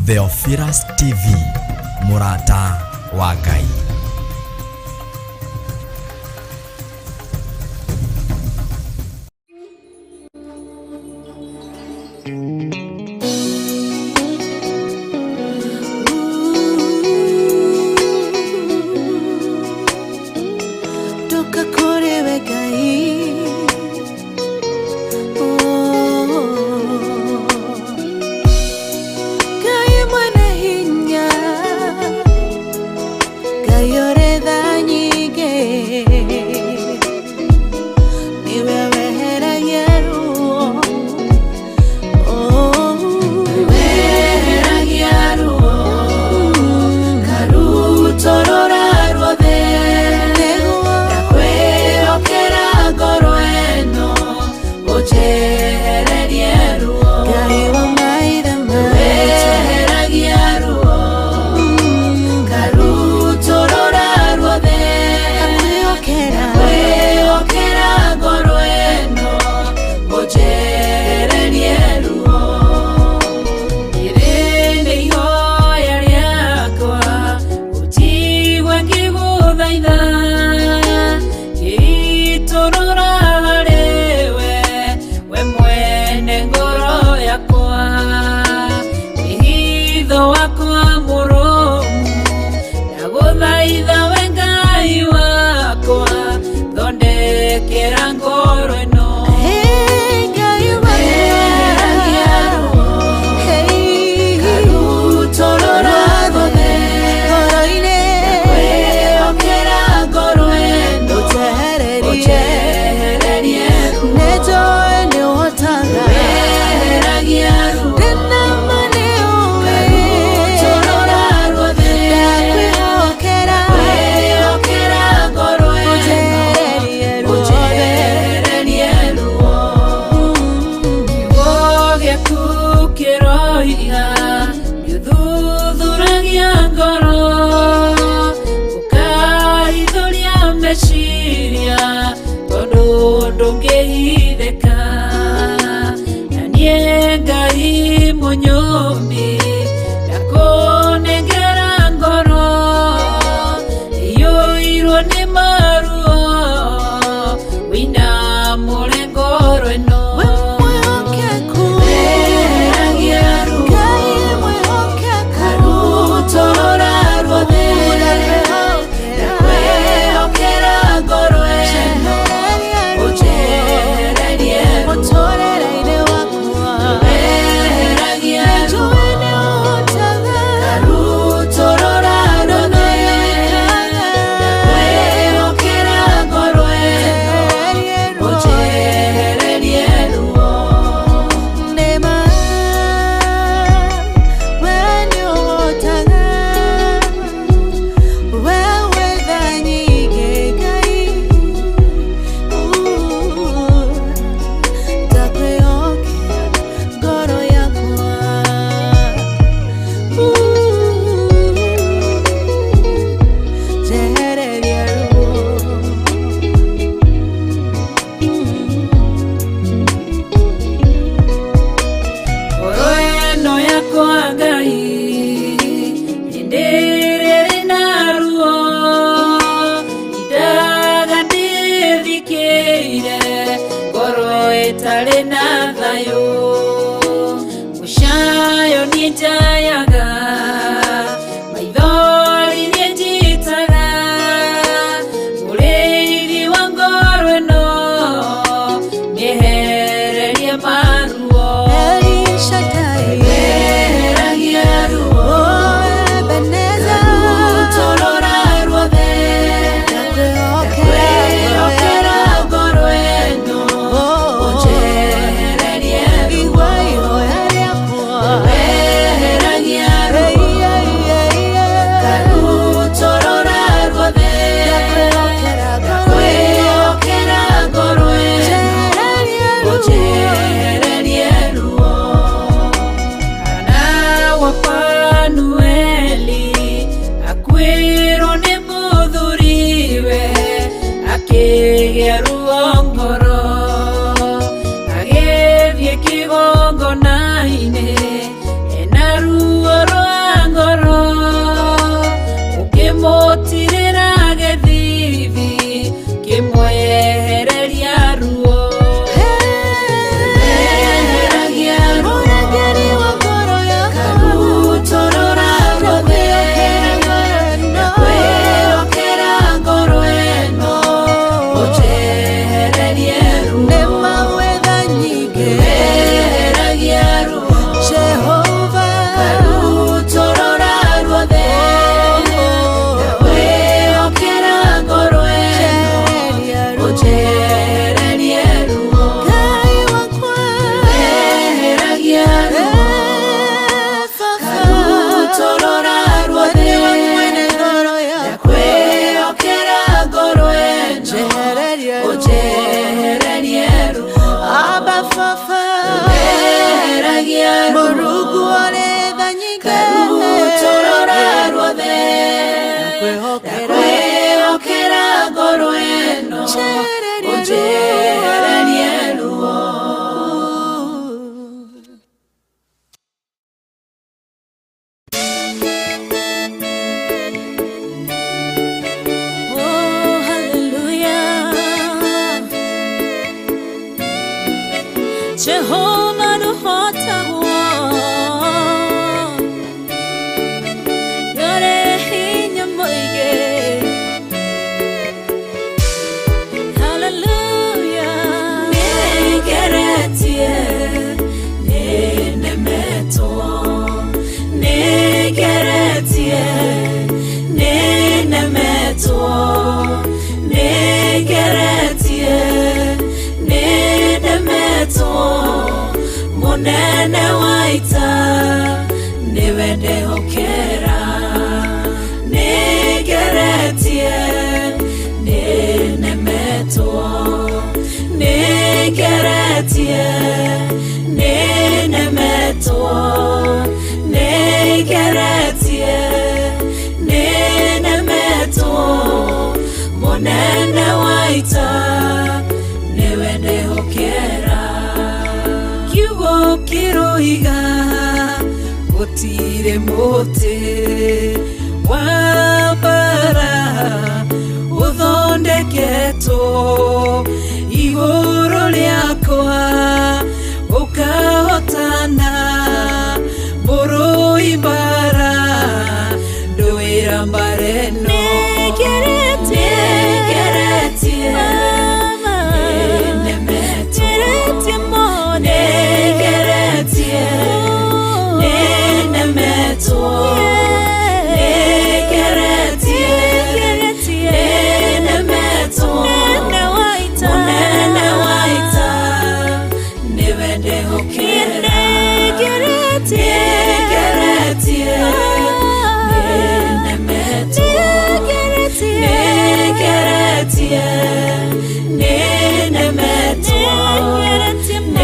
Theophilus TV, mũrata wa Ngai. Toka kũrĩ we Ngai. Oh. Ngai mwene hinya, Ngai ũrĩ tha nyingĩ, nĩwe weheragia ruo. Oh. Weheragia ruo karutorora ruothe. Nĩguo. Ndakwĩhokera ngoro ĩno ũnjehererie ruo. Ngai wa maithe maitũ. Weheragia ruo karutorora ruothe. Ndakwĩhokera. Kwĩhokera ngoro ĩno ũnjehererie ruo. Rĩrĩ nĩ ihoya rĩakwa ũnjigue ngĩgũthaitha, ngĩitũrũra harĩwe we mwene ngoro yakwa, wĩhitho wakwa mũrũmu. Ndagũthaitha we Ngai wakwa, thondekera ngoro ĩno. Hey, Ngai wakwa. Weheragia ruo Hey. karutorora ruothe. Ngoro-inĩ. Kwĩhokera ngoro ĩno Ũnjehererie. ũnjehererie ruo. Nĩnjũĩ nĩũhotaga. Weheragia ruo Ndĩna ma nĩũĩ. karutorora ruothe. Ndakwĩhokera. Kwĩhokera ngoro ĩno Ũnjehererie ruothe. ũnjehererie ruo. Kiugo gĩaku kĩroiga nĩũthuthuragia ngoro, ũkaithũria meciria, tondũ ndũngĩhithĩka. Na niĩ Ngai mũnyũmbi, ndakũnengera ngoro iyũirwo nĩ maruo, wĩinamũre ngoro ĩno. We mwĩhokeku. Weheragia ruo Ngai mwĩhokeku. karutorora ruothe. Ndakwĩhokera. Ndakwĩhokera ngoro ĩno Njehereria ruo. ũnjehererie ruo. Mũtũũrĩre-inĩ wakwa. Weheragia ruo Nĩnjũĩ nĩũhotaga. karutorora ruothe. Ndakwĩhokera ngoro ĩno Njehererie ruo. ũnjehererie ruo. Nĩma, we nĩũhotaga. We wĩ tha nyingĩ, Ngai. Ndakwĩhokera ngoro yakwa. Njehereria ruo. Ngoro ĩno yakwa Ngai hĩndĩ ĩrĩa ĩrĩ na ruo, indaga ndĩthikĩire ngoro ĩtarĩ na thayũ. Mũcayo niĩ njayaga, maithori niĩ njitaga, mũrĩithi wa ngoro ĩno mĩehererie maruo. El Shaddai. Weheragia ruo Oh, Ebenezer. karutorora ruothe. Ndakwĩhokera. Ndakwĩhokera ngoro ĩno Oh, ũnjehererie ruo. Igua ihoya rĩakwa. Weheragia Hey, ruo hey, hey, hey. karutorora ruothe. Ndakwĩhokera ngoro ĩno. Ndakwĩhokera ngoro ĩno Njehererie ruo. ũnjehererie ruo. Hana wa Fanueli akuĩrwo nĩ mũthuriwe, akĩgĩa ruo ngoro, agĩthiĩ kĩgongona-inĩ ena ruo rwa ngoro ĩno ũnjehererie ruo. Oh, hallelujah. Jehovah nũhotagwo, nĩũrĩ hinya mũingĩ. Hallelujah. Nĩngeretie, nĩnemetwo, nĩngeretie, nĩnemetwo, nĩngeretie, nĩnemetwo, mũnene wa ita nĩwe ndehokera. Nĩngeretie, nĩnemetwo, nĩngeretie, nĩnemetwo, nĩngeretie, nĩnemetwo, mũnene wa ita nĩwe ndehokera. Kiugo kĩroiga gũtirĩ mũtĩ wa mbara ũthondeketwo igũrũ rĩakwa ũkahotana, mũrũi mbara ndũĩra mbara ĩno. Nĩngeretie, Nĩngeretie, Mama. nĩnemetwo, Ngeretie mũno. nĩngeretie, nĩnemetwo, nĩngeretie, Ngeretie. nĩnemetwo, Mũnene wa ita. mũnene wa ita nĩwe ndehokera. Nĩngeretie. Nĩngeretie, nĩnemetwo, Nĩngeretie. nĩngeretie, nĩnemetwo, Nĩngeretie mũno.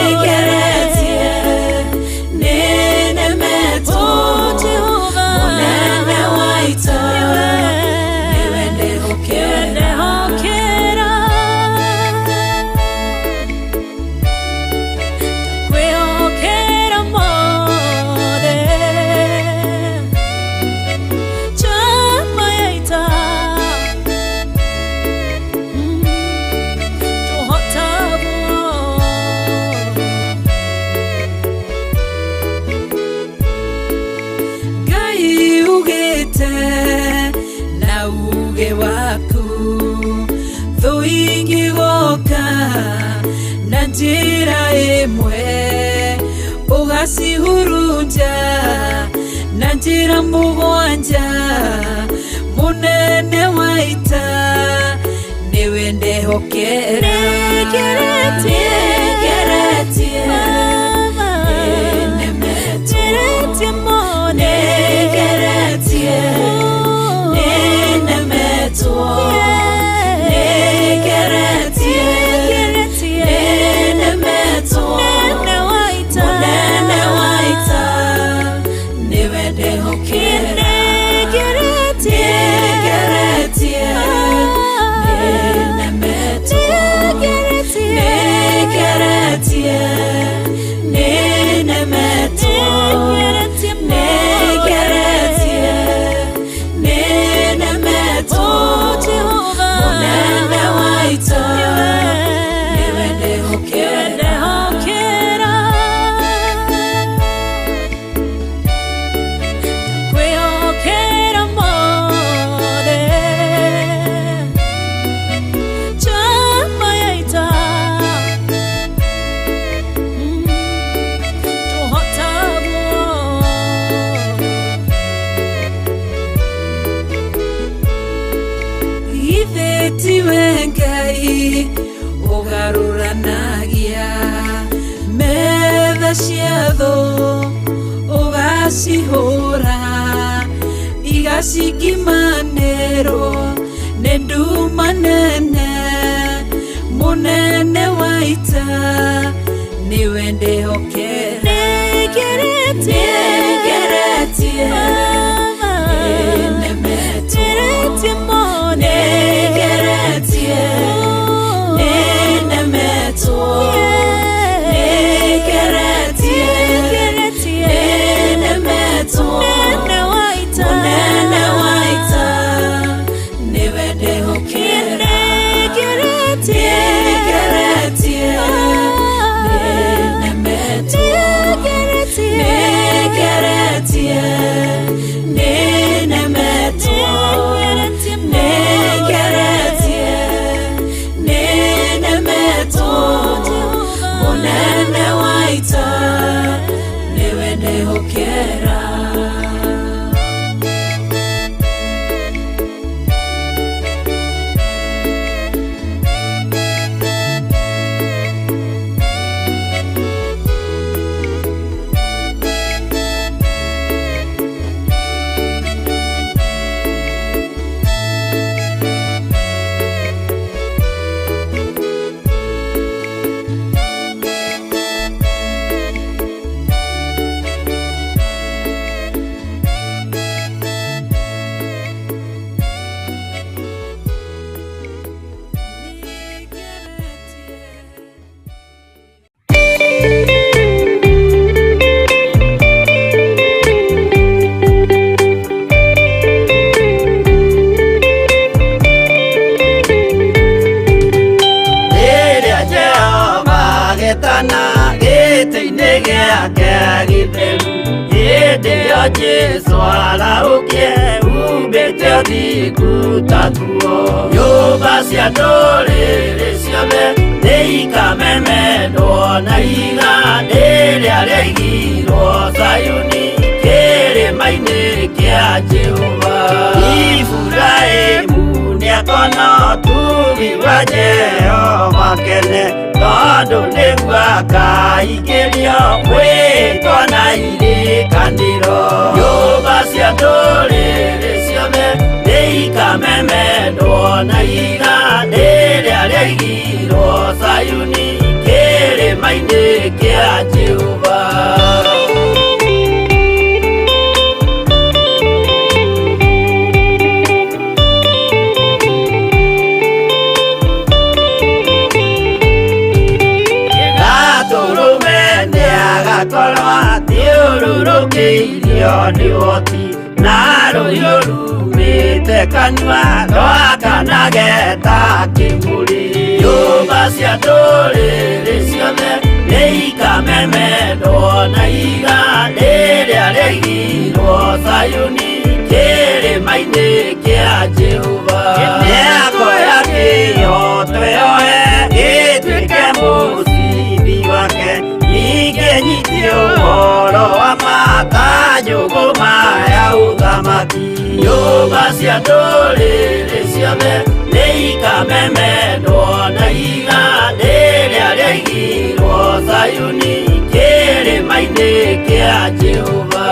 nĩngeretie, nĩnemetwo, Oh, Jehovah. mũnene wa ita nĩwe ndehokera. Ndehokera. Ndakwĩhokera mothe. Njamba ya ita. Tũhotagwo. Ngai ugĩte na uge waku thũ ingĩgoka na njĩra ĩmwe ũgacihurunja na njĩra mũgwanja, mũnene wa ita nĩwe ndehokera. Nĩngeretie. Nĩngeretie, Mama. nĩnemetwo, Ngeretie mũno. nĩngeretie, nĩnemetwo, nĩngeretie, Ngeretie. nĩnemetwo, Mũnene wa ita. mũnene wa ita nĩwe ndehokera. Nĩngeretie. Nĩngeretie, nĩnemetwo, Nĩngeretie. nĩngeretie, nĩnemetwo, Nĩngeretie mũno. nĩngeretie, nĩnemetwo, Oh, Jehovah. mũnene wa ita nĩwe ndehokera. Ndehokera. Ndakwĩhokera mothe. Njamba ya ita. Tũhotagwo. Githĩ tiwe Ngai ũgarũranagia metha cia thũ ũgacihũra igacikimanĩrwo nĩ nduma nene, mũnene wa ita nĩwe ndehokera. Nĩngeretie. Nĩngeretie, Mama. nĩnemetwo, Ngeretie mũno. nĩngeretie, Nĩnemetwo. Mũnene wa ita. Mũnene wa ita, nĩwe ndĩhokera. Nĩngeretie. Nĩngeretie. Nĩnemetwo. Nĩngeretie. Nĩngeretie. Nĩnemetwo. Nĩngeretie. Nĩnemetwo. Mũnene wa ita, nĩwe ndĩhokera. Rĩrĩa Jehova agetana gĩtĩ-inĩ gĩake gĩtheru, hĩndĩ ĩyo Jesũ arahũkie humbĩte ũthingu ta nguo. Nyũmba cia ndũrĩrĩ ciothe nĩikamemendwo na ihiga rĩrĩa rĩaigirwo Zayuni kĩrĩma-inĩ kĩa Jehova. Iburahĩmu nĩakona ũtugi wa Jehova kene, tondũ nĩguo akaingĩrio mwĩtwa na irĩkanĩro. Nyũmba cia ndũrĩrĩ ciothe nĩikamemendwo na ihiga rĩrĩa rĩaigirwo Zayuni kĩrĩma-inĩ kĩa Jehova. Gatũrũme nĩagakorwo athiũrũrũkĩirio nĩ ũhoti, na rũhiũ rumĩte kanua rwakanage ta kĩmũrĩ. Nyũmba cia ndũrĩrĩ ciothe nĩikamemendwo na ihiga rĩrĩa rĩaigirwo Zayuni kĩrĩma-inĩ kĩa Jehova. Nĩakoya kĩhooto yoe gĩtuĩke mũcibi wake, ningĩ nyitie ũhoro wa ma ta njũgũma ya ũthamaki. Nyũmba cia ndũrĩrĩ ciothe nĩikamemendwo na ihiga rĩrĩa rĩaigirwo Zayuni kĩrĩma-inĩ kĩa Jehova.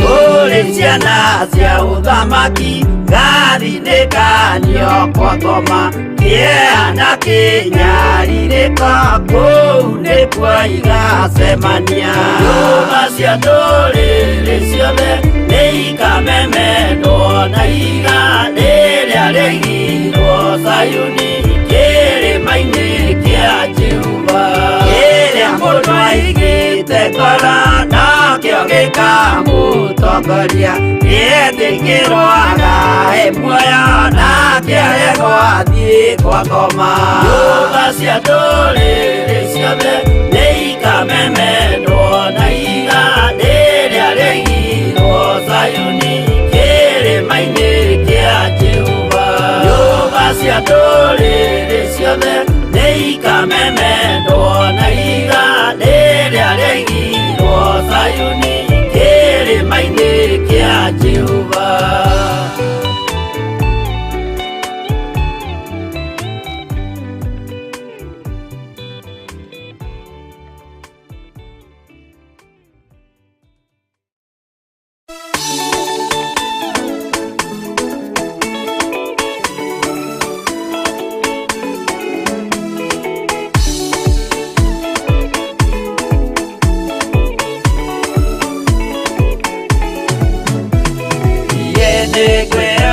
Kũrĩ ciana cia ũthamaki gathinĩkanio kwa ngoma, kĩeha na kĩnyarirĩko kũu nĩkuo igacemania. Nyũmba cia ndũrĩrĩ ciothe nĩikamemendwo na ihiga rĩrĩa rĩaigirwo Zayuni kĩrĩma-inĩ kĩa Jehova. Kĩrĩa mũndũ aigĩte ngoro nokĩo gĩkamũtongoria, nĩetĩkĩrwo agae muoyo nake aregwo athiĩ kwa ngoma. Nyũmba cia ndũrĩrĩ ciothe nĩikamemendwo na ihiga rĩrĩa rĩaigirwo Zayuni kĩrĩma-inĩ kĩa Jehova. Nyũmba cia ndũrĩrĩ ciothe nĩikamemendwo na ihiga rĩrĩa rĩaigirwo Zayuni kĩrĩma-inĩ kĩa Jehova.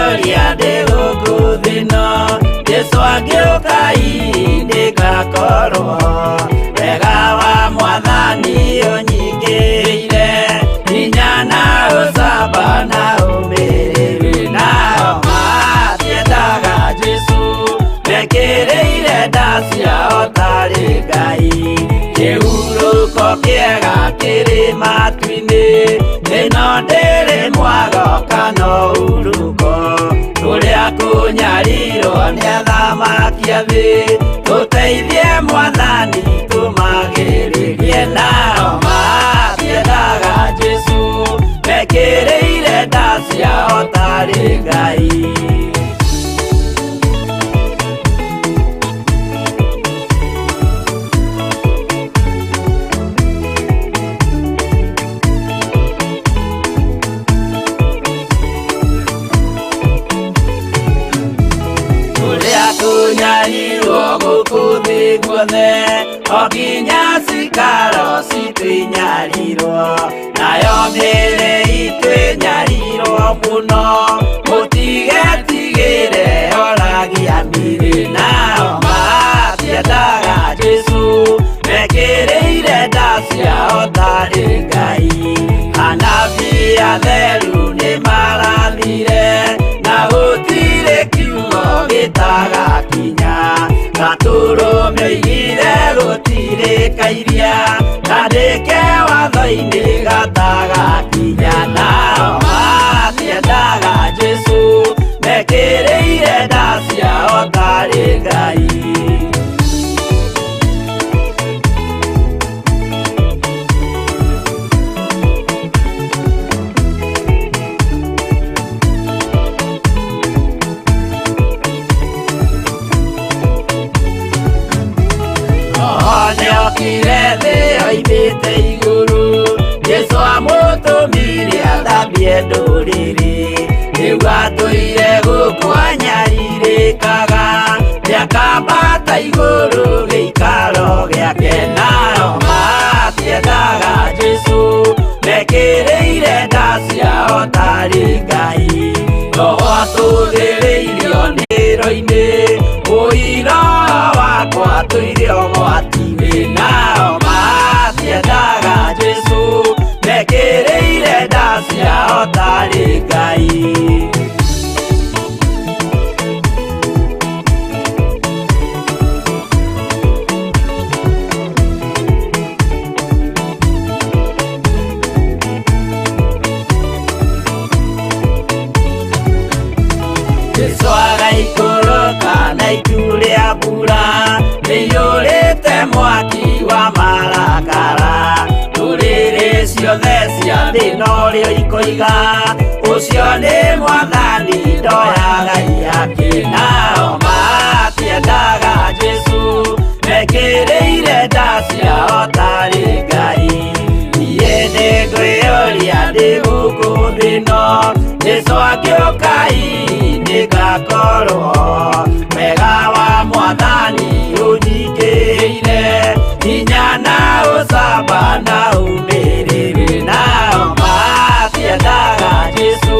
Nĩngwĩyũria ndĩ gũkũ thĩ ĩno, Jesũ angĩũka hihi nĩngakorwo. Wega wa Mwathani ũnyingĩrĩire, hinya na ũcamba na ũmĩrĩru. Nao matiendaga Jesũ, mekĩrĩire nda ciao tarĩ Ngai. Kĩhurũko kĩega kĩrĩ matu-inĩ, ĩno ndĩrĩ mwago kana ũhurũko. Kũrĩa kũnyarirwo nĩ athamaki a thĩ, tũteithie Mwathani tũmagĩrĩrie. Nao matiendaga Jesũ, mekĩrĩire nda ciao tarĩ Ngai. Kũrĩa kũnyarirwo gũkũ thĩ guothe, o nginya cikaro citũ inyarirwo, nayo mĩĩrĩ itũ ĩnyarirwo mũno, mũtigetigĩre oragia mĩĩrĩ. Nao matiendaga Jesũ, mekĩrĩire nda ciao tarĩ Ngai. Anabii atheru nĩmarathire, na gũtirĩ kiugo gĩtagakinya. Gatũrũme oigire gũtirĩ kairia, kandĩke watho-inĩ gatagakinya. Nao matiendaga Jesũ, mekĩrĩire nda ciao tarĩ Ngai. Nĩokire thĩ oimĩte igũrũ, Jesũ amũtũmire athambie ndũrĩrĩ. Rĩu atũire gũkũ anyarirĩkaga, nĩakambata igũrũ gĩikaro gĩake. Nao matiendaga Jesũ, mekĩrĩire nda ciao tarĩ Ngai. Roho atũthĩrĩirio nĩro-inĩ, ũira wakwa tũire ũgwati-inĩ. Nao matiendaga Jesũ, mekĩrĩire nda ciao tarĩ Ngai. Jesũ agaikũrũka na itu rĩa mbura, rĩiyũrĩte mwaki wa marakara. Ndũrĩrĩ ciothe cia thĩ norĩo ikoiga, ũcio nĩ Mwathani ndoyaga iyake. Nao matiendaga Jesũ, mekĩrĩire nda ciao tarĩ Ngai. Niĩ nĩngwĩyũria ndĩ gũkũ thĩ ĩno, Jesũ angĩũka hihi nĩngakorwo. Wega wa Mwathani ũnyingĩrĩire, hinya na ũcamba na ũmĩrĩru. Nao matiendaga Jesũ,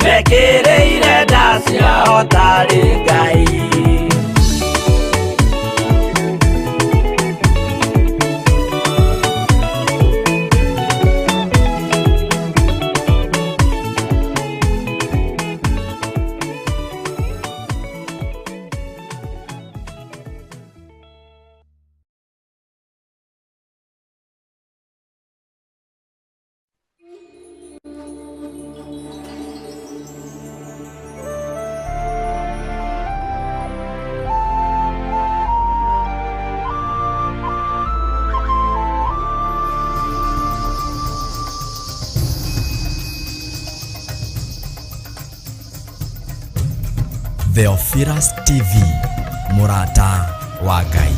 mekĩrĩire nda ciao tarĩ Ngai. Theophilus TV, mũrata wa Ngai.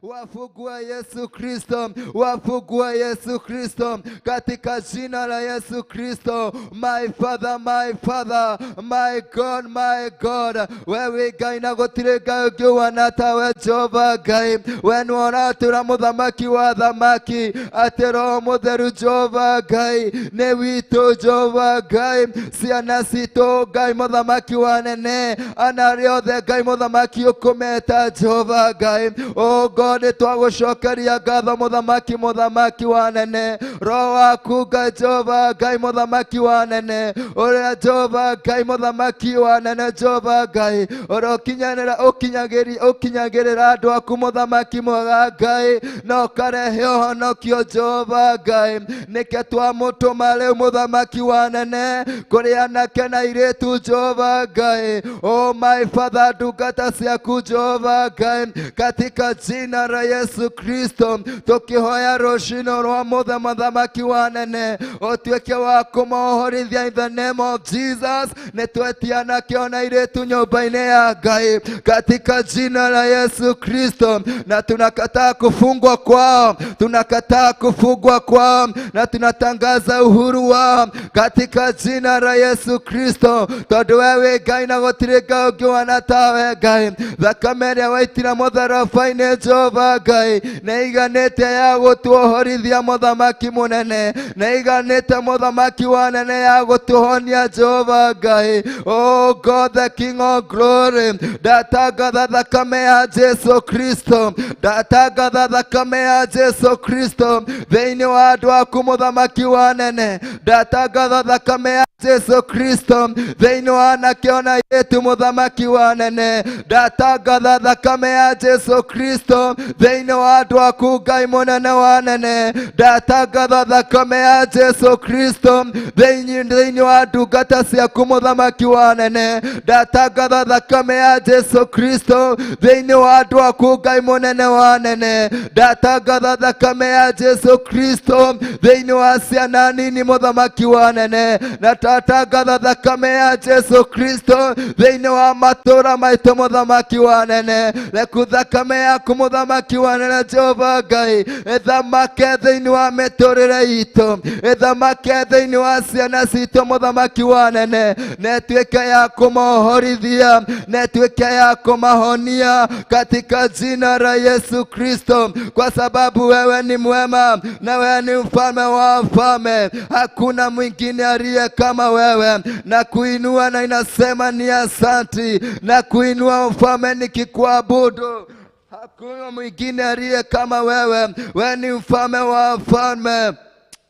Wafungue Yesu Kristo, wafungue Yesu Kristo, katika jina la Yesu Kristo. My Father, my Father, my God, my God, wewe Ngai na gũtirĩ Ngai ũngĩ ũhaana tawe Jehova Ngai. We nĩwe ũratũra mũthamaki wa thamaki, atĩ Roho Mũtheru Jehova Ngai nĩ witũ Jehova Ngai, ciana citũ Ngai mũthamaki wa nene, ana arĩa othe Ngai mũthamaki ũkũmeta Jehova Ngai. Oh God, nĩ twagũcokeria ngatho mũthamaki, mũthamaki wa nene, Roho waku Ngai Jehova Ngai mũthamaki wa nene, ũrĩa Jehova Ngai mũthamaki wa nene Jehova Ngai, ũrĩa ũkinyanĩra ũkinyagĩri ũkinyagĩrĩra andũ aku mũthamaki mwega Ngai, na ũkarehe ũhonokio Jehova Ngai. Nĩkĩo twamũtũma rĩu mũthamaki wa nene kũrĩ anake na airĩtu Jehova Ngai. Oh my Father, ndungata ciaku Jehova Ngai, katika jina la Yesu Kristo, tukihoya rũcinĩ rwa mũthenya mũthamaki wa nene, ũtuĩke wa kũmohorithia in the name of Jesus. Nĩ twetia anake ona airĩtu nyũmba-inĩ ya Ngai katika jina la Yesu Kristo, na tunakataa kufungwa kwao, tunakataa kufungwa kwao, na tunatangaza uhuru wao katika jina la Yesu Kristo, tondũ wewe Ngai na gũtirĩ Ngai ũngĩ ũhaana tawe Ngai. Thakame ĩrĩa waitire mũtharaba-inĩ Jehova Ngai nĩ iganĩte ya gũtuohorithia mũthamaki mũnene, nĩ iganĩte mũthamaki wa nene ya gũtũhonia Jehova Ngai. Oh God, the King of glory, ndatangatha thakame ya Jesu Kristo, ndatangatha thakame ya Jesu Kristo thĩinĩ wa andũ aku mũthamaki wa nene, ndatangatha thakame ya Jesu Kristo thĩinĩ wa anake ona airĩtu mũthamaki wa nene, ndatangatha thakame ya Jesu Kristo thĩinĩ wa andũ aku Ngai mũnene wa nene, ndatangatha thakame ya Jesu Kristo thĩinĩ wa ndungata ciaku mũthamaki wa nene, ndatangatha thakame ya Jesu Kristo thĩinĩ wa andũ aku Ngai mũnene wa nene, ndatangatha thakame ya Jesu Kristo thĩinĩ wa ciana nini mũthamaki wa nene, na ndatangatha thakame ya Jesu Kristo thĩinĩ wa matũũra maitũ mũthamaki wa nene. Reku thakame yaku mũthamaki wa nene Jehova Ngai ĩthamake thĩinĩ wa mĩtũrĩre itũ, ĩthamake thĩinĩ wa ciana citũ mũthamaki wa nene, na ĩtuĩke ya kũmohorithia, na ĩtuĩke ya kũmahonia katika jina la Yesu Kristo, kwa sababu wewe ni mwema na wewe ni mfalme wa wafalme, hakuna mwingine aliye kama wewe. Na kuinua na inasema ni asanti, na kuinua mfalme nikikuabudu. Hakuna mwingine aliye kama wewe, wewe ni mfalme wa wafalme.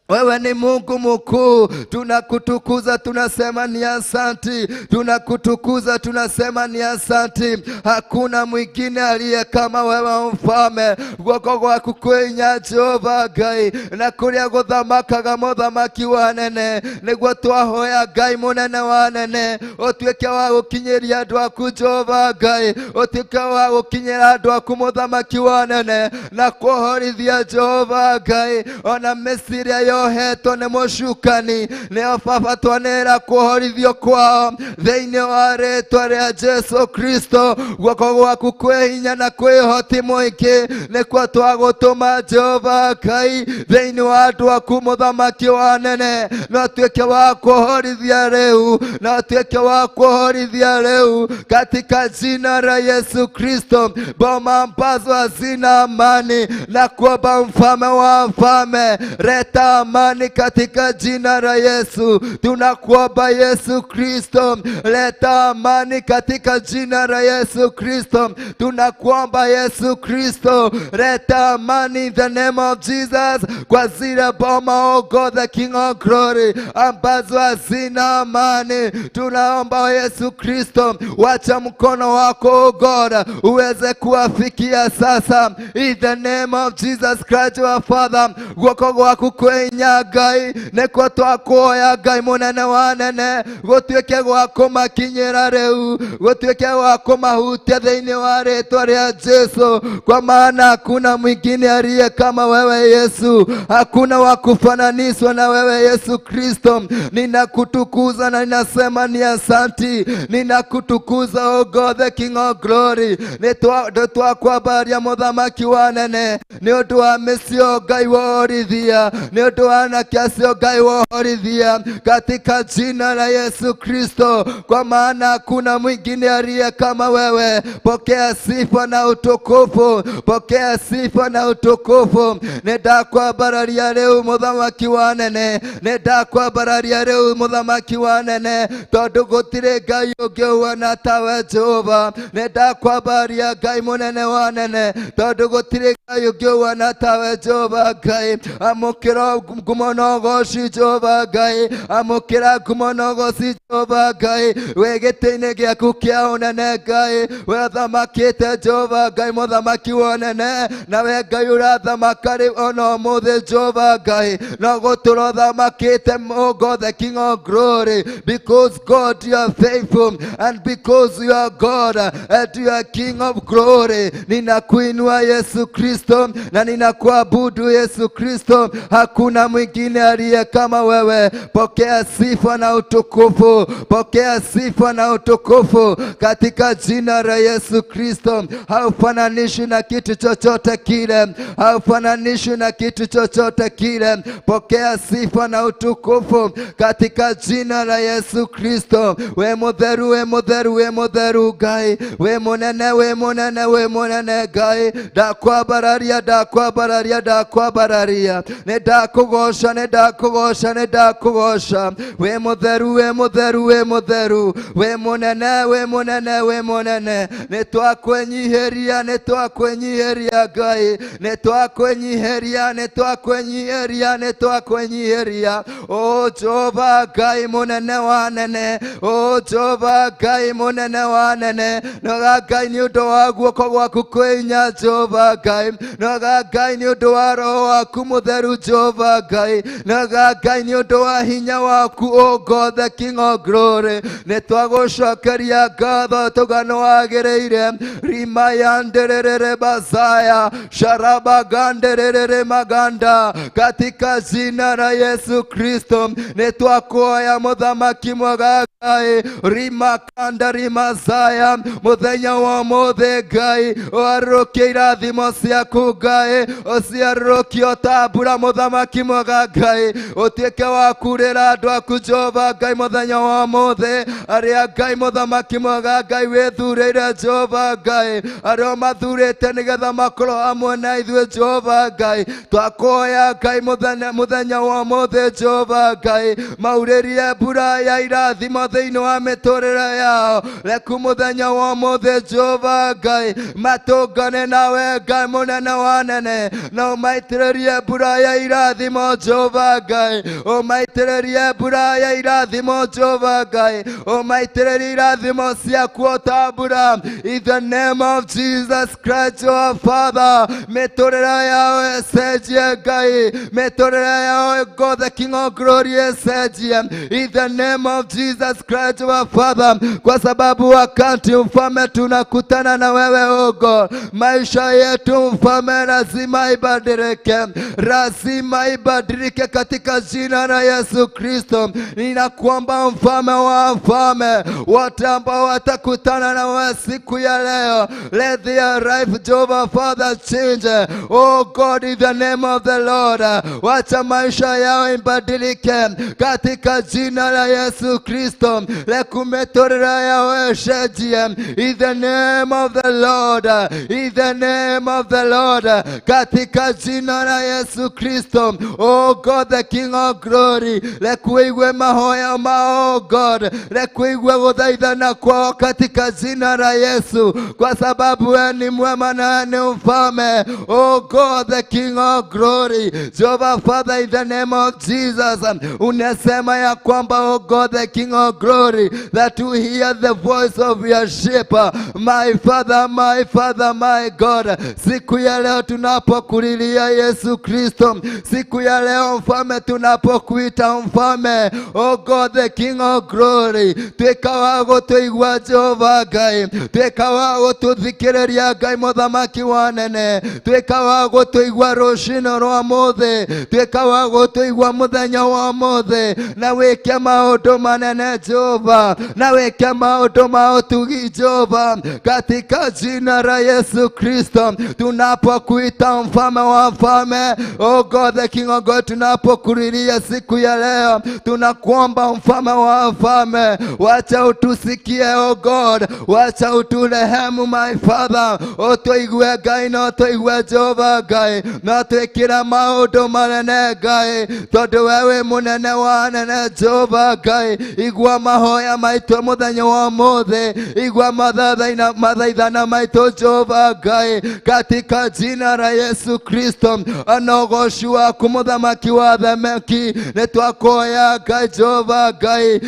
Wewe ni Mungu mkuu, tunakutukuza, tunasema ni asanti, tunakutukuza, tunasema ni asanti. Hakuna mwingine aliye kama wewe mfalme. Guoko gwaku kwĩ hinya Jehova Ngai, na kũrĩa gũthamakaga mũthamaki wa nene, nĩguo twahoya Ngai mũnene wa nene, ũtuĩke wa gũkinyĩria andũ aku Jehova Ngai, ũtuĩke wa gũkinyĩra andũ aku mũthamaki wa nene, na kũhorithia Jehova Ngai, ona mĩciĩ ĩrĩa yohetwo nĩ mũcukani, nĩo baba twanĩra kũhorithio kwao thĩinĩ wa rĩtwa rĩa Jesu Kristo. Guoko gwaku kwĩ hinya na kwĩ ũhoti mũingĩ, nĩkuo twagũtũma Jehova Ngai thĩinĩ wa andũ aku mũthamaki wa nene, no tuĩke wa kũhorithia rĩu, no tuĩke wa kũhorithia rĩu katika jina la Yesu Kristo. Boma ambazo hazina amani, na kuomba mfalme wa wafalme, leta amani katika jina la Yesu. Tunakuomba Yesu Kristo, leta amani katika jina la Yesu Kristo. Tunakuomba Yesu Kristo, leta amani in the name of Jesus, kwa zile boma, oh God the King of glory, ambazo hazina amani. Tunaomba Yesu Kristo, wacha mkono wako, oh God, uweze kuwafikia sasa in the name of Jesus Christ our Father. Guoko gwaku kwĩ hinya Ngai nĩkuo twakuoya Ngai mũnene wa nene gũtuĩke gwa kũmakinyĩra rĩu gũtuĩke gwa kũmahutia thĩinĩ wa rĩtwa rĩa Jesu, kwa maana hakuna mwingine aliye kama wewe Yesu, hakuna wa kufananishwa na wewe Yesu Kristo. Ninakutukuza na ninasema ni asanti, ninakutukuza o God the King of Glory. Nĩ twakwambaria mũthamaki wa nene nĩ ũndũ wa mĩcio Ngai wohorithia, nĩ ũndũ wa anake acio Ngai wohorithia katika jina la Yesu Kristo, kwa maana hakuna mwingine aliye kama wewe. Pokea sifa na utukufu, pokea sifa na utukufu. Nĩ ndakwambararia rĩu mũthamaki wa nene, nĩ ndakwambararia rĩu mũthamaki wa nene, tondũ gũtirĩ Ngai ũngĩ ũhuana tawe Jehova. Nĩ ndakwambaria Ngai mũnene wa nene, tondũ gũtirĩ Ngai ũngĩ ũhuana tawe Jehova Ngai. Amũkĩra ngumo na ũgoci Jehova Ngai, amũkĩra ngumo na ũgoci Jehova Ngai. Wĩ gĩtĩ-inĩ gĩaku kĩa ũnene Ngai, we ũthamakĩte Jehova Ngai mũthamaki wa ũnene, na we Ngai ũrathamaka rĩu ona ũmũthĩ Jehova Ngai, no gũtũra ũthamakĩte, O God the King of Glory, because God you are faithful and because you are God and you are King of Glory. Ninakuinua Yesu Kristo na ninakuabudu Yesu Kristo, hakuna mwingine aliye kama wewe. Pokea sifa na utukufu, pokea sifa na utukufu katika jina la Yesu Kristo. Haufananishi na kitu chochote kile, haufananishi na kitu chochote kile. Pokea sifa na utukufu katika jina la Yesu Kristo. We mutheru, we mutheru, we mutheru Ngai, we munene, we munene, we munene Ngai. Ndakwambararia, ndakwambararia, ndakwambararia, nĩ ndakũgoca, nĩ ndakũgoca, nĩ ndakũgoca. We mutheru, we mutheru, we mutheru, we munene, we munene, we munene. Nĩ twakwĩnyihĩria, nĩ twakwĩnyihĩria Ngai, nĩ twakwĩnyihĩria, nĩ twakwĩnyihĩria, nĩ twakwĩnyihĩria. O Jehova Ngai mũnene wa nene, o Jehova Ngai mũnene wa nene, noga Ngai nĩ ũndũ wa guoko gwaku kwĩ hinya Jehova Ngai, noga Ngai nĩ ũndũ wa roho waku mũtheru Jehova Ngai, noga Ngai nĩ ũndũ wa hinya waku O God the King of Glory. Nĩ twagũcokeria ngatho tuga nĩ wagĩrĩire. Rimayanderere bazaya sharabaganderere maganda, katika jina la Yesu Kristo nĩ twakuoya mũthamaki mwega Ngai, rimakanda rimazaya mũthenya wa ũmũthĩ Ngai ũarũrũkie irathimo ciaku Ngai, ũciarũrũkie o ta mbura mũthamaki mwega Ngai, ũtuĩke wa kurĩra andũ aku Jehova Ngai mũthenya wa ũmũthĩ, arĩa Ngai mũthamaki mwega Ngai wĩthurĩire Jehova Ngai, arĩa ũmathurĩte nĩgetha makorwo hamwe na ithuĩ Jehova Ngai. Twakuoya Ngai mũthenya wa ũmũthĩ Jehova Ngai, maurĩrie mbura ya irathimo thĩinĩ wa mĩtũrĩre yao. Reku mũthenya wa ũmũthĩ Jehova Ngai matũngane nawe Ngai mũnene wa nene, na ũmaitĩrĩrie mbura ya irathimo Jehova Ngai, ũmaitĩrĩrie mbura ya irathimo Jehova Ngai, ũmaitĩrĩrie irathimo ciaku o ta mbura. In the name of Jesus Christ our Father, mĩtũrĩre yao ĩcenjie Ngai, mĩtũrĩre yao God the King of Glory ĩcenjie. In the name of Jesus Christ our Father, kwa sababu wakati mfalme tunakutana na wewe O God, maisha yetu mfalme lazima ibadilike, lazima ibadilike katika jina la Yesu Kristo. Ninakuomba mfalme wa wafalme, wote ambao watakutana na wewe siku ya leo, let their life Jehovah Father change. Oh God, in the name of the Lord, wacha maisha yao ibadilike katika jina la Yesu Kristo. Lekumetorera yao ĩcenjie. In the name of the Lord, in the name of the Lord, katika jina la Yesu Kristo. Oh God the King of Glory, reke ũigue mahoya mao. Oh God, reke ũigue gũthaithana kwao katika jina la Yesu, kwa sababu wewe ni mwema na wewe ni mfalme. Oh God, the King of glory, Jehovah Father, in the name of Jesus, unasema ya kwamba, oh God, the King of glory, that you hear the voice of your sheep. My Father, my Father, my God, siku ya leo tunapokulilia Yesu Kristo, siku ya leo, mfalme, tunapokuita mfalme, oh God, the King of glory, tuĩka wa gũtũigua, Jehova Ngai, tuĩka wa gũtũthikĩrĩria, Ngai mũthamaki wa nene, tuĩka wa gũtũigua rũcinĩ rwa mũthĩ, tuĩka wa gũtũigua mũthenya wa mũthĩ, na wĩke maũndũ manene, Jehova, na wĩke maũndũ ma ũtugi, Jehova, katika jina la Yesu Kristo, tunapokuita mfalme wa mfalme, oh God, the King of God, tunapokulilia siku ya leo, tunakuomba, mfalme wa wafalme, wacha utusikie, oh God, wacha uturehemu, my Father, ũtũigue, Ngai, no tũigue, Jehova Ngai, no twĩkĩre maũndũ manene, Ngai, tondũ we wĩ mũnene wa nene, Jehova Ngai. Igua mahoya maitũ mũthenya wa ũmũthĩ, igua mathaithana maitũ, Jehova Ngai, katika jina la Yesu Kristo. Ona ũgoci waku, mũthamaki wa thamaki, nĩ twakuhoya, Ngai, Jehova Ngai,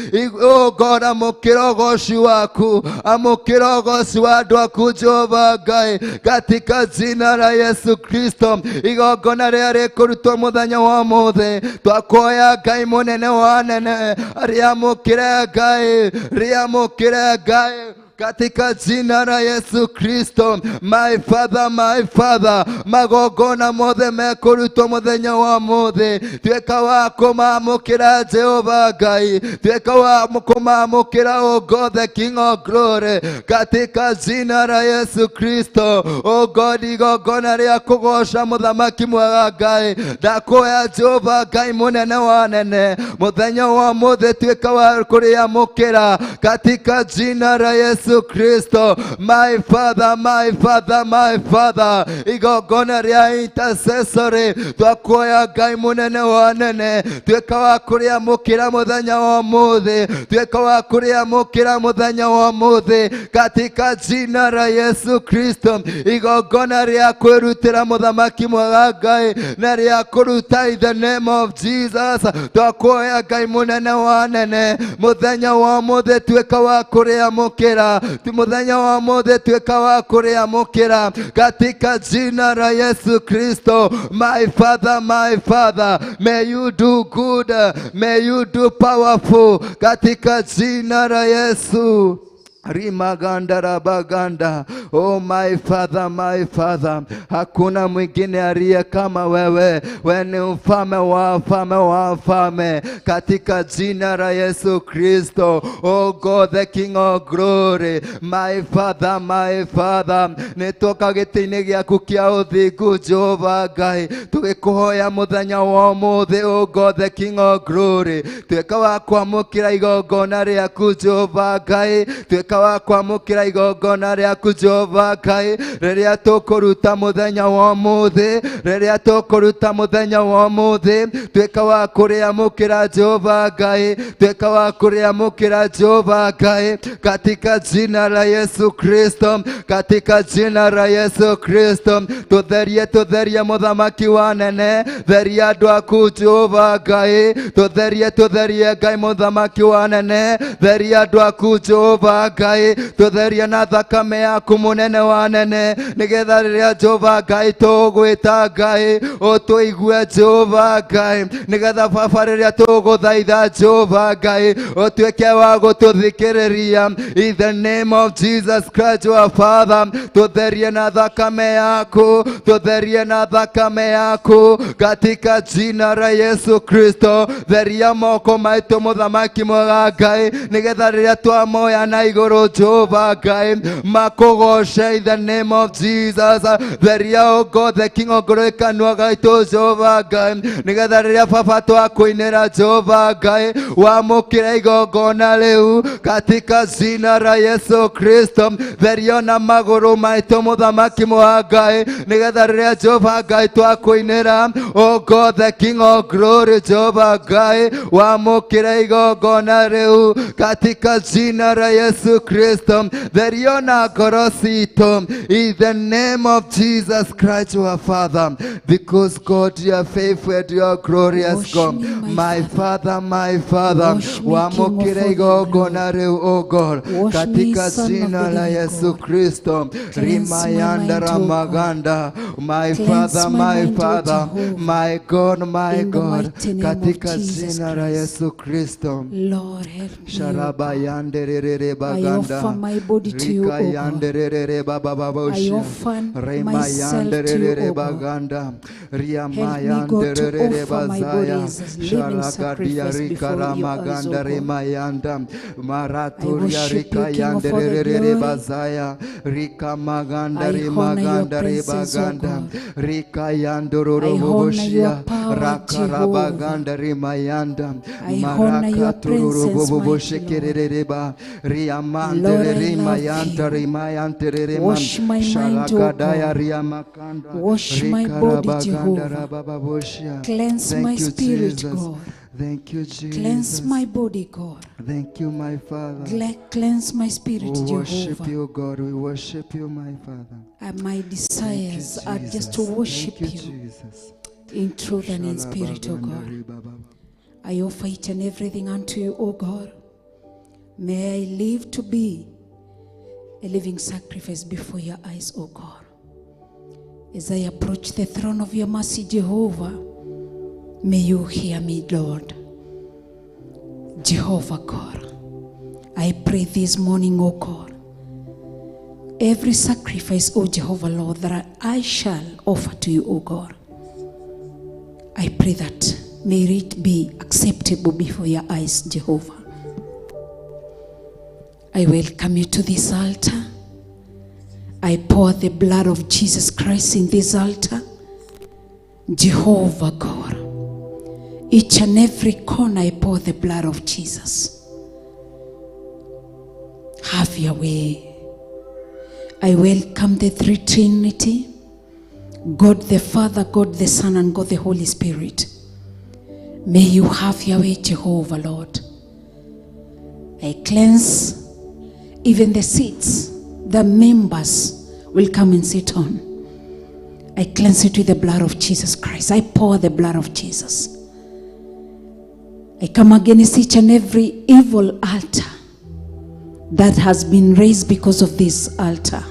oh God, amũkĩra ũgoci waku, amũkĩra ũgoci wa andũ aku, Jehova Ngai, katika jina la Yesu Kristo. Igongona rĩrĩa rĩkũrutwo mũthenya wa ũmũthĩ, twakuhoya, Ngai mũnene wa nene, rĩamũkĩre, Ngai, rĩamũkĩre, Ngai, katika jina la Yesu Kristo. My Father, my Father, magongona mothe mekũrutwo mũthenya wa mũthĩ, tuĩka wa kũmamũkĩra, Jehova Ngai, tuĩka wa kũmamũkĩra, oh God, the King of glory, katika jina la Yesu Kristo. Oh God, igongona rĩa kũgoca mũthamaki mwega, Ngai, ndakuhoya, Jehova Ngai mũnene wa nene, mũthenya wa mũthĩ tuĩka wa kũrĩamũkĩra katika jina la Yesu Kristo. My Father, my Father, my Father, igongona rĩa intercessory, twakuoya, Ngai mũnene wa nene, tuĩka wa kũrĩamũkĩra mũthenya wa ũmũthĩ, tuĩka wa kũrĩamũkĩra mũthenya wa ũmũthĩ katika jina la Yesu Kristo. Igongona rĩa kwĩrutĩra, mũthamaki mwega, Ngai, na rĩa kũruta, in the name of Jesus, twakuoya, Ngai mũnene wa nene, mũthenya wa ũmũthĩ tuĩka wa kũrĩamũkĩra, mũthenya wa ũmũthĩ tuĩka wa kũrĩamũkĩra katika jina la Yesu Kristo. My Father, my Father, may you do good, may you do powerful, katika jina la Yesu. Rimaganda rabaganda. Oh my Father, my Father, hakuna mwingine aliye kama wewe. Wewe ni mfalme wa wafalme wa wafalme, katika jina la Yesu Kristo. Oh God, the King of glory, my Father, my Father, nĩtwoka gĩtĩ-inĩ gĩaku kĩa ũthingu, Jehova Ngai, tũgĩkũhoya mũthenya wa ũmũthĩ, oh God, the King of glory, tuĩka wa kwamũkĩra igongona rĩaku, Jehova Ngai, tuĩka wa kwamũkĩra igongona rĩaku, Jehova Ngai, rĩrĩa tũkũruta mũthenya wa ũmũthĩ, rĩrĩa tũkũruta mũthenya wa ũmũthĩ, tuĩka wa kũrĩamũkĩra, Jehova Ngai, tuĩka wa kũrĩamũkĩra, Jehova Ngai, katika jina la Yesu Kristo, katika jina la Yesu Kristo. Tũtherie, tũtherie, mũthamaki wa nene, theria andũ aku, Jehova Ngai, tũtherie, tũtherie, Ngai mũthamaki wa nene, theria andũ aku, Jehova Ngai, tũtherie na thakame yaku, mũnene wa nene, nĩgetha rĩrĩa, Jehova Ngai, tũgwĩta, Ngai, ũtũigue, Jehova Ngai, nĩgetha baba rĩrĩa tũgũthaitha, Jehova Ngai, ũtuĩke wa gũtũthikĩrĩria, in the name of Jesus Christ, our Father. Tũtherie na thakame yaku, tũtherie na thakame yaku, katika jina la Yesu Kristo. Theria moko maitũ, mũthamaki mwega, Ngai, nĩgetha rĩrĩa twamoya na igũrũ. igũrũ Jehova Ngai makũgoce in the name of Jesus. Theria, O God, the King of Glory, kanua gaitũ Jehova Ngai, nĩgetha rĩrĩa baba twakũinĩra Jehova Ngai wamũkĩra igongona rĩu katika jina la Yesu Kristo. Theria na magũrũ maitũ mũthamaki wa Ngai, nĩgetha rĩrĩa Jehova Ngai twakũinĩra, O God, the King of Glory, Jehova Ngai wamũkĩra igongona rĩu katika jina la Yesu Kristo. Theria na ngoro citũ in the name of Jesus Christ our Father, because God, you are faithful and you are glorious. Wash God, me, my my Father, my Father, Wash me, King of wamũkĩra all igongona rĩu, O God, Wash me, katika Son of jina the la living Yesu God. Kristo. Cleanse my Rimayanda mind, O God. Ramaganda, my Cleanse Father, my my mind, O Father, Jehovah. my God, my In the God, mighty name of katika Jesus jina la Christ. Yesu Kristo. Lord, help me, O Sharaba God. yanderere I baganda. offer my body to you, Rika O God. yanderere baba I baboshia. offer Rema myself to you, yanderere O God. baganda. Riama Help me, God, to yanderere offer my body bazaya. as a living Sharagadia sacrifice rika before your eyes, O ramaganda God. rema yanda. I Maraturia worship rika you, King of all the yanderere glory. bazaya. Rika maganda I honor your remaganda presence, O rebaganda. God. Rika yandororo I honor your boboshia. power, Jehovah. Rakarabaganda rimayanda. I honor your presence, mighty Lord. Marakatururububushikerereba Lord, riamandere I love rimayanta you. rimayantererema Wash my mind, O shalagadaya God. riamakanda Wash my body, rikarabaganda Jehovah. rabababoshia. Cleanse my Thank you, spirit, Jesus. God. Thank you, Cleanse Jesus. my body, God. Thank you, my Father. Cleanse my spirit, We worship Jehovah. you, God. We worship you, my Father. My Thank you, desires are just to Jesus. worship Thank you, you Jesus. in truth and in spirit, O Shalabaganda God. ribababa. I offer each and everything unto you, O God. May I live to be a living sacrifice before your eyes, O God. As I approach the throne of your mercy, Jehovah, may you hear me, Lord. Jehovah God, I pray this morning, O God, every sacrifice, O Jehovah Lord, that I shall offer to you, O God, I pray that may it be acceptable before your eyes, Jehovah. I welcome you to this altar. I pour the blood of Jesus Christ in this altar. Jehovah God, each and every corner I pour the blood of Jesus. Have your way. I welcome the three Trinity, God the Father, God the Son, and God the Holy Spirit. May you have your way, Jehovah, Lord. I cleanse even the seats the members will come and sit on. I cleanse it with the blood of Jesus Christ. I pour the blood of Jesus. I come against each and every evil altar that has been raised because of this altar.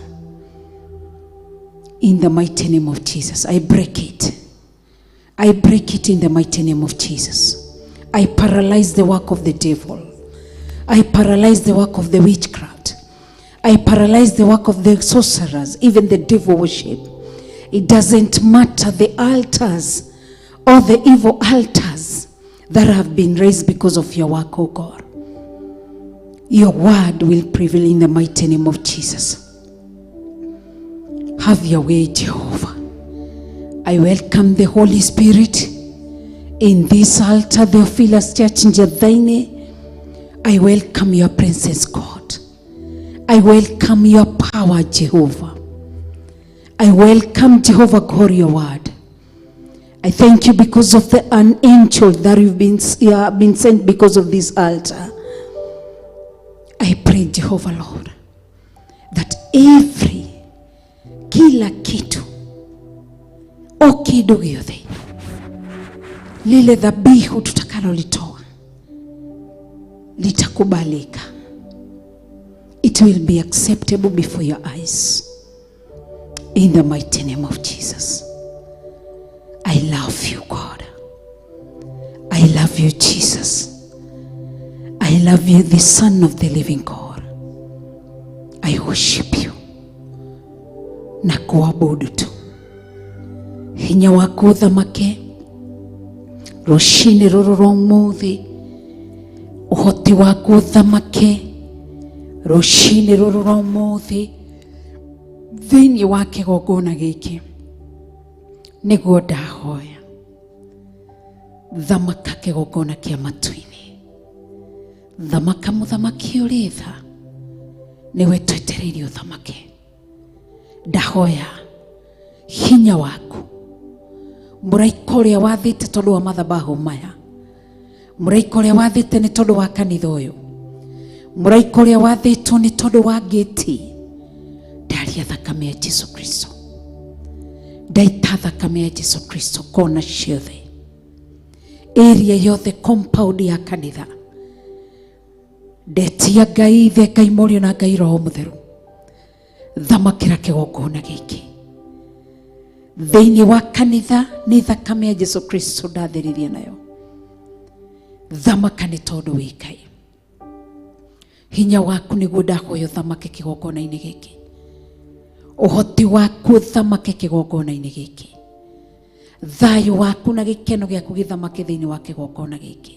In the mighty name of Jesus, I break it. I break it in the mighty name of Jesus. I paralyze the work of the devil. I paralyze the work of the witchcraft. I paralyze the work of the sorcerers, even the devil worship. It doesn't matter the altars or the evil altars that have been raised because of your work, O God. Your word will prevail in the mighty name of Jesus. Have your way, Jehovah. I welcome the Holy Spirit in this altar, Theophilus Church in Njathaini. I welcome your presence, God. I welcome your power, Jehovah. I welcome, Jehovah God, your word. I thank you because of the an angel that you have been sent because of this altar. I pray, Jehovah Lord, that every kila kitu o kĩndũ gĩothe lile dhabihu tutakalolitoa litakubalika. It will be acceptable before your eyes. In the mighty name of Jesus. I love you, God. I love you, Jesus. I love you, the Son of the living God. I worship you na kuabudu tu. Hinya waku thamake rũcinĩ rũrũ rwa ũmũthĩ, ũhoti waku thamake. Rũcinĩ rũrũ rwa ũmũthĩ thĩinĩ wa kĩgongona gĩkĩ nĩguo ndahoya. Thamaka kĩgongona kĩa matu-inĩ, thamaka mũthamaki ũrĩ tha, nĩwe twetereire ũthamake. Ndahoya hinya waku, mũraika ũrĩa wathĩte tondũ wa mathabahu maya, mũraika ũrĩa wathĩte nĩ tondũ wa kanitha ũyũ, mũraika ũrĩa wathĩtwo nĩ tondũ wa ngĩti, ndaria thakame ya Jesu Kristo, ndaita thakame ya Jesu Kristo kona ciothe, area yothe, compound ya kanitha. Ndetia Ngai Ithe, Ngai Mũriũ na Ngai Roho Mũtheru, thamakĩra kĩgongona gĩkĩ thĩinĩ wa kanitha. Nĩ thakame ya Jesu Kristo ndathĩrĩria nayo. Thamaka nĩ tondũ wĩ Ngai. Hinya waku nĩguo ndahoya ũthamake kĩgongona-inĩ gĩkĩ, ũhoti waku ũthamake kĩgongona-inĩ gĩkĩ, thayũ waku na gĩkeno gĩaku gĩthamake thĩinĩ wa kĩgongona gĩkĩ,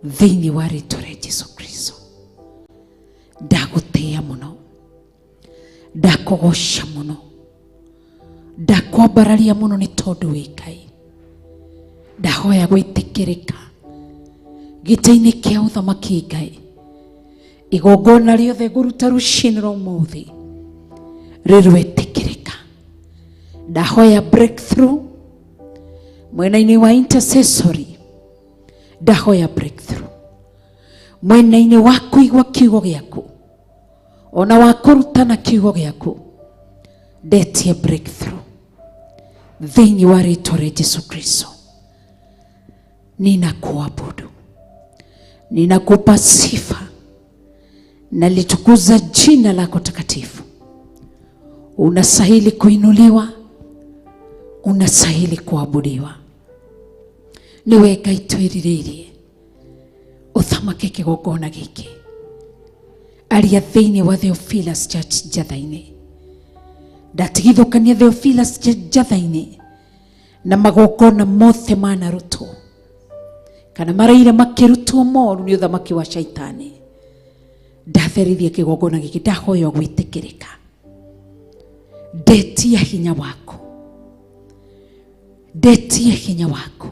thĩinĩ wa rĩtwa rĩa Jesu Kristo. Ndagũtĩĩa mũno, ndakũgoca mũno, ndakwambararia mũno nĩ tondũ wĩ Ngai. Ndahoya gwĩtĩkĩrĩka gĩtĩ-inĩ kĩa ũthamaki. Ngai, igongona rĩothe ngũruta rũcinĩ rwa ũmũthĩ rĩrwĩtĩkĩrĩka. Ndahoya breakthrough mwena-inĩ wa intercessory, ndahoya breakthrough mwena-inĩ wa kũigua kiugo gĩaku ona wa kũrutana kiugo gĩaku. Ndetie breakthrough thĩinĩ wa rĩtwa rĩa Jesu Kristo. Ninakuabudu, ninakupa sifa, nalitukuza jina lako takatifu. Unastahili kuinuliwa, unastahili kuabudiwa. Nĩwe Ngai twĩrirĩirie ũthamake kĩgongona gĩkĩ. Aria thĩinĩ wa Theophilus Church Njatha-inĩ. Ndatigithũkania Theophilus Njatha-inĩ na magongona mothe manarutwo kana maraire makĩrutwo moru nĩ ũthamaki wa Shaitani. Ndatherithia kĩgongona gĩkĩ, ndahoya gwĩtĩkĩrĩka. Ndetia hinya waku, ndetia hinya waku,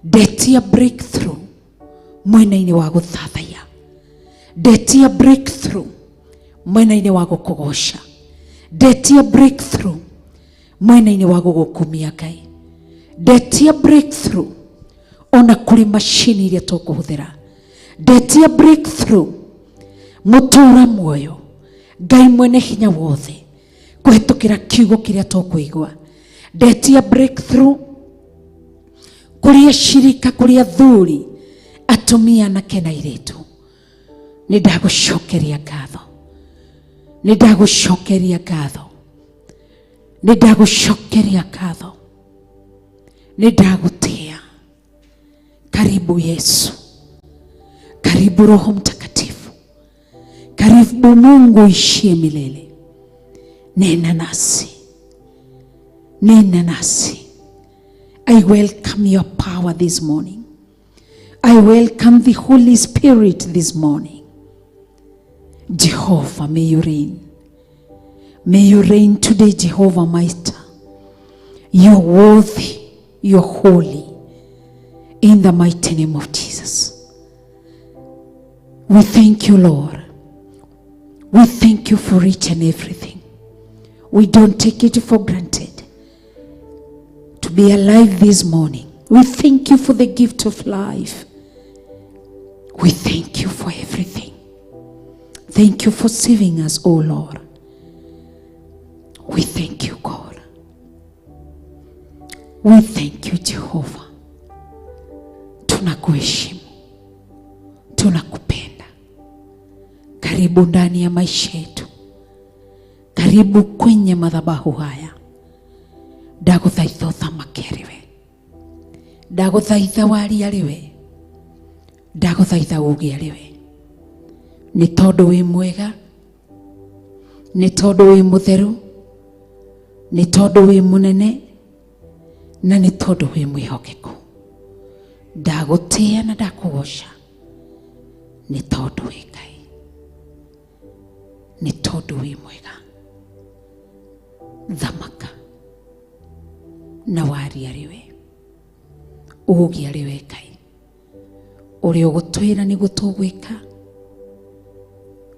ndetia breakthrough mwena-inĩ wa gũthathaiya, ndetia breakthrough mwena-inĩ wa gũkũgoca, ndetia breakthrough mwena-inĩ wa gũgũkumia Ngai, ndetia breakthrough ona kũrĩ macini iria tũkũhũthĩra, ndetia breakthrough mũtũra muoyo Ngai mwene hinya wothe kũhetũkĩra kiugo kĩrĩa tũkũigua, ndetia breakthrough kũrĩ acirika, kũrĩ athuri, atumia, anake na airĩtu. Nĩ ndagũcokeria ngatho, nĩ ndagũcokeria ngatho, nĩ ndagũcokeria ngatho, nĩ ndagũtĩa. Karibu Yesu, karibu Roho Mtakatifu, karibu Mungu ishie milele. Nena nasi, nena nasi. I welcome your power this morning. I welcome the Holy Spirit this morning. Jehovah, may you reign. May you reign today, Jehovah Master. You're worthy, you're holy. In the mighty name of Jesus. We thank you, Lord. We thank you for each and everything. We don't take it for granted to be alive this morning. We thank you for the gift of life. We thank you for everything. Thank you for saving us, O Lord. We thank you, God. We thank you, Jehovah. Tunakuheshimu, tunakupenda. Karibu ndani ya maisha yetu, karibu kwenye madhabahu haya. Ndagũthaitha ũthamake arĩ we, ndagũthaitha warie arĩ we, ndagũthaitha uge arĩ we, nĩ tondũ wĩ mwega, nĩ tondũ wĩ mũtheru, nĩ tondũ wĩ mũnene, na nĩ tondũ wĩ mwĩhokeku. Ndagũtĩĩa na ndakũgoca nĩ tondũ wĩ Ngai. Nĩ tondũ wĩ mwega. Thamaka na waria arĩ we, ũũgĩ arĩ we Ngai. Ũrĩa ũgũtwĩra nĩguo tũgwĩka,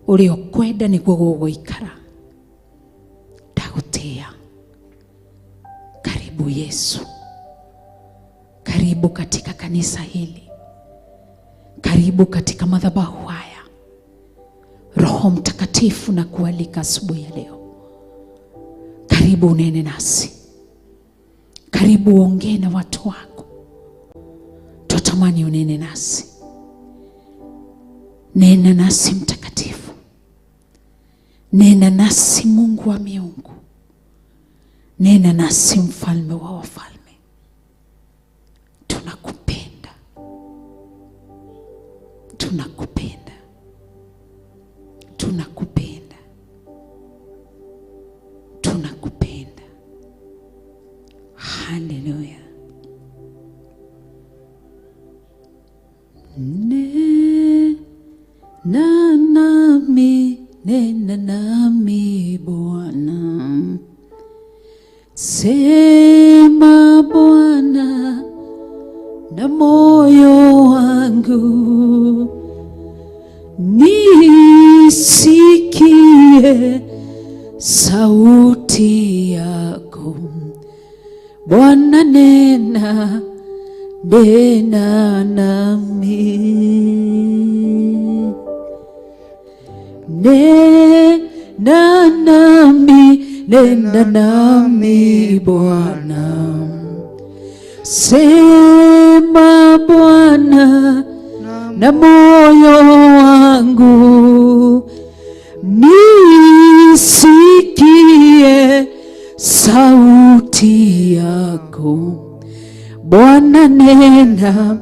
ũrĩa ũkwenda nĩguo gũgũikara. Ndagũtĩĩa. Karibu Yesu, karibu katika kanisa hili, karibu katika madhabahu haya. Roho Mtakatifu na kualika asubuhi ya leo, karibu unene nasi, karibu uongee na watu wako. Twatamani unene nasi. Nena nasi Mtakatifu, nena nasi Mungu wa miungu, nena nasi Mfalme wa wafalme. Tunakupenda, tunakupenda, tunakupenda, tunakupenda. Haleluya. Nena nami, nena nami Bwana, sema Bwana na moyo wangu, nisikie sauti yako Bwana, nena, nena nami. Nena nami, nena nami Bwana, sema Bwana na moyo wangu, nisikie sauti yako Bwana, nena,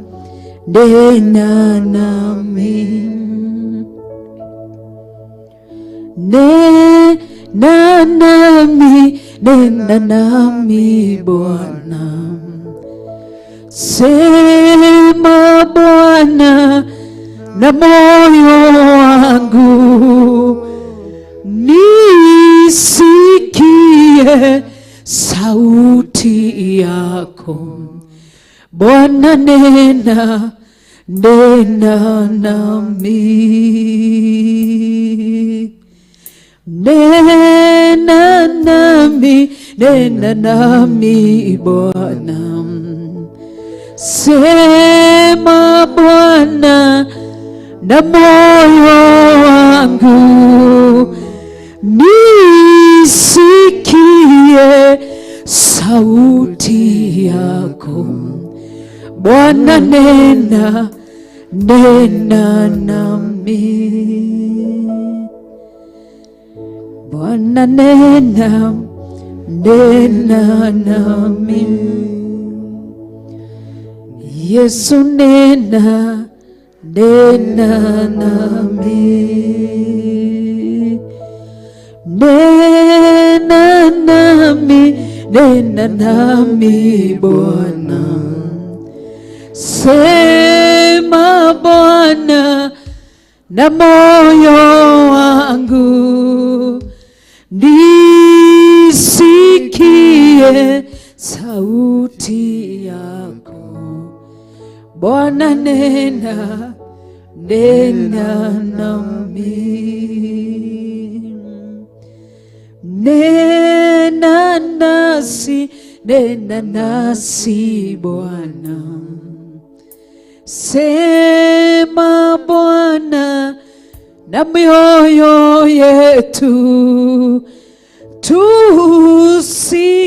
nena nami. Nena nami, nena nami Bwana, sema Bwana na moyo wangu, nisikie sauti yako Bwana, nena, nena nami. Nena nami, nena nami Bwana, sema Bwana na moyo wangu, nisikie sauti yako Bwana, nena, nena nami. Bwana, nena, nena nami. Yesu, nena, nena nami. Nena nami, nena nami Bwana, sema Bwana na moyo wangu, nisikie sauti yako Bwana, nena, nena nami. Nena nasi, nena nasi Bwana, sema Bwana na mioyo yetu,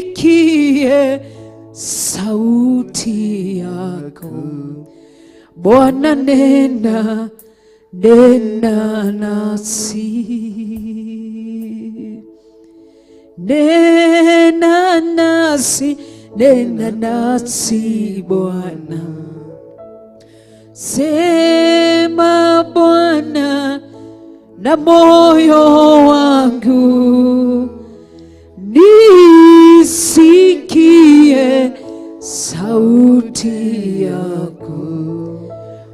tusikie sauti yako Bwana, nena, nena nasi. Nena nasi, nena nasi Bwana, sema Bwana na moyo wangu, nisikie sauti yako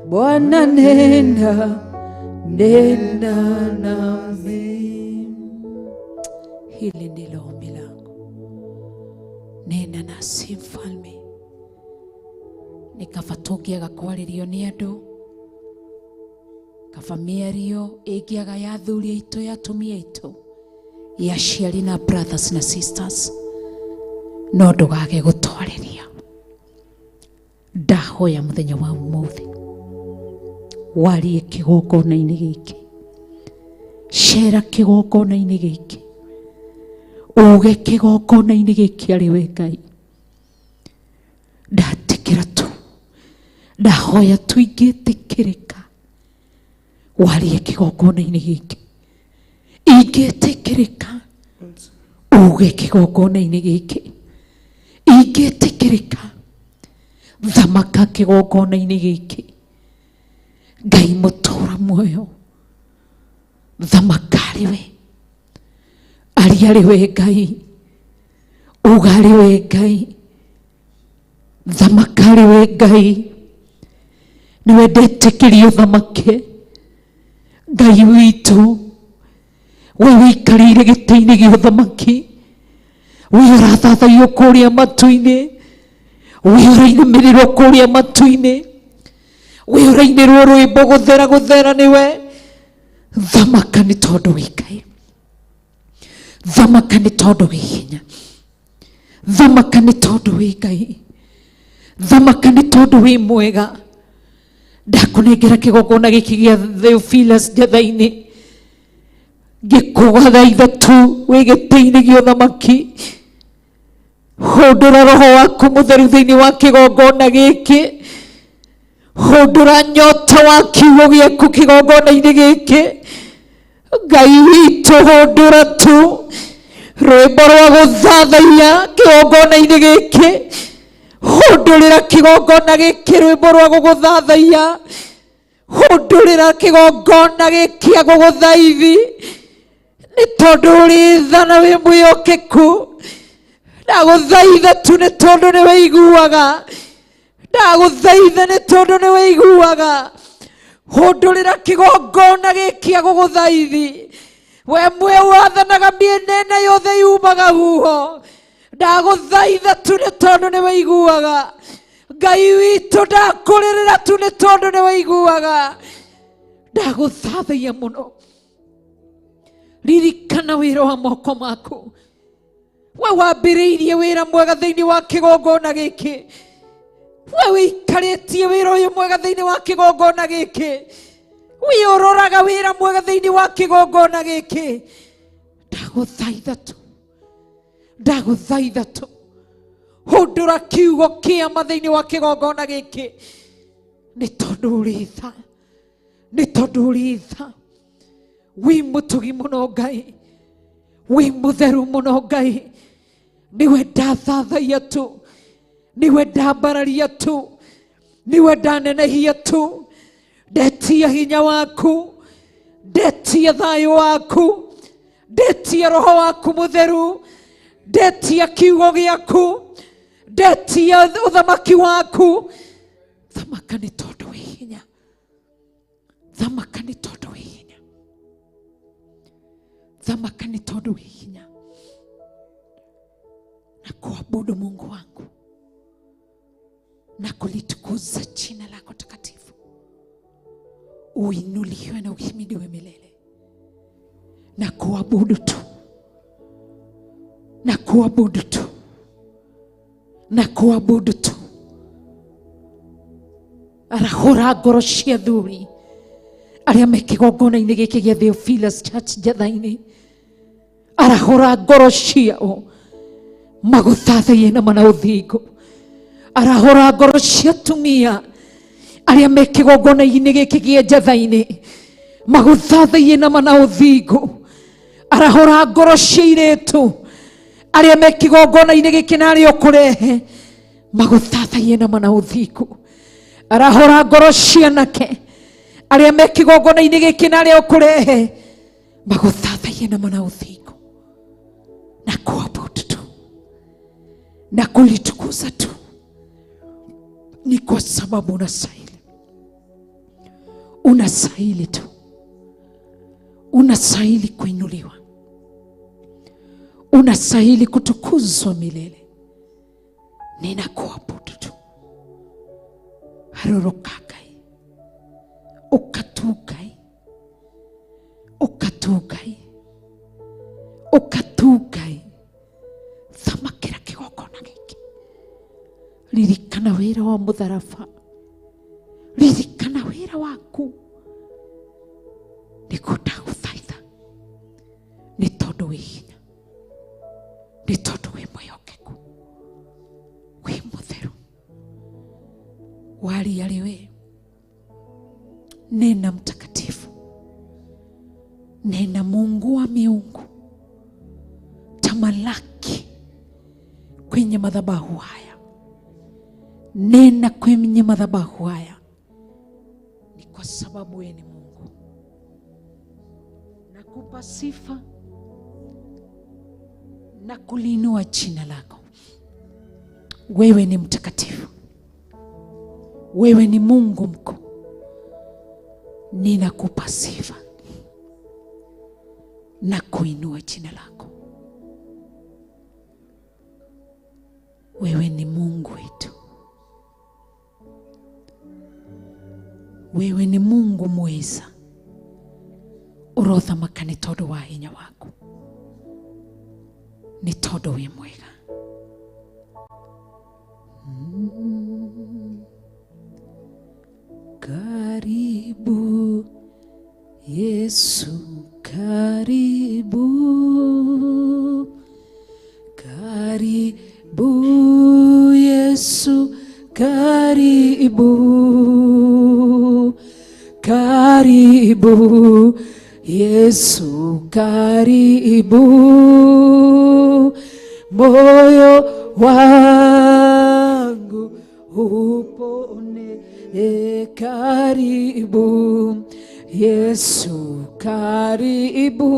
Bwana, nena, nena nami. Hili ndilo ombi langu. Nena nasi mfalme. Nĩ kaba tũngĩaga kwarĩrio nĩ andũ, kaba mĩario ĩngĩaga ya athuri aitũ, ya atumia aitũ, ya aciari na brothers na sisters, no ndũgage gũtwarĩria. Ndahoya mũthenya wa ũmũthĩ warie kĩgongona-inĩ gĩkĩ, cera kĩgongona-inĩ gĩkĩ, uge kĩgongona-inĩ gĩkĩ arĩ we Ngai. Ndatĩkĩra tu, ndahoya tu ingĩtĩkĩrĩka warie kĩgongona-inĩ gĩkĩ, ingĩtĩkĩrĩka uge kĩgongona-inĩ gĩkĩ, ingĩtĩkĩrĩka thamaka kĩgongona-inĩ gĩkĩ. Ngai mũtũra muoyo, thamaka arĩ we, aria arĩ we Ngai, uga arĩ we Ngai, thamaka arĩ we Ngai. Nĩwe ndetĩkĩrio thamake Ngai witũ, we wĩikarĩire gĩtĩ-inĩ gĩa ũthamaki, we ũrathathaiyo kũrĩa matu-inĩ, we ũrainamĩrĩrwo kũrĩa matu-inĩ, we ũrainĩrwo rwĩmbo gũthera gũthera nĩwe. Thamaka nĩ tondũ wĩ Ngai, thamaka nĩ tondũ wĩ hinya, thamaka nĩ tondũ wĩ Ngai, thamaka nĩ tondũ wĩ mwega. Ndakũnengera kĩgongona gĩkĩ gĩa Theophilus Njatha-inĩ, ngĩkũgathaitha tu wĩ gĩtĩ-inĩ gĩa ũthamaki. Hũndũra roho waku mũtheru thĩinĩ wa kĩgongona gĩkĩ, hũndũra nyota wa kiugo gĩaku kĩgongona-inĩ gĩkĩ. Ngai witũ, hũndũra tu rwĩmbo rwa gũthathaiya kĩgongona-inĩ gĩkĩ, hũndũrĩra kĩgongona gĩkĩ rwĩmbo rwa gũgũthathaiya, hũndũrĩra kĩgongona gĩkĩ gĩa gũgũthaithi, nĩ tondũ ũrĩ tha na wĩ mwĩhokeku. Ndagũthaitha tu nĩ tondũ nĩ wĩiguaga, ndagũthaitha nĩ tondũ nĩ wĩiguaga. Hũndũrĩra kĩgongona gĩkĩ gĩa gũgũthaithi, we mwe wathanaga mĩena ĩna yothe yumaga huho. Ndagũthaitha tu nĩ tondũ nĩ wĩiguaga. Ngai witũ, ndakũrĩrĩra tu nĩ tondũ nĩ wĩiguaga. Ndagũthathaiya mũno. Ririkana wĩra wa moko maku, we wambĩrĩirie wĩra mwega thĩinĩ wa kĩgongona gĩkĩ, we wĩikarĩtie wĩra ũyũ mwega thĩinĩ wa kĩgongona gĩkĩ, we ũroraga wĩra mwega thĩinĩ wa kĩgongona gĩkĩ. Ndagũthaitha tu, ndagũthaitha tu, hũndũra kiugo kĩama thĩinĩ wa kĩgongona gĩkĩ, nĩ tondũ ũrĩ tha, nĩ tondũ ũrĩ tha. Wĩ mũtugi mũno Ngai, wĩ mũtheru mũno Ngai. Nĩwe ndathathaiya tu, nĩwe ndambararia tu, nĩwe ndanenehia tu. Ndetia hinya waku, ndetia thayũ waku, ndetia roho waku mũtheru, ndetia kiugo gĩaku, ndetia ũthamaki waku. Thamaka nĩ tondũ wĩ hinya, thamaka nĩ tondũ wĩ hinya, thamaka nĩ tondũ wĩ hinya. Na kuabudu Mungu wangu na kulitukuza jina lako takatifu, uinuliwe na uhimidiwe milele. Na kuabudu tu, na kuabudu tu, na kuabudu tu. Arahũra ngoro cia athuri arĩa me kĩgongona-inĩ gĩkĩ gĩa Theophilus Church Njatha-inĩ, arahũra ngoro ciao magũthathaiye na mana ũthingu. Arahũra ngoro cia atumia arĩa me kĩgongona-inĩ gĩkĩ gĩa Njatha-inĩ magũthathaiye na mana ũthingu. Arahũra ngoro cia airĩtu arĩa me kĩgongona-inĩ gĩkĩ na arĩa ũkũrehe magũthathaiye na mana ũthingu. Arahũra ngoro cia anake arĩa me kĩgongona-inĩ gĩkĩ na arĩa ũkũrehe magũthathaiye na mana ũthingu. Na kuabudu tu na kulitukuza tu, ni kwa sababu unastahili, unastahili tu, unastahili kuinuliwa, Unastahili kutukuzwa milele. Ninakuabudu tu. Harorokakai. Ukatukai. Ukatukai. Ukatukai. Thamakĩra kĩgongona gĩkĩ. Ririkana wĩra wa mũtharaba. Ririkana wĩra waku. Nĩguo ndagũthaitha. Nĩ tondũ wĩ hinya. Nĩ tondũ wĩ mwĩhokeku. Wĩ mũtheru. Waria rĩ we. Nena mtakatifu. Nena Mungu wa miungu. Tamalaki kwenye madhabahu haya. Nena kwenye madhabahu haya. Ni kwa sababu wewe ni Mungu. Nakupa sifa na kuliinua jina lako. Wewe ni mtakatifu. Wewe ni Mungu mkuu. Ninakupa sifa na kuinua jina lako. Wewe ni Mungu wetu. Wewe ni Mungu mweza. Ũrothamaka nĩ tondũ wa hinya waku. Nĩ tondũ wĩ mwega. Karibu Yesu, karibu. Karibu Yesu, karibu. Karibu Yesu, karibu. Moyo wangu upone. Karibu Yesu, karibu.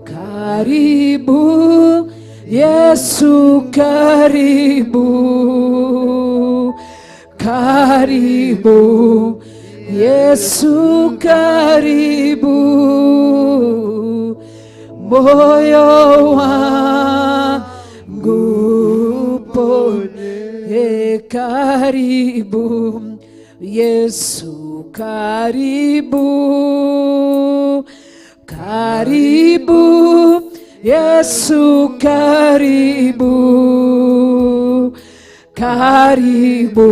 Karibu Yesu, karibu. Karibu Yesu, karibu. Moyo wangu upone. Karibu Yesu, karibu. Karibu Yesu, karibu. Karibu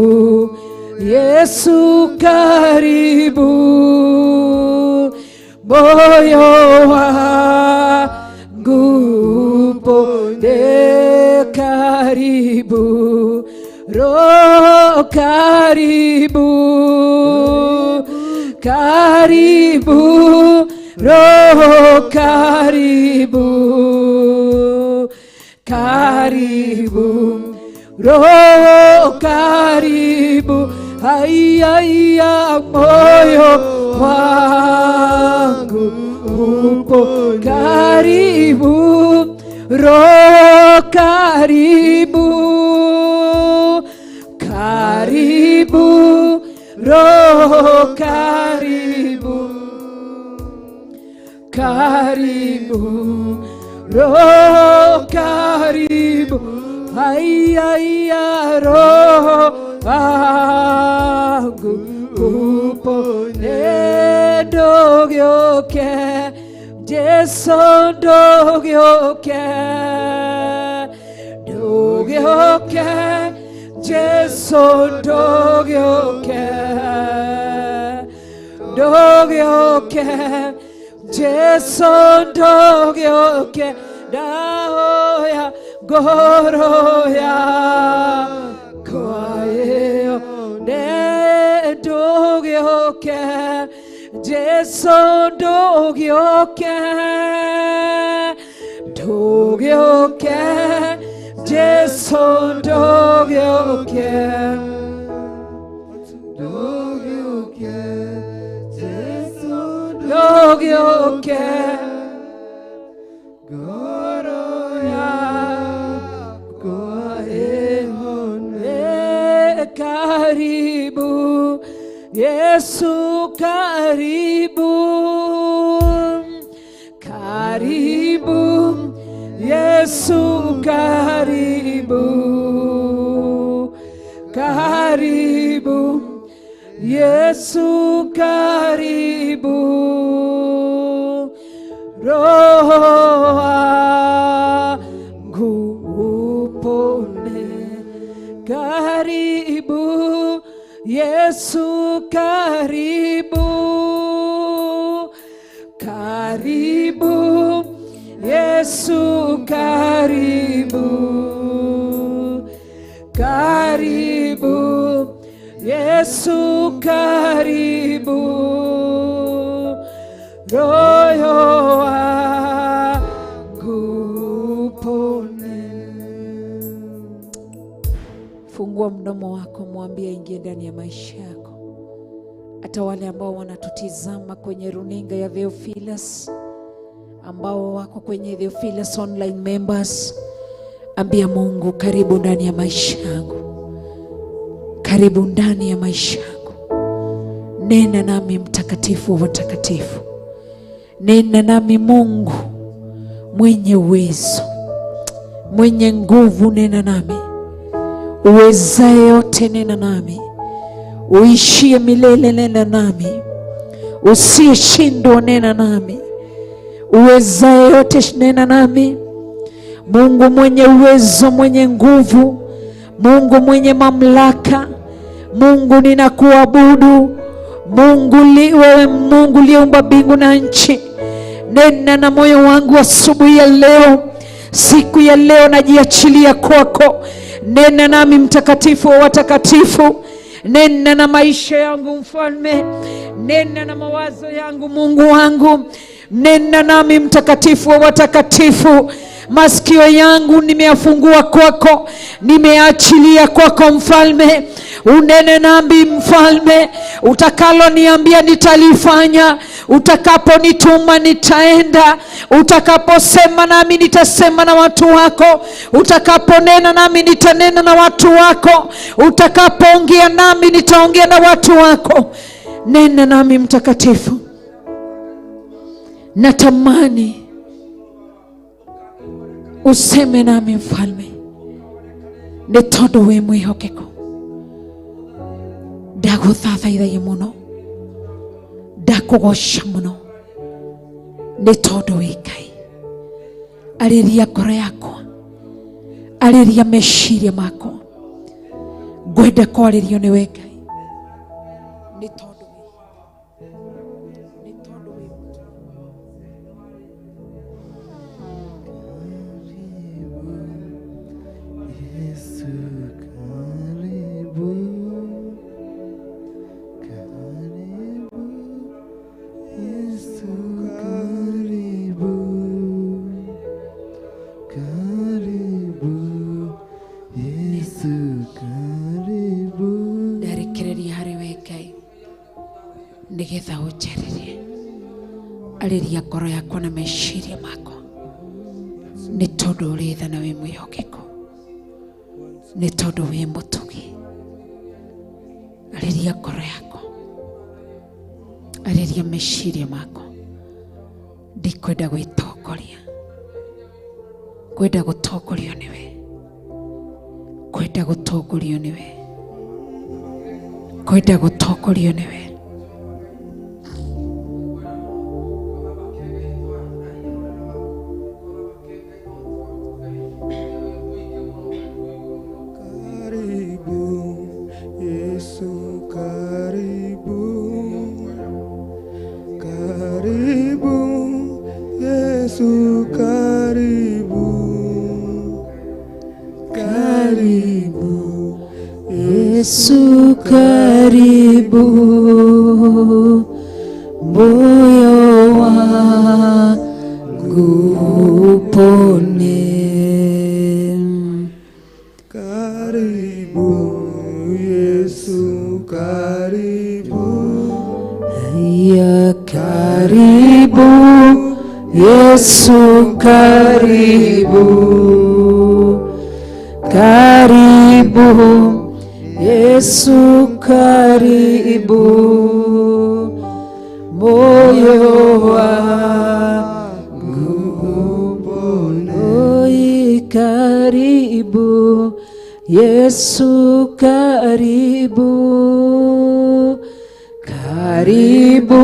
Yesu, karibu. Moyo wangu upone. Karibu Roho, karibu. Karibu Roho, karibu. Karibu Roho, karibu. Ai, ai, moyo wangu upo. Karibu Roho, karibu. Karibu Roho, karibu. Karibu Roho, karibu. Ai, ai, Roho wangu upone. Ndũgĩũke Jesu, ndũgĩũke. Ndũgĩũke Jesu, ndũgĩũke. Ndũgĩũke Jesu, ndũgĩũke. Ndahoya ngoro yakwa ĩyo. Ndũgĩũke Jesu, ndũgĩũke. Ndũgĩũke Jesu, ndũgĩũke. Ndũgĩũke Jesu, Ndũgĩũke. Ngoro yakwa ĩhone. Karibu Yesu, karibu. Karibu Yesu karibu, karibu Yesu karibu, roho wangu upone. Karibu Yesu karibu, karibu Yesu karibu, karibu Yesu karibu, roho wangu upone. Fungua mdomo wako, mwambie aingie ndani ya maisha yako. Hata wale ambao wanatutizama kwenye runinga ya Theophilus, ambao wako kwenye Theophilus online members, ambia Mungu karibu ndani ya maisha yangu, karibu ndani ya maisha yangu. Nena nami mtakatifu wa watakatifu, nena nami Mungu mwenye uwezo, mwenye nguvu, nena nami uwezaye yote, nena nami uishie milele, nena nami usiyeshindwa, nena nami uwezaye yote, nena nami. Mungu mwenye uwezo, mwenye nguvu, Mungu mwenye mamlaka, Mungu ninakuabudu. Mungu wewe Mungu uliyeumba mbingu na nchi, nena na moyo wangu asubuhi ya leo, siku ya leo najiachilia kwako. Nena nami mtakatifu wa watakatifu, nena na maisha yangu mfalme, nena na mawazo yangu Mungu wangu, nena nami mtakatifu wa watakatifu. Masikio yangu nimeyafungua kwako, nimeachilia kwako mfalme. Unene nami mfalme, utakaloniambia nitalifanya, utakaponituma nitaenda, utakaposema nami nitasema na watu wako, utakaponena nami nitanena na watu wako, utakapoongea nami nitaongea na watu wako. Nena nami mtakatifu, natamani useme nami mfalme, nĩ tondũ wĩ mwĩhokeku. Ndagũthathaithagia mũno, ndakũgoca mũno, nĩ tondũ wĩ Ngai. Arĩria ngoro yakwa, arĩria meciria makwa, ngwenda kwarĩrio nĩwe Ngai, nĩ tondũ wĩ Yesu karibu, karibu, Yesu karibu, karibu, Yesu karibu. Ndarekereria harĩ we Ngai, nĩgetha ũnjarĩrie. Arĩria ngoro yakwa na meciria makwa, nĩ tondũ ũrĩ tha na wĩ mwĩhokeku, nĩ tondũ wĩ mũtugi. Arĩria ngoro yakwa, arĩria meciria makwa. Ndikwenda gwĩtongoria, ngwenda gũtongorio nĩwe, ngwenda gũtongorio nĩwe, ngwenda gũtongorio nĩwe. Karibu Yesu karibu, karibu Yesu karibu, karibu Yesu karibu, moyo wangu upone. Karibu Yesu karibu, Ya karibu Yesu karibu, karibu Yesu karibu, moyo wangu upone. Yesu karibu, karibu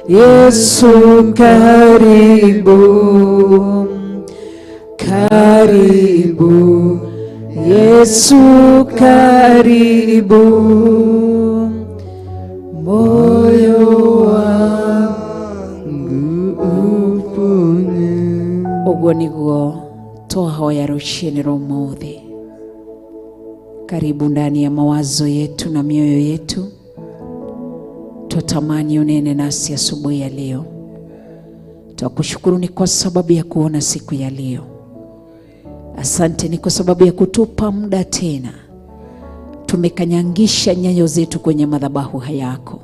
Yesu karibu, karibu Yesu karibu, moyo wangu uponye. Ũguo nĩguo twahoya rũciinĩ rwa ũmũthĩ. Karibu ndani ya mawazo yetu na mioyo yetu. Twatamani unene nasi asubuhi ya leo. Twakushukuru ni kwa sababu ya kuona siku ya leo. Asante ni kwa sababu ya kutupa muda tena. Tumekanyangisha nyayo zetu kwenye madhabahu yako.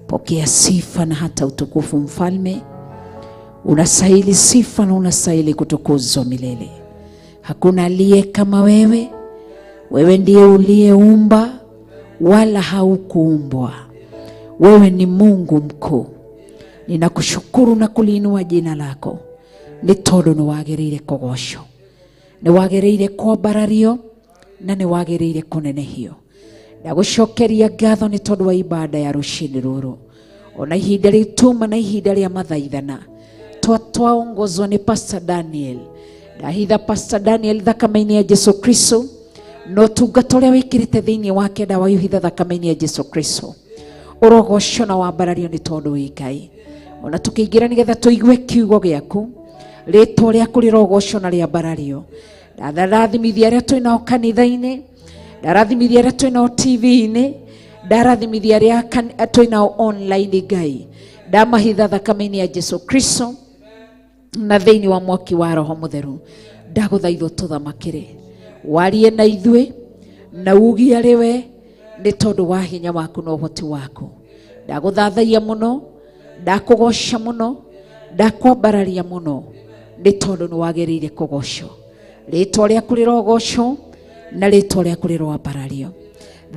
Pokea sifa na hata utukufu, Mfalme. Unastahili sifa na unastahili kutukuzwa milele. Hakuna aliye kama wewe. Wewe ndiye uliyeumba wala haukuumbwa. Wewe ni Mungu mkuu. Ninakushukuru na kuliinua jina lako nĩ tondũ nĩ wagĩrĩire kũgocwo, nĩ wagĩrĩire kwambarario na nĩ wagĩrĩire kũnenehio. Ndagũcokeria ngatho nĩ tondũ wa ibada ya rũcinĩ rũrũ, ona ihinda rĩu tuma na ihinda rĩa mathaithana twaongozwo nĩ Pastor Daniel. Ndahitha Pastor Daniel thakame-inĩ ya Jesu Kristo na ũtungata ũrĩa wĩkĩrĩte thĩinĩ wake ndawaiuhitha thakame-inĩ ya Jesu Kristo. Ũrogocwo na wambarario nĩ tondũ wĩ Ngai. Ona tũkĩingĩra nĩgetha tũigue kiugo gĩaku, rĩtwa rĩaku rĩrogocwo na rĩambarario. Ndarathimithia arĩa twĩ nao kanitha-inĩ, ndarathimithia arĩa twĩ nao TV-inĩ, ndarathimithia arĩa twĩ nao online. Ngai, ndamahitha thakame-inĩ ya Jesu Kristo na thĩinĩ wa mwaki wa Roho Mũtheru. Ndagũthaithwo tũthamakĩre, warie na ithuĩ na ugie arĩ we nĩ tondũ wa hinya waku na ũhoti waku. Ndagũthathaia mũno, ndakũgoca mũno, ndakwambararia mũno nĩ tondũ nĩ wagĩrĩire kũgocwo. Rĩtwa rĩaku rĩrogocwo na rĩtwa rĩaku rĩroambarario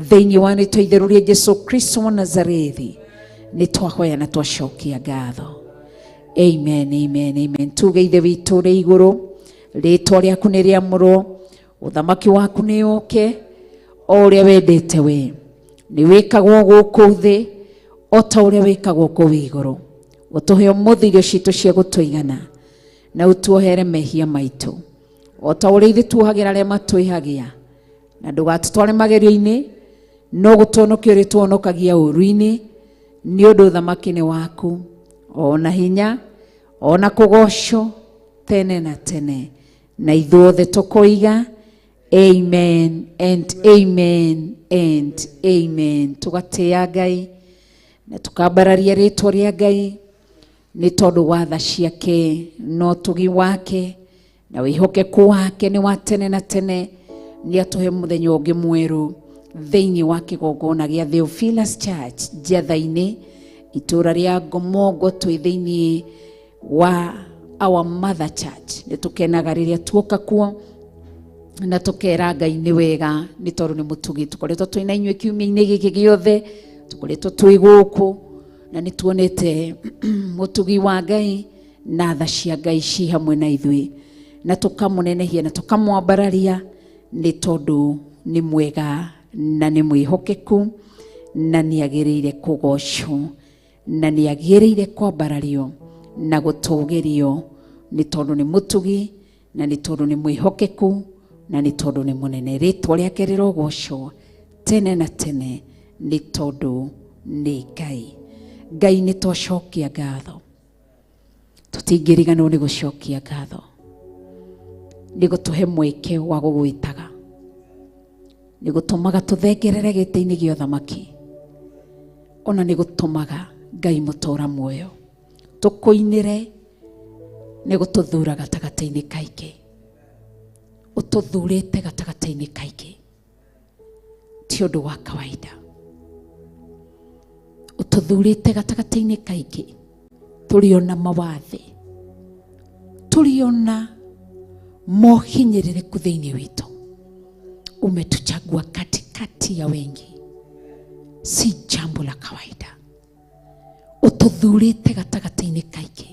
thĩinĩ wa rĩtwa itheru rĩa Jesu Kristo wa Nazarethi. Nĩ twahoya na twacokia ngatho. Amen, amen, amen. Tuge Ithe witũ ũrĩ igũrũ, rĩtwa rĩaku nĩ rĩamũrwo, ũthamaki waku nĩ ũke, o ũrĩa wendete we nĩ wĩkagwo gũkũ thĩ o ta ũrĩa wĩkagwo kũu igũrũ. Ũtũhe ũmũthĩ irio citũ cia gũtũigana na ũtuohere mehia maitũ o ta ũrĩa ithuĩ tuohagĩra arĩa matwĩhagia, na ndũgatũtware magerio-inĩ, no gũtũhonokia ũrĩtũhonokagia ũũru-inĩ, nĩ ũndũ ũthamaki nĩ waku, ona hinya, ona kũgocwo tene na tene. Na ithuothe tũkoiga amen and amen and amen. Tũgatĩĩa Ngai na tũkambararia rĩtwa rĩa Ngai nĩ tondũ wa tha ciake na ũtugi wake na wĩhokeku wake nĩ wa tene na tene. Nĩ atũhe mũthenya ũngĩ mwerũ thĩinĩ wa kĩgongona gĩa Theophilus Church Njetha-inĩ, itũra rĩa Ngomongo, twĩ thĩinĩ wa our mother church. Nĩ tũkenaga rĩrĩa tuoka kuo na tũkera Ngai nĩ wega nĩ tondũ nĩ mũtugi. Tũkoretwo twĩ na inyuĩ kiumia-inĩ gĩkĩ gĩothe, tũkoretwo twĩ gũkũ na nĩ tuonete mũtugi wa Ngai na tha cia Ngai ci hamwe na ithuĩ, na tũkamũnenehia na tũkamwambararia nĩ tondũ nĩ mwega na nĩ mwĩhokeku na nĩ agĩrĩire kũgocwo na nĩ agĩrĩire kwambarario na gũtũgĩrio nĩ tondũ nĩ mũtugi na nĩ tondũ nĩ mwĩhokeku na nĩ tondũ nĩ mũnene. Rĩtwa rĩake rĩrogocwo tene na tene nĩ tondũ nĩ Ngai. Ngai, nĩ twacokia ngatho, tũtingĩriganĩrwo nĩ gũcokia ngatho nĩ gũtũhe mweke wa gũgwĩtaga, nĩ gũtũmaga tũthengerere gĩtĩ-inĩ gĩa ũthamaki, ona nĩ gũtũmaga Ngai mũtũra muoyo tũkũinĩre, nĩ gũtũthura gatagatĩ-inĩ kaingĩ. Ũtũthurĩte gatagatĩ-inĩ kaingĩ ti ũndũ wa kawaida. Ũtũthurĩte gatagatĩ-inĩ kaingĩ tũrĩ ona mawathe, tũrĩ ona mohinyĩrĩrĩku thĩinĩ witũ. Umetuchagua katikati ya wengi, si jambo la kawaida. Ũtũthurĩte gatagatĩ-inĩ kaingĩ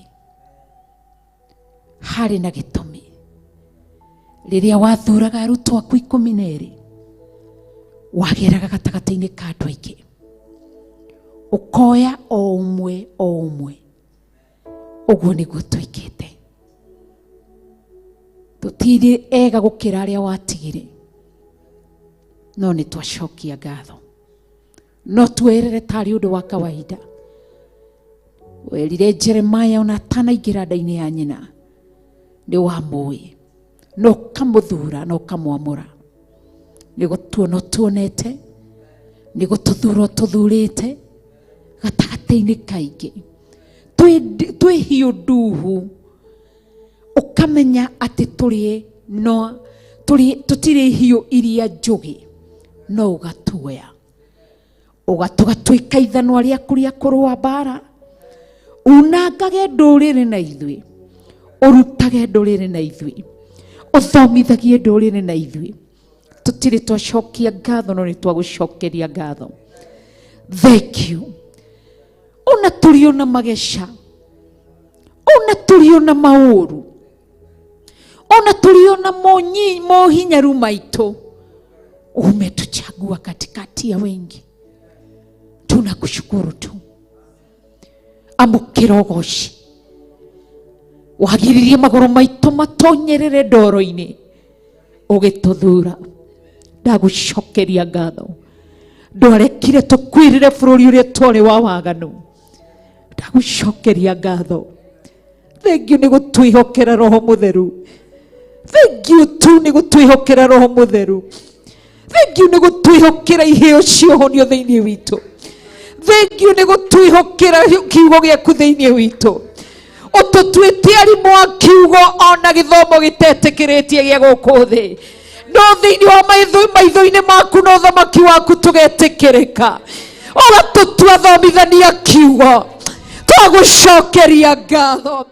harĩ na gĩtũmi. Rĩrĩa wathuraga arutwo aku 12, wageraga gatagatĩ-inĩ ka andũ aingĩ, ũkoya o ũmwe o ũmwe. Ũguo nĩguo twĩkĩte. Tũtirĩ ega gũkĩra arĩa watigire, no nĩ twacokia ngatho. No tuerere tarĩ ũndũ wa kawaida. Werire Jeremiah ona atanaingĩra nda-inĩ ya nyina nĩ wamũĩ, na ũkamũthura na ũkamwamũra. Nĩ gũtuona ũtuonete, nĩ gũtũthura ũtũthurĩte gatagatĩ-inĩ kaingĩ. Twĩ hiũ nduhu, ũkamenya atĩ tũrĩ no tũrĩ tũtirĩ hiũ iria njũgĩ, no ũgatuoya ũgatũgatuĩka ithanwa rĩaku rĩa kũrũa mbara. Unangage ndũrĩrĩ na ithuĩ, ũrutage ndũrĩrĩ na ithuĩ, ũthomithagie ndũrĩrĩ na ithuĩ. Tũtirĩ twacokia ngatho, no nĩ twagũcokeria ngatho. Thank you. Ona tũrĩ ona mageca, ona tũrĩ ona maũru, ona tũrĩ ona mohinyaru maitũ, umetuchagua katikati ya wengi. Tunakushukuru tu. Amũkĩra ũgoci. Wagiririe magũrũ maitũ matonyerere ndoro-inĩ, ũgĩtũthura. Ndagũcokeria ngatho. Ndwarekire tũkuĩrĩre bũrũri ũrĩa twarĩ wa waganu. Ndagũcokeria ngatho. Thank you nĩ gũtwĩhokera Roho Mũtheru. Thank you tu nĩ gũtwĩhokera Roho Mũtheru. Thank you nĩ gũtwĩhokera iheo cia ũhonio thĩinĩ witũ. Thank you nĩ gũtwĩhokera kiugo gĩaku thĩinĩ witũ. Ũtũtuĩte arimũ a kiugo ona gĩthomo gĩtetĩkĩrĩtie gĩa gũkũ thĩ. No thĩinĩ wa maitho-inĩ maku na ũthamaki waku tũgetĩkĩrĩka. Ũgatũtua thomithania kiugo. Twagũcokeria ngatho.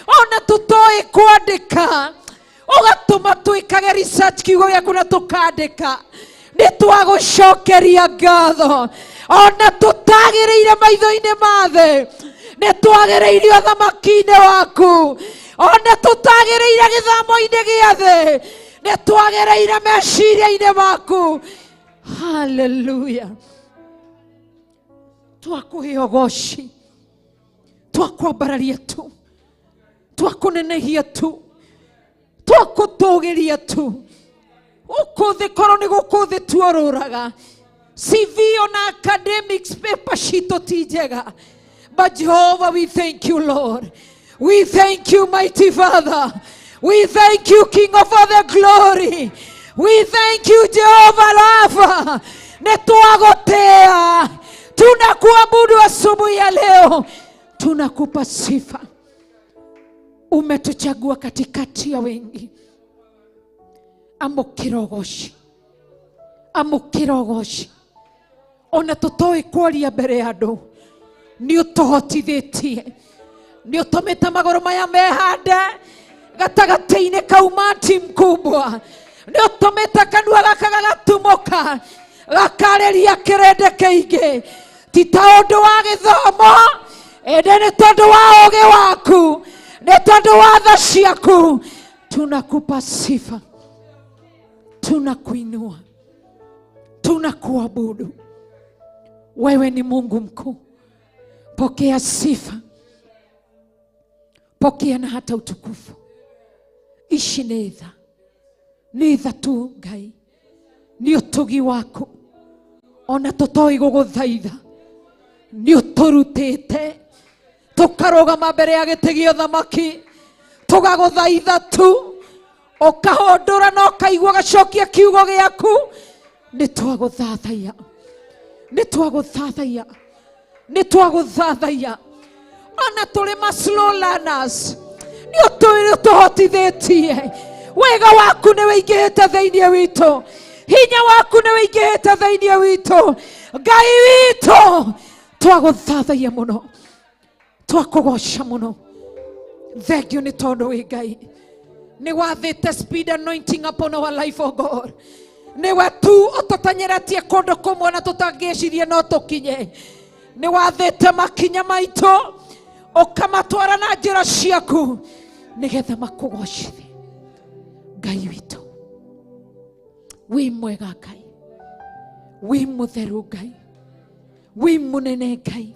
Ona tũtoĩ kwandĩka, ũgatũma twĩkage research kiugo gĩaku na tũkandĩka. Nĩ twagũcokeria ngatho. Ona tũtagĩrĩire maitho-inĩ ma thĩ, nĩ twagĩrĩire ũthamaki-inĩ waku. Ona tũtagĩrĩire gĩthamo-inĩ gĩa thĩ, nĩ twagĩrĩire meciria-inĩ maku. Hallelujah. Twakũhe ũgoci, twakwambararia tu, twakũnenehia tu, twakũtũgĩria tu. Gũkũ thĩ korwo nĩ gũkũ thĩ tuorũraga, CV ona academics paper citũ ti njega. But Jehovah, we thank you, Lord. We thank you, mighty Father. We thank you, King of all the glory. We thank you, Jehovah Rapha. Nĩ twagũtĩa, tunakuabudu asubuhi ya leo, tunakupa sifa. Umetuchagua katikati ya wengi. Amũkĩra ũgoci, amũkĩra ũgoci. Ona tũtoĩ kwaria mbere ya andũ, nĩ ũtũhotithĩtie, nĩ ũtũmĩte magũrũ maya mehande gatagatĩ-inĩ ka umati mkubwa, nĩ ũtũmĩte kanua gaka gagatumũka gakarĩria kĩrĩndĩ kĩingĩ, ti ta ũndũ wa gĩthomo, ĩndĩ nĩ tondũ wa ũũgĩ waku, nĩ tondũ wa tha ciaku. Tunakupa sifa, tunakuinua, tunakuabudu. Wewe ni Mungu mkuu. Pokea sifa, pokea na hata utukufu. Ici nĩ tha, nĩ tha tu Ngai, nĩ ũtugi waku. Ona tũtoĩ gũgũthaitha, nĩ ũtũrutĩte tũkarũgama mbere ya gĩtĩ gĩa ũthamaki, tũgagũthaitha tu, ũkahũndũra na ũkaigua ũgacokia kiugo gĩaku. Nĩ twagũthathaiya, nĩ twagũthathaiya, nĩ twagũthathaiya. Ona tũrĩ ma slow learners, nĩ ũtũhotithĩtie. Wega waku nĩ wĩingĩhĩte thĩinĩ witũ, hinya waku nĩ wĩingĩhĩte thĩinĩ witũ. Ngai witũ, twagũthathaiya mũno, twakũgoca mũno. Thank you nĩ tondũ wĩ Ngai. Nĩ wathĩte speed anointing upon our life, oh God. Nĩwe tu ũtũtanyĩretie kũndũ kũmwe na tũtangĩciria no tũkinye. Nĩ wathĩte makinya maitũ ũkamatwara na njĩra ciaku nĩgetha makũgocithie. Ngai witũ, Wĩ mwega Ngai, wĩ mũtheru Ngai, wĩ mũnene Ngai,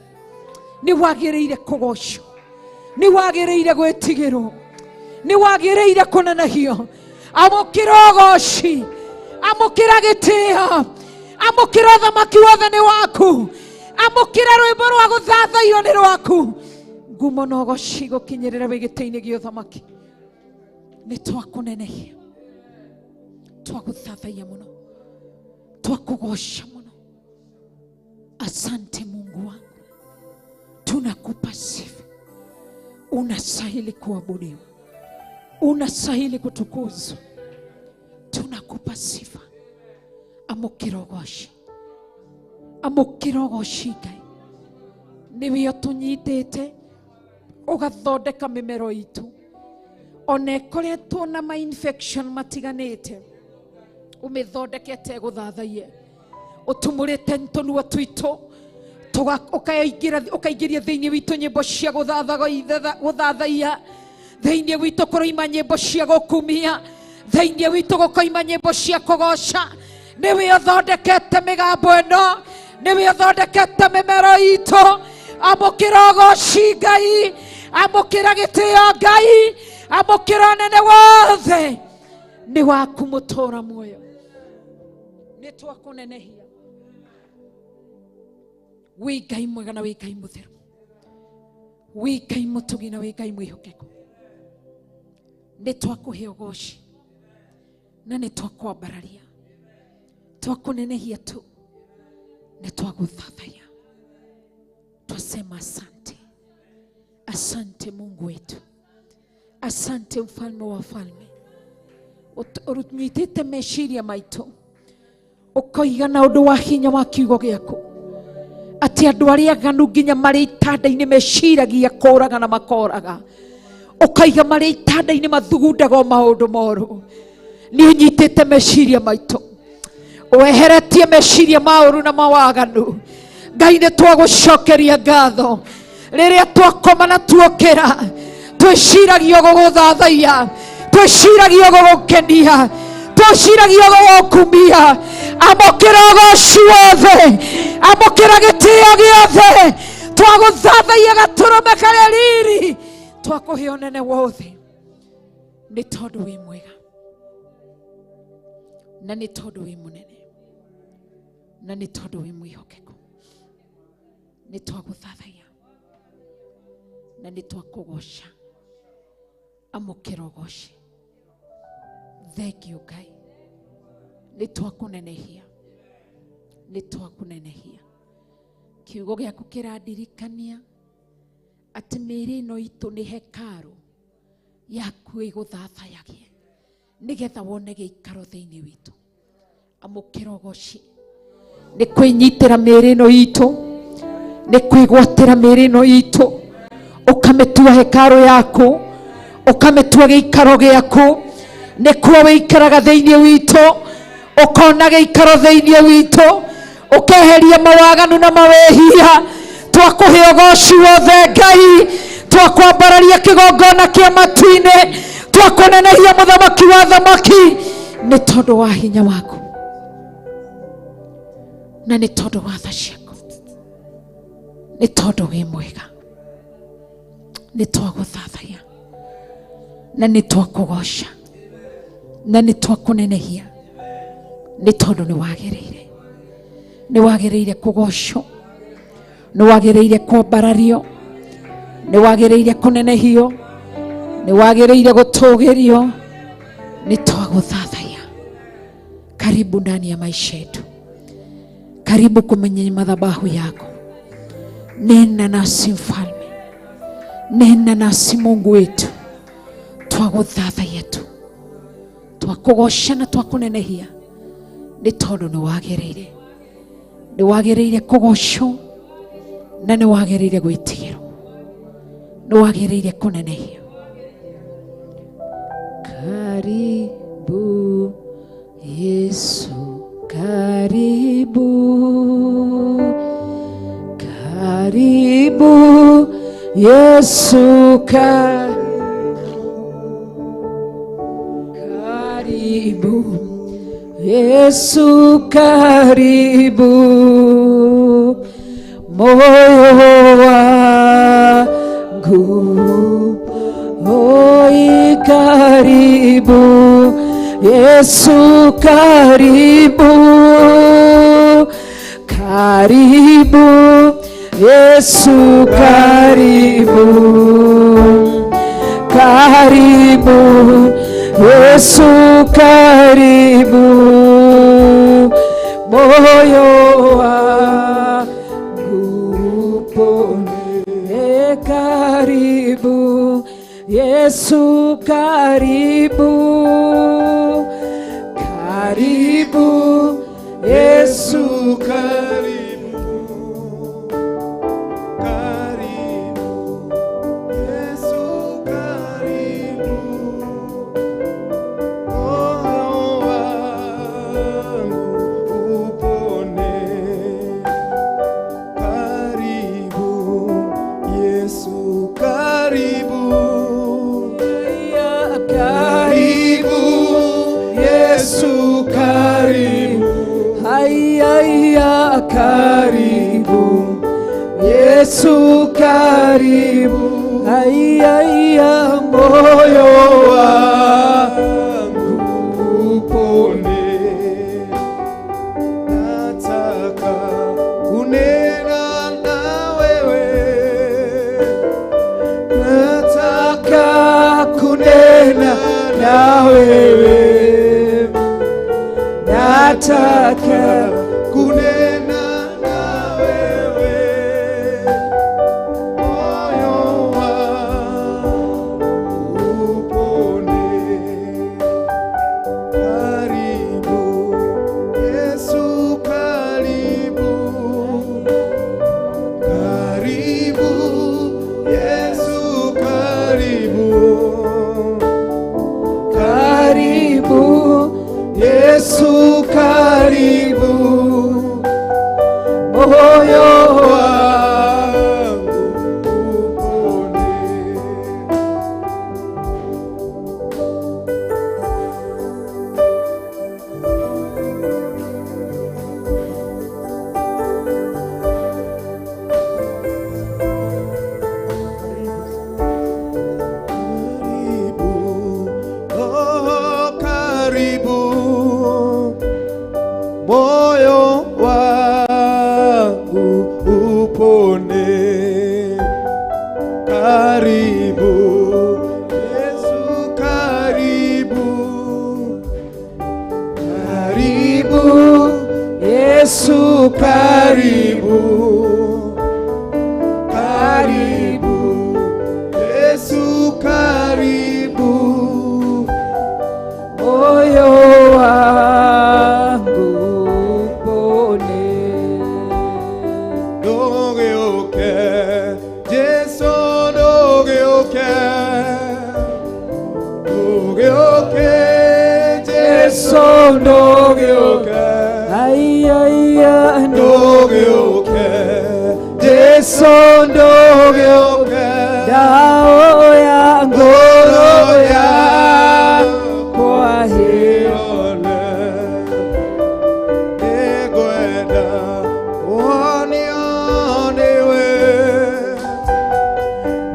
nĩ wagĩrĩire kũgocwo, nĩ wagĩrĩire gwĩtigĩrwo, nĩ wagĩrĩire kũnenehio. Amũkĩra ũgoci, amũkĩra gĩtĩo, amũkĩra ũthamaki wothe nĩ waku, amũkĩra rwĩmbo rwa gũthathaiyo nĩ rwaku. Ngumo na ũgoci gũkinyĩrĩra wĩ gĩtĩ-inĩ gĩa ũthamaki. Nĩ twakũnenehia, twagũthathaiya mũno, twakũgoca mũno. Asante Mungu wangu, tunakupa sifa. Unastahili kuabudiwa, unastahili kutukuzwa. Tunakupa sifa. Amũkĩra ũgoci, amũkĩra ũgoci Ngai. Nĩwe ũtũnyitĩte ũgathondeka mĩmero itũ, ona ĩkoretwo na ma infection matiganĩte, ũmĩthondekete gũthathaiye, ũtumũrĩte tũnua twitũ, ũkaingĩria thĩinĩ witũ nyĩmbo cia gũthathaiya, thĩinĩ witũ kũroima nyĩmbo cia gũkumia, thĩinĩ witũ gũkoima nyĩmbo cia kũgoca. Nĩwe ũthondekete mĩgambo ĩno, nĩwe ũthondekete mĩmero itũ. Amũkĩra ũgoci Ngai, amũkĩra gĩtĩo Ngai, amũkĩra ũnene wothe nĩ waku mũtũra muoyo. Nĩ twakũnenehia. Wĩ Ngai mwega na wĩ Ngai mũtheru, wĩ Ngai mũtugi na wĩ Ngai mwĩhokeku. Nĩ twakũhe ũgoci na nĩ twakwambararia, twakũnenehia tu, nĩ twagũthathaiya. Twasema asante, asante Mungu wetu, asante mfalme wa falme. Ũnyitĩte meciria maitũ, ũkoiga na ũndũ wa hinya wa kiugo gĩaku atĩ andũ arĩa aganu nginya marĩ itanda-inĩ meciragia kũraga na makoraga, ũkaiga marĩ itanda-inĩ mathugundaga o maũndũ moru. Nĩ ũnyitĩte meciria maitũ, weheretie meciria ma ũru na mawaganu. Ngai nĩ twagũcokeria ngatho. Rĩrĩa twakoma na tuokĩra, twĩciragia gũgũthathaiya, twĩciragia gũgũkenia, twĩciragia gũgũkumia. Amũkĩra ũgoci wothe, amũkĩra gĩtĩo gĩothe. Twagũthathaiya gatũrũme karĩa riri, twakũhe ũnene wothe, nĩ tondũ wĩ mwega na nĩ tondũ wĩ mũnene na nĩ tondũ wĩ mwĩhokeku. Nĩ twagũthathaiya na nĩ twakũgoca. Amũkĩra ũgoci. Thank you Ngai, nĩ twakũnenehia, nĩ twakũnenehia. Kiugo gĩaku kĩrandirikania atĩ mĩĩrĩ ĩno itũ nĩ hekarũ yaku ĩgũthathayagie, nĩgetha wone gĩikaro thĩinĩ witũ. Amũkĩra ũgoci. Nĩ kwĩnyitĩra mĩĩrĩ ĩno itũ, nĩ kwĩgwatĩra mĩĩrĩ ĩno itũ, ũkamĩtua hekarũ yaku, ũkamĩtua gĩikaro gĩaku. Nĩkuo wĩikaraga thĩinĩ witũ, ũkona gĩikaro thĩinĩ witũ, ũkeheria mawaganu na mawĩhia. Twakũhe ũgoci wothe Ngai, twakwambararia kĩgongona kĩa matu-inĩ, twakũnenehia mũthamaki wa thamaki, nĩ tondũ wa hinya waku na nĩ tondũ wa tha ciaku, nĩ tondũ wĩ mwega. Nĩ twagũthathaiya na nĩ twakũgoca na nĩ twakũnenehia, nĩ tondũ nĩ wagĩrĩire, nĩ wagĩrĩire kũgocwo, nĩ wagĩrĩire kwambarario, nĩ wagĩrĩire kũnenehio, nĩ wagĩrĩire gũtũgĩrio. Nĩ twagũthathaiya. Karibu ndani ya maisha yetu, karibu kwenye madhabahu yako. Nena nasi mfalme, nena nasi Mungu wetu. Twagũthathaiya tu, twakũgoca na twakũnenehia, nĩ tondũ nĩ wagĩrĩire, nĩ wagĩrĩire kũgocwo na nĩ wagĩrĩire gwĩtigĩrwo, nĩ wagĩrĩire kũnenehio. Karibu Yesu, karibu, karibu Yesu, karibu. Yesu karibu, moyo wangu. Oi, karibu Yesu, karibu, karibu Yesu, karibu, karibu Yesu, karibu, moyo wangu upone. Karibu Yesu, karibu, karibu Yesu, karibu, karibu Yesu, karibu, moyo wangu upone. Karibu Yesu, karibu, karibu Yesu, karibu, hayaya, karibu Yesu, karibu, hayaya, moyo wangu upone. Nataka kunena na wewe, nataka kunena na wewe, nataka kunena na wewe, moyo wangu upone. Karibu Yesu, karibu, karibu Yesu, karibu, karibu Yesu, karibu, moyo wangu upone. Karibu, oh, karibu, moyo wangu upone. Karibu Yesu, karibu, karibu Yesu, karibu, karibu Yesu, karibu, moyo wangu upone. ndũgĩũke Jesu, ndũgĩũke, ndũgĩũke Jesu, ndũgĩũke, Ayaya, ndũgĩũke Jesu, ndũgĩũke, dao ya ngoro ngoro yakwa yakwa ĩone. Nĩngwenda wonio nĩwe,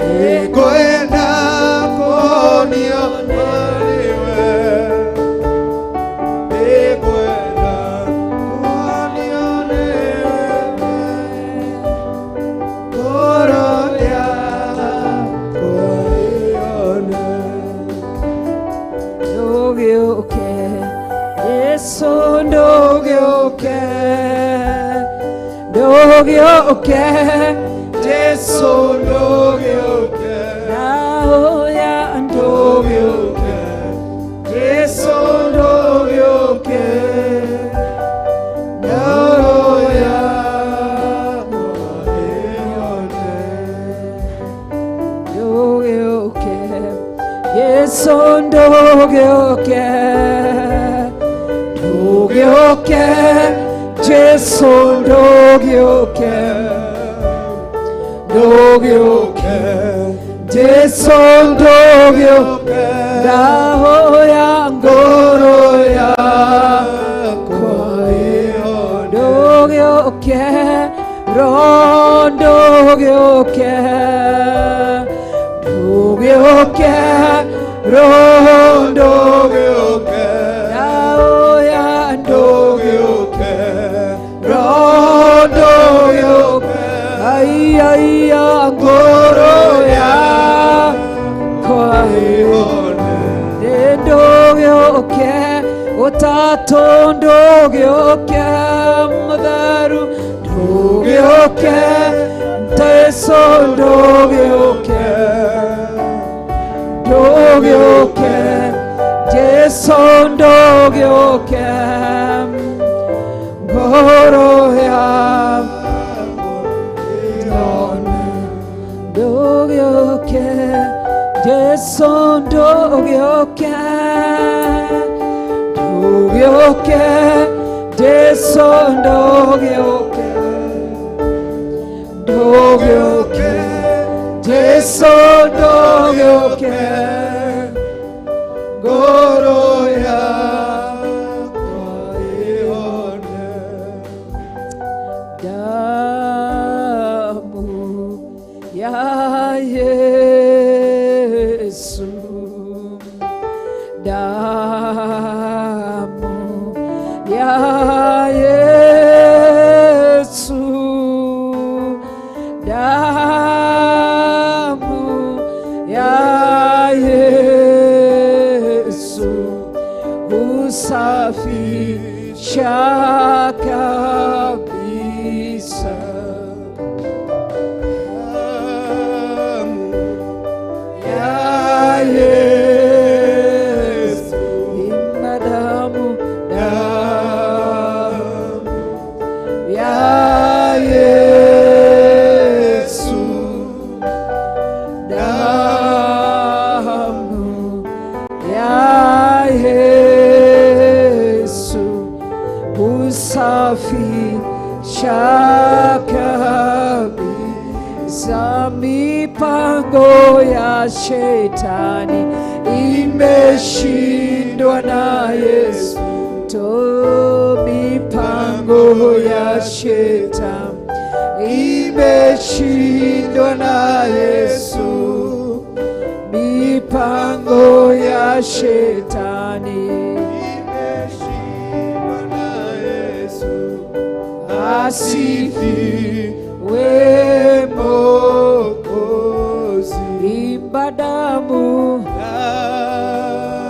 nĩngwenda kuonio nĩwe, nĩngwenda kuonio nĩwe, ngoro yakwa ĩone. Ndũgĩũke Yesu, ndũgĩũke, ndũgĩũke Jesu, ndũgĩũke, dao ya ndũgĩũke, Jesu, ndũgĩũke, ngoro yakwa ĩone. ndũgĩũke Yesu, ndũgĩũke, ndũgĩũke Jesu, ndũgĩũke, ndũgĩũke Jesu, ndũgĩũke, ndahoya ngoro yakwa. Ndũgĩũke, Roho ndũgĩũke, ndũgĩũke, Roho ndũgĩũke, ndaoya ndũgĩũke, Roho ndũgĩũke, ai ai ya ngoro yakwa ndũgĩũke, ũtatũ ndũgĩũke, mũtheru ndũgĩũke, Jesu ndũgĩũke, ndũgĩũke, Jesu ndũgĩũke, ngoro yakwa ndũgĩũke, Jesu ndũgĩũke, ndũgĩũke, Jesu ndũgĩũke, ndũgĩũke, Jesu ndũgĩũke, ngoro yakwa ĩhone. Damu ya Yesu, damu ya Yesu, damu ya Yesu husafisha kabisa. Damu Ya Yesu, ina damu, damu ya Yesu, damu ya Yesu husafisha kabisa. Mipango ya shetani imeshindwa na Yesu, to mipango ya shetani imeshindwa na Yesu, mipango ya shetani imeshindwa na Yesu. Asifiwe Mwokozi. Imba damu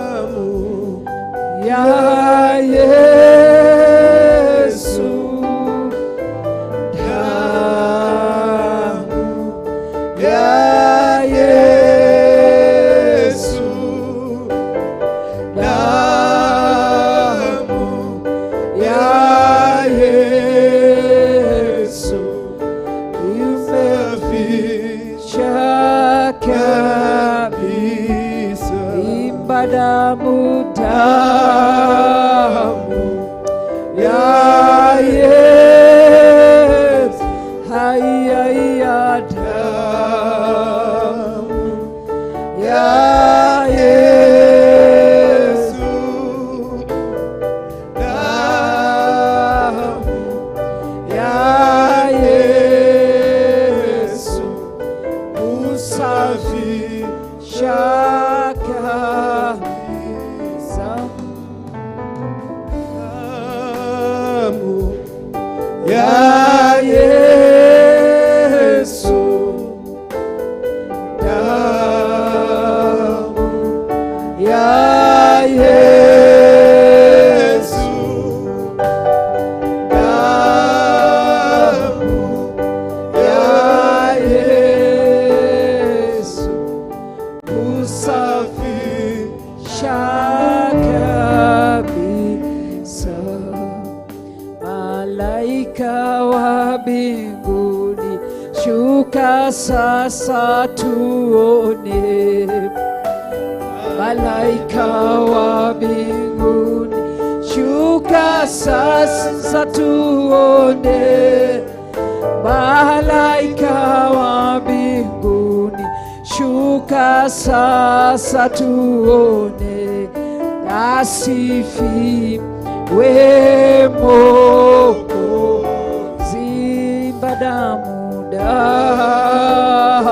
Damu ya Yesu, damu ya Yesu, damu ya Yesu imefisha kabisa. Imba damu, damu ya Yesu, haya ya damu ya Yesu, damu ya Yesu husafisha kabisa. Damu ya Yesu, damu ya Yesu, damu ya Yesu husafisha kabisa. Malaika wa mbinguni, shuka sasa tuone. Malaika wa mbinguni, shuka sasa tuone. Malaika wa mbinguni, shuka sasa tuone. Asifiwe Mwokozi. Kutoka damu, damu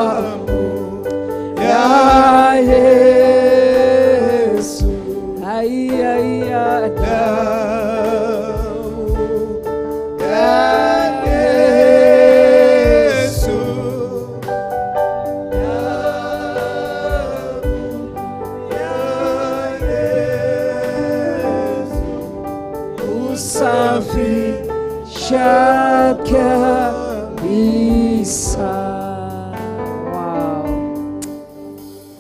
ya Yesu. Ai, ai, ai, Damu ya Yesu. Damu ya Yesu. Usafisha kabisa. Wow.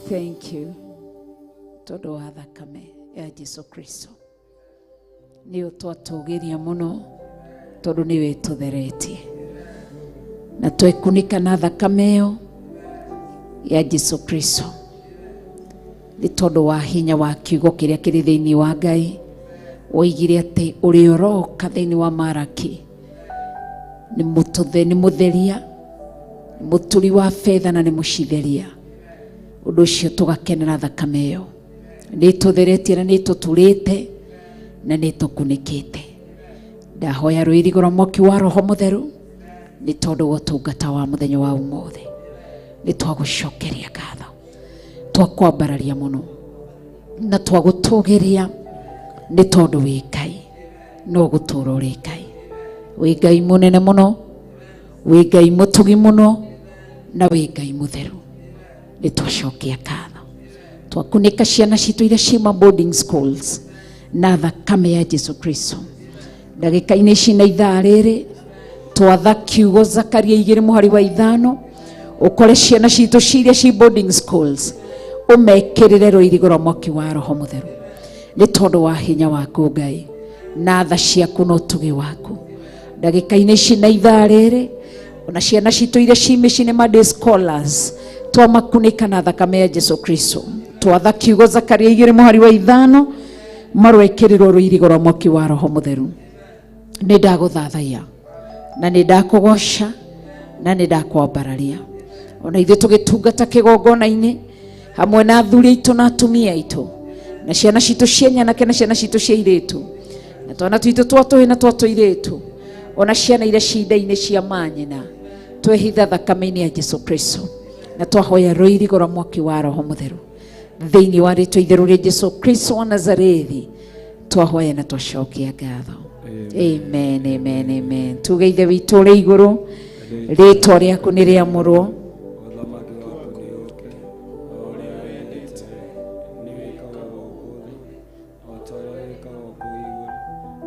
Thank you tondũ wa thakame ya Jesu Kristo nĩyo twatũgĩria mũno tondũ nĩwe tũtheretie na twekunĩka na thakame ĩyo ya Jesu Kristo nĩ tondũ wa hinya wa kiugo kĩrĩa kĩrĩ thĩinĩ wa Ngai. Woigire atĩ ũrĩa ũroka thĩinĩ wa Maraki nĩ mũtũthe, nĩ mũtheria, nĩ mũturi wa betha na nĩ mũcitheria. Ũndũ ũcio tũgakenera thakame ĩyo nĩ tũtheretie na nĩ tũturĩte na nĩ tũkunĩkĩte. Ndahoya rũirigo rwa mwaki wa Roho Mũtheru nĩ tondũ wa ũtungata wa mũthenya wa ũmũthĩ. Nĩ twagũcokeria ngatho, twakwambararia mũno na twagũtũgĩria nĩ tondũ wĩ Ngai, no gũtũra ũrĩ Ngai. Wĩ Ngai mũnene mũno, wĩ Ngai mũtugi mũno na wĩ Ngai mũtheru. Nĩ twacokia ngatho, twakunĩka ciana citũ iria ciuma boarding schools na thakame ya Jesu Kristo. Ndagĩka-inĩ ici na ithaa rĩrĩ twatha kiugo Zakaria 2:5 ũkore ciana citũ ciria ci boarding schools ũmekĩrĩre rũirigo rwa mwaki wa Roho Mũtheru nĩ tondũ wa hinya waku Ngai na tha ciaku na ũtugi waku. Ndagĩka-inĩ ici na ithaa rĩrĩ ona ciana citũ iria ci mĩciĩ nĩ ma day scholars twamakunĩka na thakame ya Jesu Kristo. Twatha kiugo Zakaria 2:5 marwekĩrĩrwo rũirigo rwa mwaki wa Roho Mũtheru. Nĩ ndagũthathaiya na nĩ ndakũgoca na nĩ ndakwambararia. Ona ithuĩ tũgĩtungata kĩgongona-inĩ hamwe na athuri aitũ na atumia aitũ na ciana citũ cia nyanake na ciana citũ cia airĩtu na twana twitũ twa tũhĩ na twa tũirĩtu ona ciana iria ci nda-inĩ cia manyina twehitha thakame-inĩ ya Jesu Kristo na twahoya rũirigo rwa mwaki wa Roho Mũtheru thĩinĩ wa rĩtwa itheru rĩa Jesu Kristo wa Nazarethi twahoya na twacokia ngatho. Amen, amen, amen. Tuge Ithe witũ ũrĩ igũrũ, rĩtwa rĩaku nĩ rĩamũrwo, Ũthamaki waku nĩ ũũke, o ũrĩa wendete nĩ wĩkagwo gũkũ thĩ o ta ũrĩa wĩkagwo kũu igũrũ.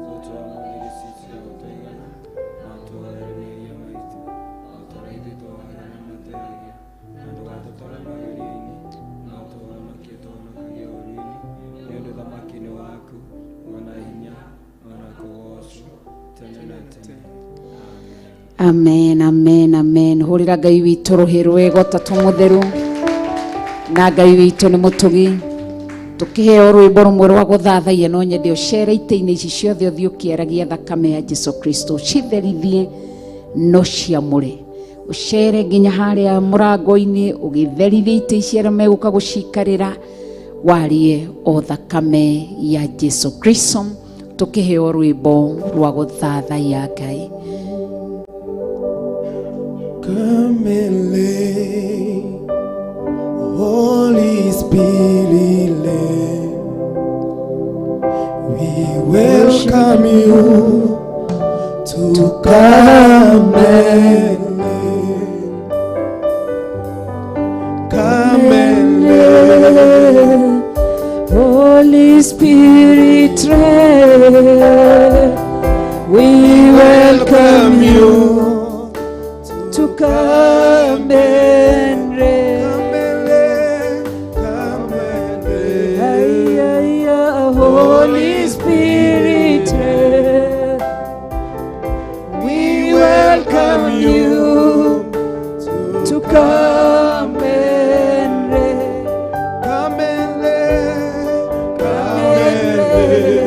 Tũtũũra mũthĩ gĩcunjĩ gĩa gũtũigana, na ũtũgaĩre mehia maitũ o ta ũrĩa ithuĩ tũgayagĩra arĩa matwĩhagia, na ndũgatũtware magerio-inĩ, no ũtũhonokie tũhonokagie ũũru-inĩ. Nĩ ũndũ ũthamaki nĩ waku, ona hinya, ona kũgoocwo tene na tene. Amen, amen, amen. Hũrĩra Ngai witũ rũhĩ rwega ũtatũ mũtheru na Ngai witũ nĩ mũtugi. Tũkĩheo rwĩmbo rũmwe rwa gũthathaiya no nyende ũcere itĩ-inĩ ici ciothe ũthiĩ ũkĩaragia thakame ya Jesu Kristo citherithie no ciamũre. Ũcere nginya harĩa mũrango-inĩ ũgĩtherithia itĩ ici arĩa megũka gũcikarĩra warie o thakame ya Jesu Kristo. Tũkĩheo rwĩmbo rwa gũthathaiya Ngai. Come and lay, Holy Spirit, lay. We welcome you to come and lay. Come and lay, Holy Spirit, reign. We welcome you to come and reign. Come and lay, come and lay. Ay, ay, ay, Holy Spirit, reign. We welcome you to come and reign. Come and lay, come and lay.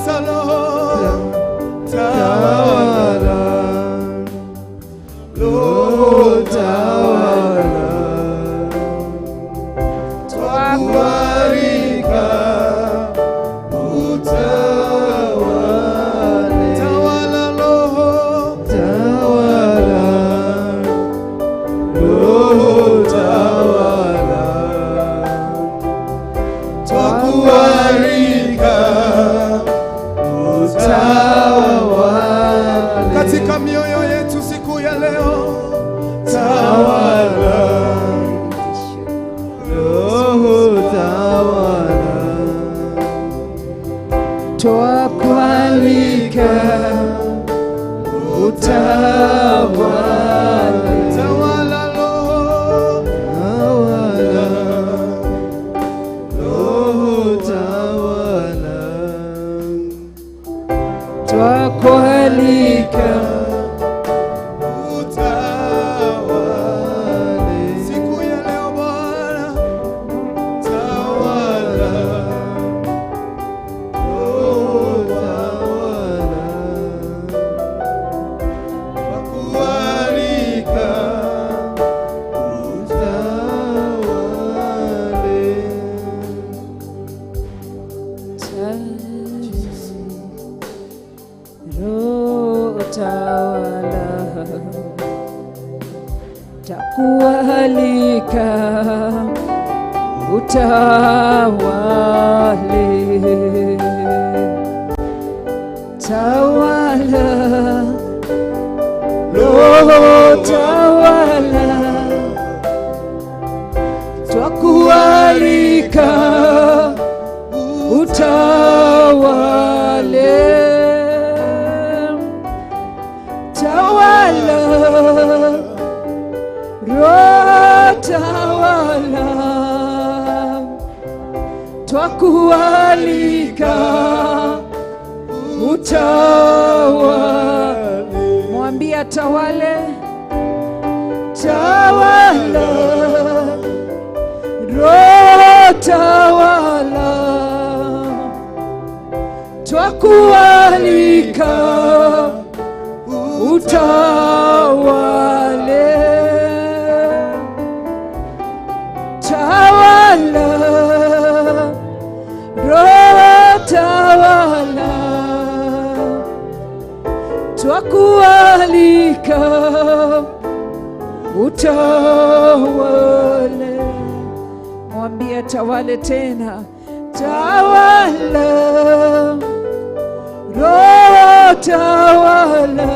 Sasa Roho tawala, Roho tawala, twakualika utawale. Tawala Roho, tawala, Roho tawala, twakualika utawale katika mioyo yetu siku ya leo. Tawala, Roho tawala, Twakualika utawale. Tawala Roho, tawala, Roho tawala, Twakualika utawale siku ya leo Bwana, tawala, Roho tawala, twakualika utawale. Roho tawala, takualika utawale. Tawala, Roho tawala, twakualika utawale. Tawala, Roho tawala, twakualika utawale. Mwambie atawale, tawala, Roho tawala, twakualika utawale. Tawala, Roho tawala, twakualika utawale. Mwambie tawale tena, tawala, Roho tawala,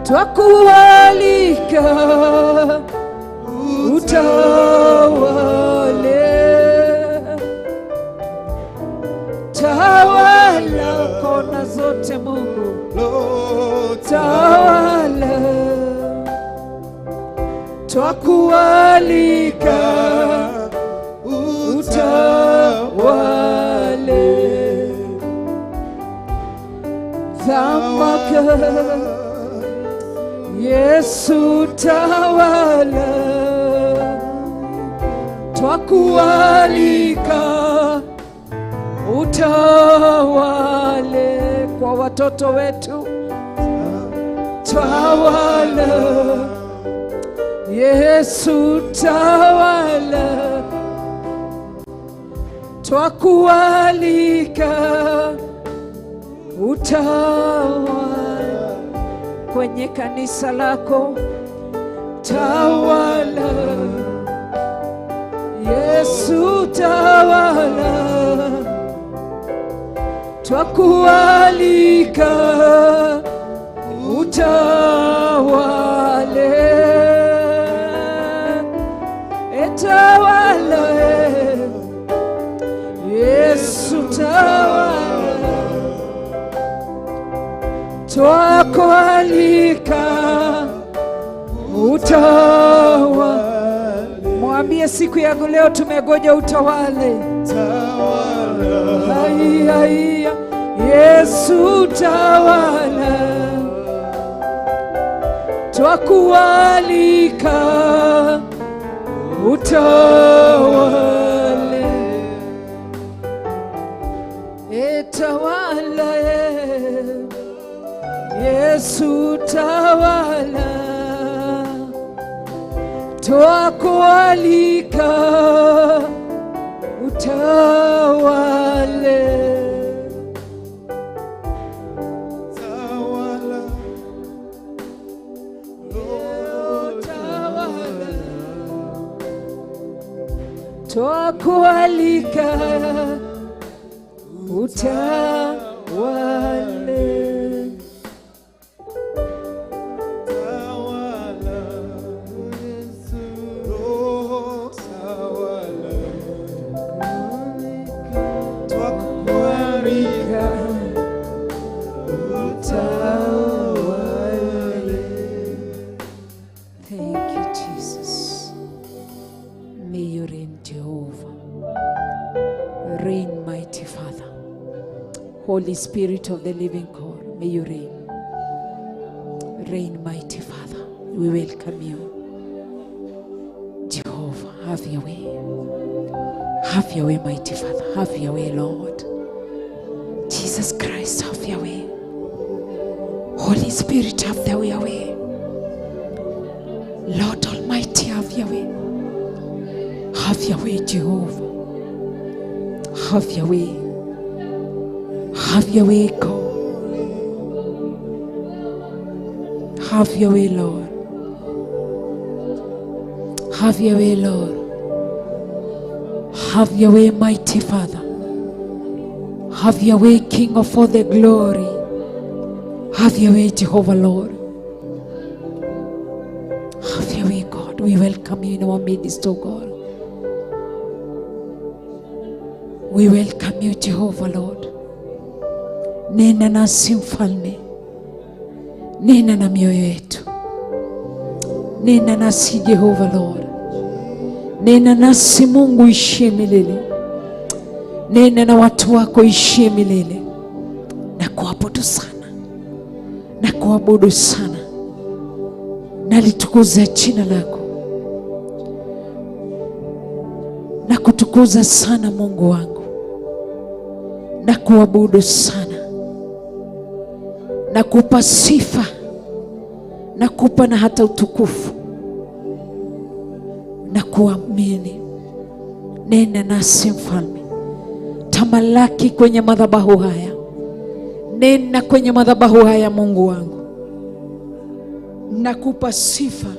twakualika utawale. Tawala kona zote Mungu, tawala, twakualika utawale. Dhamaka Yesu tawala, twakualika utawale kwa watoto wetu, tawala Yesu tawala, twakualika utawala kwenye kanisa lako, tawala Yesu tawala, twakualika utawale, etawala Yesu tawala, twakualika utawale. Mwambie siku ya leo tumegoja utawale. Hai, hai, Yesu tawala, twakualika utawale. Tawala, Yesu tawala, twakualika utawale. Tawala, Lord, Tawala, twakualika utawale. Tawala, Yesu, Roho tawala, twakualika utawale. Thank you, Jesus. May you reign, Jehovah. Reign, mighty Father. Holy Spirit of the living God, may you reign. Reign, mighty Father. We welcome you. Jehovah, have your way. Have your way, mighty Father. Have your way, Lord. Jesus Christ, have your way. Holy Spirit, have your way. Lord Almighty, have your way. Have your way, Jehovah. Have your way. Have your way, God. Have your way, Lord. Have your way, Lord. Have your way, mighty Father. Have your way, King of all the glory. Have your way, Jehovah, Lord. Have your way, God. We welcome you in our midst, O God. We welcome you, Jehovah, Lord. Nena nasi Mfalme, nena na mioyo yetu, nena nasi Jehovah Lord, nena nasi Mungu ishie milele, nena na watu wako ishie milele. Na kuabudu sana, na kuabudu sana, nalitukuza jina lako, na kutukuza sana Mungu wangu, na kuabudu sana, na kupa sifa, na kupa na hata utukufu, na kuamini. Nena nasi Mfalme, tamalaki kwenye madhabahu haya, nena kwenye madhabahu haya Mungu wangu. Nakupa sifa,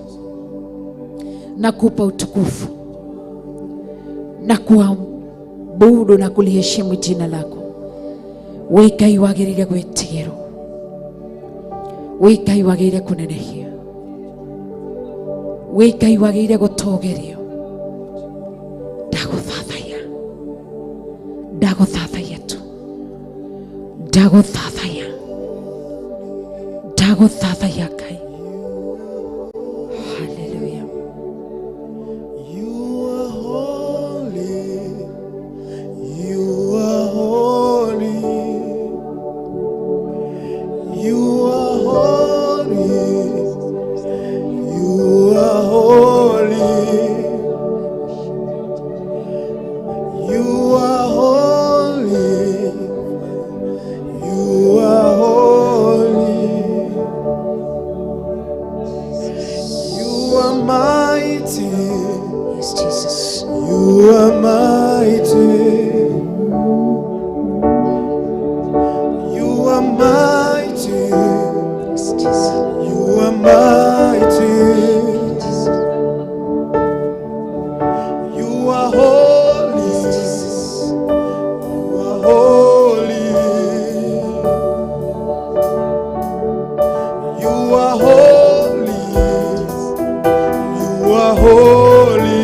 nakupa utukufu, na kuabudu na kuliheshimu jina lako. Wĩ Ngai wagĩrĩire gwĩtigĩrwo, wĩ Ngai wagĩrĩire kũnenehio, wĩ Ngai wagĩrĩire gũtũgĩrio. Ndagũthathaiya, ndagũthathaiya tu, ndagũthathaiya, ndagũthathaiya Ngai. Hallelujah. You are holy, you are holy, you are holy, you are holy, you are holy, you are holy. You are mighty. Yes, Jesus. You are mighty. You are mighty. Yes, Jesus. You are mighty. Jesus. You are holy. Jesus. You are holy. You are holy. You are holy.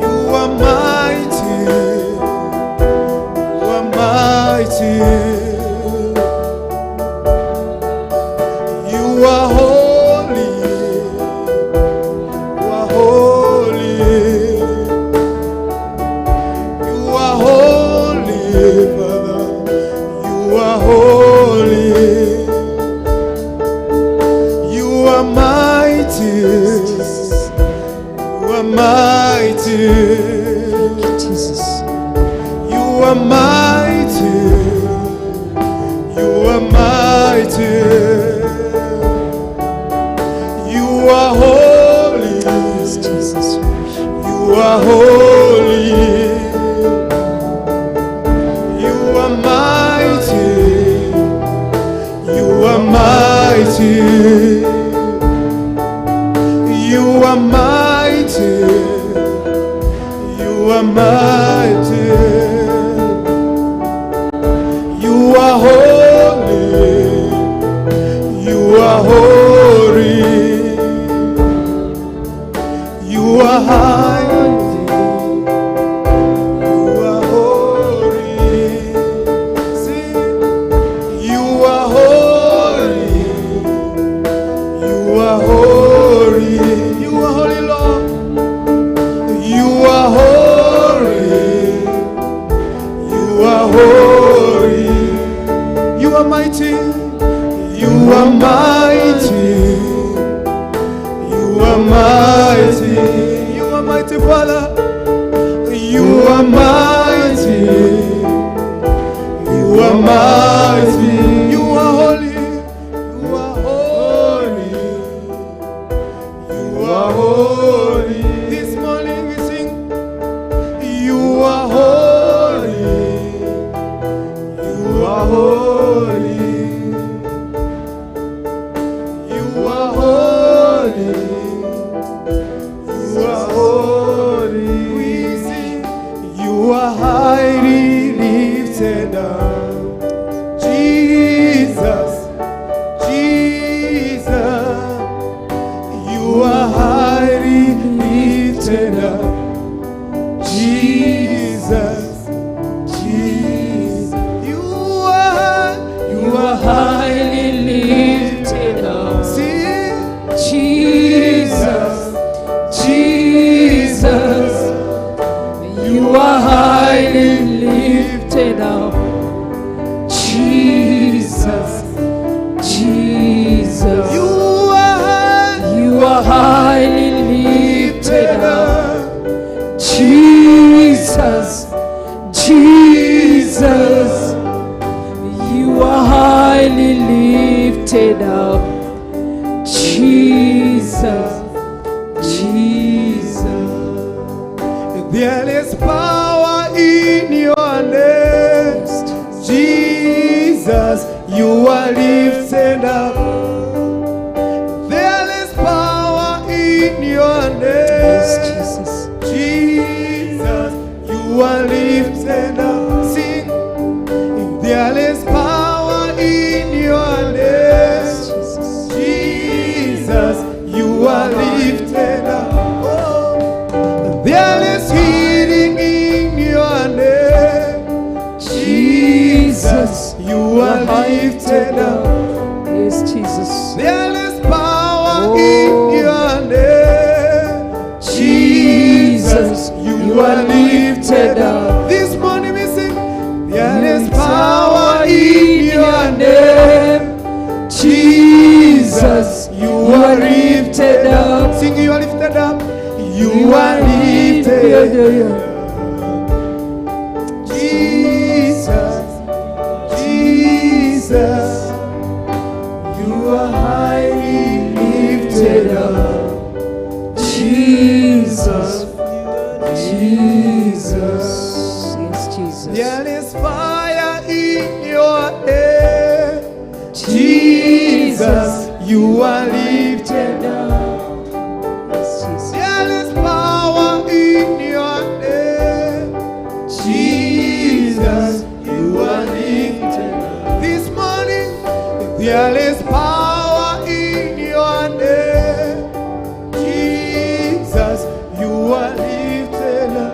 You are mighty. You are mighty. You are holy. You are holy. You are holy, Father. You are holy. You are mighty. You are mighty. Thank you, Jesus. You are mighty. You are mighty. You are holy. Yes, Jesus. You are holy. You are mighty. You are mighty. You are mighty. You are mighty. You are holy. You are holy. You are high. You are holy. Sing. You are holy. You are holy. You are holy, Lord. You are holy. You are holy. You are mighty. You are mighty. You are mighty. You are mighty, Father. You are mighty. You are mighty. You are holy. You are holy. You are holy. This morning we sing. You are holy. You are holy. You are holy. You are holy. We sing. You are highly lifted up. Jesus, Jesus. You are highly lifted up. Jesus, Jesus. You are Highly lifted up. See, Jesus, Jesus, you are highly lifted up. Jesus, Jesus, you are you are highly lifted lifted up. up. Jesus, Jesus, you are highly lifted up. Jesus, Jesus. There is power in your name. Jesus, you are lifted up. There is power in your Yes, name. Jesus. Jesus, you are lifted up. Sing. There is power in your name. Jesus. Jesus, you are lifted up. Oh, there is healing in your name. Jesus, you are lifted up. Yes, Jesus. There is power Oh. in your name. Jesus, you are lifted up. This morning we sing, there is power in your name. Jesus, you are lifted up. Sing, you are lifted up. You are lifted up. Jesus, Jesus, you are highly lifted up. Jesus, Jesus. Yes, Jesus. There is fire in your head. Jesus, you are lifted up. Yes, Jesus. There is power in your name. Jesus, you are lifted up. This morning, there is power in your name. Jesus, you are lifted up.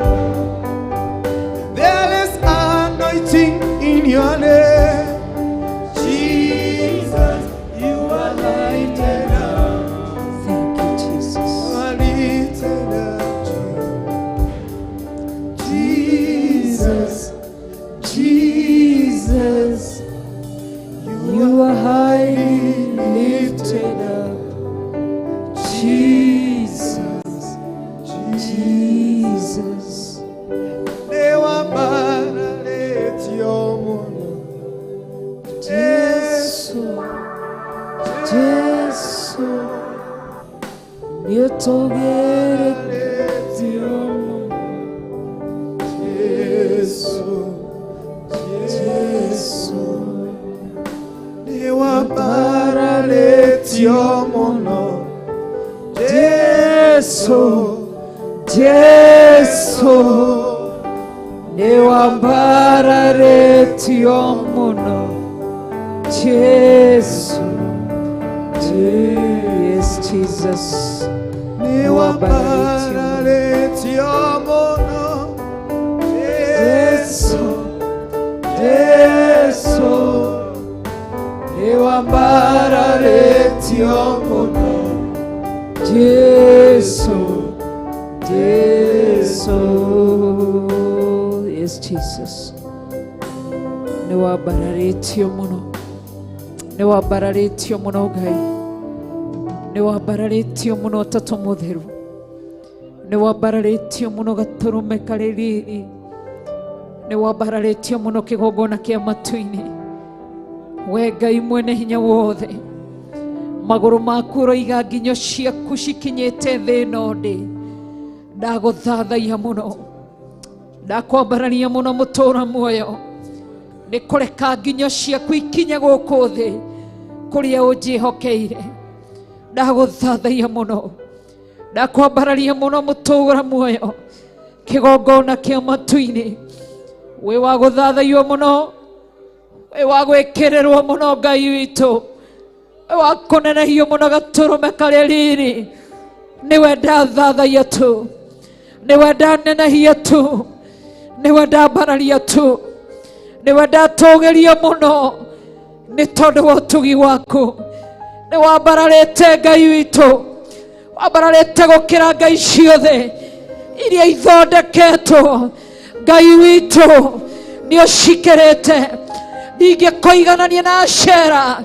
There is anointing in your name. Jesus, you are lifted up. Thank you, Jesus. You are lifted up. Jesus, Jesus, you are highly Watũgĩrĩtio Jesu, Jesu, nĩwambararĩtio mũno. Jesu, Jesu, nĩwambararĩtio mũno. Jesu, yes, Jesus. Nĩwambararĩtio mũno. Jesu, Jesu, nĩwambararĩtio mũno. Jesu, Jesu, yes, Jesus. Nĩwambararĩtio mũno, nĩwambararĩtio mũno Ngai, nĩwambararĩtio mũno Ũtatũ Mũtheru, nĩwambararĩtio mũno Gatũrũme karĩ riri, nĩwambararĩtio mũno kĩgongona kĩa matu-inĩ. We Ngai mwene hinya wothe, magũrũ maku ũroiga nginyo ciaku cikinyĩte thĩ ĩno ndĩ. Ndagũthathaiya mũno, ndakwambararia mũno mũtũra muoyo, nĩ kũreka nginyo ciaku ikinye gũkũ thĩ kũrĩa ũnjĩhokeire. Ndagũthathaiya mũno, ndakwambararia mũno mũtũra muoyo, kĩgongona kĩa matu-inĩ. Wĩ wa gũthathaiyo mũno, wĩ wa gwĩkĩrĩrwo mũno Ngai witũ, wĩ wa kũnenehio mũno Gatũrũme karĩ riri. Nĩwe ndathathaiya tu, nĩwe ndanenehia tu, nĩwe ndambararia tu, nĩwe ndatũgĩria mũno nĩ tondũ wa ũtugi waku. Nĩ wambararĩte Ngai witũ, wambararĩte gũkĩra ngai ciothe iria ithondeketwo. Ngai witũ nĩ ũcikĩrĩte, ndingĩkũiganania na Ashera,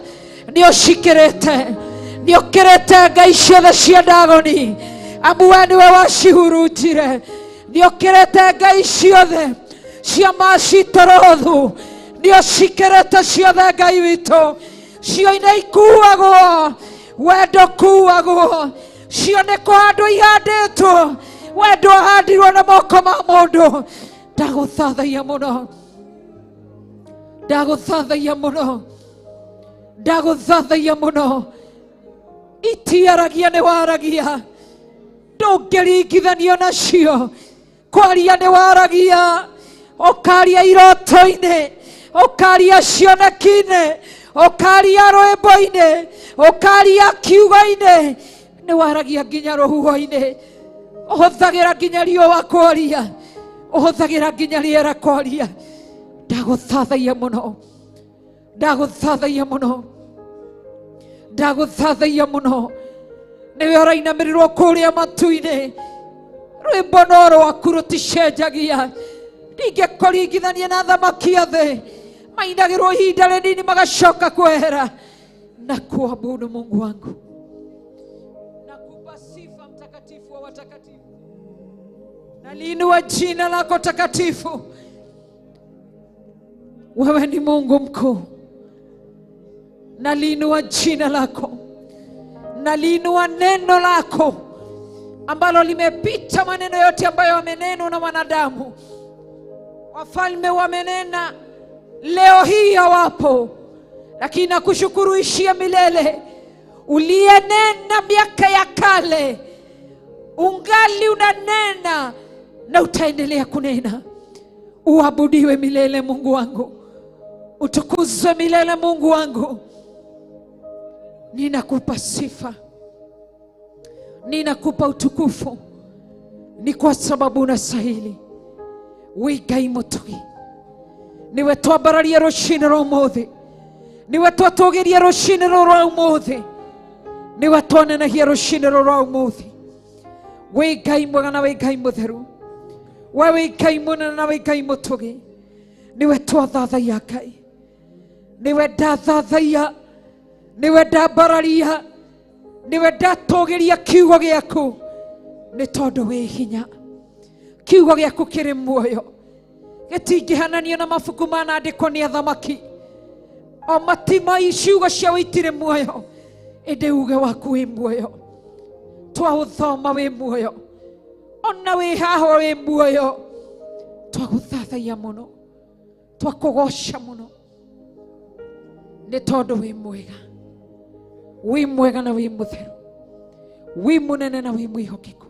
nĩ ũcikĩrĩte, nĩ ũkĩrĩte ngai ciothe cia Dagoni, amu we nĩwe wacihurunjire. Nĩ ũkĩrĩte ngai ciothe cia Macitorothu, nĩ ũcikĩrĩte ciothe Ngai witũ. Cio nĩ ikuagwo, we ndũkuagwo. Cio nĩ kũhandwo ihandĩtwo, we ndwahandirwo na moko ma mũndũ. Ndagũthathaiya mũno, ndagũthathaiya mũno, ndagũthathaiya mũno. Itiaragia nĩ waragia, ndũngĩringithanio nacio. Kwaria nĩ waragia, ũkaria iroto-inĩ, ũkaria cioneki-inĩ, ũkaria rwĩmbo-inĩ, ũkaria kiugo-inĩ, nĩ waragia nginya rũhuho-inĩ. Ũhũthagĩra nginya riũa kwaria, ũhũthagĩra nginya rĩera kwaria. Ndagũthathaiya mũno, ndagũthathaiya mũno, ndagũthathaiya mũno. Nĩwe ũrainamĩrĩrwo kũrĩa matu-inĩ, rwĩmbo no rwaku rũticenjagia. Ndingĩkũringithania na thamaki a thĩ, mainagĩrwo ihinda rĩnini magacoka kwehera. Na kuabudu Mungu wangu, nakupa sifa mtakatifu wa watakatifu, naliinua jina lako takatifu. Wewe ni Mungu mkuu, naliinua jina lako, naliinua neno lako ambalo limepita maneno yote ambayo wamenenwa na wanadamu. Wafalme wamenena, leo hii hawapo, lakini nakushukuru ishia milele. Uliyenena miaka ya kale, ungali unanena na utaendelea kunena. Uabudiwe milele Mungu wangu, utukuzwe milele Mungu wangu. Ninakupa sifa, ninakupa utukufu, ni kwa sababu unastahili. Wĩ Ngai mũtugi, nĩwe twambararia rũcinĩ rwa ũmũthĩ, nĩwe twatũgĩria rũcinĩ rũrũ rwa ũmũthĩ, nĩwe twanenehia rũcinĩ rũrũ rwa ũmũthĩ. Wĩ Ngai mwega na wĩ Ngai mũtheru, we wĩ Ngai mũnene na wĩ Ngai mũtugi, nĩwe twathathaiya Ngai, nĩwe ndathathaiya, nĩwe ndambararia, nĩwe ndatũgĩria kiugo gĩaku, nĩ tondũ wĩ hinya. Kiugo gĩaku kĩrĩ muoyo, gĩtingĩhananio na mabuku manandĩkwo nĩ athamaki. O matima ciugo ciao itirĩ muoyo, ĩndĩ uge waku wĩ muoyo. Twaũthoma wĩ muoyo, ona wĩ haha wĩ muoyo. Twagũthathaiya mũno, twakũgoca mũno, nĩ tondũ wĩ mwega, wĩ mwega na wĩ mũtheru, wĩ mũnene na wĩ mwĩhokeku.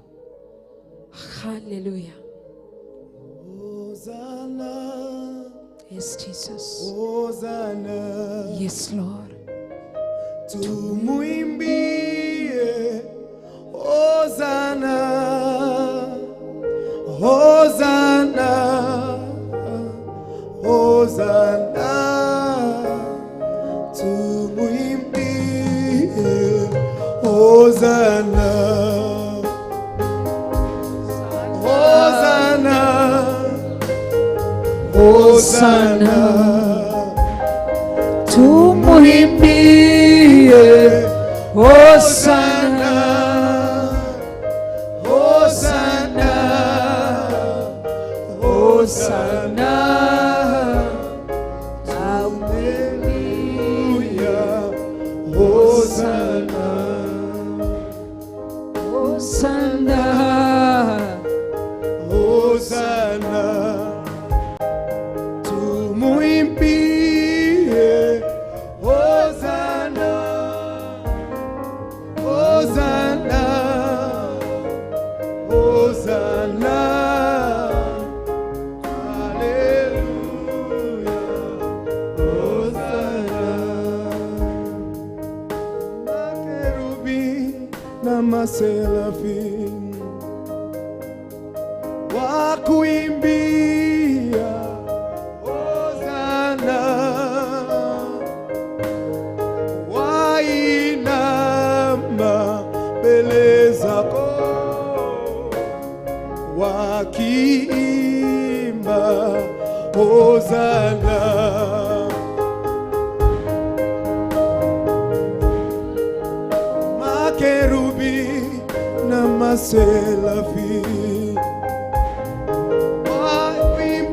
Hallelujah. Hosanna, Yes, Jesus. Hosanna. Yes, Lord. Tumuimbie Hosanna, Hosanna, Hosanna. Tumuimbie Hosanna, Hosanna, Hosanna. Tumuimbie Hosanna, Hosanna, Hosanna, Hallelujah, Hosanna, Hosanna, Hosanna, tumuimbie Hosanna, Hosanna, Hosanna, Hallelujah, Hosanna. Makerubi na maserafi wakuimbia Hosanna, wainama mbele zako wakiimba Hosanna. Makerubi na maserafi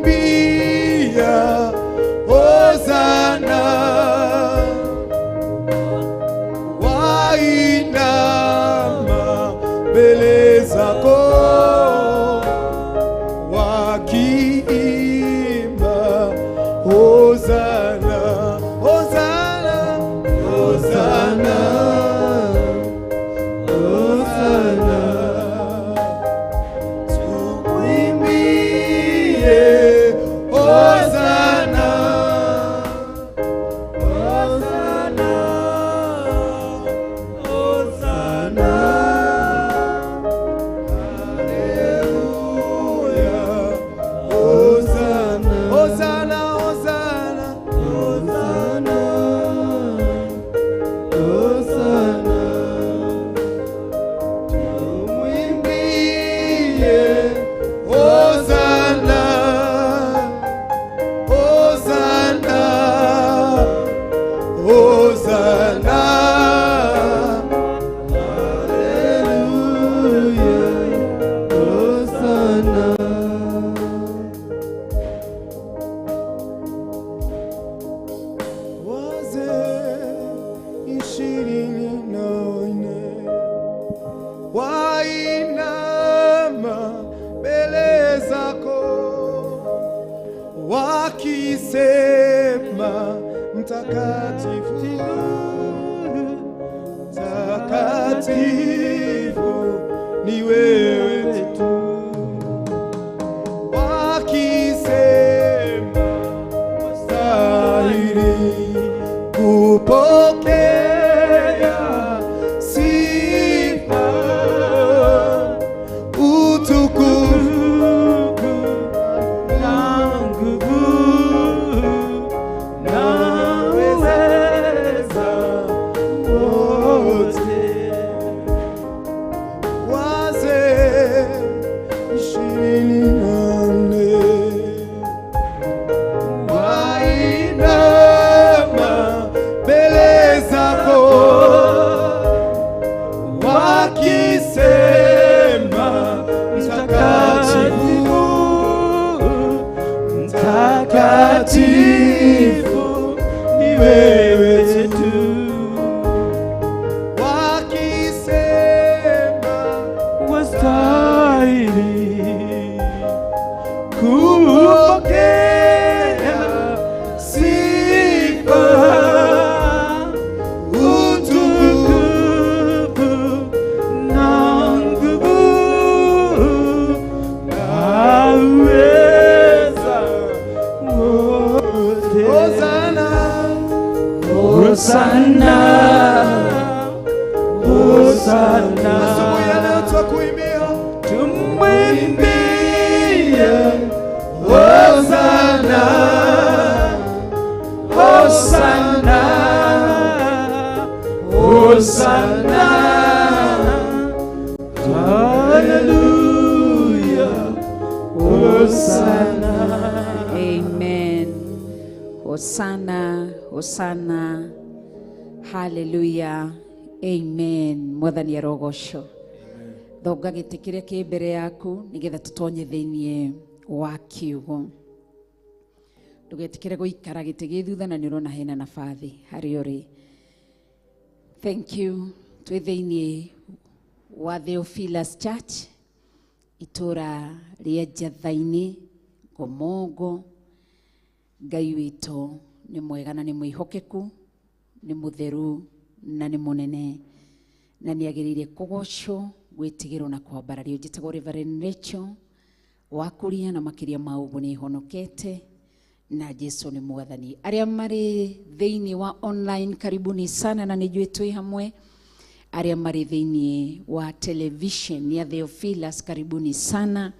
wakimbia Hosanna, wainama mbele zako wakiimba Hosanna, Hosanna, Hosanna, Hosanna. Tumuimbie Hosanna, Hosanna, Hosanna. Hallelujah, Hosanna, Hosanna, Hosanna, Hosanna, Hosanna. Tumuimbie Hosanna, Hosanna, Hosanna. Hallelujah, Hosanna. Wazee 24 wainama mbele zako wakisema mtakatifu, mtakatifu ni wewe tu, wakisema wastahili kupokea sifa, utukufu na nguvu na uweza wote. Wazee 24 wainama mbele zako wakisema mtakatifu, mtakatifu ni wewe tu, wakisema Hosanna, Hosanna, Hosanna. Asubuhi ya leo twakuimbia, Tumwimbie Hosanna, Hosanna, Hosanna. Hallelujah, Hosanna. Amen. Hosanna, Hosanna. Hallelujah. Amen. Mwathani arogocwo. Thonga gĩtĩ kĩrĩa kĩ mbere yaku nĩgetha tũtonye thĩinĩ wa kiugo. Ndũgetĩkĩre gũikara gĩtĩ gĩ thutha na nĩ ũrona hena nabathi harĩa ũrĩ. Thank you. Twĩ thĩinĩ wa Theophilus Church itũra rĩa Njatha-inĩ, Ngomongo. Ngai witũ nĩ mwega na nĩ mwĩhokeku, nĩ mũtheru na nĩ mũnene, na nĩ agĩrĩire kũgocwo, gwĩtigĩrwo na kwambarario. Njĩtagwo Reverend Rachel Wakuria, na makĩria ma ũguo nĩ honokete na Jesu nĩ mwathani. Arĩa marĩ thĩinĩ wa online, karibuni sana na nĩ njũĩ twĩ hamwe. Arĩa marĩ thĩinĩ wa television ya Theophilus, karibuni sana,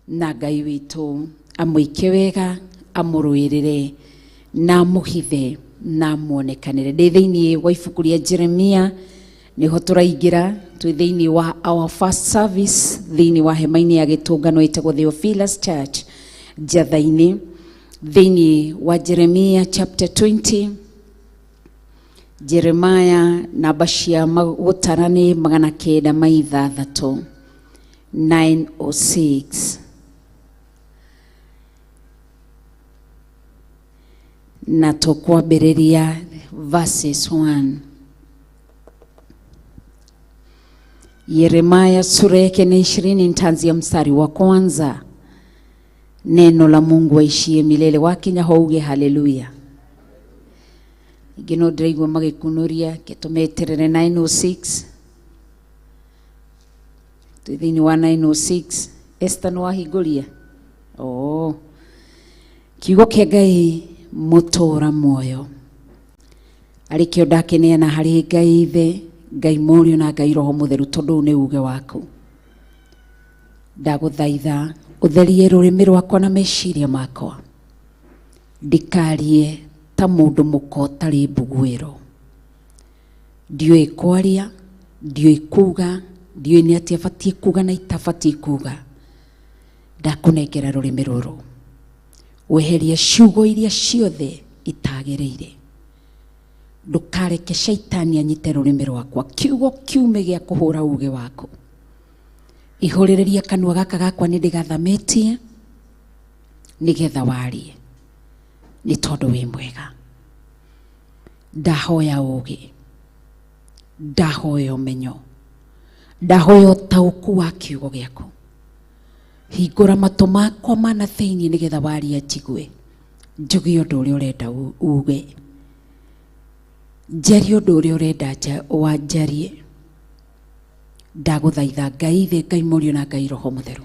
na Ngai witũ amwĩke wega, amũrũĩrĩre na amũhithe na amuonekanĩre. Ndĩ thĩinĩ wa ibuku rĩa Jeremia nĩho tũraingĩra, twĩ thĩinĩ wa our first service thĩinĩ wa hema-inĩ ya gĩtũngano ĩtagwo Theophilus Church Njatha-inĩ, thĩinĩ wa Jeremia chapter 20. Jeremiah namba cia gũtara nĩ 906, 906, na tũkwambĩrĩria verses 1. Yeremia sura yake ni 20, nitaanzia mstari wa kwanza. Neno la Mungu aishie milele. Wakinya hauge haleluya. Ingĩ no ndĩraigua magĩkunuria, kĩtũmeterere 906. Twĩ thĩinĩ wa 906. Esther nĩ wahingũria? Oh. Kiugo kĩa Ngai mũtũũra muoyo. Arĩkĩo ndakeneana harĩ Ngai Ithe, Ngai Mũriũ na Ngai Roho Mũtheru, tondũ ũyũ nĩ uge waku. Ndagũthaitha ũtherie rũrĩmĩ rwakwa na meciria makwa, ndikarie ta mũndũ mũka ũtarĩ mbuguĩro. Ndiũĩ kwaria, ndiũĩ kuga, ndiũĩ nĩ atĩa batiĩ kuga na itabatiĩ kuga. Ndakũnengera rũrĩmĩ rũrũ, weherie ciugo iria ciothe itagĩrĩire. Ndũkareke shaitani anyite rũrĩmĩ rwakwa, kiugo kiume gĩa kũhũra uge waku. Ihũrĩrĩria kanua gaka gakwa nĩ ndĩgathamĩtie nĩgetha warie, nĩ tondũ wĩ mwega. Ndahoya ũũgĩ, ndahoya ũmenyo, ndahoya ũtaũku wa kiugo gĩaku. Hingũra matũ makwa ma na thĩinĩ nĩgetha warie njigue, njuge ũndũ ũrĩa ũrenda uge, njarie ũndũ ũrĩa ũrenda wanjarie. Ndagũthaitha Ngai Ithe, Ngai Mũriũ na Ngai Roho Mũtheru.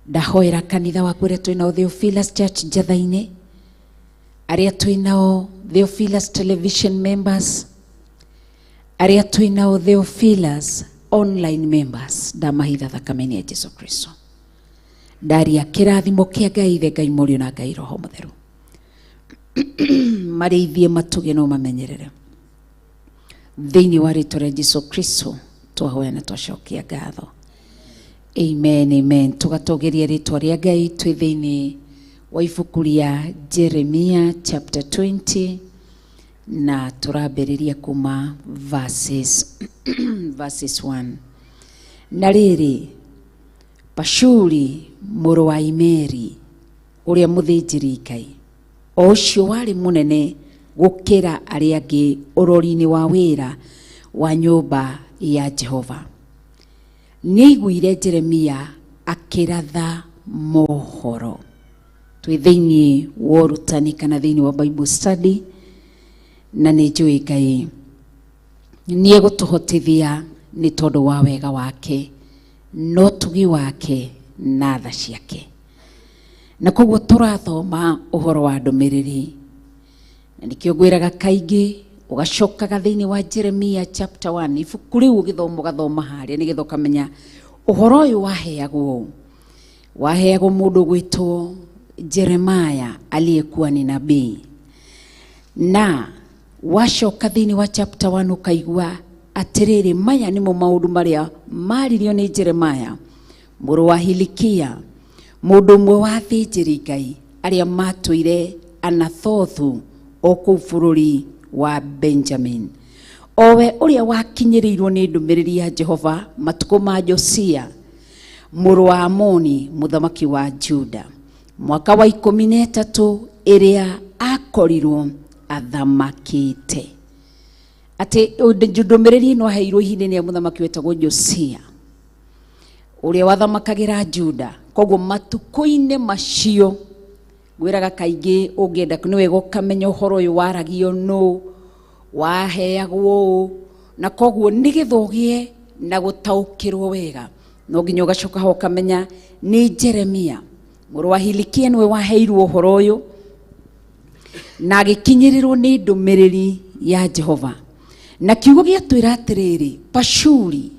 Ndahoera kanitha waku ũrĩa twĩnao Theophilus Church Njatha-inĩ, arĩa twĩnao Theophilus Television members, arĩa twĩnao Theophilus online members, ndamahitha thakame-inĩ ya Jesu Kristo. Ndaria kĩrathimo kĩa Ngai Ithe, Ngai Mũriũ na Ngai Roho Mũtheru. Marĩithie matuge no mamenyerere. Thĩinĩ wa rĩtwa rĩa Jesu Kristo twahoya na twacokia ngatho. Amen, amen. Tũgatũgĩria rĩtwa rĩa Ngai twĩ thĩinĩ wa ibuku rĩa Jeremia chapter 20 na tũrambĩrĩria kuma verses 1. Na rĩrĩ, Pashuri mũrũ wa Imeri ũrĩa mũthĩnjĩri Ngai, o ũcio warĩ mũnene gũkĩra arĩa angĩ ũrori-inĩ wa wĩra wa nyũmba ya Jehova, nĩaiguire Jeremia akĩratha mohoro. Twĩ thĩinĩ wa ũrutani kana thĩinĩ wa Bible study, na nĩ njũĩ Ngai nĩegũtũhotithia nĩ tondũ wa wega wake na ũtugi wake na tha ciake. Na koguo tũrathoma ũhoro wa ndũmĩrĩri, na nĩkĩo ngwĩraga kaingĩ ũgacokaga thĩinĩ wa Jeremia chapter 1, ibuku rĩu ũgĩthoma ũgathoma harĩa nĩgetha ũkamenya ũhoro ũyũ waheagwo waheagwo mũndũ ũgwĩtwo Jeremiah aliyekuwa ni nabii. Na wacoka thĩinĩ wa chapter 1 ũkaigua atĩrĩrĩ, maya nĩmo maũndũ marĩa maririo nĩ Jeremiah mũrũ wa Hilikia, mũndũ ũmwe wa athĩnjĩri Ngai arĩa matũire Anathothu o kũu bũrũri wa Benjamin, owe ũrĩa wakinyĩrĩirwo nĩ ndũmĩrĩri ya Jehova matukũ ma Josia mũrũ wa Amoni mũthamaki wa Juda, mwaka wa 13 ĩrĩa akorirwo athamakĩte. Atĩ ndũmĩrĩri ĩno aheirwo ihinda-inĩ rĩa mũthamaki wetagwo Josia ũrĩa wathamakagĩra Juda. Koguo matukũ-inĩ macio ngwĩraga kaingĩ ũngĩenda nĩ wega ũkamenya ũhoro ũyũ waragio nũ, waheagwo ũũ, na koguo nĩgetha ũgĩe na gũtaũkĩrwo wega no nginya ũgacoka ho ũkamenya nĩ Jeremia mũrũ wa Hilikia nĩwe waheirwo ũhoro ũyũ na agĩkinyĩrĩrwo nĩ ndũmĩrĩri ya Jehova. Na kiugo gĩatwĩra atĩrĩrĩ, Pashuri,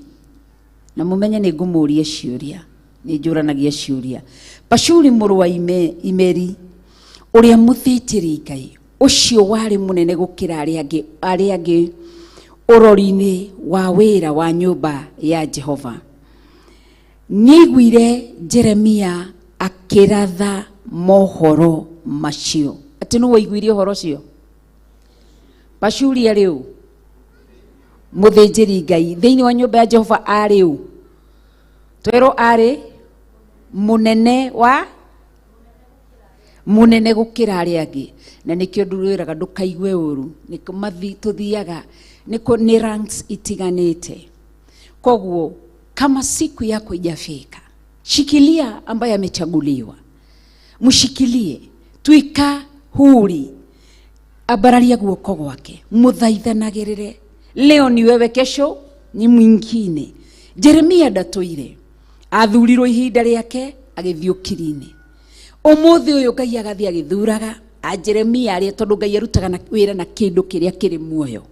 na mũmenye nĩ ngũmũria ciũria, nĩ njũranagia ciũria. Pashuri mũrũ wa Imeri ũrĩa mũthĩnjĩri Ngai ũcio warĩ mũnene gũkĩra arĩa angĩ ũrori-inĩ wa wĩra wa nyũmba ya Jehova, nĩaiguire Jeremia akĩratha mohoro macio. Atĩ nũ waiguire ũhoro ũcio? Pashuri arĩ ũ? Mũthĩnjĩri Ngai thĩinĩ wa nyũmba ya Jehova arĩ ũ? Twerwo arĩ mũnene wa mũnene gũkĩra arĩa angĩ. Na nĩkĩo ndwĩraga ndũkaigue ũru, nĩkĩo tũthiaga nĩ ranks itiganĩte. Koguo kama siku yako ijafika, shikilia ambaye amechaguliwa, mshikilie, tuika huri, ambararia guoko gwake, muthaithanagĩrĩre. Leo ni wewe, kesho ni mwingine. Jeremia ndatũire, athurirwo ihinda rĩake agĩthiĩ ũkiri-inĩ. Ũmũthĩ ũyũ Ngai agathiĩ agĩthuraga a Jeremia arĩa, tondũ Ngai arutaga wĩra na kĩndũ kĩrĩa kĩrĩ muoyo.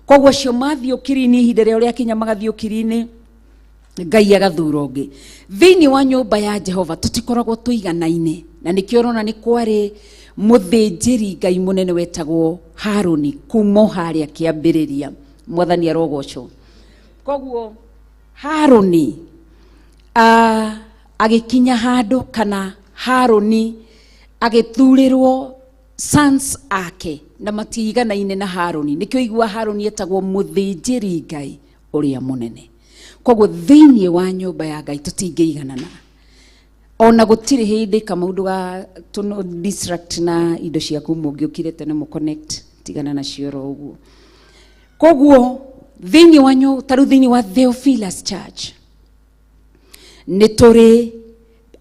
Koguo acio mathiĩ ũkiri-inĩ ihinda rĩao rĩakinya magathiĩ ũkiri-inĩ, Ngai agathura ũngĩ. Thĩinĩ wa nyũmba ya Jehova tũtikoragwo tũiganaine, na nĩkĩo ũrona nĩ kwarĩ mũthĩnjĩri Ngai mũnene wetagwo Harũni kuma o harĩa kĩambĩrĩria. Mwathani arogocwo. Koguo Harũni agĩkinya handũ, kana Harũni agĩthurĩrwo sons ake na matiiganaine na Harũni. Nĩkĩo igua Harũni etagwo mũthĩnjĩri Ngai ũrĩa mũnene. Koguo thĩinĩ wa nyũmba ya Ngai tũtingĩiganana. Ona gũtirĩ hĩndĩ kamaũndũ ga tũno distract na indo ciaku mũngĩũkire tene mũ connect, tigana nacio oro ũguo. Koguo thĩinĩ wa ta rĩu thĩinĩ wa Theophilus Church nĩ tũrĩ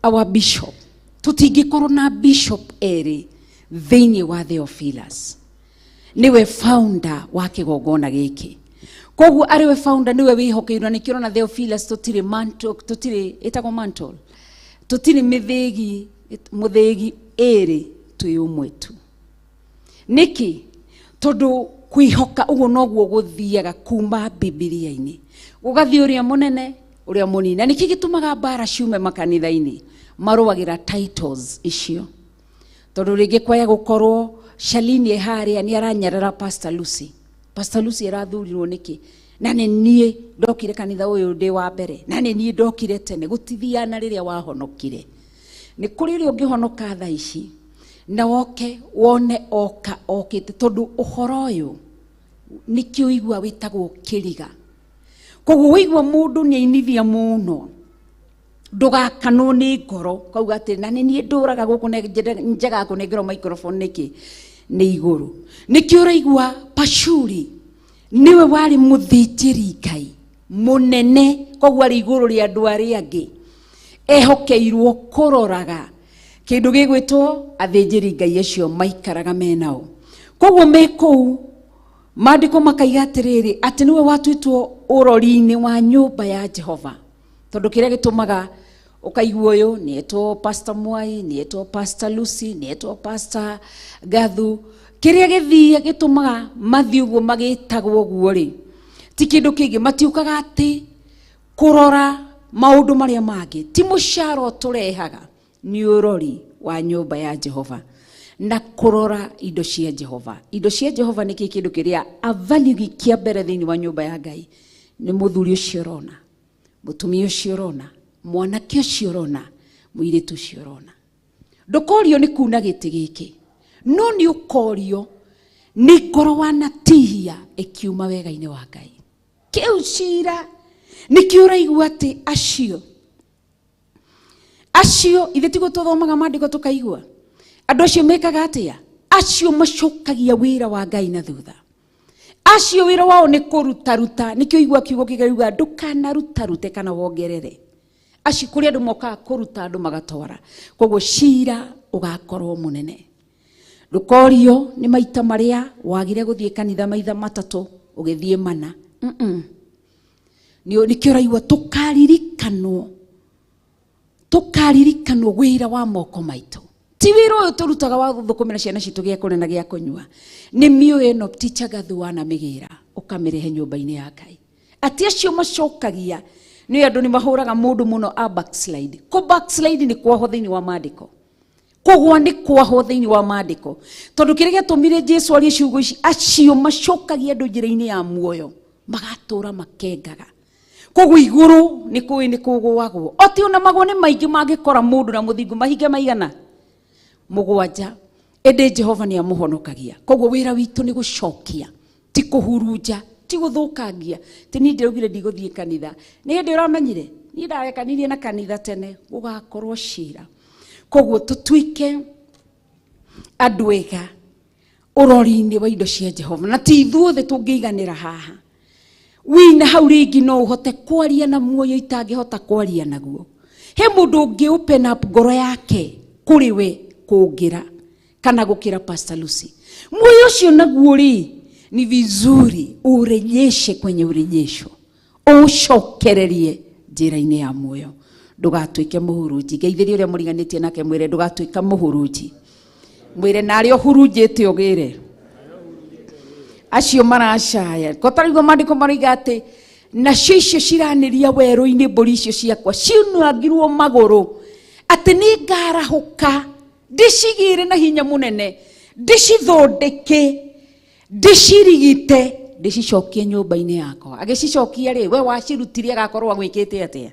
our bishop. Tũtingĩkorwo na bishop erĩ thĩinĩ wa Theophilus. Nĩwe founder wa kĩgongona gĩkĩ. Koguo arĩ we founder, nĩwe wĩhokeirwo, na nĩkĩo ũrona Theophilus tũtirĩ mantle, tũtirĩ ĩtagwo mantle, tũtirĩ mĩthĩgi, mũthĩgi ĩrĩ, twĩ ũmwe tu. Nĩkĩ? Tondũ kwĩhoka ũguo noguo gũthiaga kuma Bibilia-inĩ, gũgathiĩ ũrĩa mũnene ũrĩa mũnini. Na nĩkĩ gĩtũmaga mbara ciume makanitha-inĩ? Marũagĩra titles icio. Tondũ rĩngĩ kwaya gũkorwo Shalini e harĩa nĩ aranyarara Pastor Lucy. Pastor Lucy arathurirwo nĩkĩ? Na nĩ niĩ ndokire kanitha ũyũ ndĩ wa mbere, na nĩ niĩ ndokire tene. Gũtithiana rĩrĩa wahonokire. Nĩ kũrĩ ũrĩa ũngĩhonoka thaa ici na woke wone oka okĩte, tondũ ũhoro ũyũ nĩkĩo ũigua wĩtagwo kĩriga. Koguo waigua mũndũ nĩ ainithia mũno, ndũgakanwo nĩ ngoro kauga atĩ na nĩ niĩ ndũraga gũkũ njegaga kũnengerwo microphone nĩkĩ? Nĩ igũrũ. Nĩkĩo ũraigua Pashuri nĩwe warĩ mũthĩnjĩri Ngai mũnene, koguo arĩ igũrũ rĩa andũ arĩa angĩ, ehokeirwo kũroraga kĩndũ gĩgwĩtwo athĩnjĩri Ngai acio maikaraga menao. Koguo me kũu maandĩko makaiga atĩrĩrĩ, atĩ nĩwe watuĩtwo ũrori-inĩ wa nyũmba ya Jehova, tondũ kĩrĩa gĩtũmaga Ũkaigua ũyũ nĩetwo Pastor Mwai, nĩetwo Pastor Lucy, nĩetwo Pastor Gathu. Kĩrĩa gĩthiĩ gĩtũmaga mathiĩ ũguo magĩtagwo ũguo rĩ, ti kĩndũ kĩngĩ, matiũkaga atĩ kũrora maũndũ marĩa mangĩ. Ti mũcara ũtũrehaga, nĩ ũrori wa nyũmba ya Jehova na kũrora indo cia Jehova. Indo cia Jehova nĩ kĩ kĩndũ kĩrĩa a value kĩa mbere thĩinĩ wa nyũmba ya Ngai? Nĩ mũthuri ũcio ũrona, mũtumia ũcio ũrona, mwanake ũcio ũrona, mũirĩtu ũcio ũrona. Ndũkorio nĩ kuna gĩtĩ gĩkĩ, no nĩ ũkorio nĩ ngoro wanatihia ĩkiuma wega-inĩ wa Ngai. Kĩu cira nĩkĩo ũraigua atĩ acio ithe tiguo tũthomaga maandĩko tũkaigua andũ acio mekaga atĩa? Acio macokagia wĩra wa Ngai na thutha. Acio wĩra wao nĩ kũrutaruta. Nĩkĩo igua kiugo kĩgaiuga ndũkanarutarute kana wongerere. Acio kũrĩ andũ mokaga kũruta andũ magatwara. Koguo cira ũgakorwo mũnene. Ndũkorio nĩ maita marĩa wagire gũthiĩ kanitha maitha matatũ ũgĩthiĩ mana. Nĩkĩo ũraigua tũkaririkanwo wĩra wa moko maitũ. Ti wĩra ũyũ tũrutaga wa gũthũkũmĩra ciana citũ gĩa kũrĩa na gĩa kũnyua. Nĩ mĩoyo ĩno Teacher Gathu wanamĩgĩra ũkamĩrehe nyũmba-inĩ ya Ngai. Atĩ acio macokagia nĩ andũ nĩ mahũraga mũndũ mũno a backslide. Kũ backslide nĩ kwahwo thĩinĩ wa maandĩko. Kũgwa nĩ kwahwo thĩinĩ wa maandĩko. Tondũ kĩrĩa gĩatũmire Jesu arie ciugo ici, acio macokagia andũ njĩra-inĩ ya muoyo magatũra makengaga. Koguo igũrũ nĩ kũĩ nĩ kũgũagwo. Oti ona magwa nĩ maingĩ mangĩkora mũndũ na mũthingu mahinga maigana mũgwanja, ĩndĩ Jehova nĩ amũhonokagia. Koguo wĩra witũ nĩ gũcokia, ti kũhurunja, ti gũthũkangia. Ti niĩ ndĩraugire ndigũthiĩ kanitha. Nĩ hĩndĩ ũramenyire niĩ ndarekanirie na kanitha tene, gũgakorwo cira. Koguo tũtuĩke andũ ega ũrori-inĩ wa indo cia Jehova, na ti ithuothe tũngĩiganĩra haha. Wĩna hau rĩngĩ no ũhote kwaria na muoyo itangĩhota kwaria naguo. He mũndũ ũngĩ open up ngoro yake kũrĩ we kũngĩra kana gũkĩra Pastor Lucy. Muoyo ũcio naguo rĩ, ni vizuri urejeshe kwenye urejesho, ũcokererie njĩra-inĩ ya muoyo. Ndũgatuĩke mũhurunji. Geithĩria ũrĩa mũriganĩtie nake, mwĩre ndũgatuĩka mũhurunji. Mwĩre na arĩa ũhurunjĩte ũgĩre acio maracaya. Kotariguo maandĩko maroiga atĩ nacio icio ciranĩria werũ-inĩ mbũri icio ciakwa ciunangirwo magũrũ, atĩ nĩ ngarahũka ndĩcigĩre na hinya mũnene, ndĩcithondeke, ndĩcirigite, ndĩcicokie nyũmba-inĩ yakwa. Agĩcicokia rĩ, we wacirutire agakorwo agwĩkĩte atĩa?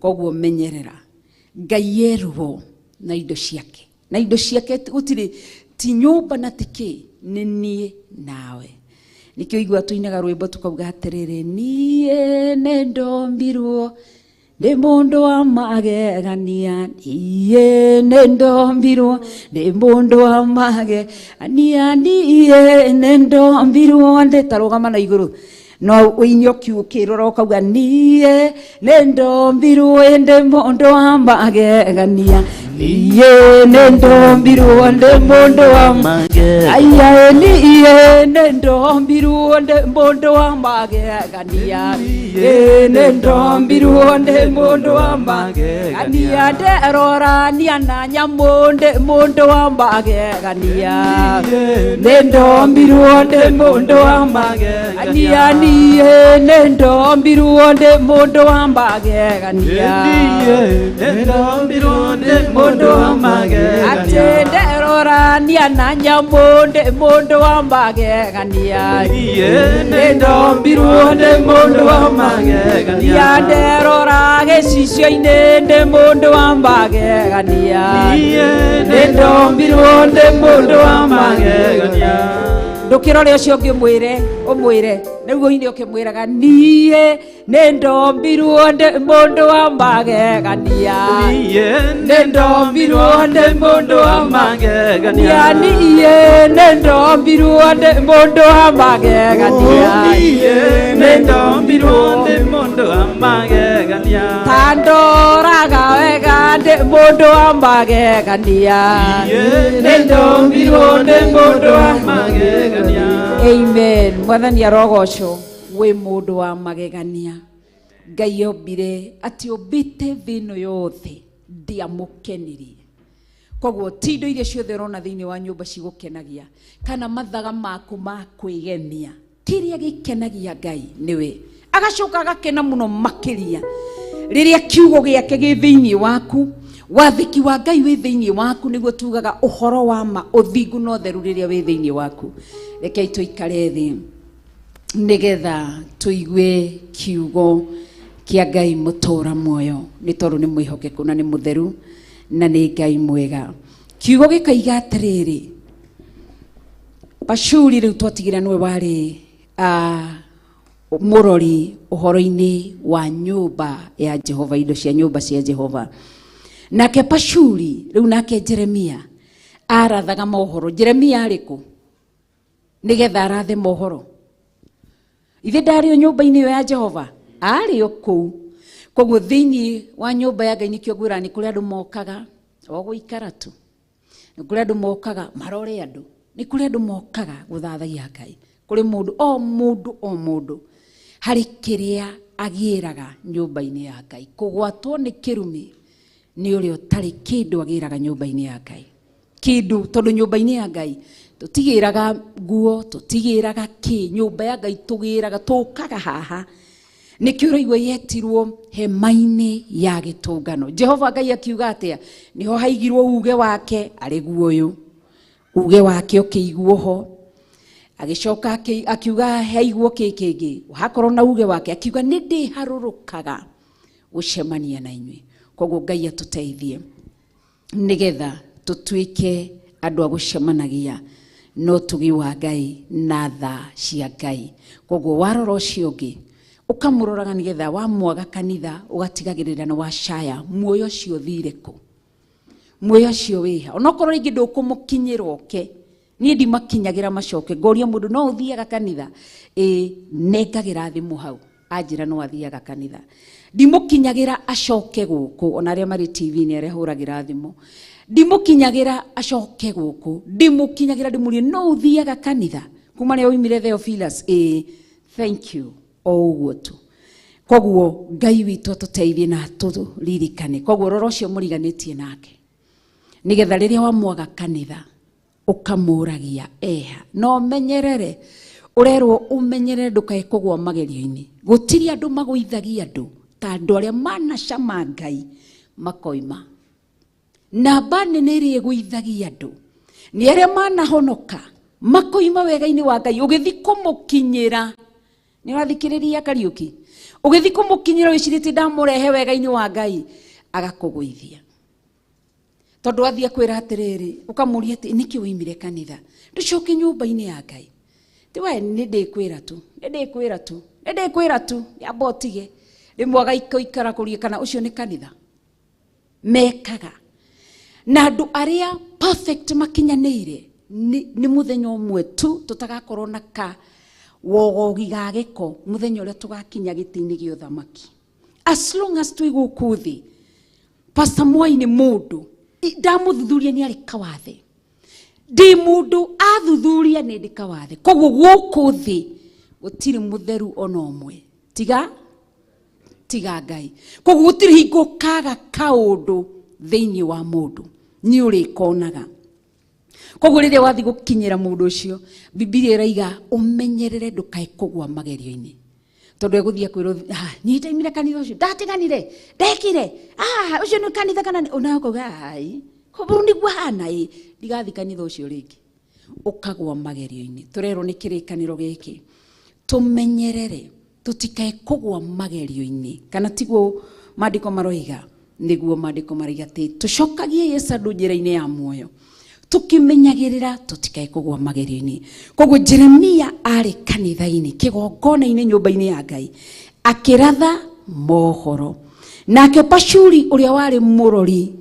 Koguo menyerera Ngai erwo na indo ciake, na indo ciake gũtirĩ ti nyũmba na ti kĩ, nĩ niĩ nawe. Nĩkĩo igua tũinaga rwĩmbo tukauga atĩrĩrĩ, niĩ nĩ ndombirwo ndĩ mũndũ wa magegania, niĩ nĩ ndombirwo ndĩ mũndũ wa magegania, niĩ nĩ ndombirwo ndĩ tarũgama na igũrũ no ũine ũkĩrora ũkauga niĩ nĩ ndombirwo ndĩ mũndũ wa magegania, niĩ nĩ ndombirwo ndĩ mũndũ wa magegania, niĩ nĩ ndombirwo ndĩ mũndũ wa magegania, niĩ nĩ ndombirwo ndĩ mũndũ wa magegania, nderorania na nyamũ ndĩ mũndũ wa magegania, nĩ ndombirwo ndĩ mũndũ wa magegania, niĩ nĩ ndombirwo ndĩ mũndũ wa magegania, nĩ ndombirwo ndĩ mũndũ wa magegania, atĩ nderorania na nyamũ ndĩ mũndũ wa magegania, niĩ nĩ ndombirwo ndĩ mũndũ wa magegania, nderora gĩcicio-inĩ ndĩ mũndũ wa magegania, niĩ nĩ ndombirwo ndĩ mũndũ wa magegania. Ndũkĩrore ũcio ũngĩ ũmwĩre, ũmwĩre nĩguo ine ũkĩmwĩraga niĩ nĩ ndombirwo ndĩ mũndũ wa magegania, niĩ nĩ ndombirwo ndĩ mũndũ wa magegania, niĩ nĩ ndombirwo ndĩ mũndũ wa magegania, niĩ nĩ ndombirwo ndĩ mũndũ wa magegania, ta ndoraga wega ndĩ mũndũ wa magegania, niĩ nĩ ndombirwo ndĩ mũndũ wa magegania. Amen. Mwathani arogocwo. Wĩ mũndũ wa magegania. Ngai ombire atĩ ombĩte thĩ ĩno yothe ndĩamũkenirie. Koguo ti indo iria ciothe ũrona thĩinĩ wa nyũmba cigũkenagia kana mathaga maku ma kwĩgemia, kĩrĩa gĩkenagia Ngai nĩwe. Agacoka agakena mũno makĩria rĩrĩa kiugo gĩake gĩ thĩinĩ waku, wathĩki wa Ngai wĩ thĩinĩ waku, nĩguo tugaga ũhoro wa ma, ũthingu na ũtheru rĩrĩa wĩ thĩinĩ waku. Rekei tũikare thĩ nĩgetha tũigue kiugo kĩa Ngai mũtũũra muoyo, nĩ tondũ nĩ mwĩhokeku na nĩ mũtheru na nĩ Ngai mwega. Kiugo gĩkoiga atĩrĩrĩ, Pashuri rĩu twatigĩra nĩwe warĩ mũrori ũhoro-inĩ wa nyũmba ya Jehova, indo cia nyũmba cia Jehova. Nake Pashuri rĩu nake Jeremia arathaga mohoro. Jeremia arĩ kũ nĩgetha arathe mohoro? Ithe ndarĩ o nyũmba-inĩ ĩyo ya Jehova, arĩ o kũu. Koguo thĩinĩ wa nyũmba ya Ngai nĩkĩo ngwĩra nĩ kũrĩ andũ mokaga o gũikara tu, nĩ kũrĩ andũ mokaga marore andũ, nĩ kũrĩ andũ mokaga gũthathaiya Ngai. Kũrĩ mũndũ o mũndũ o mũndũ harĩ kĩrĩa agĩraga nyũmba-inĩ ya Ngai. Kũgwatwo nĩ kĩrumi nĩ ũrĩa ũtarĩ kĩndũ agĩraga nyũmba-inĩ ya Ngai. Kĩndũ, tondũ nyũmba-inĩ ya Ngai tũtigĩraga nguo, tũtigĩraga kĩ, nyũmba ya Ngai tũgĩraga, tũkaga haha. Nĩkĩo ũraigua yetirwo hema-inĩ ya gĩtũngano. Jehova Ngai akiuga atĩa? Nĩho haigirwo uge wake, arĩ guo ũyũ. Uge wake ũkĩiguo ho. Agĩcoka akiuga haiguo kĩ kĩngĩ, hakorwo na uge wake, akiuga nĩ ndĩharũrũkaga gũcemania na inyuĩ. Koguo Ngai atũteithie nĩgetha tũtuĩke andũ a gũcemanagia na ũtugi wa Ngai na tha cia Ngai. Koguo warora ũcio ũngĩ ũkamũroraga nĩgetha wamwaga kanitha ũgatigagĩrĩra nĩ wacaya muoyo ũcio ũthire kũ, muoyo ũcio wĩha. Onokorwo rĩngĩ ndũkũmũkinyĩra oke, niĩ ndimakinyagĩra macoke, ngoria mũndũ no ũthiaga kanitha? Ĩĩ, nengagĩra thimũ hau, anjĩra no athiaga kanitha. Ndimũkinyagĩra acoke gũkũ, ona arĩa marĩ TV-inĩ arĩa hũragĩra thimũ, ndimũkinyagĩra acoke gũkũ, ndimũkinyagĩra ndĩmũrie no ũthiaga kanitha kuma rĩrĩa oimire Theophilus? Ĩĩ, thank you, o ũguo tu. Koguo Ngai witũ atũteithie na atũririkane. Koguo rora ũcio mũriganĩtie nake, nĩgetha rĩrĩa wamwaga kanitha ũkamũragia eha. No ũmenyerere, ũrerwo ũmenyerere ndũkae kũgũa magerio-inĩ. Gũtirĩ andũ magũithagia andũ ta andũ arĩa manacama Ngai makoima. Namba nene ĩrĩa ĩgũithagia andũ nĩ arĩa manahonoka makoima wega-inĩ wa Ngai. Ũgĩthiĩ kũmũkinyĩra, nĩ ũrathikĩrĩria Kariũki, ũgĩthiĩ kũmũkinyĩra wĩcirĩtie ndamũrehe wega-inĩ wa Ngai, agakũgũithia. Tondũ athiĩ akwĩra atĩrĩrĩ, ũkamũria atĩ nĩkĩ woimire kanitha, ndũcoke nyũmba-inĩ ya Ngai. Ti we, nĩ ndĩkwĩra tu, nĩ ndĩkwĩra tu, nĩ ndĩkwĩra tu, amba ũtige. Rĩmwe agaikara kũria kana ũcio nĩ kanitha. Mekaga. Na andũ arĩa perfect makinyanĩire nĩ mũthenya ũmwe tu tũtagakorwo na ka wogogi ga gĩko, mũthenya ũrĩa tũgakinya gĩtĩ-inĩ gĩa ũthamaki. As long as twĩ gũkũ thĩ, Pastor Mwai nĩ mũndũ ndamũthuthuria nĩ arĩ kawathe, ndĩ mũndũ athuthuria nĩ ndĩ kawathe. Koguo gũkũ thĩ gũtirĩ mũtheru ona ũmwe tiga Ngai. Koguo gũtirĩ hingo kaga kaũndũ thĩinĩ wa mũndũ, nĩ ũrĩkonaga. Koguo rĩrĩa wathiĩ gũkinyĩra mũndũ ũcio, Bibilia ĩraiga ũmenyerere ndũkae kũgũa magerio-inĩ. Tondũ egũthiĩ akwĩrwo, niĩ ndaimire kanitha ũcio, ndatiganire, ndekire, ũcio nĩ kanitha kana nĩ-" Onawe ũkauga, ai, koguo nĩguo hana ĩ, ndigathiĩ kanitha ũcio rĩngĩ. Ũkagũa magerio-inĩ. Tũrerwo nĩ kĩrĩkanĩro gĩkĩ, tũmenyerere tũtikae kũgũa magerio-inĩ. Kana tiguo maandĩko maroiga? Nĩguo maandĩko maroiga atĩ tũcokagie Yesu andũ njĩra-inĩ ya muoyo, tũkĩmenyagĩrĩra tũtikae kũgũa magerio-inĩ. Koguo Jeremia arĩ kanitha-inĩ, kĩgongona-inĩ, nyũmba-inĩ ya Ngai, akĩratha mohoro. Nake Pashuri ũrĩa warĩ mũrori,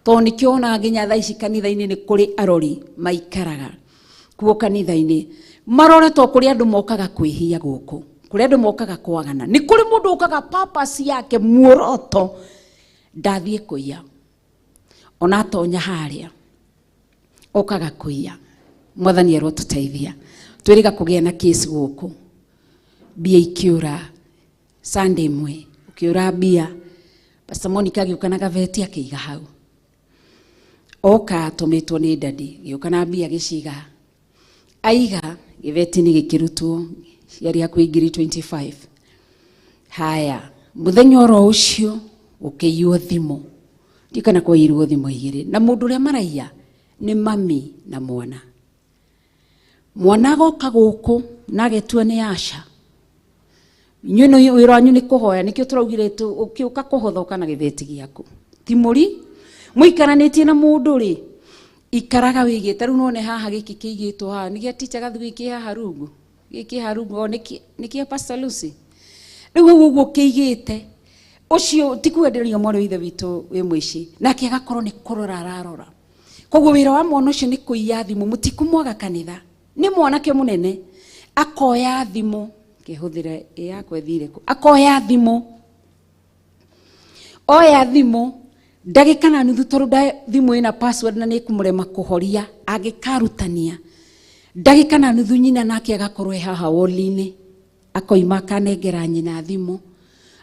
tondũ nĩkĩo wonaga nginya thaa ici kanitha-inĩ nĩ kũrĩ arori maikaraga kuo kanitha-inĩ, maroretwo kũrĩ andũ mokaga kwĩhia gũkũ, kũrĩ andũ mokaga kwagana. Nĩ kũrĩ mũndũ ũkaga purpose yake, muoroto, ndathiĩ kũiya. Ona atonya harĩa okaga kũiya. Mwathani arotũteithia. Twĩrĩga kũgĩa na case gũkũ, mbia ikĩũra Sunday ĩmwe, Gũkĩũra mbia. Pastor Monica agĩũka na gabeti akĩiga hau. Oka atũmĩtwo nĩ dadi, gĩũka na mbia gĩciga. Aiga gĩbeti nĩ gĩkĩrutwo ciarĩ hakuhĩ ngiri 25. Haya, mũthenya oro ũcio gũkĩiywo thimũ. Ndikana kwaiyirwo thimũ igĩrĩ. Na mũndũ ũrĩa maraiya nĩ mami na mwana. Mwana agoka gũkũ na agetua nĩ Asha. Inyuĩ nĩ wĩra wanyu nĩ kũhoya, nĩkĩo tũraugire ũkĩũka kũhothoka na gĩbeti gĩaku. Ti mũri, mũikaranĩtie na mũndũ rĩ, ikaraga wĩigĩte. Rĩu none haha gĩkĩ kĩigĩtwo haha, nĩ gĩa teacher Gathu gĩkĩ haha rungu. Gĩkĩ haha rungu, o nĩ kĩa Pastor Lucy. Rĩu ũguo ũguo kĩigĩte, ũcio ti kwenderio mwarĩ wa ithe witũ wĩ mũici, nake agakorwo nĩ kũrora ararora. Koguo wĩra wa mwana ũcio nĩ kũiya thimũ, mũtikumwaga kanitha. Nĩ mwanake mũnene, akoya thimũ, kĩhũthĩra ĩ yakwa ĩthire kũ? Akoya thimũ. Oya thimũ, ndagĩka na nuthu tondũ thimũ ĩna password na nĩ ĩkũmũrema kũhoria, angĩkarutania. Ndagĩka na nuthu nyina nake agakorwo e haha woli-inĩ, akoima akanengera nyina thimũ,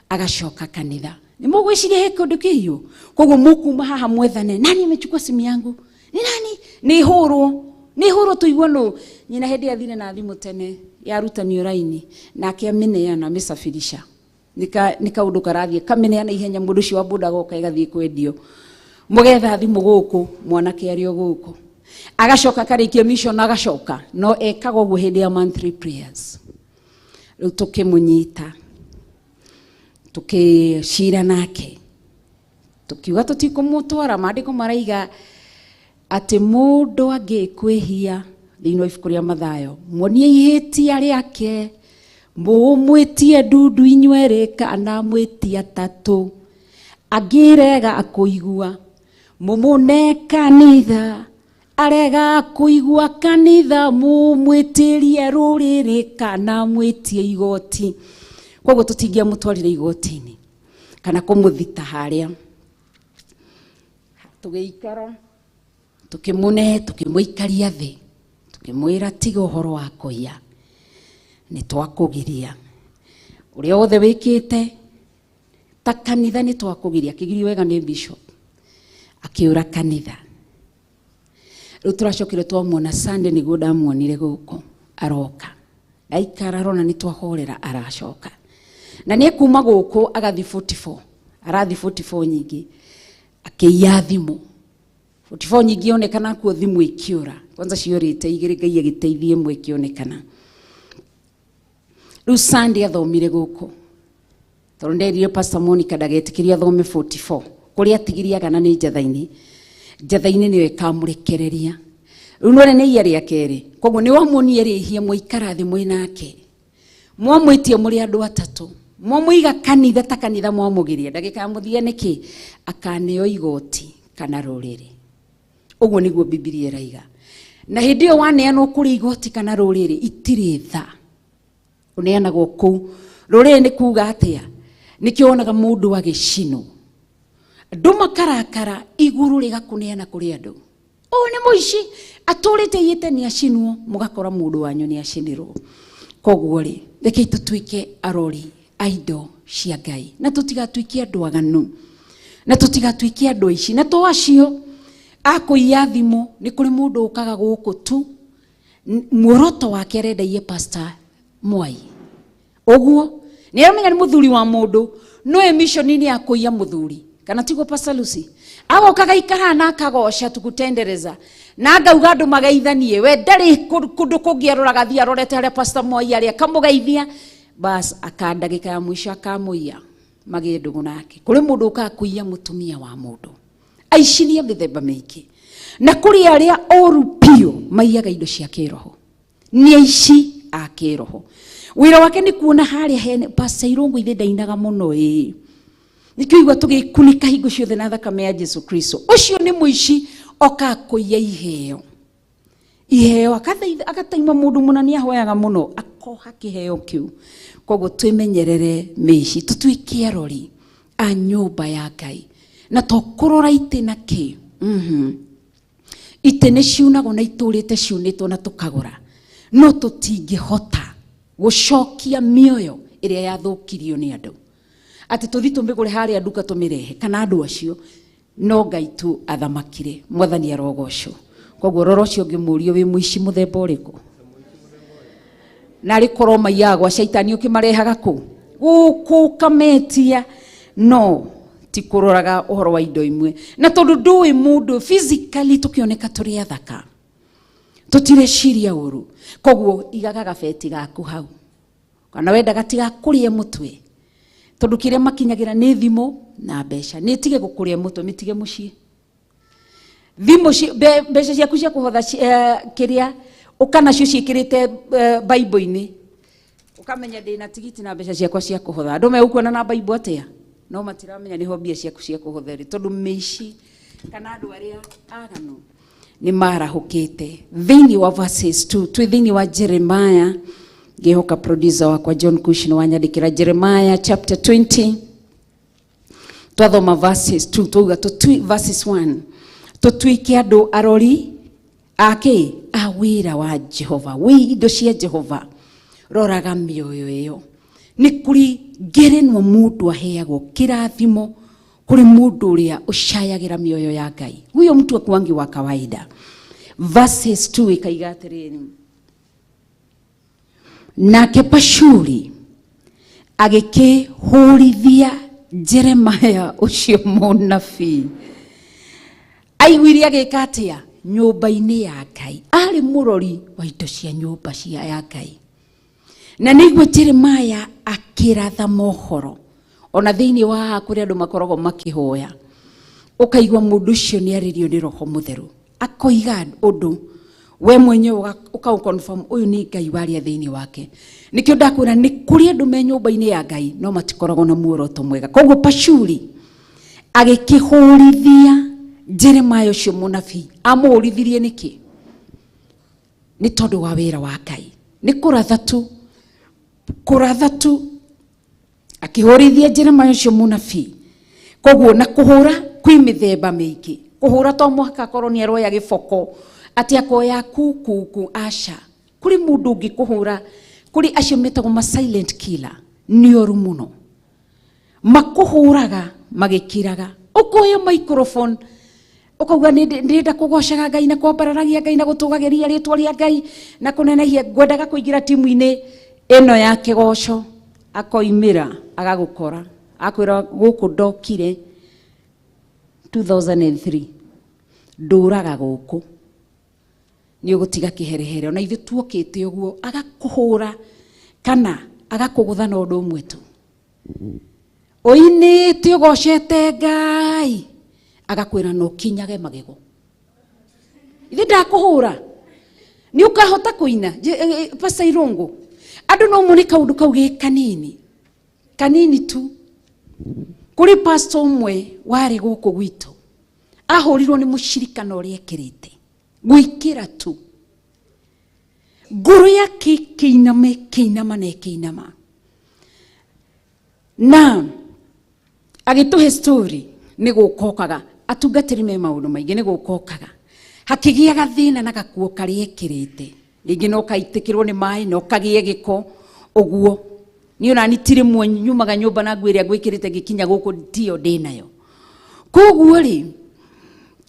agacoka kanitha. Nĩ mũgwĩciria he kĩndũ kĩiyũ? Koguo mũkuma haha mwethane, nani amechukua simu yangu? Ni nani? Nĩ hũrwo. Nĩ hũrwo tũigue nũ. Nyina hĩndĩ athire na thimũ tene, yarutanio raini, nake amĩneana, amĩsafirisha. Nĩ kaũndũ karathiĩ, kamĩneana ihenya, mũndũ ũcio wa boda agoka ĩgathiĩ kwendio. Mũgetha thimũ gũkũ, mwanake arĩ o gũkũ. Agacoka akarĩkia mission agacoka, no ekaga ũguo hĩndĩ ya monthly prayers. Rĩu tũkĩmũnyita, tũkĩcira nake, tũkiuga tũtikũmũtwara. Maandĩko maraiga atĩ mũndũ angĩkwĩhia thĩinĩ wa ibuku rĩa Mathayo, muonie ihĩtia rĩake, mũmwĩtie ndundu inyuerĩ kana mwĩtie atatũ, angĩrega kũigua mũmũne kanitha, arega kũigua kanitha mũmwĩtĩrie rũrĩrĩ kana mwĩtie igoti. Koguo tũtingĩamũtwarire igoti-inĩ kana kũmũthita harĩa. Tũgĩikara tũkĩmũne, tũkĩmũikaria thĩ, tũkĩmwĩra tiga ũhoro wa kũiya, nĩ twakũgiria ũrĩa wothe wĩkĩte ta kanitha, nĩ twakũgiria. Akĩgirio wega nĩ bishop, akĩũra kanitha. Rĩu tũracokire twamuona Sunday, nĩguo ndamuonire gũkũ aroka, aikara arona nĩ twahorera, aracoka na nĩ kuma gũkũ agathiĩ 44, arathiĩ 44 nyingĩ akĩiya thimũ. 44 nyingĩ yonekana kuo thimũ ĩkĩũra, kwanza ciorĩte igĩrĩ, Ngai agĩteithia ĩmwe ĩkĩonekana. Rĩu Sunday athomire gũkũ tondũ nderire Pastor Monica ndagetĩkĩrie athome 44, kũrĩa atigirie agana nĩ njatha-inĩ, njatha-inĩ nĩyo ĩkamũrekereria. Rĩu nĩwone nĩ iya rĩa kerĩ, koguo nĩ wamuonie rĩhia, mwaikara thĩ mwĩ nake, mwamwĩtie mũrĩ andũ atatũ, mwamũiga kanitha ta kanitha, mwamũgiria ndagĩka ya mũthia nĩkĩ akaneo igoti kana rũrĩrĩ. Ũguo nĩguo Bibilia ĩraiga. Na hĩndĩ ĩyo waneanwo kũrĩ igoti kana rũrĩrĩ, itirĩ tha, ũneanagwo kũu. Rũrĩrĩ nĩ kuga atĩa? Nĩkĩo wonaga mũndũ agĩcinwo, andũ makarakara, igũrũ rĩgakũneana kũrĩ andũ, ũyũ nĩ mũici atũrĩte iyĩte nĩ acinwo, mũgakora mũndũ wanyu nĩ acinirwo. Koguo rĩ, rekei tũtuĩke arori a indo cia Ngai, na tũtigatuĩke andũ aganu, na tũtigatuĩke andũ aici. Na to acio akũiya thimũ, nĩ kũrĩ mũndũ ũkaga gũkũ tu, muoroto wake arenda iye Pastor Mwai. Ũguo nĩ aramenya nĩ mũthuri wa mũndũ, no ĩ mission-inĩ ya kũiya mũthuri, kana tiguo Pastor Lucy? Agoka gaikara na akagoca tukutendereza, na angauga andũ mageithanie, we ndarĩ kũndũ kũngĩ aroraga, athiĩ arorete harĩa Pastor Mwai arĩ akamũgeithia, bas akandagĩka ya mũico akamũiya, magĩe ndũgũ nake. Kũrĩ mũndũ ũkaga kũiya mũtumia wa mũndũ. Aici nĩ a mĩthemba mĩingĩ, na kũrĩ arĩa oru biũ maiyaga indo cia kĩroho, nĩ aici a kĩroho. Wĩra wake nĩ kuona harĩa hene Pastor Irũngũ ithe ndainaga mũno, ĩĩ nĩkĩo igua tũgĩkunĩka hingo ciothe na thakame ya Jesu Kristo. Ũcio nĩ mũici oka kũiya iheo, iheo agataima mũndũ mũna nĩ ahoyaga mũno, akoha kĩheo kĩu. Koguo twĩmenyerere mĩici, tũtuĩke arori a nyũmba ya Ngai, na to kũrora itĩ na kĩ. Itĩ nĩ ciunagwo na itũrĩte ciunĩtwo na tũkagũra, no tũtingĩhota gũcokia mĩoyo ĩrĩa yathũkirio nĩ andũ. Atĩ tũthi tũmĩgũre harĩa nduka tũmĩrehe kana andũ acio no Ngai tu athamakire. Mwathani arogocwo. Koguo rora ũcio ũngĩ mũrio wĩ mũici mũthemba ũrĩkũ? Na arĩ korwo maiyaga gwa caitani ũkĩmarehaga kũ? Gũkũ ũkametia no ti kũroraga ũhoro wa indo imwe. Na tondũ ndũĩ mũndũ physically tũkĩoneka tũrĩ athaka tũtireciria ũru. Koguo igaga gabeti gaku hau. Kana wenda gatigakũrĩe mũtwe. Tondũ kĩrĩa makinyagĩra nĩ thimũ na mbeca. Nĩ tige gũkũrĩa mũtwe, mĩtige mũciĩ. Thimũ mbeca ciaku cia kũhotha kĩrĩa ũka nacio ciĩkĩrĩte Bible-inĩ. Ũkamenya ndĩna tigiti na mbeca ciakwa cia kũhotha. Andũ megũkuona na Bible atĩa? No matiramenya nĩho mbia ciaku cia kũhotha ĩrĩ. Tondũ mĩici kana andũ arĩa aganu nĩ marahũkĩte. Thĩinĩ wa verses 2, twĩ thĩinĩ wa Jeremiah, ngĩhoka producer wakwa John Kush nĩ wanyandĩkĩra Jeremiah chapter 20. Twathoma verses 2, twauga verses 1. Tũtuĩke andũ arori ake a wĩra wa Jehova, wĩ indo cia Jehova. Roraga mĩoyo ĩyo. Nĩ kũrĩ ngerenwa mũndũ aheagwo kĩrathimo kũrĩ mũndũ ũrĩa ũcayagĩra mĩoyo ya Ngai. Huyo mtu akuangi wa kawaida. Verses 2 ĩkaiga atĩrĩrĩ, nake Pashuri agĩkĩhũrithia Jeremiah ũcio mũnabii. Aiguire agĩka atĩa? Nyũmba-inĩ ya Ngai. Arĩ mũrori wa indo cia nyũmba cia ya Ngai. Na nĩguo Jeremiah akĩratha mohoro. Ona thĩinĩ wa haha kũrĩa andũ makoragwo makĩhoya, ũkaigua mũndũ ũcio nĩ arĩrio nĩ Roho Mũtheru. Akoiga ũndũ we mwenyewe ũkaũ-confirm ũyũ nĩ Ngai waria thĩinĩ wake. Nĩkĩo ndakwĩra nĩ kũrĩ andũ me nyũmba-inĩ ya Ngai no matikoragwo na muoroto mwega. Koguo Pashuri agĩkĩhũrithia Jeremiah ũcio mũnabii. Amũhũrithirie nĩkĩ? Nĩ tondũ wa wĩra wa Ngai. Nĩ kũratha tu. Kũratha tu. Akĩhũrithia Jeremiah ũcio mũnabii. Koguo na kũhũra kwĩ mĩthemba mĩingĩ. Kũhũra to mũhaka akorwo nĩ aroya gĩboko atĩ akoya kukuku, aca. Kũrĩ mũndũ ũngĩ kũhũra, kũrĩ acio metagwo ma silent killer, nĩ oru mũno. Makũhũraga magĩkiraga. Ũkoya microphone ũkauga ndĩrenda kũgocaga Ngai na kwambararagia Ngai na gũtũgagĩria rĩtwa rĩa Ngai na kũnenehia, ngwendaga kũingĩra timu-inĩ ĩno ya kĩgoco. Akoimĩra agagũkora akwĩra gũkũ ndokire 2003 ndũraga gũkũ nĩ ũgũtiga kĩherehere. Ona ithuĩ tuokĩte ũguo, agakũhũra kana agakũgũtha na ũndũ ũmwe tu. Ũinĩte ũgocete Ngai agakwĩra no kinyage magego. Ithe ndakũhũra nĩ ũkahota kũina. Pastor Irungu, andũ no mone kaũndũ kau gĩ kanini kanini tu. Kũrĩ pastor ũmwe warĩ gũkũ gwitũ ahũrirwo nĩ mũcirikano ũrĩa ekĩrĩte gwĩkĩra tu ngoro yake ĩkĩinama ĩkĩinama na ĩkĩinama. Na agĩtũhe story nĩ gũkokaga atungatĩri me maũndũ maingĩ nĩ gũkokaga hakĩgĩa gathĩna na gakuo karĩa ekĩrĩte rĩngĩ no kaitĩkĩrwo nĩ maĩ no kagĩe gĩko ũguo. Niĩ ona ni ti rĩmwe nyumaga nyũmba na nguo ĩrĩa ngwĩkĩrĩte ngĩkinya gũkũ tiyo ndĩnayo. Koguo rĩ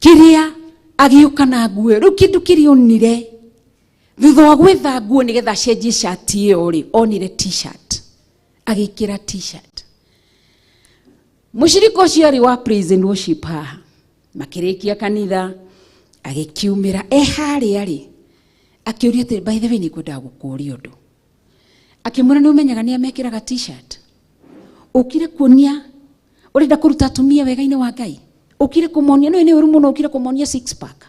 kĩrĩa agĩũka na nguo ĩyo, rĩu kĩndũ kĩrĩa onire thutha wa gwetha nguo nĩgetha acenjie shati ĩyo rĩ, onire t-shirt, agĩkĩra t-shirt. Mũcirika ũcio arĩ wa praise and worship haha, makĩrĩkia kanitha agĩkiumĩra e harĩa rĩ, akĩũria atĩrĩ, by the way nĩ ngwendaga gũkũũria ũndũ. Akĩmwĩra nĩ ũmenyaga nĩ amekĩraga t-shirt, ũkire kuonia ũrenda kũruta atumia wega-inĩ wa Ngai, ũkire kũmonia nĩ ũru mũno, ũkire kũmonia six pack.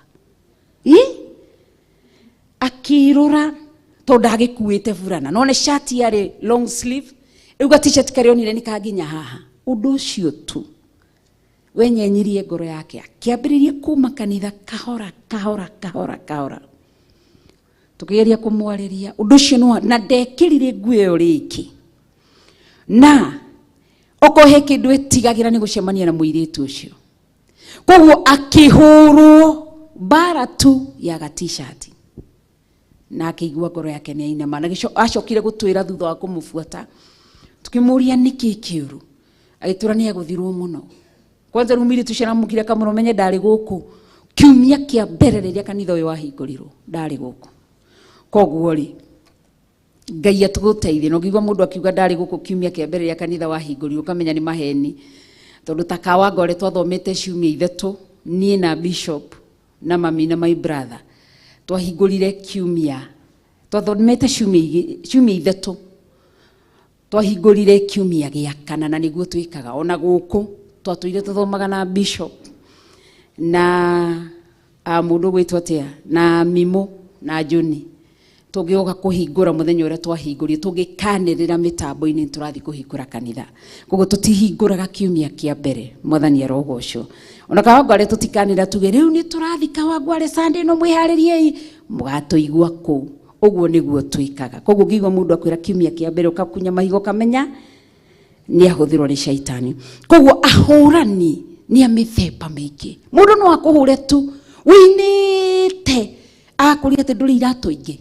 Ĩ akĩrora tondũ ndagĩkuĩte burana no nĩ shati yarĩ long sleeve, rĩu ga t-shirt karĩa onire nĩ kanginya haha. Ũndũ ũcio tu wenyenyirie ngoro yake, akĩambĩrĩria kuma kanitha kahora kahora kahora kahora. Tũkĩgeria kũmwarĩria ũndũ ũcio nĩ na ndekĩrire nguo ĩyo rĩngĩ. Na okorwo he kĩndũ etigagĩra nĩ gũcemania na mũirĩtu ũcio. Koguo akĩhũrwo mbara tu ya ga t-shirt na akĩigua ngoro yake nĩ yainama. Na acokire gũtwĩra thutha wa kũmũbuata, tũkĩmũria nĩkĩ kĩũru, Agĩtwĩra nĩ agũthirwo mũno. Kwanza rĩu mũirĩtu ũcio aramũkire akamwĩra ũmenye ndarĩ gũkũ kiumia kĩa mbere rĩrĩa kanitha ũyũ wahingũrirwo, ndarĩ gũkũ. Koguo rĩ, Ngai atũgũteithie. Na ũngĩigua mũndũ akiuga ndarĩ gũkũ kiumia kĩa mbere rĩrĩa kanitha wahingũrirwo, ũkamenya nĩ maheni. Tondũ ta Kawangware twathomete ciumia ithatũ, niĩ na bishop na mami na my brother twahingũrire kiumia, twathomete ciumia ithatũ, twahingũrire kiumia gĩa kana, na nĩguo twĩkaga ona gũkũ. Twatũire tũthomaga na bishop na mũndũ ũgwĩtwo atĩa na Mimo na Joni. Tũngĩũka kũhingũra mũthenya ũrĩa twahingũrire, tũngĩkanĩrĩra mĩtambo-inĩ tũrathiĩ kũhingũra kanitha. Koguo tũtihingũraga kiumia kĩa mbere, Mwathani arogocwo. Ona Kawangware tũtikanĩrĩra tuge rĩu nĩ tũrathiĩ Kawangware Sunday no mwĩharĩriei, mũgatũigua kũu. Ũguo nĩguo twĩkaga. Koguo ũngĩigua mũndũ akwĩra kiumia kĩa mbere, ũkakunya mahiga ũkamenya nĩ ahũthĩrwo nĩ caitani. Koguo ahũrani nĩ a mĩthemba mĩingĩ. Mũndũ no akũhũre tu wĩinĩte, agakũria atĩ ndũrĩ iratũ ingĩ,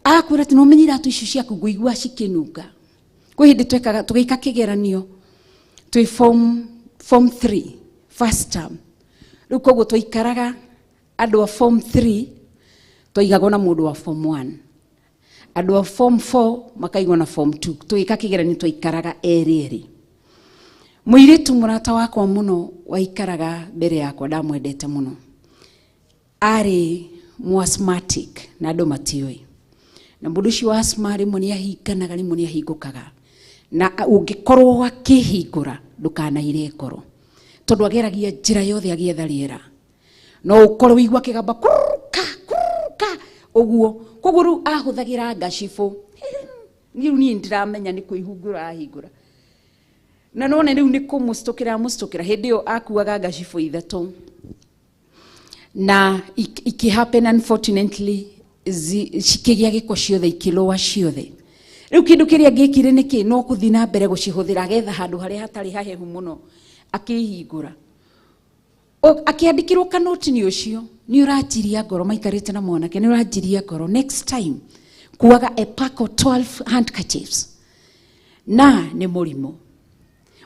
agakwĩra atĩ no ũmenye iratũ icio ciaku ngũigua cikĩnunga. Kwĩ hĩndĩ twekaga tũgĩka kĩgeranio twĩ form 3 first term. Rĩu koguo twaikaraga andũ a form 3 twaigagwo na mũndũ wa form 1, andũ a form 4 makaigwo na form 2. Tũgĩka kĩgeranio twaikaraga erĩ erĩ. Mũirĩtu mũrata wakwa mũno waikaraga mbere yakwa, ndamwendete mũno, arĩ mu-asthmatic na andũ matiũĩ. Na mũndũ ũcio wa asthma rĩmwe nĩ ahinganaga, rĩmwe nĩ ahingũkaga. Na ũngĩkorwo akĩhingũra ndũkanaire ngoro, tondũ ageragia njĩra yothe agĩetha rĩera. No ũkorwo ũigua akĩgamba kuruka kuruka ũguo. Koguo rĩu ahũthagĩra ngacibũ. Rĩu niĩ ndiramenya nĩ kwĩhingũra ahingũra. Na none rĩu nĩ kũmũcitũkĩra amũcitũkĩra. Hĩndĩ ĩyo akuaga ngacibũ ithatũ. Na ikĩ happen unfortunately cikĩgĩa gĩko ciothe, ikĩlũa ciothe. Rĩu kĩndũ kĩrĩa angĩkire nĩ kĩ? No gũthiĩ na mbere gũcihũthĩra, agetha handũ harĩa hatarĩ hahehu mũno akĩhingũra. Akĩandĩkĩrwo kanoti nĩ ũcio, nĩ ũranjiria ngoro, maikarĩte na mwanake, nĩ ũranjiria ngoro, next time kuaga a pack of 12 handkerchiefs. Na nĩ mũrimũ.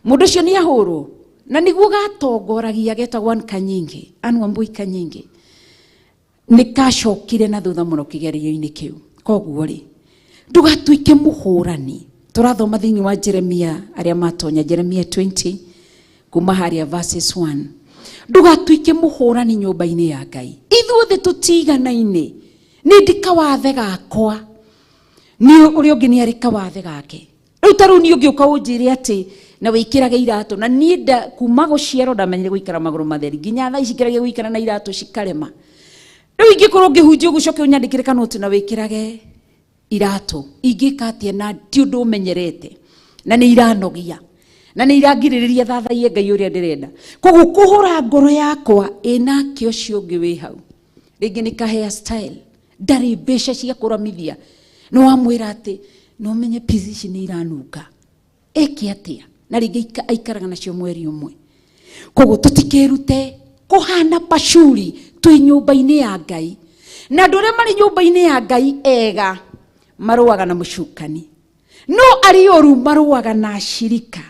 Mũndũ ũcio nĩ ahũrwo, na nĩguo gatongoragia, getagwo Ann Kanyingi, Ann Wambui Kanyingi. Nĩ kacokire na thutha mũno kĩgerio-inĩ kĩu. Koguo rĩ, ndũgatuĩke mũhũrani. Tũrathoma thĩinĩ wa Jeremia, arĩa matonya Jeremia 20 kuma harĩa verses 1. Ndũgatuĩke mũhũrani nyũmba-inĩ ya Ngai. Ithuothe tũtiganaine. Nĩ ndĩ kawathe gakwa, nĩ ũrĩa ũngĩ nĩ arĩ kawathe gake. Rĩu ta rĩu niĩ ũngĩũka ũnjĩre atĩ na wĩkĩrage iratũ, na niĩ nda kuma gũciarwo ndamenyire gũikara magũrũ matheri, nginya thaa ici ngeragia gũikara na iratũ cikarema. Rĩu ingĩkorwo ngĩhunjia ũguo ũcoke ũnyandĩkĩre kanoti na wĩkĩrage iratũ, ingĩka atĩa na ti ũndũ ũmenyerete, na nĩ iranogia, na nĩ irangirĩrĩria thathaiye Ngai ũrĩa ndĩrenda. Koguo kũhũra ngoro yakwa ĩnake ũcio ũngĩ wĩ hau, rĩngĩ nĩ ka hair style, ndarĩ mbeca cia kũramithia, nĩ wamwĩra atĩ no ũmenye piece ici nĩ iranunga, eke atĩa? Na rĩngĩ aikaraga nacio mweri ũmwe. Koguo tũtikĩrute kũhana pacuri twĩ nyũmba-inĩ ya Ngai. Na andũ arĩa marĩ nyũmba-inĩ ya Ngai ega marũaga na mũcukani, no arĩa oru marũaga na acirika.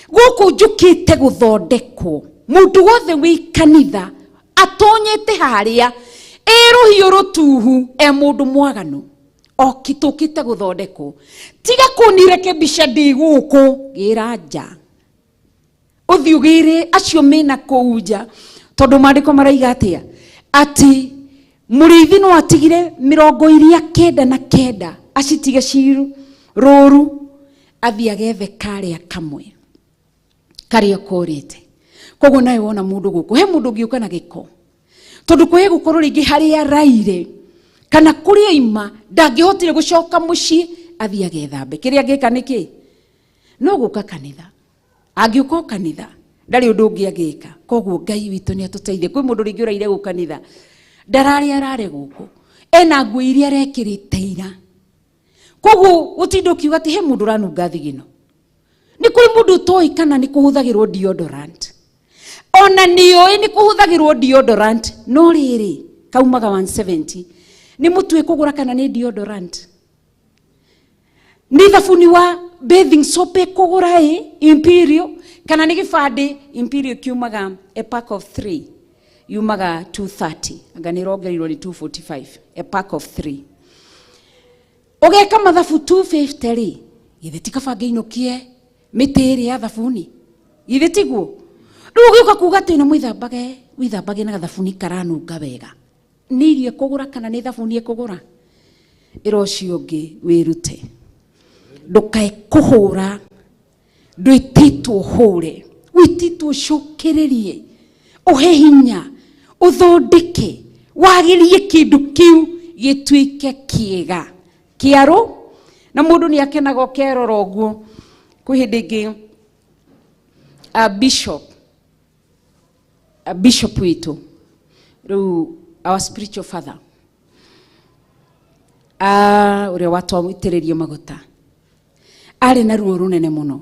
Gũkũ njũkĩte gũthondekwo, mũndũ wothe wĩ kanitha atonyete harĩa ĩ rũhiũ rũtuhu e mũndũ mwaganu, tũkĩte gũthondekwo. Tiga kũnirekebisha ndĩ gũkũ, gĩra nja ũthiĩ ũgĩre acio mena kũu nja, tondũ maandĩko maraiga atĩa? Atĩ mũrĩithi no atigire mĩrongo iria kenda na kenda acitige ciru rũru, athiĩ agethe karĩa kamwe karĩa korĩte. Koguo nawe wona mũndũ gũkũ, he mũndũ ũngĩũka na gĩko, tondũ kwĩ gũkorwo rĩngĩ harĩa araire kana kũrĩa aima ndangĩhotire gũcoka mũciĩ athiĩ agethambe. Kĩrĩa angĩka nĩ kĩ? No gũka kanitha. Angĩũka o kanitha ndarĩ ũndũ ũngĩ angĩka. Koguo Ngai witũ nĩ atũteithie. Kwĩ mũndũ rĩngĩ ũraire gũka kanitha, ndararĩ arare gũkũ, ena nguo iria arekĩrĩte ira. Koguo gũtinda ũkiuga atĩ he mũndũ ũranunga thigino. Nĩ kũrĩ mũndũ ũtoĩ kana nĩ kũhũthagĩrwo deodorant. Ona nĩũĩ nĩ kũhũthagĩrwo deodorant, no rĩrĩ kaumaga 170. Nĩ mũtue kũgũra kana nĩ deodorant? Nĩ thabuni wa Bathing soap ĩkũgũra ĩ Imperial kana nĩ gĩbandĩ? Imperial kiumaga a pack of 3 yumaga 230, anga nĩ ĩrongereirwo nĩ 245 a pack of 3. Ũgeka mathabu 250 rĩ, githĩ ti kaba ngĩinũkie mĩtĩ ĩrĩ ya thabuni? Githĩ tiguo? Rĩu ũgĩũka kuga atĩ na mwĩthambage, wĩthambage na gathabuni karanunga wega, nĩ irio ĩkũgũra kana nĩ thabuni ĩkũgũra? Ĩra ũcio ũngĩ wĩrute, ndũkae kũhũra. Ndwĩtĩtwo ũhũre, wĩtĩtwo ũcũkĩrĩrie, ũhe hinya, ũthondeke, wagĩrie kĩndũ kĩu gĩtuĩke kĩega kĩarũ. Na mũndũ nĩ akenaga ũkerora ũguo. Kwĩ hĩndĩ ĩngĩ bishop witũ rĩu, our spiritual father, ũrĩa watwitĩrĩrio maguta, arĩ na ruo rũnene mũno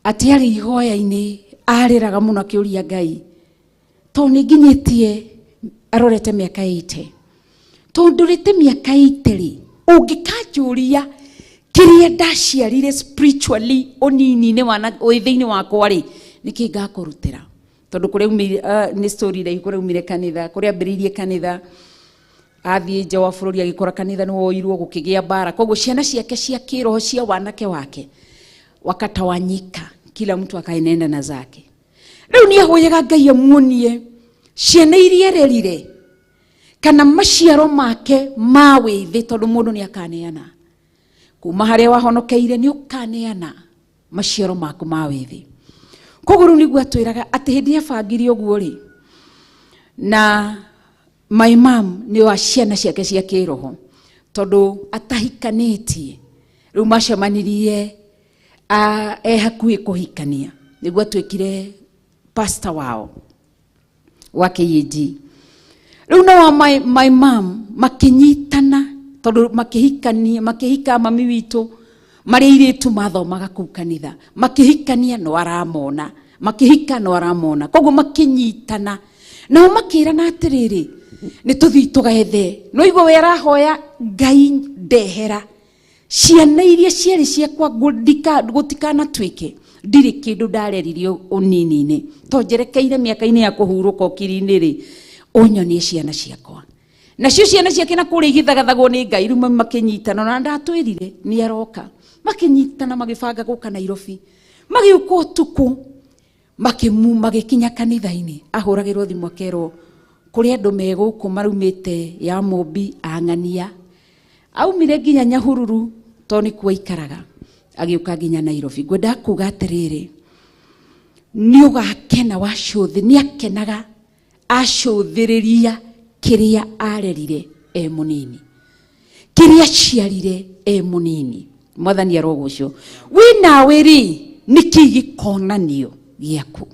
atĩ arĩ ihoya-inĩ arĩraga mũno akĩũria Ngai, tondũ nĩ nginyĩtie arorete mĩaka 80, tondũ ndũrĩte mĩaka 80 rĩ, ũngĩkanjũria kĩrĩa ndaciarire spiritually ũnini-inĩ wa wĩthĩ-inĩ wakwa rĩ, nĩkĩ ngakũrutĩra? Tondũ kũrĩa umire, nĩ story raihu, kũrĩa umire kanitha, kũrĩa ambĩrĩirie kanitha, athiĩ nja wa bũrũri agĩkora kanitha nĩ woirwo, gũkĩgĩa mbara, koguo ciana ciake cia kĩroho cia wanake wake wakatawanyika, kila mtu akaenenda na zake. Rĩu nĩ ahoyaga Ngai amuonie ciana iria ererire kana maciaro make ma wĩthĩ, tondũ mũndũ nĩ akaneana kuma harĩa wahonokeire, nĩ ũkaneana maciaro maku ma wĩthĩ. Koguo rĩu nĩguo atwĩraga atĩ hĩndĩ ĩrĩa abangire ũguo rĩ, na my mom nĩ wa ciana ciake cia kĩroho, tondũ atahikanĩtie rĩu macemanirie e hakuhĩ kũhikania, nĩguo atuĩkire pastor wao wa KAG. Rĩu no wa my mom makĩnyitana, tondũ makĩhikania, makĩhika mami witũ marĩ airĩtu mathomaga kũu kanitha, makĩhikania no aramona, makĩhika no aramona, koguo makĩnyitana nao makĩrana atĩrĩrĩ, nĩ tũthiĩ tũgethe. No igua we arahoya Ngai, ndehera ciana iria ciarĩ ciakwa, gũtikanatuĩke ndirĩ kĩndũ ndareririo ũnini-inĩ, to njerekeire mĩaka-inĩ ya kũhurũka ũkiri-inĩ rĩ, ũnyonie ciana ciakwa. Nacio ciana ciake na kũrĩa igĩthagathagwo nĩ Ngai. Rĩu makĩnyitana, na ndatwĩrire nĩ aroka, makĩnyitana magĩbanga gũka Nairobi, magĩũka ũtukũ, magĩkinya kanitha-inĩ, ahũragĩrwo thimũ akerwo kũrĩ andũ me gũkũ maraumĩte ya Mũmbi ang'ania, aumire nginya Nyahururu tondũ nĩkuo aikaraga, agĩũka nginya Nairobi. Ngwendaga kuga atĩrĩrĩ, nĩ ũgakena wacũthĩ, nĩ akenaga acũthĩrĩria kĩrĩa arerire e mũnini, kĩrĩa aciarire e mũnini. Mwathani arogocwo. Wĩ nawe rĩ, nĩkĩ gĩkonanio gĩaku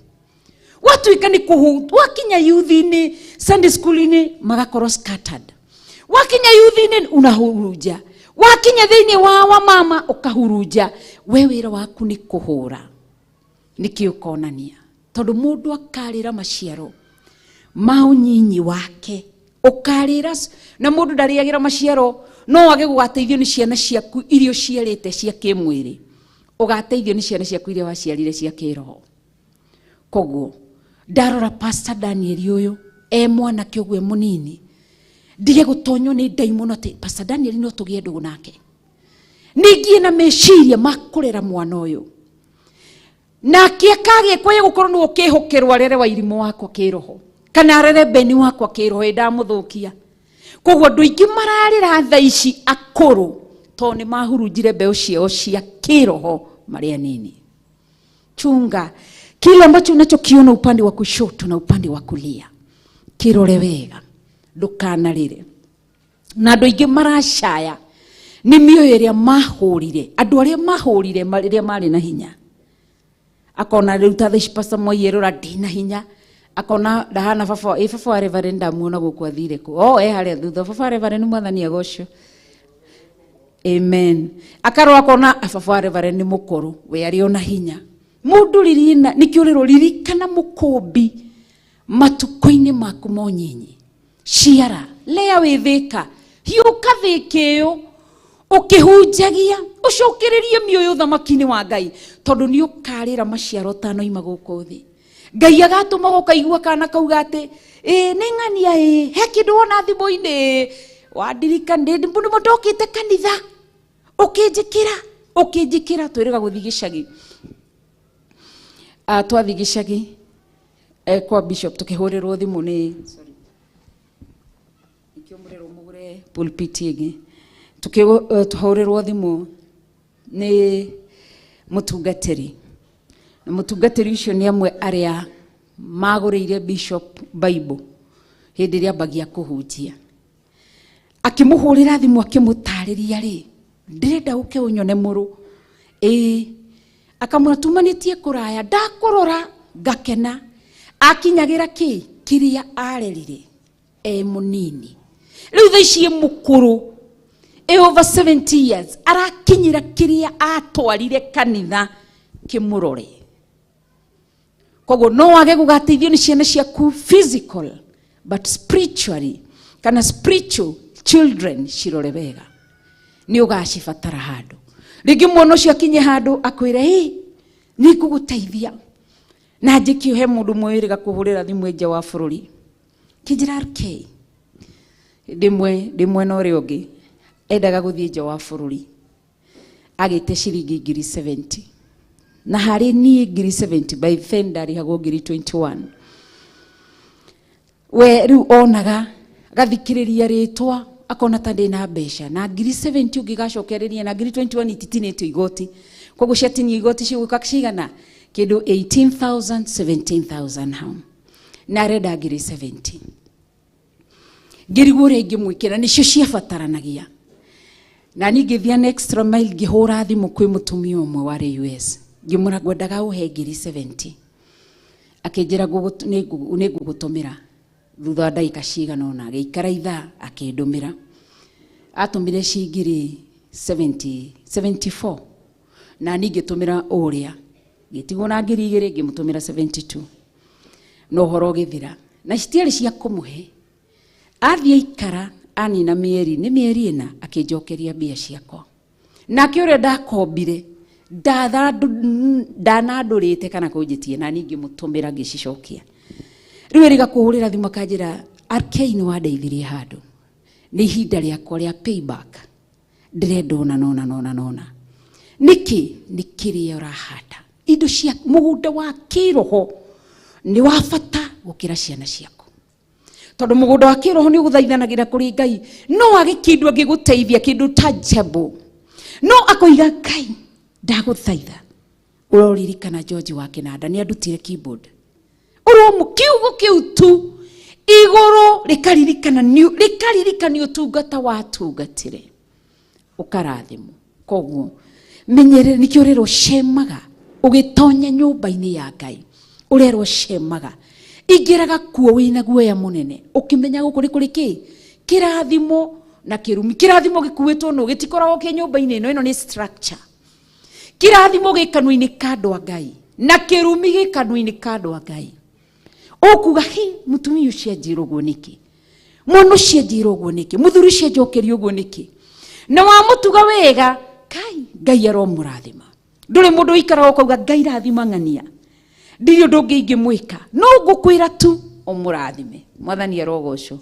watuĩka nĩ kũhu wakinya youth-inĩ, Sunday school-inĩ magakorwo scattered, wakinya youth-inĩ unahurunja, wakinya thĩinĩ wa wamama ũkahurunja, we wĩra waku nĩ kũhũra, nĩkĩ ũkonania? Tondũ mũndũ akarĩra maciaro ma ũnyinyi wake, ũkarĩra na mũndũ ndarĩagĩra maciaro. No wage gũgateithio nĩ ciana ciaku iria ũciarĩte cia kĩmwĩrĩ, ũgateithio nĩ ciana ciaku iria waciarire cia kĩroho. Koguo ndarora Pastor Daniel ũyũ e mwanake ũguo e mũnini, ndige gũtonywo nĩ ndaimono atĩ Pastor Daniel no tũgĩe ndũgũ nake, ningiĩ na meciria ma kũrera mwana ũyũ, nake akagĩa kwaya gũkorwo nĩwe ũkĩhokerwo arere wa irimũ wakwa kĩroho kana arere beni wakwa kĩroho ĩ ndamũthũkia. Koguo andũ aingĩ mararĩra thaa ici akũrũ tondũ nĩ mahurunjire mbeũ ciao cia kĩroho marĩ anini. Chunga kile ambacho unachokiona upande wa kushoto na upande wa kulia, kirore wega, ndukanarĩre. Na andũ aingĩ maracaya nĩ mĩoyo ĩrĩa mahũrire, andũ arĩa mahũrire rĩrĩa marĩ na hinya, akona rĩu ta thaa ici Pastor Moi erora ndĩna hinya, akona ndahana baba ĩ baba wa Reverend, ndamuona gũkũ athire kũ o e harĩa thutha, baba wa Reverend, Mwathani agocwo, amen. Akarora akona baba wa Reverend nĩ mũkũrũ, we arĩ ona hinya. Mũndũ ririna nĩkĩo ũrĩrwo ririkana mũkũmbi matukũ-inĩ maku monyinyi, ciara lea wĩthĩka, hiũka thĩka ĩyo. Ũkĩhunjagia ũcokererie mĩoyo ũthamaki-inĩ wa Ngai, tondũ nĩ ũkarĩra maciaro ũtanoima gũkũ thĩ. Ngai agatũma ũkaigua kana kauga atĩ ĩ nĩ ng'ania, ĩ he kĩndũ wona thimũ-inĩ wandirikana nĩ ndokĩte kanitha ũkĩnjĩkĩra ũkĩnjĩkĩra. Twĩrĩga gũthiĩ gĩcagi, twathiĩ gĩcagi kwa bishop tũkĩhũrĩrwo thimũ nĩ sorry nikĩo mũrerwo mũgũre pulpit ĩngĩ. Tũhũrĩrwo thimũ nĩ mũtungatĩri, na mũtungatĩri ũcio nĩ amwe arĩa magũrĩire bishop Bible hĩndĩ ĩrĩa ambagia kũhunjia. Akĩmũhũrĩra thimũ akĩmũtarĩria rĩ, ndĩrenda ũke ũnyone mũrũ ĩĩ, akamwĩra tumanĩtie kũraya, ndakũrora ngakena. Akinyagĩra kĩ kĩrĩa arerire e mũnini, rĩu thaa ici e mũkũrũ, e over 70 years, arakinyĩra kĩrĩa atwarire kanitha kĩmũrore. Koguo no wage gũgateithio nĩ ciana ciaku physical, but spiritually kana spiritual children cirore wega, nĩ ũgacibatara handũ rĩngĩ. Mwana ũcio akinye handũ akwĩre ĩ nĩ ngũgũteithia na njĩkĩ. He mũndũ mwĩrĩga kũhũrĩra thimũ nja wa bũrũri kĩnjĩra RK ndĩmwe ndĩ mwena ũrĩa ũngĩ, endaga gũthiĩ nja wa bũrũri, agĩte ciringi ngiri 70, na harĩ niĩ ngiri 70 by then ndarĩhagwo ngiri 21. We rĩu onaga gathikĩrĩria rĩtwa akona ta ndĩna mbeca, na ngiri 70 ũngĩgacokereria na ngiri 21 ititinĩtio igoti, koguo ciatinio igoti cigũka cigana kĩndũ 18,000 17,000 hau, na arenda ngiri 70. Ngĩrigwo ũrĩa ingĩmwĩkĩra, nĩcio ciabataranagia. Na niĩ ngĩthiĩ an extra mile, ngĩhũra thimũ kwĩ mũtumia ũmwe warĩ US, ngĩmwĩra ngwendaga ũhe ngiri 70. Akĩnjĩra nĩ ngũgũtũmĩra thutha wa ndagĩka cigana ũna. Agĩikara ithaa akĩndũmĩra, atũmire ci ngiri 70 74, na niĩ ngĩtũmĩra ũrĩa ngĩtigwo na ngiri igĩrĩ, ngĩmũtũmĩra 72 na ũhoro ũgĩthira. Na citiarĩ cia kũmũhe, athiĩ aikara anina mĩeri nĩ mĩeri ĩna akĩnjokeria mbia ciakwa. Nake ũrĩa ndakombire ndanandũrĩte kana kũnjĩtie, na niĩ ngĩmũtũmĩra ngĩcicokia. Rĩu ĩrĩga kũhũrĩra thimũ akanjĩra RK nĩ wandeithirie handũ, nĩ ihinda rĩakwa rĩa payback, ndĩrenda ũna nona nona nona. Nĩkĩ? Nĩ kĩrĩa ũrahanda. Indo cia mũgũnda wa kĩroho nĩ wa bata gũkĩra ciana ciaku, tondũ mũgũnda wa kĩroho nĩ ũgũthaithanagĩra kũrĩ Ngai. No age kĩndũ angĩgũteithia, kĩndũ tangible, no akoiga Ngai ndagũthaitha ũroririkana George wa Kĩnanda nĩ andutire keyboard. Ũromu kiugo kĩu tu igũrũ rĩkaririkana rĩkaririkana ũtungata watungatire ũkarathimwo. Koguo menyerere, nĩkĩo ũrerwo cemaga ũgĩtonya nyũmba-inĩ ya Ngai, ũrerwo cemaga ingĩraga kuo wĩna guoya mũnene, ũkĩmenya gũkũ nĩ kũrĩ kĩ kĩrathimo na kĩrumi. Kĩrathimo gĩkuĩtwo nũ? Gĩtikoragwo kĩ nyũmba-inĩ ĩno, ĩno nĩ structure. Kĩrathimo gĩ kanua-inĩ ka andũ a Ngai na kĩrumi gĩ kanua-inĩ ka andũ a Ngai. Ũkuga hi mũtumia ũcio anjĩra ũguo nĩkĩ, mwana ũcio anjĩra ũguo nĩkĩ, mũthuri ũcio anjokeria ũguo nĩkĩ? Na wamũtuga wega kai Ngai aromũrathima. Ndũrĩ mũndũ ũikaraga ũkauga Ngai rathima ng'ania, ndirĩ ũndũ ũngĩ ingĩmwĩka, no ngũkwĩra tu ũmũrathime. Mwathani arogocwo.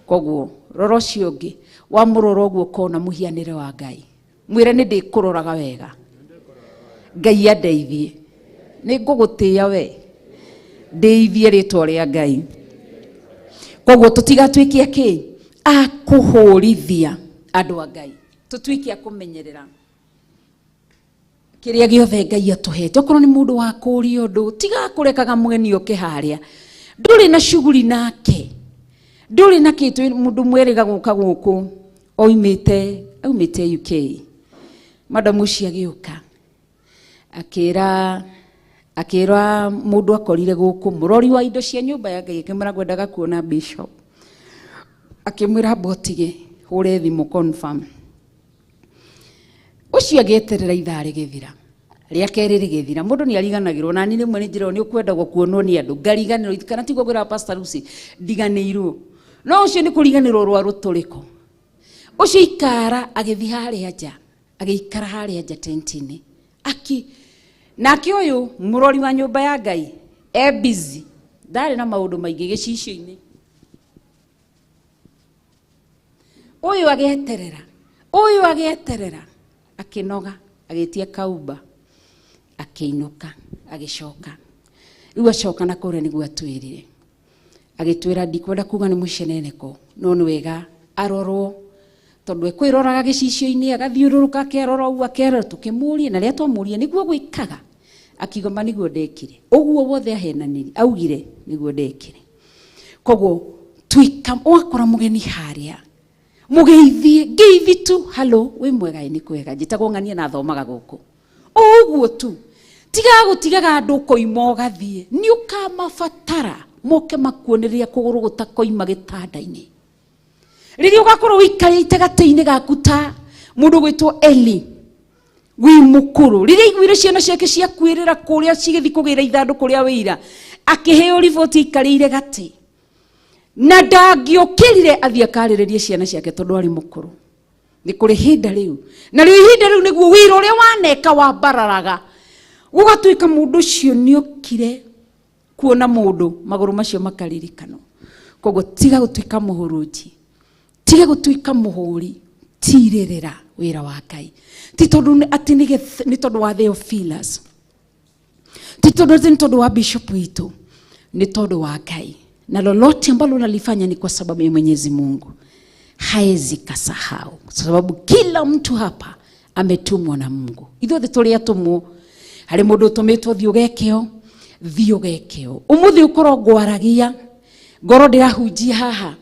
Koguo rora ũcio ũngĩ, wamũrora ũguo ũkona mũhianĩre wa Ngai. Mwĩre nĩ ndĩkũroraga wega, Ngai andeithie, nĩ ngũgũtĩĩa we, ndĩithie rĩtwa rĩa Ngai. Koguo tũtigatuĩke akĩ a kũhũrithia andũ a Ngai, tũtuĩke a kũmenyerera kĩrĩa gĩothe Ngai atũhete. Okorwo nĩ mũndũ wa kũũria ũndũ, tiga kũrekaga mũgeni oke harĩa ndũrĩ na cuguri nake, ndũrĩ na kĩtũ. Mũndũ mwerĩga gũka gũkũ oimĩte aumĩte UK, madam ũcio agĩũka akĩra akĩra mũndũ akorire gũkũ mũrori wa indo cia nyũmba ya Ngai, akĩmwĩra ngwendaga kuona bishop. Akĩmwĩra mbotige hũre thimũ confirm. Ũcio agĩeterera ithaa rĩgĩthira, rĩa kerĩ rĩgĩthira. Mũndũ nĩ ariganagĩrwo, na niĩ rĩmwe nĩ njĩragwo nĩ ũkwendagwo kuonwo nĩ andũ ngariganĩrwo, kana tiguo ngwĩraga Pastor Lucy ndiganĩirwo, no ũcio nĩ kũriganĩrwo rwa rũtũrĩko. Ũcio ikara agĩthiĩ harĩa nja, agĩikara harĩa nja tent-inĩ. Aki nake ũyũ mũrori wa nyũmba ya Ngai e busy, ndarĩ na maũndũ maingĩ gĩcicio-inĩ. Ũyũ agĩeterera, ũyũ agĩeterera, akĩnoga, agĩtia kaumba, akĩinũka, agĩcoka. Rĩu acoka na kũrĩa nĩguo atwĩrire. Agĩtwĩra ndikwenda kuga nĩ mũceneneko, no nĩ wega arorwo, tondũ ekwĩroraga gĩcicio-inĩ, agathiũrũrũka, akerora ũguo, akerora. Tũkĩmũria, na rĩrĩa twamũria nĩguo gwĩkaga, akiuga ma nĩguo ndekire. Ũguo wothe ahenanire, augire nĩguo ndekire. Koguo tuĩka wakora mũgeni harĩa, mũgeithie, ngeithi tu, hello, wĩ mwega, ĩ nĩ kwega, njĩtagwo ng'ania na thomaga gũkũ. Ũguo tu. Tiga gũtigaga andũ ũkoima ũgathiĩ, nĩ ũkamabatara moke makuone rĩrĩa kũgũrũ gũtakoima gĩtanda-inĩ. Rĩrĩa ũgakorwo ũikarĩte gatĩ-inĩ gaku ta mũndũ ũgwĩtwo Eli, wĩ mũkũrũ, rĩrĩa aiguire ciana ciake ciakuĩrĩra kũrĩa cigĩthiĩ kũgĩra ithandũkũ rĩa wĩira, akĩheo riboti aikarĩire gatĩ. Na ndangĩokĩrire athiĩ akarĩrĩrie ciana ciake tondũ arĩ mũkũrũ. Nĩ kũrĩ ihinda rĩu. Na rĩu ihinda rĩu nĩguo wĩra ũrĩa waneka wambararaga. Gũgatuĩka mũndũ ũcio nĩokire kuona mũndũ, magũrũ macio makaririkanwo. Koguo tiga gũtuĩka mũhurunji, tiga gũtuĩka mũhũri, tirĩrĩra wĩra wa Ngai. Ti tondũ atĩ nĩ tondũ wa Theophilus, ti tondũ atĩ nĩ tondũ wa bishop witũ, nĩ tondũ wa Ngai. Na lolote ambalo unalifanya ni kwa sababu ya Mwenyezi Mungu. Haezi kasahau, kwa sababu kila mtu hapa ametumwa na Mungu. Ithuothe tũrĩ atũmwo. Harĩ mũndũ ũtũmĩtwo thiĩ ũgekeo, thiĩ ũgekeo. Ũmũthĩ ũkorwo ngwaragia, ngoro ndĩrahunjia haha,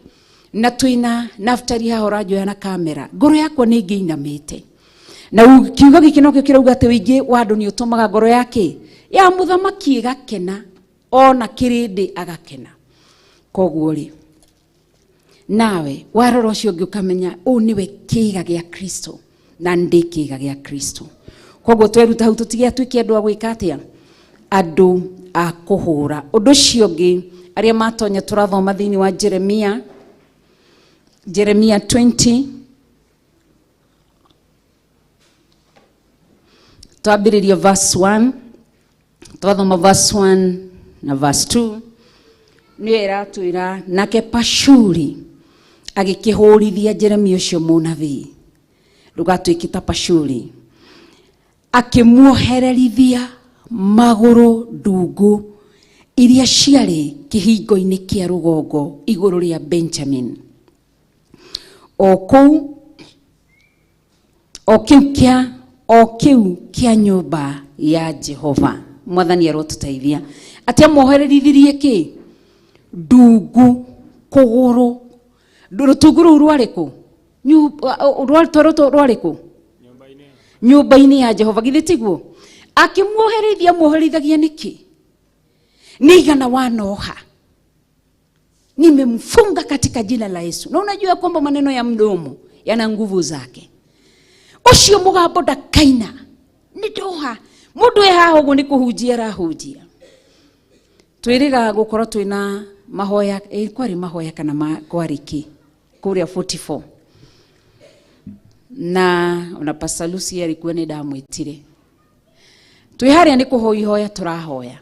na twĩna Naftali haha ũranjoya na kamera, ngoro yakwa nĩ ĩngĩinamĩte. Na kiugo gĩkĩ nokĩo kĩrauga atĩ ũingĩ wa andũ nĩ ũtũmaga ngoro yake ya mũthamaki ĩgakena, ona kĩrĩndĩ agakena. Koguo rĩ, nawe warora ũcio ũngĩ ũkamenya ũũ nĩwe kĩĩga gĩa Kristo na ndĩ kĩĩga gĩa Kristo. Koguo tweruta hau tũtige atuĩke andũ a gwĩka atĩa? Andũ a kũhũra. Ũndũ ũcio ũngĩ arĩa matonya tũrathoma thĩinĩ wa Jeremia, Jeremia 20, twambĩrĩria verse 1, twathoma verse 1 na verse 2, nĩyo ĩratwĩra nake Pashuri agĩkĩhũrithia Jeremia ũcio mũnabii, ndũgatuĩke ta Pashuri, akĩmuohererithia magũrũ ndungu iria ciarĩ kĩhingo-inĩ kĩa rũgongo igũrũ rĩa Benjamin, o kũu o kĩu kĩa o kĩu kĩa nyũmba ya Jehova. Mwathani arotũteithia. Atĩ amuohererithirie kĩ? Ndungu kũgũrũ. Rũtungu rũu rwarĩ kũ? Rwarĩ kũ? Nyũmba-inĩ ya Jehova. Githĩ tiguo? Akĩmuoherithia, amuoherithagia nĩkĩ? Nĩ igana wanoha. Nimemfunga katika jina la Yesu. Na unajua kwamba maneno ya mdomo yana nguvu zake. Ucio mugambo ndakaina. Nĩ ndoha. Mũndũ e haha ũguo nĩ kũhunjia arahunjia. Twĩrĩga gũkorwo twĩna mahoya, kwarĩ mahoya kana kwarĩ kĩ? Kũrĩa 44. Na ona Pastor Lucy arĩ kuo nĩ ndamwĩtire. Twĩ harĩa nĩ kũhoya tũrahoya.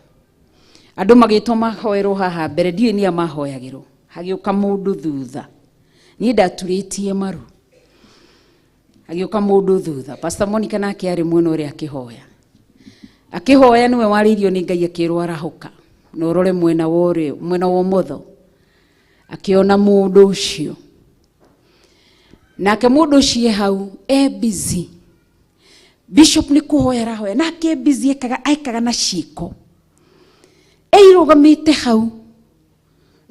Andũ magĩtwo mahoerwo haha mbere, ndiũĩ nĩa mahoyagĩrwo. Hagĩũka mũndũ thutha. Niĩ ndaturĩtie maru. Hagĩũka mũndũ thutha. Pastor Monica nake arĩ mwena ũrĩa akĩhoya. Akĩhoya nĩwe warĩirio nĩ Ngai akĩrwo arahũka. Na ũrore mwena wa ũrĩo, mwena wa ũmotho. Akĩona mũndũ ũcio. Nake mũndũ ũcio e hau, e busy. Bishop nĩ kũhoya arahoya, nake e busy ekaga na ciĩko. Eirũgamĩte hau,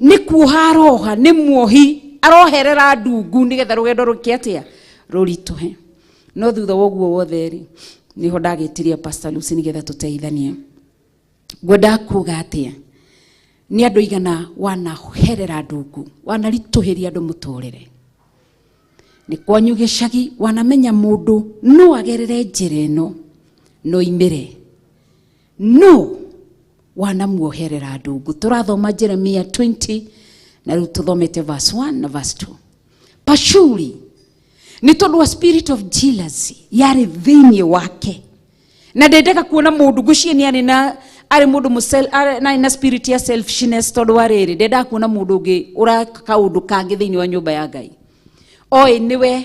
nĩ kuoha aroha, nĩ muohi, aroherera ndungu nĩgetha rũgendo rũke atĩa? Rũritũhe. No thutha wa ũguo wothe rĩ, nĩho ndagĩtirie Pastor Lucy nĩgetha tũteithanie. Ngwendaga kuga atĩa? Nĩ andũ aigana wanaherera ndungu, wanaritũhĩria andũ mũtũrĩre. Nĩ kwanyu gĩcagi wanamenya mũndũ no agerere njĩra ĩno, no imĩre. No wanamuoherera ndungu. Tũrathoma Jeremia 20 na rĩu tũthomete verse 1 na verse 2. Pashuri Nĩ tondũ wa spirit of jealousy yarĩ thĩinĩ wake na ndendaga kuona mũndũ ngwĩciria nĩ arĩ na arĩ mũndũ arĩ na spirit ya selfishness tondũ wa rĩrĩ ndendaga kuona mũndũ ũngĩ ũraka kaũndũ kangĩ thĩinĩ wa nyũmba ya Ngai. Oĩ nĩwe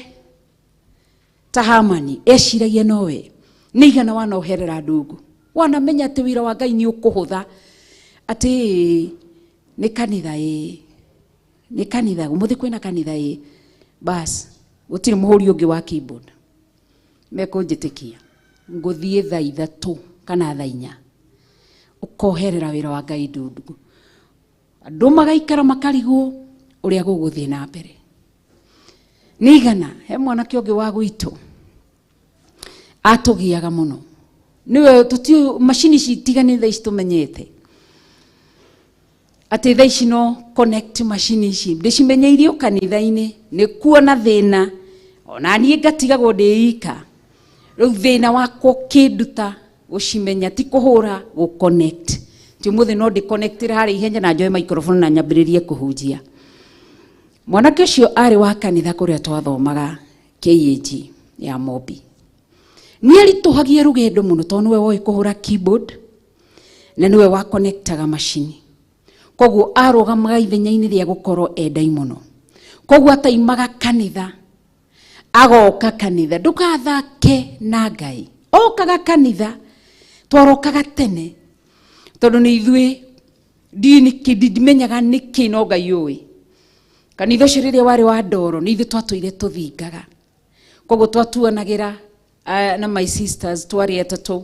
ta Hamani eciragia nowe nĩ igana wanoherera ndungu wanamenya atĩ wĩra wa Ngai nĩ ũkũhũtha atĩ nĩ kanitha ĩ nĩ kanitha ũmũthĩ kwĩna kanitha ĩ bas gũtirĩ mũhũri ũngĩ wa keyboard mekũnjĩtĩkia ngũthiĩ thaa 3 kana thaa 4 ũkoherera wĩra wa Ngai ndundu andũ magaikara makarigwo ũrĩa gũgũthiĩ na mbere. Nĩ igana he mwanake ũngĩ wa gwitũ atũgiaga mũno nĩwe tũtiũĩ macini ici tiga nĩ thaa ici tũmenyete atĩ thaa ici no connect macini ici ndĩcimenyeirio kanitha-inĩ nĩ kuona thĩna ona niĩ ngatigagwo ndĩ ika rĩu thĩna wakwa ũkĩnduta gũcimenya ti kũhũra gũ connect ti ũmũthĩ no ndĩ-connectĩre harĩa ihenya na njoe microphone na nyambĩrĩrie kũhunjia. Mwanake ũcio arĩ wa kanitha kũrĩa twathomaga KAG ya Mobi. Nĩ aritũhagia rũgendo mũno tondũ nĩwe woĩ kũhũra keyboard na nĩwe wa connectaga macini. Koguo arũgamaga ithenya-inĩ rĩa gũkorwo endai mũno. Koguo ataimaga kanitha agoka kanitha ndũgathake na Ngai. Okaga kanitha twarokaga tene tondũ nĩ ithuĩ ndimenyaga nĩkĩ no Ngai ũĩ. Kanitha ũcio rĩrĩa warĩ wa ndoro nĩ ithuĩ twatũire tũthingaga. Koguo twatuanagĩra na my sisters twarĩ atatũ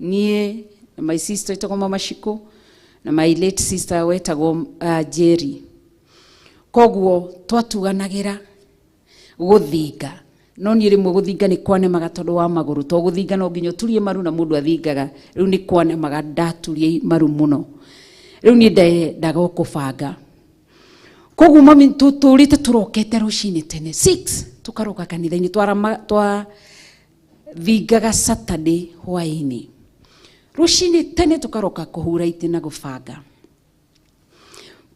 niĩ na my sister wetagwo Mama Shiko na my late sister wetagwo Jerry. Koguo twatuanagĩra gũthinga no niĩ rĩmwe gũthinga nĩ kwanemaga tondũ wa magũrũ to gũthinga no nginya ũturie maru na mũndũ athingaga rĩu nĩ kwanemaga ndaturie maru mũno rĩu niĩ ndendaga o kũbanga. Koguo mami tũtũrĩte tũrokete rũcinĩ tene 6 tũkaroka kanitha-inĩ twathingaga Saturday hwaĩ-inĩ rũcinĩ tene tũkaroka kũhura itĩ na gũbanga.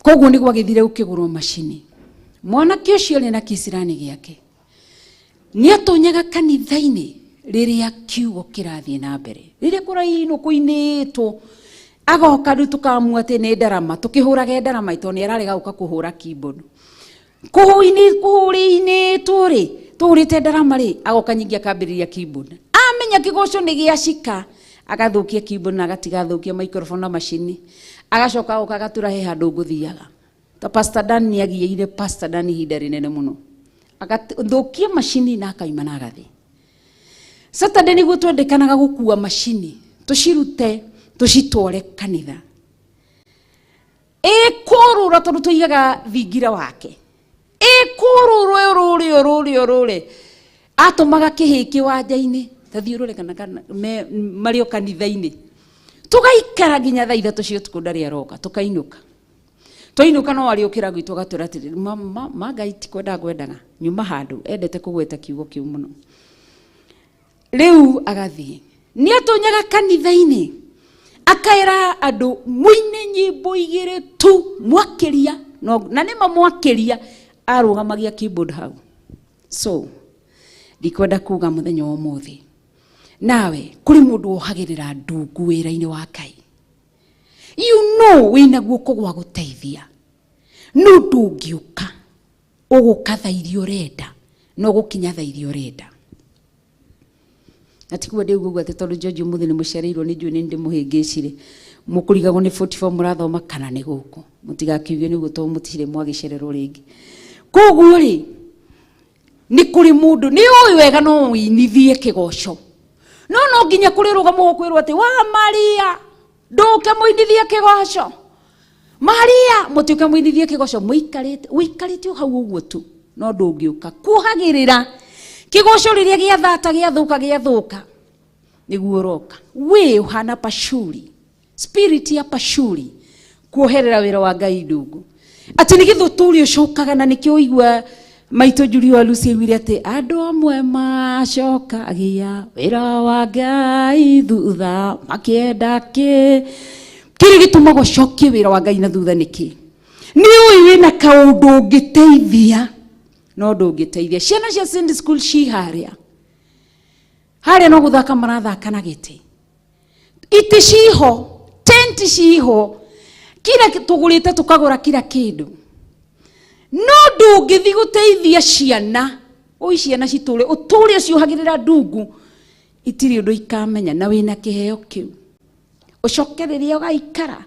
Koguo nĩ gwagĩthire gũkĩgũrwo macini. Mwanake ũcio arĩ na kĩcirani gĩake nĩ atonyaga kanitha-inĩ rĩrĩa kiugo kĩrathiĩ na mbere rĩrĩa kũrainwo kũinĩtwo agoka rĩu tũkamua atĩ nĩ ndarama tũkĩhũraga ndarama tondũ nĩ ararega gũka kũhũra keyboard kũhũrĩinĩtwo rĩ tũhũrĩte ndarama rĩ agoka nyingĩ akambĩrĩria keyboard amenya kĩgoco nĩ gĩacika agathũkia keyboard na agatigathũkia microphone na macini agacoka agoka agatura he handũ ngũthiaga ta Pastor Dan nĩ agiĩire Pastor Dan ihinda rĩnene mũno agathũkia macini na akaima na agathiĩ. Saturday nĩguo twendekanaga gũkua macini tũcirute tũcitware kanitha ĩkũrũra tondũ tũigaga thingira wake ĩkũrũrwo ĩrũre ĩrũre ĩrũre atũmaga kĩhĩ kĩwanja-inĩ tathiĩ ũrore kana marĩ o kanitha-inĩ tũgaikara nginya thaa 3 cia ũtukũ ndarĩ aroka tũkainũka twainũka no arĩũkĩra gwitũ agatwĩra atĩrĩ ma Ngai ti kwenda ngwendaga nyuma handũ endete kũgweta kiugo kĩu mũno. Rĩu agathiĩ nĩ atonyaga kanitha-inĩ akaĩra andũ mũine nyĩmbo 2 tu mwakĩria na nĩma mwakĩria arũgamagia keyboard hau. So ndikwenda kuga mũthenya wa ũmũthĩ nawe kũrĩ mũndũ wohagĩrĩra ndungu wĩra-inĩ wa Ngai you know wĩna guoko gwa gũteithia no ndũngĩũka ũgũka thaa iria ũrenda no gũkinya thaa iria ũrenda. Na tikuo ndĩuga ũguo atĩ tondũ George ũmũthĩ nĩ mũcereirwo nĩ njũĩ nĩ ndĩmũhĩngĩcire mũkũrigagwo nĩ 44 mũrathoma kana nĩ gũkũ mũtigakiuge nĩguo tondũ mũtirĩ mwagĩcererwo rĩngĩ. Koguo rĩ nĩ kũrĩ mũndũ nĩ ũĩ wega no ũinithie kĩgoco no no nginya kũrĩ rũgamo ũkwĩrwo atĩ wa Maria ndũke mũinithie kĩgoco Maria mũtiũke mũinithie kĩgoco mũikarĩte ũikarĩte o hau ũguo tu no ndũngĩũka kuohagĩrĩra kĩgoco rĩrĩa gĩathata gĩathũka gĩathũka nĩguo ũroka wĩ ũhana pashuri spirit ya pashuri kuoherera wĩra wa Ngai ndungu atĩ nĩ gĩthũtũri ũcokaga na nĩkĩo ũigua maitũ Julia wa Lucy aiguire atĩ andũ amwe macokagia wĩra wa Ngai thutha makĩenda kĩ kĩrĩa gĩtũmaga ũcokie wĩra wa Ngai na thutha nĩkĩ nĩ ũĩ wĩna kaũndũ ũngĩteithia No ndũngĩteithia ciana cia Sunday school ci harĩa harĩa, no gũthaka marathaka na gĩtĩ, itĩ ciho, tenti ciho, kila tũgũrĩte tũkagũra kila kĩndũ, no ndũngĩthi gũteithia ciana. Oi ciana citũre ũtũre ũciohagĩrĩra ndungu, itirĩ ũndũ ikamenya, na wĩna kĩheo kĩu. Ũcoke rĩrĩa ũgaikara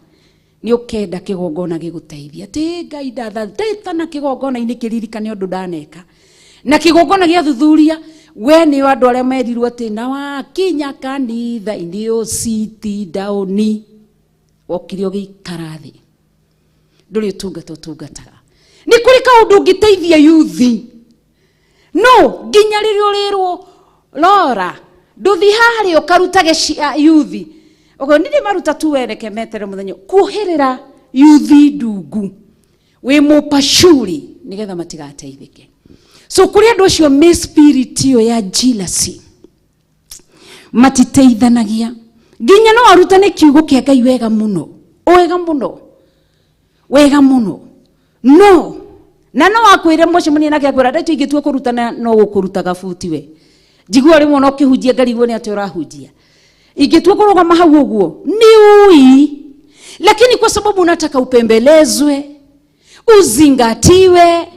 nĩ ũkenda kĩgongona gĩgũteithia, atĩ Ngai ndatha na kĩgongona-inĩ kĩririkane ũndũ ndaneka. Na kĩgongona gĩathuthuria we nĩo andũ arĩa merirwo atĩ na wakinya kanitha-inĩ ũciti ndaũni, wokire ũgĩikara thĩ, ndũrĩ ũtungata ũtungataga. Nĩ kũrĩ kaũndũ ũngĩteithia yuthi, no nginya rĩrĩa ũrĩrwo Lora ndũthi harĩa ũkarutage yuthi ũguo nĩ maruta tu wereke metere mũthenya kuoherera yuthi ndungu wĩ mũpacuri nĩgetha matigateithĩke. So kũrĩ andũ acio me spirit ĩyo ya jealousy, matiteithanagia. Nginya no arutane kiugo kĩa Ngai wega mũno, wega mũno, wega mũno, no na no akwĩre mũcemania nake akwĩra ndeto ingĩtua kũrutana no gũkũruta gabuti we njigua rĩmwe no kĩhunjia ngarigwo nĩ atĩ ũrahunjia, ingĩtua kũrũgama hau ũguo ni ui, lakini kwa sababu unataka upembelezwe, uzingatiwe,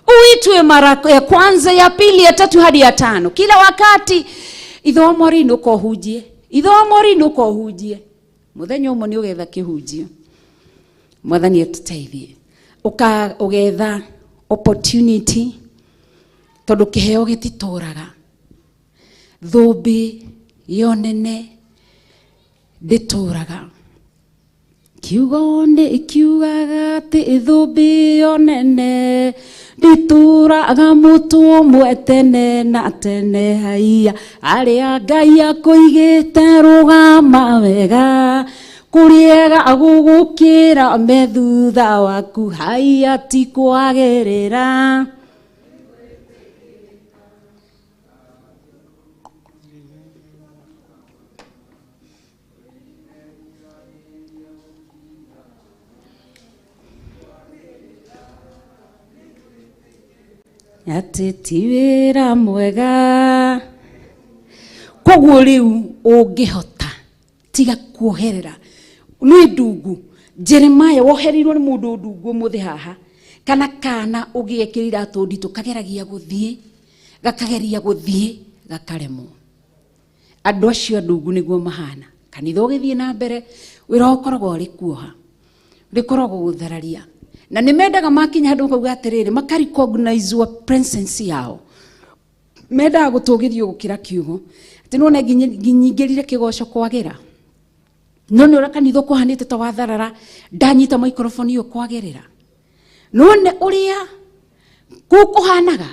uitwe mara ya kwanza, ya pili, ya tatu hadi ya tano, kila wakati ithe wa mwari nũka ũhunjie, ithe wa mwari nũka ũhunjie. Mũthenya ũmwe nĩ ũgetha kĩhunjio, Mwathani atũteithie, ũgetha opportunity, tondũ kĩheo gĩtitũraga. Thũmbĩ yonene ndĩtũraga. Kiugo nĩ kiugaga atĩ thũmbĩ yonene ndĩtũraga mũtwe ũmwe tene na tene. Haiya arĩa Ngai akũigĩte rũgama wega, kũrĩega gũgũkĩra me thutha waku, haiya ti kwagĩrĩra. Atĩ ti wĩra mwega. Koguo rĩu ũngĩhota tiga kuoherera nĩ ndungu. Jeremiah wohereirwo nĩ mũndũ ndungu ũmũthĩ haha, kana kana ũgĩekĩra iratũ nditũ kageragia gũthiĩ, gakageria gũthiĩ gakaremwo. Andũ acio a ndungu nĩguo mahana. Kanitha ũgĩthiĩ na mbere wĩra ũkoragwo ũrĩ kuoha, rĩkoragwo gũthararia, na nĩ mendaga makinya handũ makauga atĩrĩrĩ, maka recognize presence yao, mendaga gũtũgĩrio gũkĩra kiugo. Atĩ nĩwona nginyingĩrire kĩgoco kwagĩra, no nĩ ũrĩa kanitha ũkũhanĩte ta watharara, ndanyita microphone ĩyo kwagĩrĩra, nĩwone ũrĩa kũu kũhanaga.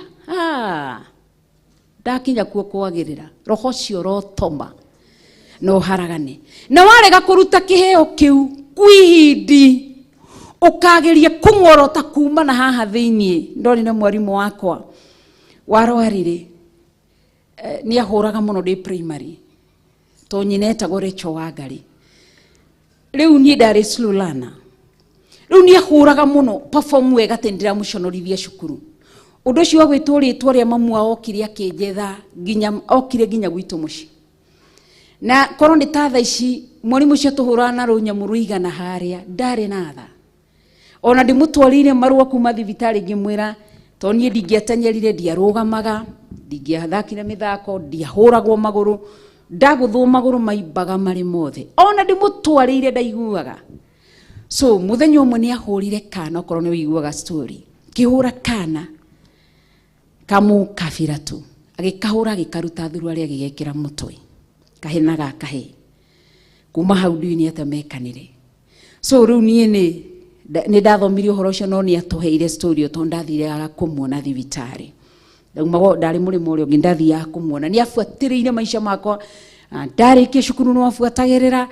Ndakinya kuo kwagĩrĩra, roho ũcio ũrotoma na ũharagane, na warega kũruta kĩheo kĩu kwihindi ũkageria kũng'orota kuma na haha thĩiniĩ. Ndonire mwarimũ wakwa warwarire, nĩ ahũraga mũno ndĩ primary, to nyina etagwo Rachel Wangari. Rĩu niĩ ndarĩ slow learner, rĩu nĩ ahũraga mũno perform wega atĩ ndĩramũconorithia cukuru. Ũndũ ũcio wa gwĩtwo rĩtwa rĩa mamu wao okire akĩnjetha, nginya okire nginya gwitũ mũciĩ. Na korwo nĩ ta thaa ici mwarimũ ũcio tũhũraga na rũnyamũ rũigana harĩa ndarĩ na tha. Ona ndĩmũtwarĩire marũa kuma thibitarĩ ngĩmwĩra to niĩ ndingĩatenyerire, ndiarũgamaga, ndingĩathakire mĩthako, ndiahũragwo magũrũ, ndagũthwo magũrũ maimbaga marĩ mothe. Ona ndĩmũtwarĩire ndaiguaga. So mũthenya ũmwe nĩ ahũrire kana, okorwo nĩ ũiguaga story, kĩhũra kana kamũkabira tu, agĩkahũra agĩkaruta thuruarĩ agĩgekĩra mũtwe, kahĩ na gakahĩ. Kuma hau ndiũĩ nĩ atĩa mekanire. So rĩu niĩ nĩ ndathomire ũhoro ũcio, no nĩ atũheire story ĩyo tondũ ndathire kũmuona thibitarĩ. Ndaumagwo ndarĩ mũrĩmo ũrĩa ũngĩ, ndathiaga kũmuona. Nĩ abuatĩrĩire maica makwa, ndarĩkia cukuru no abuatagĩrĩra,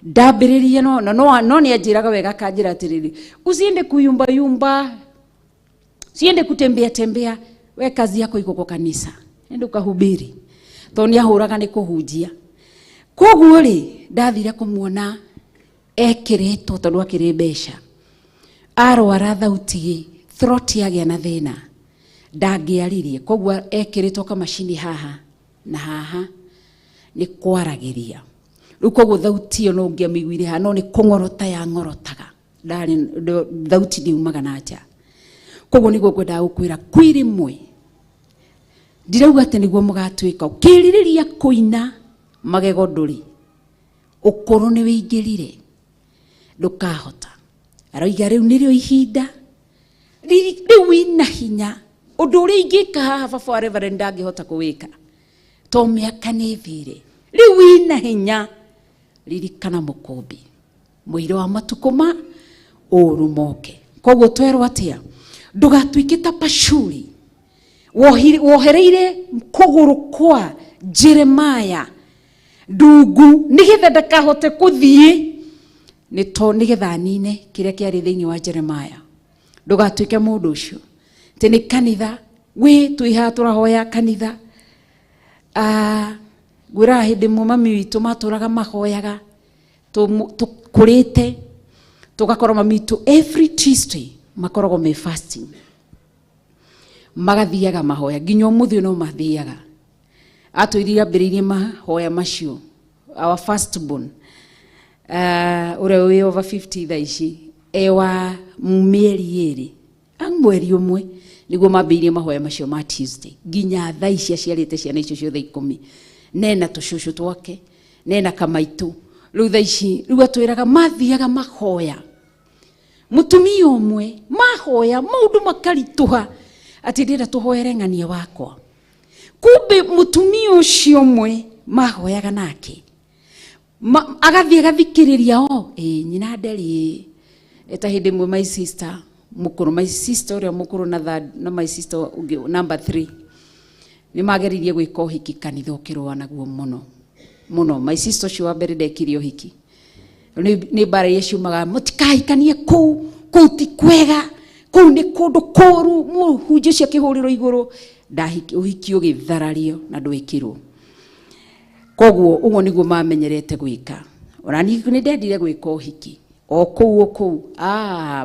ndambĩrĩrie no no nĩ anjĩraga wega, akanjĩra atĩrĩrĩ, usiende kuyumba yumba, usiende kutembea tembea, we kazi yako iko kwa kanisa, enda ukahubiri. Tondũ nĩ ahũraga nĩ kũhunjia. Koguo rĩ, ndathire kũmuona ekĩrĩtwo tondũ akĩrĩ mbeca, arwara thauti, throat yagĩa na thĩna. Ndangĩaririe, koguo ekĩrĩtwo kamacini haha na haha nĩ kwaragĩria. Rĩu koguo thauti ĩyo no ũngĩamĩiguire haha, no nĩ kũng'orota yang'orotaga, ndarĩ thauti ndiumaga na nja. Koguo nĩguo ngwendaga gũkwĩra kwĩ rĩmwe ndirauga atĩ nĩguo mũgatuĩka, ũkĩrirĩria kũina magego ndũrĩ, ũkũrũ nĩ wĩingĩrire, ndũkahota. Aroiga rĩu nĩrĩo ihinda rĩu wĩna hinya. Ũndũ ũrĩa ingĩka haha baba wa Reverend ndangĩhota kũwĩka to mĩaka nĩ ĩthire. Rĩu wĩna hinya, ririkana mũkũmbi mũira wa matukũ ma ũru moke. Koguo twerwo atĩa? Ndũgatuĩke ta Pashuri wohereire kũgũrũ kwa Jeremiah ndungu nĩgetha ndakahote kũthiĩ, nĩ to nĩgetha anine kĩrĩa kĩarĩ thĩinĩ wa Jeremiah. Ndũgatuĩke mũndũ ũcio atĩ nĩ kanitha wĩ twĩ haha tũrahoya kanitha. Ngwĩraga hĩndĩ ĩmwe mami witũ matũraga mahoyaga tũkũrĩte, tũgakorwo mami witũ every Tuesday makoragwo me fasting, magathiaga mahoya nginya ũmũthĩ ũyũ no mathiaga. Atwĩrire ambĩrĩirie mahoya macio our first born, ũrĩa wĩ over 50 thaa ici, e wa mĩeri ĩrĩ mweri ũmwe nĩguo mambĩrĩirie mahoya macio ma Tuesday nginya thaa ici aciarĩte ciana icio ciothe 10, nena tũcũcũ twake nena kamaitũ. Rĩu thaa ici rĩu atwĩraga mathiaga mahoya mũtumia ũmwe mahoya maũndũ makaritũha atĩ ndĩrenda tũhoere ng'ania wakwa. Kumbe mũtumia ũcio ũmwe mahoyaga nake agathiĩ agathikĩrĩria o nyina nderi eta hĩndĩ ĩmwe my sister mũkũrũ, my sister ũrĩa mũkũrũ na third, na my sister ũngĩ number 3 nĩ mageririe gwĩka ũhiki kanitha ũkĩrũa naguo mũno mũno. My sister ũcio wa mbere ndekire ũhiki, nĩ mbara iria ciumaga mũtikahikanie kũu, kũu ti kwega, kũu nĩ kũndũ kũũru, mũhunjia ũcio akĩhũrĩrwo igũrũ, ũhiki ũgĩtharario na ndwekirwo. Koguo ũguo nĩguo mamenyerete gwĩka. Ona niĩ nĩ ndendire gwĩka ũhiki o kũu o kũu,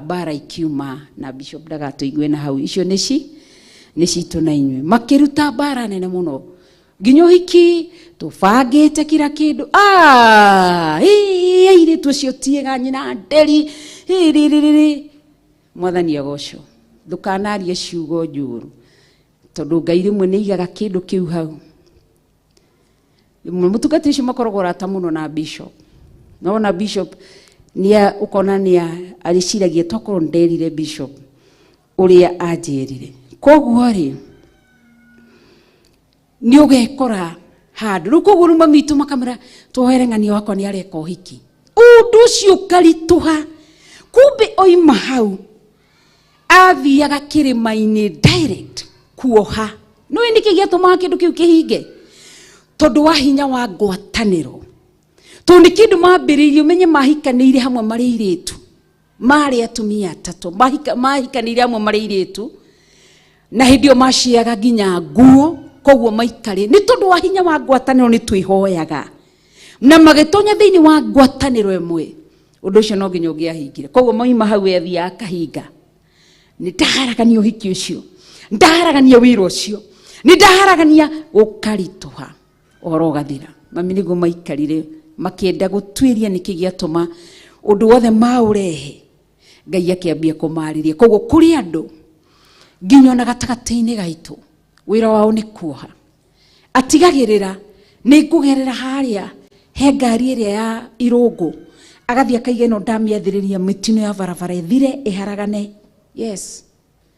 mbara ikiuma na bishop ndagatũigue na hau, icio nĩ citũ na inyuĩ. Makĩruta mbara nene mũno nginya ũhiki tũbangĩte kila kĩndũ, airĩtu acio tiega, nyina nderi rĩrĩrĩrĩ. Mwathani agocwo, ndũkanarie ciugo njũru tondũ Ngai rĩmwe nĩ aigaga kĩndũ kĩu hau. Mũtungati ũcio makoragwo arata mũno na bishop, no na bishop nĩa ũkona nĩa arĩciragia tokorwo nderire bishop ũrĩa anjĩrire. Koguo rĩ nĩ ũgekora handũ rĩu. Koguo rĩu mami witũ makamwĩra twohere ng'ania wakwa nĩ areka ũhiki, ũndũ ũcio ũkaritũha. Kumbe oima hau athiaga kĩrĩma-inĩ direct kuoha. Nĩũĩ nĩkĩ gĩatũmaga kĩndũ kĩu kĩhinge? Tondũ wa hinya wa ngwatanĩro. Tondũ nĩ kĩndũ mambĩrĩirie, ũmenye mahikanĩire hamwe marĩ airĩtu, marĩ atumia atatũ, mahikanĩire hamwe marĩ airĩtu, na hĩndĩ ĩyo maciaga nginya nguo, koguo maikarĩ nĩ tondũ wa hinya wa ngwatanĩro nĩ twĩhoyaga na magĩtonya thĩinĩ wa ngwatanĩro ĩmwe. Ũndũ ũcio no nginya ũngĩahingire. Koguo maima hau athiaga akahinga, nĩ ndaharagania ũhiki ũcio, ndaharagania wĩra ũcio, nĩ ndaharagania, gũkaritũha ũhoro ũgathira. Mami nĩguo maikarire makĩenda gũtuĩria nĩkĩ gĩatũma ũndũ wothe maũrehe, Ngai akĩambia kũmarĩria. Koguo kũrĩ andũ nginya ona gatagatĩ-inĩ gaitũ wĩra wao nĩ kuoha, atigagĩrĩra nĩ ngũgerera harĩa he ngari ĩrĩa ya irũngũ, agathiĩ akaiga ĩno ndamĩathĩrĩria mĩtino ya barabara ĩthire ĩharagane. Yes,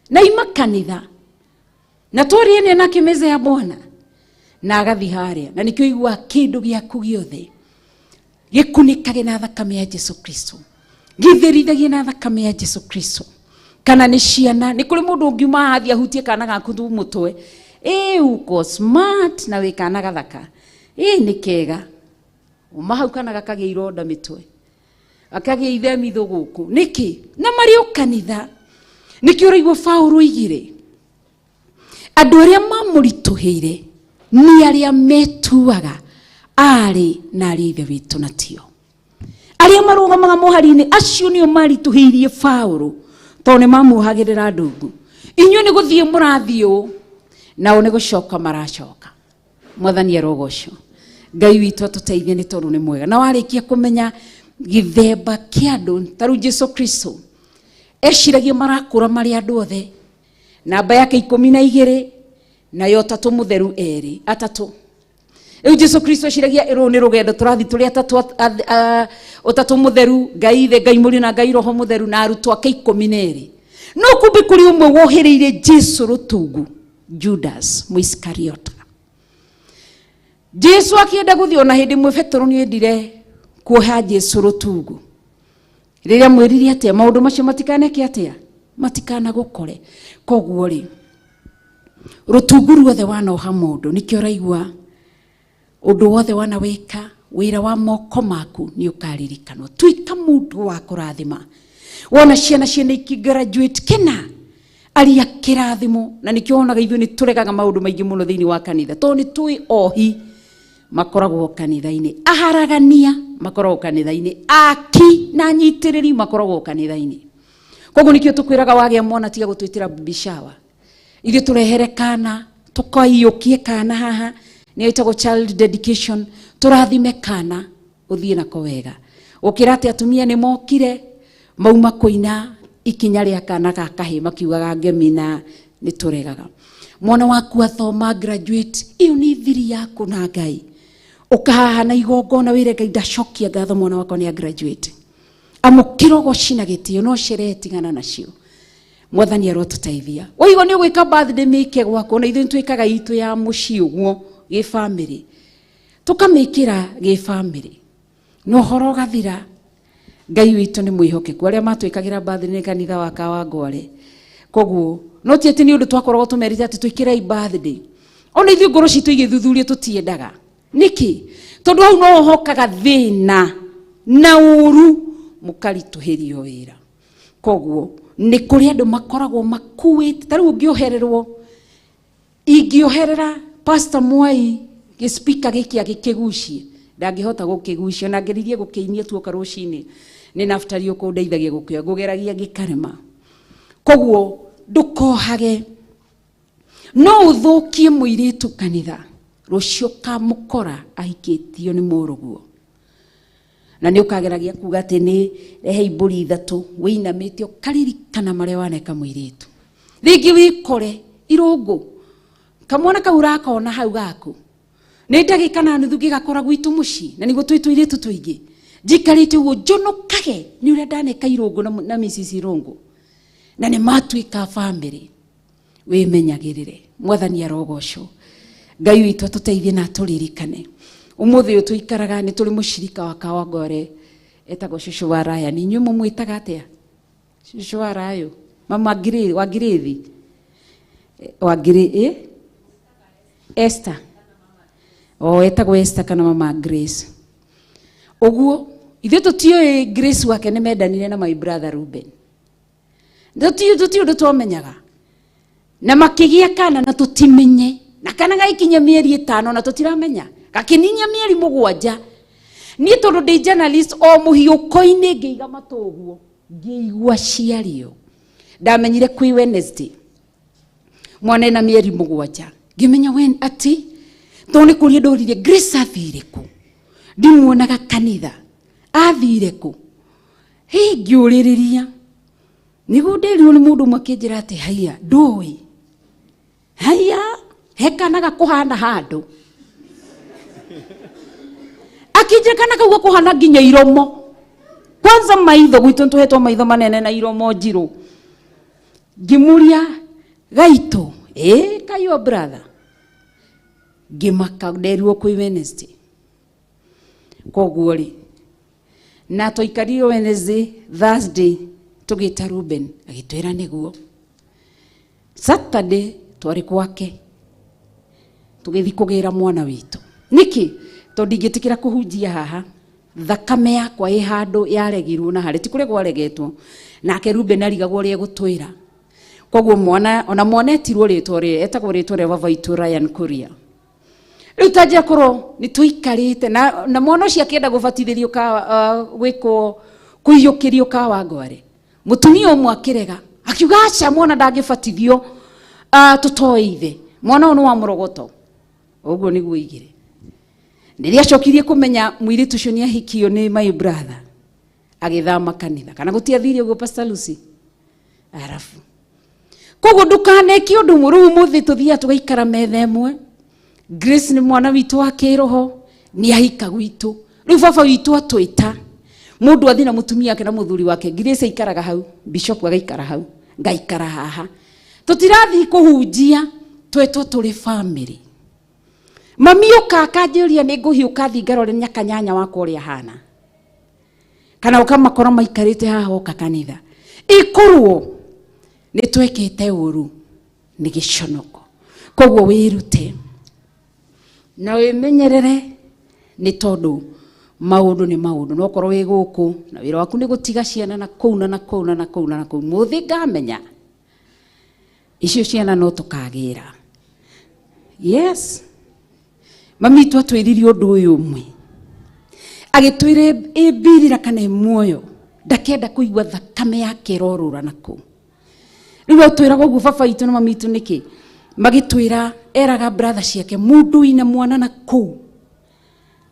na ima kanitha na tũrĩene nake meza ya Bwana, na agathiĩ harĩa, na nĩkĩo iguaga kĩndũ gĩaku gĩothe gĩkunĩkage na thakame ya Jesu Kristo, gĩtherithagie na thakame ya Jesu Kristo. Kana nĩ ciana, nĩ kũrĩ mũndũ ũngiuma haha athiĩ ahutie kana gaku tu mũtwe, uko smart na wĩ kana gathaka, nĩ kega, uma hau kana gakagĩa ironda mĩtwe, gakagĩa ithemithũ gũkũ, nĩkĩ? Na marĩ o kanitha. Nĩkĩo ũraigua Paũlũ oigire andũ arĩa mamũritũhĩire nĩ arĩa metuaga arĩ na arĩa ithe witũ na tio. Arĩa marũgamaga mũhari-inĩ acio nĩo maritũhĩirie Paũlũ tondũ nĩ mamuohagĩrĩra ndungu. Inyuĩ nĩ gũthiĩ mũrathiĩ ũũ, nao nĩ gũcoka maracoka. Mwathani arogocwo. Ngai witũ atũteithie nĩ tondũ nĩ mwega. Na warĩkia kũmenya gĩthemba kĩa andũ, ta rĩu Jesu Kristo eciragia marakũra marĩ andũ othe. Namba yake 12 nayo 3 mũtheru 2 3. Rĩu Jesu Kristo eciragia rũrũ nĩ rũgendo tũrathiĩ tũrĩ atatũ, ũtatũ mũtheru, Ngai Ithe, Ngai Mũriũ na Ngai Roho Mũtheru, na arutwo ake 12. No kumbe kũrĩ ũmwe wohereire Jesu rũtungu, Judas Mũisikariota. Jesu akĩenda gũthiĩ, ona hĩndĩ ĩmwe Petero nĩendire kuoha Jesu rũtungu. Rĩrĩa mwĩrire atĩa maũndũ macio matikaneke atĩa, matikanagũkore. Koguo rĩ, rũtungu ruothe wanoha mũndũ, nĩkĩo ũraigua ũndũ wothe wanawĩka, wĩra wa moko maku nĩ ũkaririkanwo. Tuĩka mũndũ wa kũrathima. Wona ciana ciene ikigraduate, kena aria kĩrathimo. Na nĩkĩo wonaga ithuĩ nĩ tũregaga maũndũ maingĩ mũno thĩinĩ wa kanitha, tondũ nĩ tũĩ ohi makoragwo kanitha-inĩ, aharagania makoragwo kanitha-inĩ, aki na anyitĩrĩri makoragwo kanitha-inĩ. Koguo nĩkĩo tũkwĩraga wagĩa mwana tiga gũtwĩtĩra baby shower, ithuĩ tũrehere kana, tũkaiyũkie kana haha, nĩyo ĩtagwo child dedication, tũrathime kana ũthiĩ nako wega. Gũkĩra atĩ atumia nĩ mokire mauma kũina ikinya rĩa kana ga kahĩĩ makiugaga ngemi na nĩ tũregaga. Mwana waku athoma graduate, ĩyo nĩ thiri yaku na Ngai. Ũkahaha na igongona wĩre Ngai ndacokia ngatho mwana wakwa nĩ a graduate. Amũkĩra ũgoci na gĩtĩo, no sherehe tigana nacio. Mwathani arotũteithia. Waigua nĩ ũgwĩka birthday mĩke gwaku, ona ithuĩ nĩtwĩkaga itũ ya mũciĩ ũguo gĩbamĩrĩ, tũkamĩkĩra gĩbamĩrĩ na ũhoro ũgathira. Ngai witũ nĩ mwĩhokeku. Arĩa matwĩkagĩra birthday nĩ kanitha wa Kawangware. Koguo no ti atĩ nĩ ũndũ twakoragwo tũmerĩte atĩ twĩkĩrei birthday. Ona ithuĩ ngoro citũ igĩthuthuria tũtiendaga. Nĩkĩ? Tondũ hau no hokaga thĩna na ũru mũkaritũhĩrio wĩra. Koguo nĩ kũrĩ andũ makoragwo makuĩte. Ta rĩu ũngĩohererwo, ingĩoherera Pastor Mwai gĩspika gĩkĩ agĩkĩgucie, ndangĩhota gũkĩgucia, na ngeririe gũkĩinia tuoka rũcinĩ nĩ Naftali ũkũndeithagia gũkĩoya, ngũgeragia gĩkarema. Koguo ndũkohage, no ũthũkie mũirĩtu kanitha, rũciũ kamũkora ahikĩtio nĩ mũrũguo. Na nĩ ũkageragia kuga atĩ nĩ rehei mbũri 3, wĩinamĩte ũkaririkana marĩa waneka mũirĩtu. Rĩngĩ wĩkore irũngũ, kamwana kau ũrakona hau gaku, nĩ ndagĩka na nuthu ngĩgakora gwitũ mũciĩ, na nĩguo twĩ tũirĩtu tũingĩ. Njikarĩte ũguo njonokage nĩ ũrĩa ndaneka irũngũ na Mrs Irũngũ. Na nĩ matuĩka bamĩrĩ. Wĩmenyagĩrĩre. Mwathani arogocwo. Ngai witũ atũteithie na atũririkane. Ũmũthĩ ũyũ tũikaraga nĩ tũrĩ mũcirika wa Kawangware etagwo cũcũ wa Ryan. Inyuĩ mũmwĩtaga atĩa? Cũcũ wa Rayũ? Mama wa Ngirĩthi? Wa Ngirĩ, ĩ? Esther. O, etagwo Esther kana Mama Grace. Ũguo, ithuĩ tũtiũĩ Grace wake nĩ mendanire na my brother Ruben. Tũtiũĩ ũndũ twamenyaga. Na makĩgĩa kana na tũtimenye. Na kana gagĩkinya mĩeri 5 na tũtiramenya. Gakĩninia mĩeri 7. Niĩ tondũ ndĩ journalist o mũhiũko-inĩ ngĩiga matũ ũguo, ngĩigua ciario. Ndamenyire kwĩ Wednesday. Mwana ena mĩeri 7. Ngĩmenya wen atĩ tondũ nĩ kũria ndoririe Grace athire kũ? Ndimuonaga kanitha. Athire kũ? Hĩ, ngĩũrĩrĩria. Nĩguo ndĩrirwo nĩ mũndũ ũmwe akĩnjĩra atĩ haiya, ndũĩ. Haiya, he kana gakũhana handũ. Akĩnjĩra kana kau gakũhana nginya iromo. Kwanza maitho, gwitũ nĩtũhetwo maitho manene na iromo njirũ. Ngĩmũria, gaitũ, ĩ, kayo brother. Ngĩmaka, nderirwo kwĩ Wednesday. Koguo rĩ, na twaikarire Wednesday, Thursday, tũgĩta Ruben, agĩtwĩra nĩguo. Saturday, twarĩ gwake. Tũgĩthiĩ kũgĩra mwana witũ. Nĩkĩ? Tondũ ndingĩtĩkĩra kũhunjia haha. Thakame yakwa ĩ handũ yaregirwo na harĩ, ti kũrĩa kwaregetwo. Nake Ruben arigagwo ũrĩa egũtwĩra. Koguo mwana, ona mwana etirwo rĩtwa rĩrĩa, etagwo rĩtwa rĩa baba witũ Ryan Kuria. Rĩu ta njĩra korwo nĩ tũikarĩte na mwana ũcio akĩenda gũbatithĩrio gwĩkwo kũiyũkĩrio Kawangware. Mũtumia ũmwe akĩrega, Akiuga aca mwana ndangĩbatithio tũtoĩ ithe. Mwana ũyũ nĩ wa mũrogoto. Ũguo nĩguo oigire. Rĩrĩa acokirie kũmenya mũirĩtu ũcio nĩ ahikio nĩ my brother, agĩthama kanitha. Kana gũtiathire ũguo Pastor Lucy? Arabu. Koguo ndũkaneke ũndũ mũru. Rĩu ũmũthĩ tũthiaga tũgaikara metha ĩmwe. Grace nĩ mwana witũ wa kĩroho, nĩ ahika gwitũ. Rĩu baba witũ atwĩta, mũndũ athiĩ na mũtumia wake na mũthuri wake. Grace aikaraga hau, Bishop agaikara hau, ngaikara haha. Tũtirathiĩ kũhunjia, twetwo tũrĩ family. Mami ũka akanjĩũria nĩ ngũhiũka thiĩ ngarore nyakanyanya wakwa ũrĩa ahana. Kana ũkamakora maikarĩte haha oka kanitha. Ikorwo nĩ twekĩte ũru nĩ gĩconoko. Koguo wĩrute na wĩmenyerere nĩ tondũ maũndũ nĩ maũndũ. No korwo wĩ gũkũ na wĩra waku nĩ gũtiga ciana na kũu na na kũu na na kũu na na kũu. Mũthĩ ngamenya icio ciana no tũkagĩra. Yes. Mami witũ atwĩrire ũndũ ũyũ ũmwe. Agĩtwĩra ĩmbirira kana ĩ muoyo ndakenda kũigua thakame yake ĩrorũra na kũu. Rĩu atwĩraga ũguo baba witũ na mami witũ nĩkĩ? Magĩtwĩra eraga brother ciake mũndũ wĩna mwana na kũu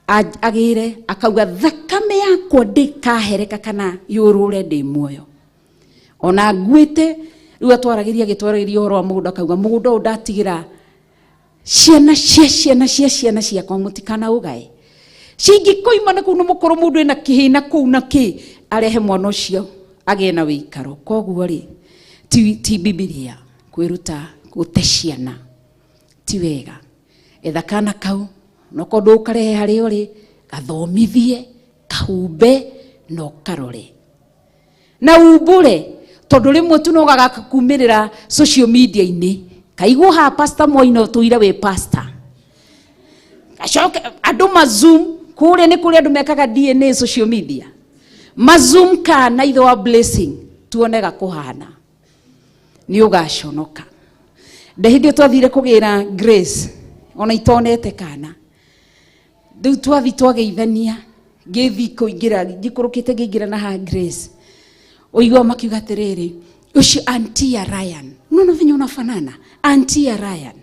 agĩre akauga thakame yakwa ndĩkahereka kana yũrũre ndĩ muoyo. Ona nguĩte rĩu atwaragĩria agĩtwaragĩria ũhoro wa mũgũnda akauga mũgũnda ũyũ ndatigĩra ciana cia ciana cia ciana ciakwa mũtikanaũgae. Cingĩkoima na kũu na mũkorwo mũndũ ena kĩhĩna kũu na kĩ arehe mwana ũcio agĩe na wĩikaro. Koguo rĩ ti Bibilia kwĩruta gũte ciana ti wega. Etha kana kau nokorwo ndũkarehe harĩa ũrĩ gathomithie kahumbe na ũkarore na umbũre tondũ rĩmwe tu no gagakumĩrĩra social media-inĩ kaigwo haha Pastor Moi no tũire wĩ pastor gacoke andũ ma zoom kũrĩa nĩ kũrĩa andũ mekaga DNA social media ma zoom kana ithe wa Blessing tuone gakũhana nĩ ũgaconoka. Nde hĩndĩ ĩyo twathire kũgĩra Grace ona itonete kana rĩu twathi twageithania ngĩthi kũingĩra njikũrũkĩte ngĩingĩra na haha Grace ũigua makiuga atĩrĩrĩ ũcio auntie ya Ryan unaona venye unafanana auntie ya Ryan.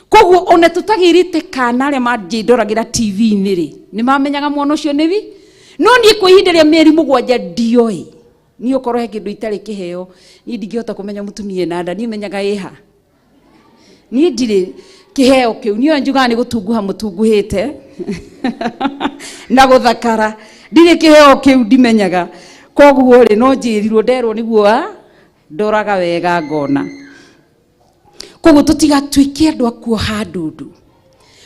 Koguo ona tũtagĩrĩte kana arĩa manjĩndoragĩra TV-inĩ rĩ nĩ mamenyaga mwana ũcio nĩ wi no niĩ kwa ihinda rĩa mĩeri 7 ndioĩ. Niĩ okorwo he kĩndũ itarĩ kĩheo niĩ ndingĩhota kũmenya mũtumia ena nda niĩ menyaga ĩha. Niĩ ndirĩ kĩheo kĩu niĩ njugaga nĩ gũtunguha mũtunguhĩte na gũthakara ndirĩ kĩheo kĩu ndimenyaga. Koguo rĩ no njĩrirwo nderwo nĩguo ndoraga wega ngona. Koguo tũtigatuĩke andũ a kuoha ndundu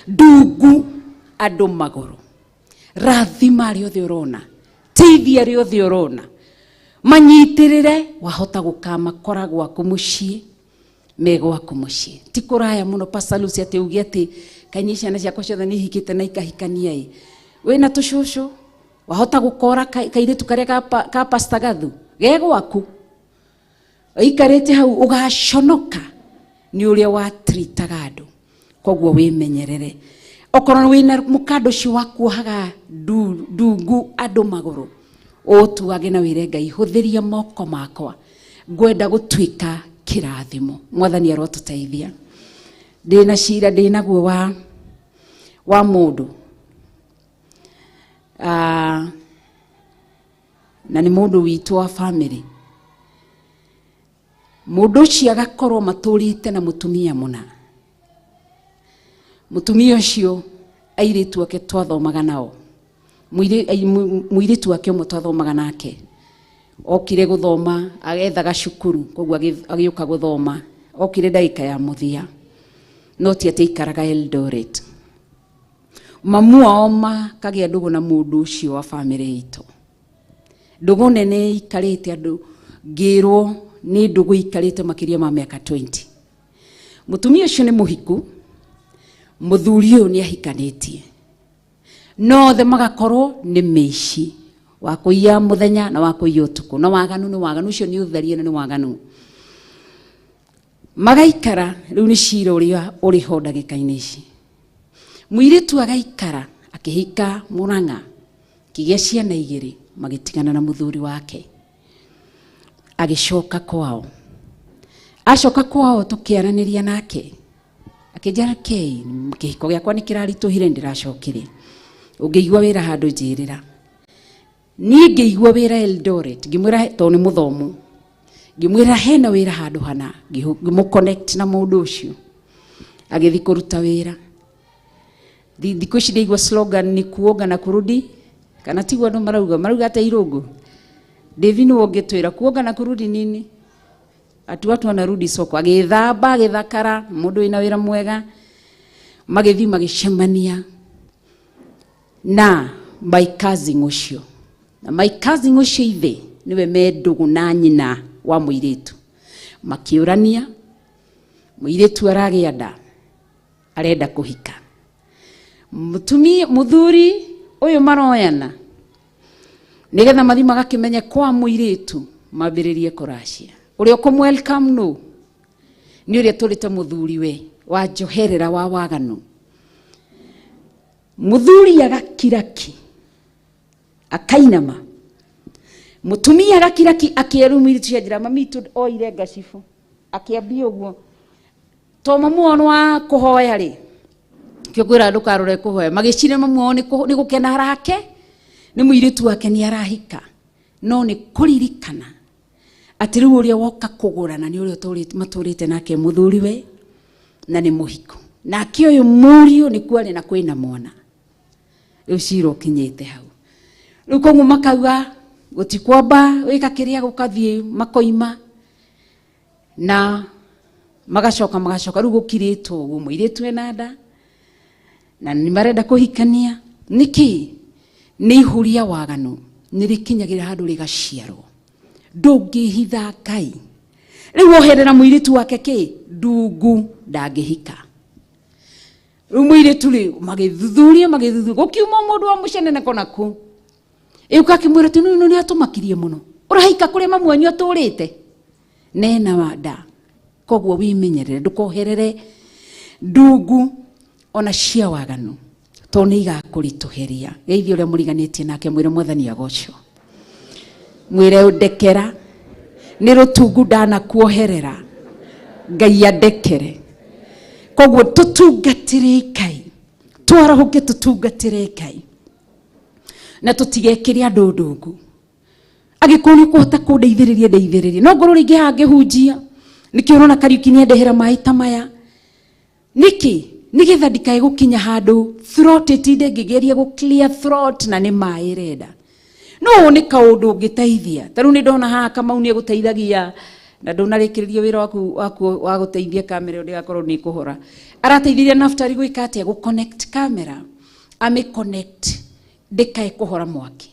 ndungu andũ magũrũ. Rathima arĩa othe ũrona, teithia arĩa othe ũrona, manyitĩrĩre wahota gũkamakora gwaku mũciĩ me gwaku mũciĩ. Ti kũraya mũno Pastor Lucy atĩ uge atĩ kaĩ ciana ciakwa ciothe nĩ ihikĩte na ikahikania ĩ. Wĩna tũcũcũ wahota gũkora kairĩtu karĩa ka Pastor Gathu ge gwaku ũikarĩte hau ũgaconoka nĩ ũrĩa watritaga andũ. Koguo wĩmenyerere okorwo wĩna mũkanda ũcio wa kuohaga ndungu andũ magũrũ ũtuage na wĩre Ngai hũthĩria moko makwa ngwenda gũtuĩka kĩrathimo. Mwathani arotũteithia. Ndĩna cira ndĩnaguo wa mũndũ na nĩ mũndũ witũ wa family. Mũndũ ũcio agakorwo matũrĩte na mũtumia mũna. Mũtumia ũcio airĩtu ake twathomaga nao. Mũirĩtu wake ũmwe twathomaga nake okire gũthoma agethaga cukuru koguo agĩũka gũthoma okire ndagĩka ya mũthia no ti atĩ aikaraga Eldoret. Mamu ao makagĩa ndũgũ na mũndũ ũcio wa family itũ. Ndũgũ nene ikarĩte andũ ngĩrwo nĩ ndũgũ ikarĩte makĩria ma mĩaka 20. Mũtumia ũcio nĩ mũhiku, mũthuri ũyũ nĩ ahikanĩtie. No othe magakorwo nĩ mĩici wa kũiya mũthenya na wa kũiya ũtukũ na waganu nĩ waganu ũcio nĩ ũtharia na nĩ waganu. Magaikara rĩu nĩ cira ũrĩa ũrĩ ho ndagĩka-inĩ ici. Mũirĩtu agaikara akĩhika Mũrang'a kĩgĩa ciana igĩrĩ magĩtigana na mũthuri wake agĩcoka kwao. Acoka kwao tũkĩaranĩria nake akĩnjĩra kei kĩhiko gĩakwa nĩ kĩraritũhire ndĩracokire ũngĩigua wĩra handũ njĩrĩra. Niĩ ngĩigua wĩra Eldoret ngĩmwĩra tondũ nĩ mũthomu ngĩmwĩra hena wĩra handũ hana ngĩmũ connect na mũndũ ũcio agĩthiĩ kũruta wĩra. Thikũ ici ndaigua slogan ni kuoga na kurudi kana tiguo andũ marauga marauga atĩa irũngũ David nĩwe ũngĩtwĩra kuoga na kurudi nini ati watu wanarudi soko agĩthamba agĩthakara mũndũ wĩna wĩra mwega magĩthiĩ magĩcemania na my cousin ũcio na my cousin ũcio ithe nĩwe me ndũgũ na nyina wa mũirĩtu makĩũrania mũirĩtu aragĩa nda arenda kũhika mũtumia mũthuri ũyũ maroyana nĩgetha mathiĩ magakĩmenye kwa mũirĩtu mambĩrĩrie kũracia ũrĩa ũkũm welcome no nĩ ũrĩa tũrĩte mũthuri we wa njoherera wa waganu mũthuri agakiraki akainama mũtumia agakiraki akĩerũ mũirĩtu cia njĩra mami tũ oire ngacibũ akĩambia ũguo to mamu wao nĩ wa kũhoya rĩ kĩo ngwĩra ndũkarore kũhoya magĩciria mamu wao nĩ gũkena arake nĩ mũirĩtu wake nĩ arahika no nĩ kũririkana atĩ rĩu ũrĩa woka kũgũrana nĩ ũrĩa matũrĩte nake mũthuriwe na nĩ mũhiko nake ũyũ mũriũ nĩ kuarĩ na kwĩna mwana rĩu cira ũkinyĩte hau rĩu koguo makauga gũtikwamba wĩka kĩrĩa gũkathiĩ makoima na magacoka magacoka rĩu gũkirĩtwo ũguo mũirĩtu ena nda na nĩ marenda kũhikania nĩkĩ nĩ ihuria waganu nĩ rĩkinyagĩra handũ rĩgaciarwo ndũngĩhitha Ngai rĩu oherera mũirĩtu wake kĩ ndungu ndangĩhika rĩu mũirĩtu rĩ magĩthuthuria magĩthuthuria gũkiuma mũndũ wa mũceneneko naku ĩũka akĩmwĩra atĩ nĩ nĩ atũmakirie mũno ũrahika kũrĩa mamu wanyu atũrĩte nena wa nda koguo wĩmenyerere ndũkoherere ndungu ona cia waganu tondũ nĩ igakũritũhĩria geithie ũrĩa mũriganĩtie nake mwĩre mwathani agocwo mwĩre ndekera nĩ rũtungu ndanakuoherera Ngai andekere koguo tũtungatĩre Ngai twarahũke tũtungatĩre Ngai na tũtigekĩre andũ ndungu angĩkorwo nĩ ũkũhota kũndeithĩrĩria ndeithĩrĩrie no ngorwo rĩngĩ haha ngĩhunjia nĩkĩo ũrona Kariuki nĩandehera maĩ ta maya nĩkĩ nĩgetha ndikae gũkinya handũ throat ĩtinde ngĩgeria gũ clear throat na nĩ maĩ ĩrenda no nĩ kaũndũ ũngĩteithia ta rĩu nĩ ndona haha Kamau nĩ egũteithagia na ndũnarĩkĩrĩria wĩra waku waku wa gũteithia kamera ĩyo ndĩgakorwo nĩ ĩkũhora arateithirie Naftali gwĩka atĩa gũ connect camera amĩ connect ndĩkae kũhora mwaki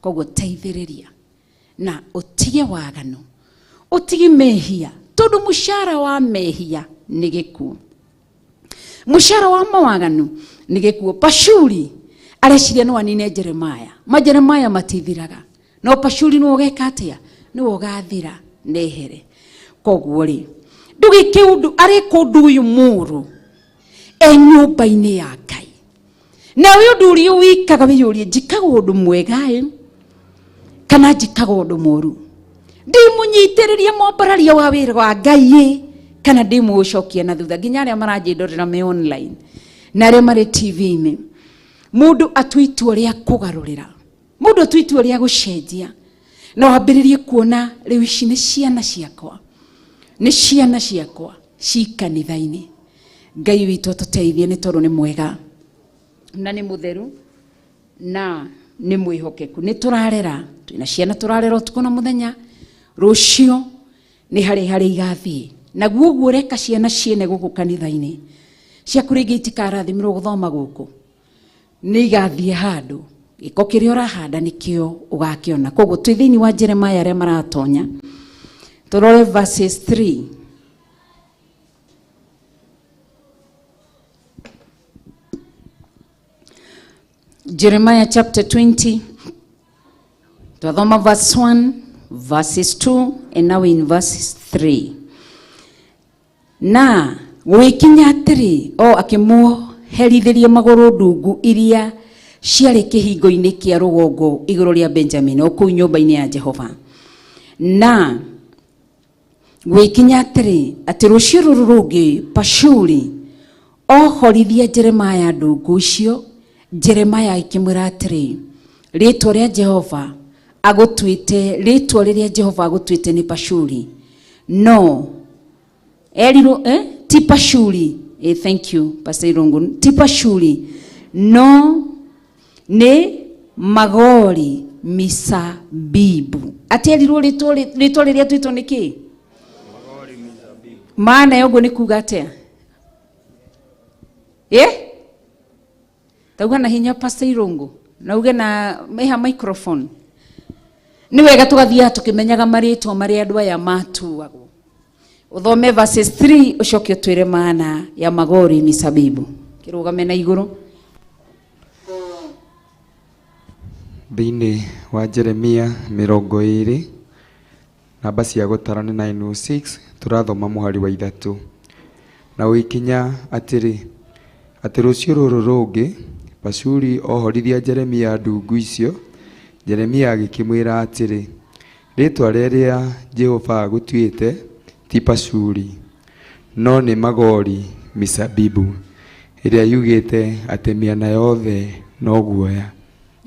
koguo teithĩrĩria na ũtige waganu ũtige mehia tondũ mũcara wa mehia nĩ gĩkuũ mũcara wa mawaganu nĩ gĩkuũ Pashuri areciria no anine Jeremiah ma Jeremiah matithiraga no Pashuri nĩwe ũgeka atĩa nĩwe ũgathira nehere koguo rĩ ndũgĩke ũndũ arĩka ũndũ ũyũ mũũru e nyũmba-inĩ ya Ngai nawe ũndũ ũrĩa wĩkaga wĩyũrie njĩkaga ũndũ mwega ĩ kana njĩkaga ũndũ mũũru ndĩmũnyitĩrĩrie mwambararia wa wĩra wa Ngai ĩ kana ndĩmũcokia na thutha nginya arĩa maranjĩndorera me online na arĩa marĩ TV-inĩ mũndũ atue itua rĩa kũgarũrĩra mũndũ atue itua rĩa gũcenjia na wambĩrĩrie kuona rĩu ici nĩ ciana ciakwa nĩ ciana ciakwa ci kanitha-inĩ Ngai witũ atũteithie nĩ tondũ nĩ mwega na nĩ mũtheru na nĩ mwĩhokeku nĩ tũrarera twĩna ciana tũrarera ũtukũ na mũthenya rũciũ nĩ harĩ harĩ igathiĩ naguo ũguo ũreka ciana ciene gũkũ kanitha-inĩ ciaku rĩngĩ itikarathimĩrwo gũthoma gũkũ nĩ igathiĩ handũ gĩko kĩrĩa ũrahanda nĩkĩo ũgakĩona koguo twĩ thĩinĩ wa Jeremiah arĩa maratonya tũrore verses 3 Jeremiah chapter 20 twathoma verse 1 verses 2 and now in verses 3 na gwĩkinya atĩrĩ o akĩmũherithĩria magũrũ ndungu iria ciarĩ kĩhingo-inĩ kĩa rũgongo igũrũ rĩa Benjamin o kũu nyũmba-inĩ ya Jehova na Gwĩkinya atĩrĩ atĩ rũciũ rũrũ rũngĩ Pashuri ohorithia Jeremaya ndungu icio. Jeremaya akĩmwĩra atĩrĩ, rĩtwa rĩa Jehova agũtuĩte, rĩtwa rĩrĩa Jehova agũtuĩte nĩ Pashuri, no erirwo ti Pashuri. Thank you, Pastor Irungu. Ti Pashuri, no nĩ Magori Misabibu. Atĩ erirwo rĩtwa rĩrĩa atuĩtwo nĩ kĩ? Maana ya ũguo nĩ kuga atĩa? Tauga na hinya, Pastor Irungu, na uge na meha microphone. Nĩ wega tũgathiaga tũkĩmenyaga marĩtwa marĩa andũ aya matuagwo. Ũthome verses 3 ũcoke ũtwĩre maana ya Magori Misabibu. Kĩrũgame na igũrũ. Thĩinĩ wa Jeremia 20, namba cia gũtara nĩ 906, tũrathoma mũhari wa 3. Na ũgĩkinya atĩrĩ, atĩ rũciũ rũrũ rũngĩ Pashuri ohorithia Jeremia ndungu icio, Jeremia agĩkĩmwĩra atĩrĩ, rĩtwa rĩrĩa Jehova agũtuĩte ti Pashuri, no nĩ Magori Misabibu, ĩrĩa yugĩte atĩ mĩena yothe no guoya.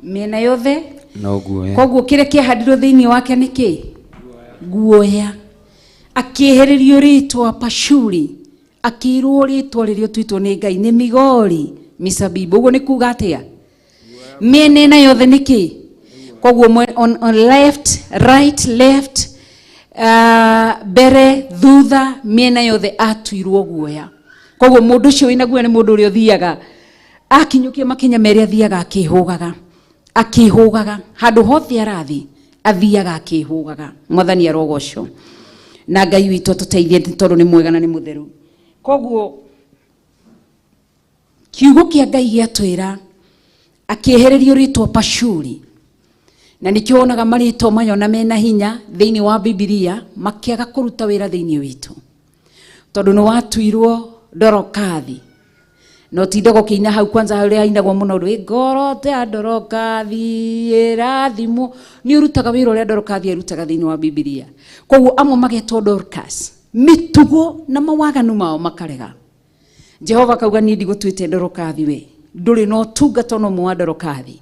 Mĩena yothe no guoya. Koguo kĩrĩa kĩahandirwo thĩinĩ wake nĩ kĩ? Guoya. Akĩehererio rĩtwa Pashuri, akĩirwo rĩtwa rĩrĩa ũtuĩtwo nĩ Ngai nĩ Migori Misabibu. Ũguo nĩ kuga atĩa? Mĩena ĩna yothe nĩ kĩ? Koguo on left, right, left, mbere, thutha, mĩena yothe atuirwo guoya. Koguo mũndũ ũcio wĩna guoya nĩ mũndũ ũrĩa ũthiaga akinyũkia makinya merĩ, athiaga akĩhũgaga, akĩhũgaga handũ hothe arathiĩ, athiaga akĩhũgaga. Mwathani arogocwo na Ngai witũ atũteithie, tondũ nĩ mwega na nĩ mũtheru. Koguo kiugo kĩa Ngai gĩatwĩra akĩehererio rĩtwa Pashuri, na nĩkĩo wonaga marĩtwa maya ona mena hinya thĩinĩ wa Bibilia makĩaga kũruta wĩra thĩinĩ witũ, tondũ nĩ watuirwo Dorokathi. No tindaga ũkĩina hau kwanza harĩa hainagwo mũno rwĩ ngoro ya Dorokathi ĩrathimwo, nĩ ũrutaga wĩra ũrĩa Dorokathi arutaga thĩinĩ wa Bibilia. Koguo amwe magetwo Dorcas, mĩtugo na mawaganu mao makarega. Jehova akauga niĩ ndigũtuĩte Dorokathi, we ndũrĩ na ũtungata ona ũmwe wa Dorokathi.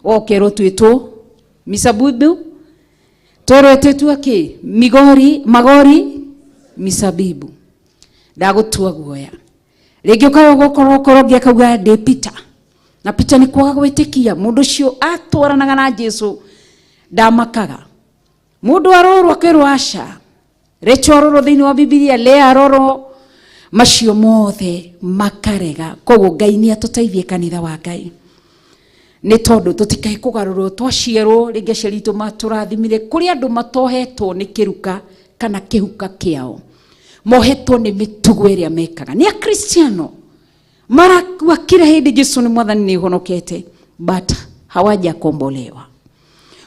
Wokerwo twĩtwo Misabibu, twerwo twĩtwo kĩ? Migori, Magori Misabibu. Ndagũtua guoya. Rĩngĩ ũkaga gũkorwo korwo ũngĩ akauga ndĩ Peter, na Peter nĩ kwaga gwĩtĩkia. Mũndũ ũcio atwaranaga na Jesu ndamakaga. Mũndũ arorwo akerwo aca, Rachel arorwo thĩinĩ wa Bibilia, Lea arorwo, macio mothe makarega. Koguo Ngai nĩ atũteithie kanitha wa Ngai, nĩ tondũ tũtikae kũgarũrwo. Twaciarwo rĩngĩ aciari aitũ matũrathimire, kũrĩ andũ matohetwo nĩ kĩruka kana kĩhuka kĩao, mohetwo nĩ mĩtugo ĩrĩa mekaga. Nĩ akristiano marakua kila hĩndĩ Jesu nĩ mwathani, nĩ honokete, but hawajakombolewa.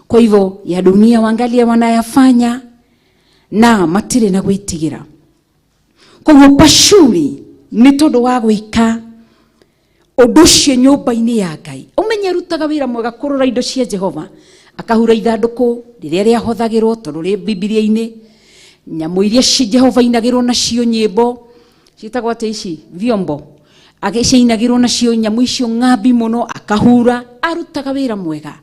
Kwa hivyo ya dunia wangalia wanayafanya na matirĩ na gwĩtigĩra. Koguo Pashuri nĩ tondũ wa gwĩka ũndũ ũcio nyũmba-inĩ ya Ngai, ũmenye arutaga wĩra mwega kũrora indo cia Jehova, akahura ithandũkũ rĩrĩa rĩahothagĩrwo, tondũ rĩ Bibilia-inĩ nyamũ iria Jehova inagĩrwo nacio nyĩmbo ciĩtagwo atĩa ici, vyombo, agĩciinagĩrwo nacio nyamũ icio ng'ambi mũno, akahura. Arutaga wĩra mwega,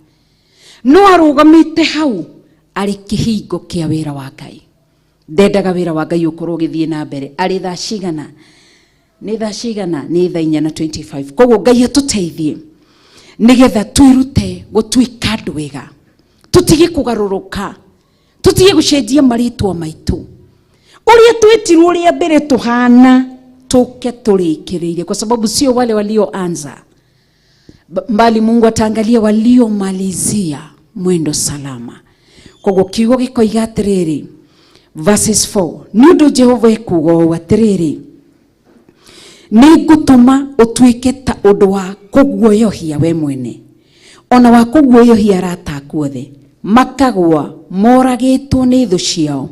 no arũgamĩte hau arĩ kĩhingo kĩa wĩra wa Ngai. Ndendaga wĩra wa Ngai ũkorwo ũgĩthiĩ na mbere. Arĩ thaa cigana? Nĩ thaa cigana? Nĩ thaa 4:25. Koguo Ngai atũteithie nĩgetha twĩrute gũtuĩka andũ ega, tũtige kũgarũrũka, tũtige gũcenjia marĩtwa maitũ. Ũrĩa twĩtirwo rĩa mbere tũhana tũke tũrĩkĩrĩirie, kwa sababu sio wale walioanza, mbali Mungu ataangalia waliomalizia mwendo salama. Koguo kiugo gĩkoiga atĩrĩrĩ, verses 4, nĩ ũndũ Jehova ekuuga ũũ atĩrĩrĩ, nĩ ngũtũma ũtuĩke ta ũndũ wa kũguoyohia we mwene, ona wa kũguoyohia arata aku othe, makagwa moragĩtwo nĩ thũ ciao,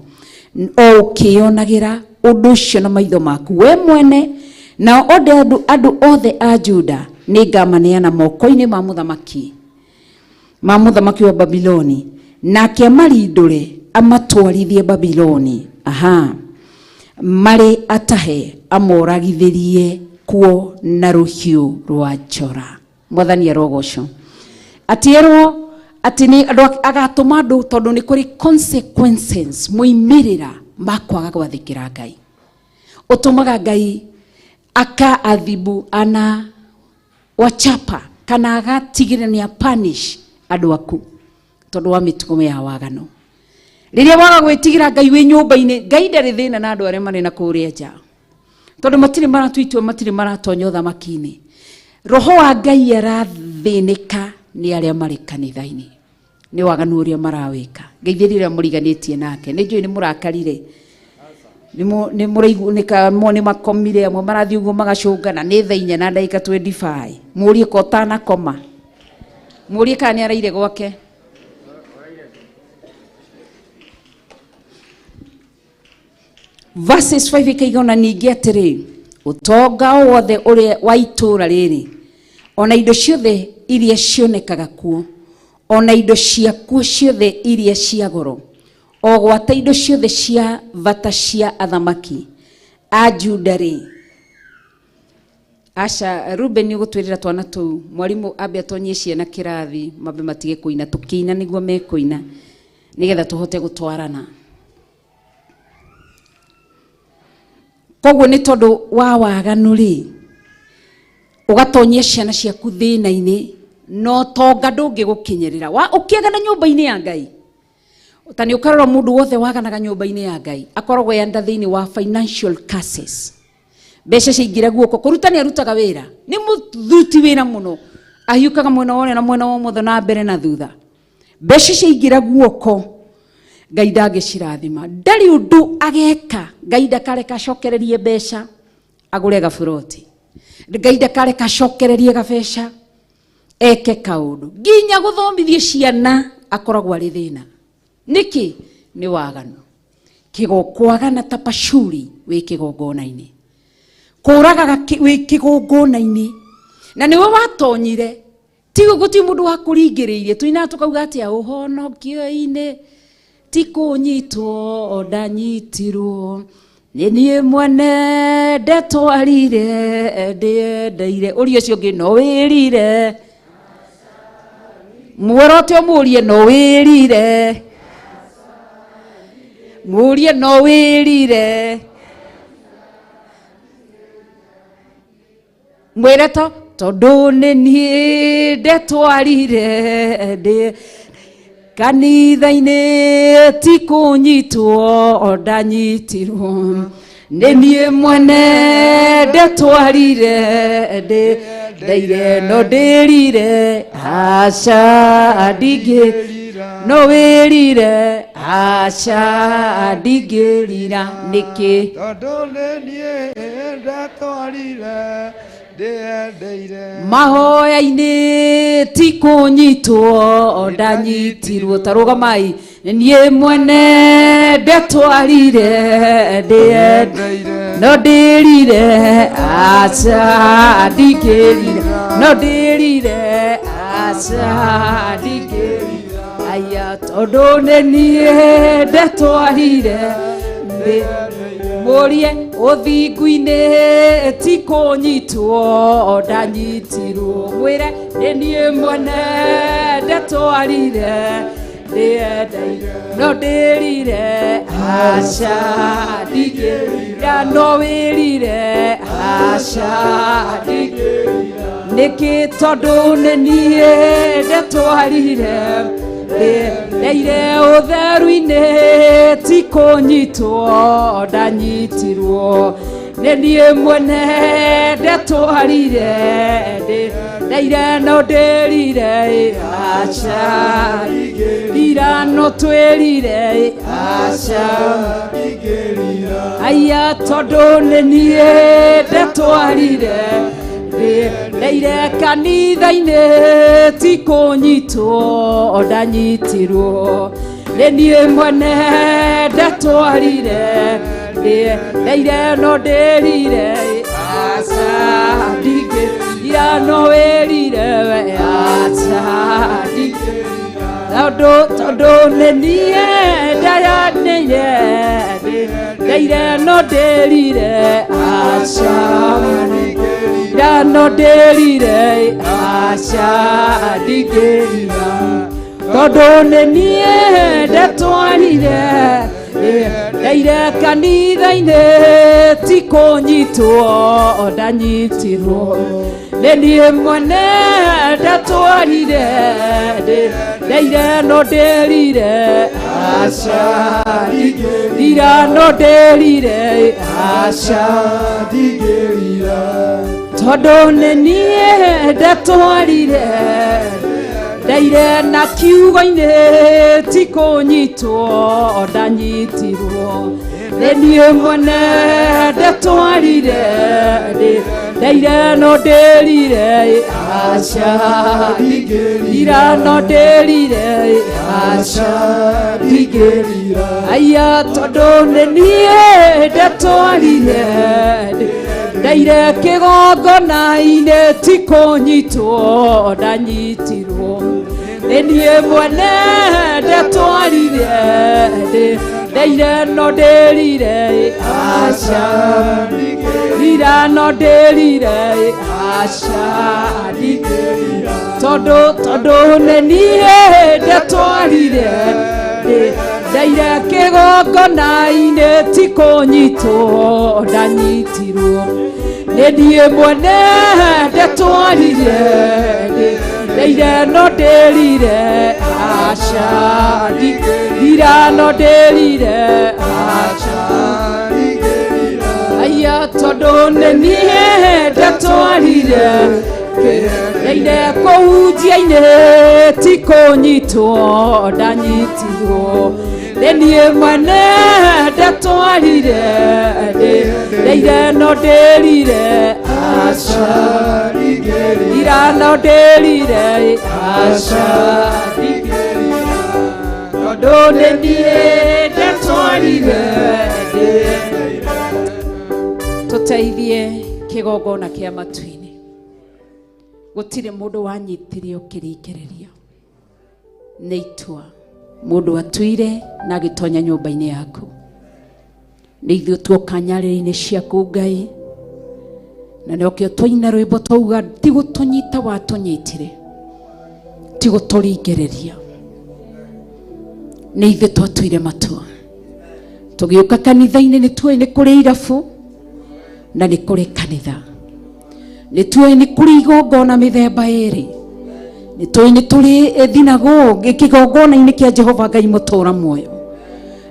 o ũkĩĩonagĩra ũndũ ũcio na maitho maku we mwene. Nao othe andũ othe a Juda nĩ ngamaneana moko-inĩ ma mũthamaki wa Babiloni, nake amarindũre amatwarithie Babiloni. Aha. Marĩ atahe amoragithĩrie kuo na rũhiũ rwa njora. Mwathani arogocwo. Atĩerwo atĩ nĩ andũ agatũma andũ tondũ nĩ kũrĩ consequences, moimĩrĩra ma kwaga gwathĩkĩra Ngai. Ũtũmaga Ngai aka athibu ana wachapa kana agatigĩrĩra nĩ apanish andũ aku tondũ wa mĩtugo ya waganu. Rĩrĩa waga gwĩtigĩra Ngai wĩ nyũmba-inĩ, Ngai ndarĩ thĩna na andũ arĩa marĩ na kũrĩa nja, tondũ matirĩ maratua itua, matirĩ maratonya ũthamaki-inĩ. Roho wa Ngai arathĩnĩka nĩ arĩa marĩ kanitha-inĩ nĩ waganu ũrĩa marawĩka. Ngeithĩria ũrĩa mũriganĩtie nake, nĩ njũĩ nĩ mũrakarire, nĩ mũraigua nĩ makomire, amwe marathiĩ ũguo magacũngana, nĩ thaa 4 na ndagĩka 25. Mũrie ko ũtanakoma, mũrie kana nĩ araire gwake. Verses 5 ĩkaiga ona ningĩ atĩrĩ, ũtonga o wothe ũrĩa wa itũũra rĩrĩ, ona indo ciothe iria cionekaga kuo, ona indo ciakuo ciothe iria cia goro, o gwata indo ciothe cia bata cia athamaki a Juda rĩ. Aca, Ruben ũgũtwĩrĩra twana tũu, mwarimũ ambe atonyie ciana kĩrathi, mambe matige kũina, tũkĩina nĩguo mekũina, nĩgetha tũhote gũtwarana. Koguo nĩ tondũ wa waganu rĩ, ũgatonyia ciana ciaku thĩna-inĩ, na ũtonga ndũngĩgũkinyĩrĩra. Ũkĩagana nyũmba-inĩ ya Ngai, ta nĩ ũkarora mũndũ wothe waganaga nyũmba-inĩ ya Ngai, akoragwo yanda thĩinĩ wa financial curses. Mbeca ciaingĩra guoko, kũruta nĩ arutaga wĩra, nĩ mũthuti wĩra mũno, ahiũkaga mwena wa ũrĩo na mwena wa ũmotho na mbere na thutha. Mbeca ciaingĩra guoko, Ngai ndangĩcirathima. Ndarĩ ũndũ ageka, Ngai ndakareka acokererie mbeca agũre gaburoti, Ngai ndakareka acokererie gabeca eke kaũndũ, nginya gũthomithia ciana akoragwo arĩ thĩna. Nĩkĩ? Nĩ waganu. Kwagana ta pacuri wĩ kĩgongona-inĩ, kũragaga wĩ kĩgongona-inĩ, na nĩwe watonyire, tigo gũtirĩ mũndũ wakũringĩrĩirie. Tũinaga tũkauga atĩa, ũhonokio-inĩ ti kũnyitwo ndanyitirwo, nĩ niĩ mwene ndetwarire ndĩendeire. Ũria ũcio ũngĩ, no wĩrire? Muorote ũmũrie, no wĩrire? Mũrie, no wĩrire? Mwĩre to tondũ nĩ niĩ ndetwarire ndĩ kanitha-inĩ, ti kũnyitwo ndanyitirwo, nĩ niĩ mwene ndetwarire ndĩ ndeire, no ndĩrire, aca ndingĩ, no wĩrire, aca ndingĩrira. Nĩkĩ? Tondũ nĩ niĩ ndatwarire ndĩendeire. Mahoya-inĩ ti kũnyitwo ndanyitirwo, ta rũgamai, niĩ mwene ndetwarire ndĩendeire, no ndĩrire, aca ndingĩrira, no ndĩrire, aca ndingĩrira, aya tondũ nĩ niĩ ndetwarire ndĩ. Mũrie, ũthingu-inĩ ti kũnyitwo ndanyitirwo, mwĩre nĩ niĩ mwene ndetwarire ndĩendeire, no ndĩrire, aca ndingĩrira, no wĩrire, aca ndingĩrira. Nĩkĩ? Tondũ nĩ niĩ ndetwarire ndeire. Ũtheru-inĩ ti kũnyitwo ndanyitirwo, nĩ niĩ mwene ndetwarire ndeire, no ndĩrire, aca rira, no twĩrire, aca aya, tondũ nĩ niĩ ndetwarire ndeire. Kanitha-inĩ ti kũnyitwo ndanyitirwo, nĩ niĩ mwene ndetwarire ndeire, no ndĩrire, aca ndingĩrira, no wĩrire we, aca ndingĩrira, tondũ nĩ niĩ ndayanĩire. Ndeire no ndĩrire aca Ndĩrira no ndĩrire aca ndingĩrira tondũ nĩ niĩ ndetwarire ndeire kanitha-inĩ ti kũnyitwo ndanyitirwo nĩ niĩ mwene ndatwarire ndeire no ndĩrire aca ndingĩrira no ndĩrire aca ndingĩrira tondũ nĩ niĩ ndatwarire ndeire na kiugo-inĩ ti kũnyitwo ndanyitirwo nĩ niĩ mwene ndatwarire ndeire no ndĩrire aca ndingĩrira no ndĩrire aca ndingĩrira aya tondũ nĩ niĩ ndatwarire ndeire kĩgongona-inĩ ti kũnyitwo ndanyitirwo nĩ niĩ mwene ndatwarire ndeire no ndĩrire aca rira no ndĩrire aca tondũ tondũ nĩ niĩ ndatwarire ndeire kĩgongona-inĩ ti kũnyitwo ndanyitirwo nĩ niĩ mwene ndatwarire ndeire no ndĩrire aca rira no ndĩrire aca aya tondũ nĩ niĩ ndatwarire ndeire kũhunjia-inĩ ti kũnyitwo ndanyitirwo nĩ niĩ mwene ndatwarire ndeire no ndĩrire aca rira no ndĩrire aca tondũ nĩ niĩ ndatwarire tũteithie kĩgongona kĩa matu-inĩ gũtirĩ mũndũ wanyitirio kĩringĩrĩrio nĩ itua mũndũ atuire na agĩtonya nyũmba-inĩ yaku nĩ ithuĩ tuoka nyarĩrĩ-inĩ ciaku Ngai na nĩkĩo twaina rwĩmbo twauga ti gũtũnyita watũnyitire ti gũtũringĩrĩria nĩ ithuĩ twatuire matua tũgĩũka kanitha-inĩ nĩ tuoĩ nĩ kũrĩ irabu na nĩ kũrĩ kanitha nĩ tuoĩ nĩ kũrĩ igongona mĩthemba ĩrĩ nĩ tuoĩ nĩ tũrĩ thinagogi kĩgongona-inĩ kĩa Jehova Ngai mũtũra muoyo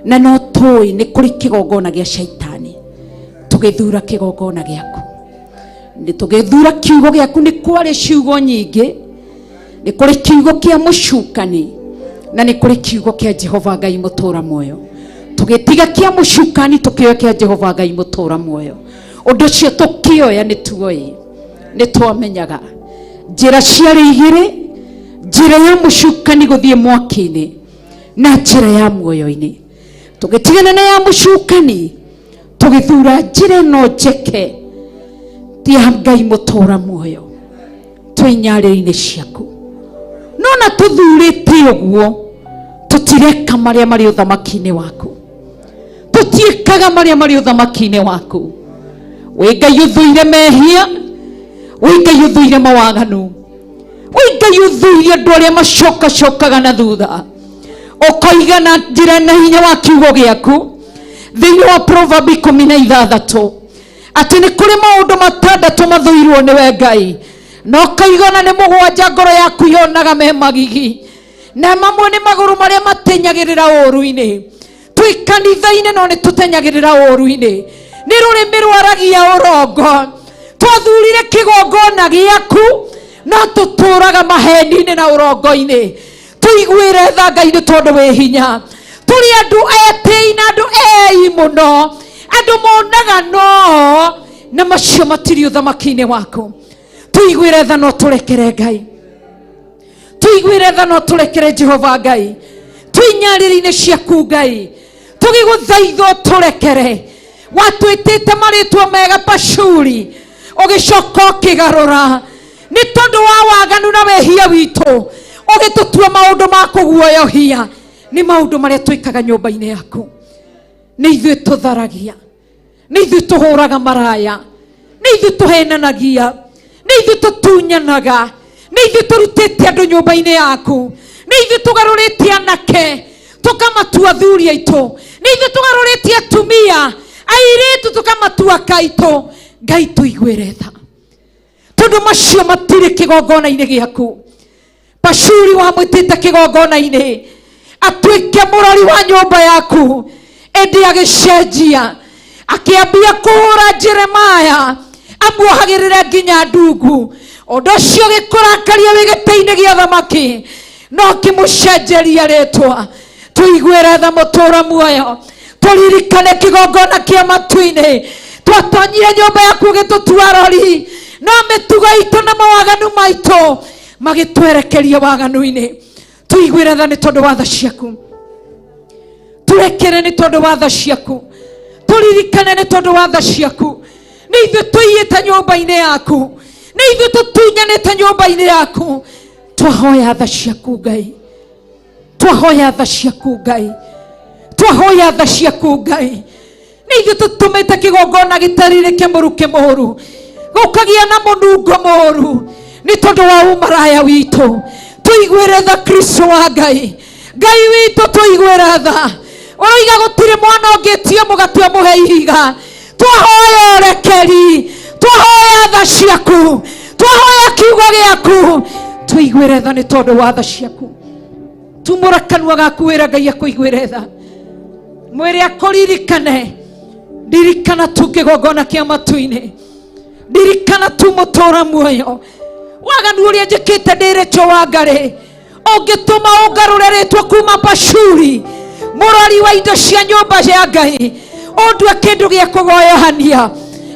na no tũĩ nĩ kũrĩ kĩgongona gĩa shaitani tũgĩthura kĩgongona gĩaku nĩ tũgĩthura kiugo gĩaku nĩ kwarĩ ciugo nyingĩ nĩ kũrĩ kiugo kĩa mũcukani na nĩ kũrĩ kiugo kĩa Jehova Ngai mũtũra muoyo tũgĩtiga kĩa mũcukani tũkĩoya kĩa Jehova Ngai mũtũra muoyo ũndũ ũcio tũkĩoya nĩ tuoĩ nĩ twamenyaga njĩra ciarĩ igĩrĩ njĩra ya mũcukani gũthiĩ mwaki-inĩ na njĩra ya muoyo-inĩ tũgĩtigana na ya mũcukani tũgĩthura njĩra ĩno njeke ya Ngai mũtũra muoyo twĩ nyarĩrĩ-inĩ ciaku no na tũthurĩte ũguo tũtireka marĩa marĩ ũthamaki-inĩ waku tũtiĩkaga marĩa marĩ ũthamaki-inĩ waku wĩ Ngai ũthũire mehia wĩ Ngai ũthũire mawaganu wĩ Ngai ũthũire andũ arĩa macokacokaga na thutha ũkoiga na njĩra na hinya wa kiugo gĩaku thĩinĩ wa Proverb 16 atĩ nĩ kũrĩ maũndũ matandatũ mathũirwo nĩwe Ngai na ũkoiga ona nĩ mũgwanja ngoro yaku yonaga me magigi na mamwe nĩ magũrũ marĩa matenyagĩrĩra ũũru-inĩ twĩ kanitha-inĩ no nĩ tũtenyagĩrĩra ũũru-inĩ nĩ rũrĩmĩ rwaragia ũrongo twathurire kĩgongona gĩaku no tũtũraga maheni-inĩ na ũrongo-inĩ tũiguĩre tha Ngai nĩ tondũ wĩ hinya tũrĩ andũ etĩi na andũ ei mũno andũ monaga no na macio matirĩ ũthamaki-inĩ waku tũiguĩre tha no tũrekere Ngai tũiguĩre tha no tũrekere Jehova Ngai twĩ nyarĩrĩ-inĩ ciaku Ngai tũgĩgũthaitha ũtũrekere watwĩtĩte marĩtwa mega Pashuri ũgĩcoka ũkĩgarũra nĩ tondũ wa waganu na wĩhia witũ ũgĩtũtua maũndũ ma kũguoyohia nĩ maũndũ marĩa twĩkaga nyũmba-inĩ yaku. Nĩ ithuĩ tũtharagia, nĩ ithuĩ tũhũraga maraya, nĩ ithuĩ tũhenanagia, nĩ ithuĩ tũtunyanaga, nĩ ithuĩ tũrutĩte andũ nyũmba-inĩ yaku, nĩ ithuĩ tũgarũrĩte anake tũkamatua athuri aitũ, nĩ ithuĩ tũgarũrĩte atumia airĩtu tũkamatua kaitũ. Ngai tũiguĩre tha, tondũ macio matirĩ kĩgongona-inĩ gĩaku. Pashuri wamwĩtĩte kĩgongona-inĩ atuĩke mũrori wa nyũmba yaku, ĩndĩ agĩcenjia akĩambia kũhũra Jeremaya amuohagĩrĩre nginya ndungu. Ũndũ ũcio ũgĩkũrakaria wĩ gĩtĩ-inĩ gĩa thamaki, no kĩmũcenjeria rĩtwa. Tũiguĩre tha mũtũra muoyo, tũririkane kĩgongona kĩa matu-inĩ. Twatonyire nyũmba yaku ũgĩtũtua rori, no mĩtugo itũ na mawaganu maitũ magĩtwerekeria waganu-inĩ. Tũiguĩre tha nĩ tondũ wa tha ciaku, tũrekere nĩ tondũ wa tha ciaku, tũririkane nĩ tondũ wa tha ciaku. Nĩ ithuĩ tũiyĩte nyũmba-inĩ yaku, nĩ ithuĩ tũtunyanĩte nyũmba-inĩ yaku. Twahoya tha ciaku Ngai, twahoya tha ciaku Ngai, twahoya tha ciaku Ngai. Nĩ ithuĩ tũtũmĩte kĩgongona gĩtarĩrĩke mũrukĩ mũru, gũkagĩa na mũnungo mũru nĩ tondũ wa ũmaraya witũ. Tũiguĩre tha Kristo wa Ngai, Ngai witũ tũiguĩre tha. Ũroiga gũtirĩ mwana ũngĩtie mũgate ũmũhe ihiga. Twahoya ũrekeri, twahoya tha ciaku, twahoya kiugo gĩaku. Tũiguĩre tha nĩ tondũ wa tha ciaku. Tumũra kanua gaku wĩra Ngai akũiguĩre tha, mwĩre akũririkane. Ndirikana tu kĩgongona kĩa matu-inĩ, ndirikana tu mũtũra muoyo. Waganu ũrĩa njĩkĩte ndĩrĩtwo wa Ngarĩ, ũngĩtũma ũngarũre rĩtwa kuma Pashuri mũrori wa indo cia nyũmba ya Ngai, ũndue kĩndũ gĩa kũgoyohania.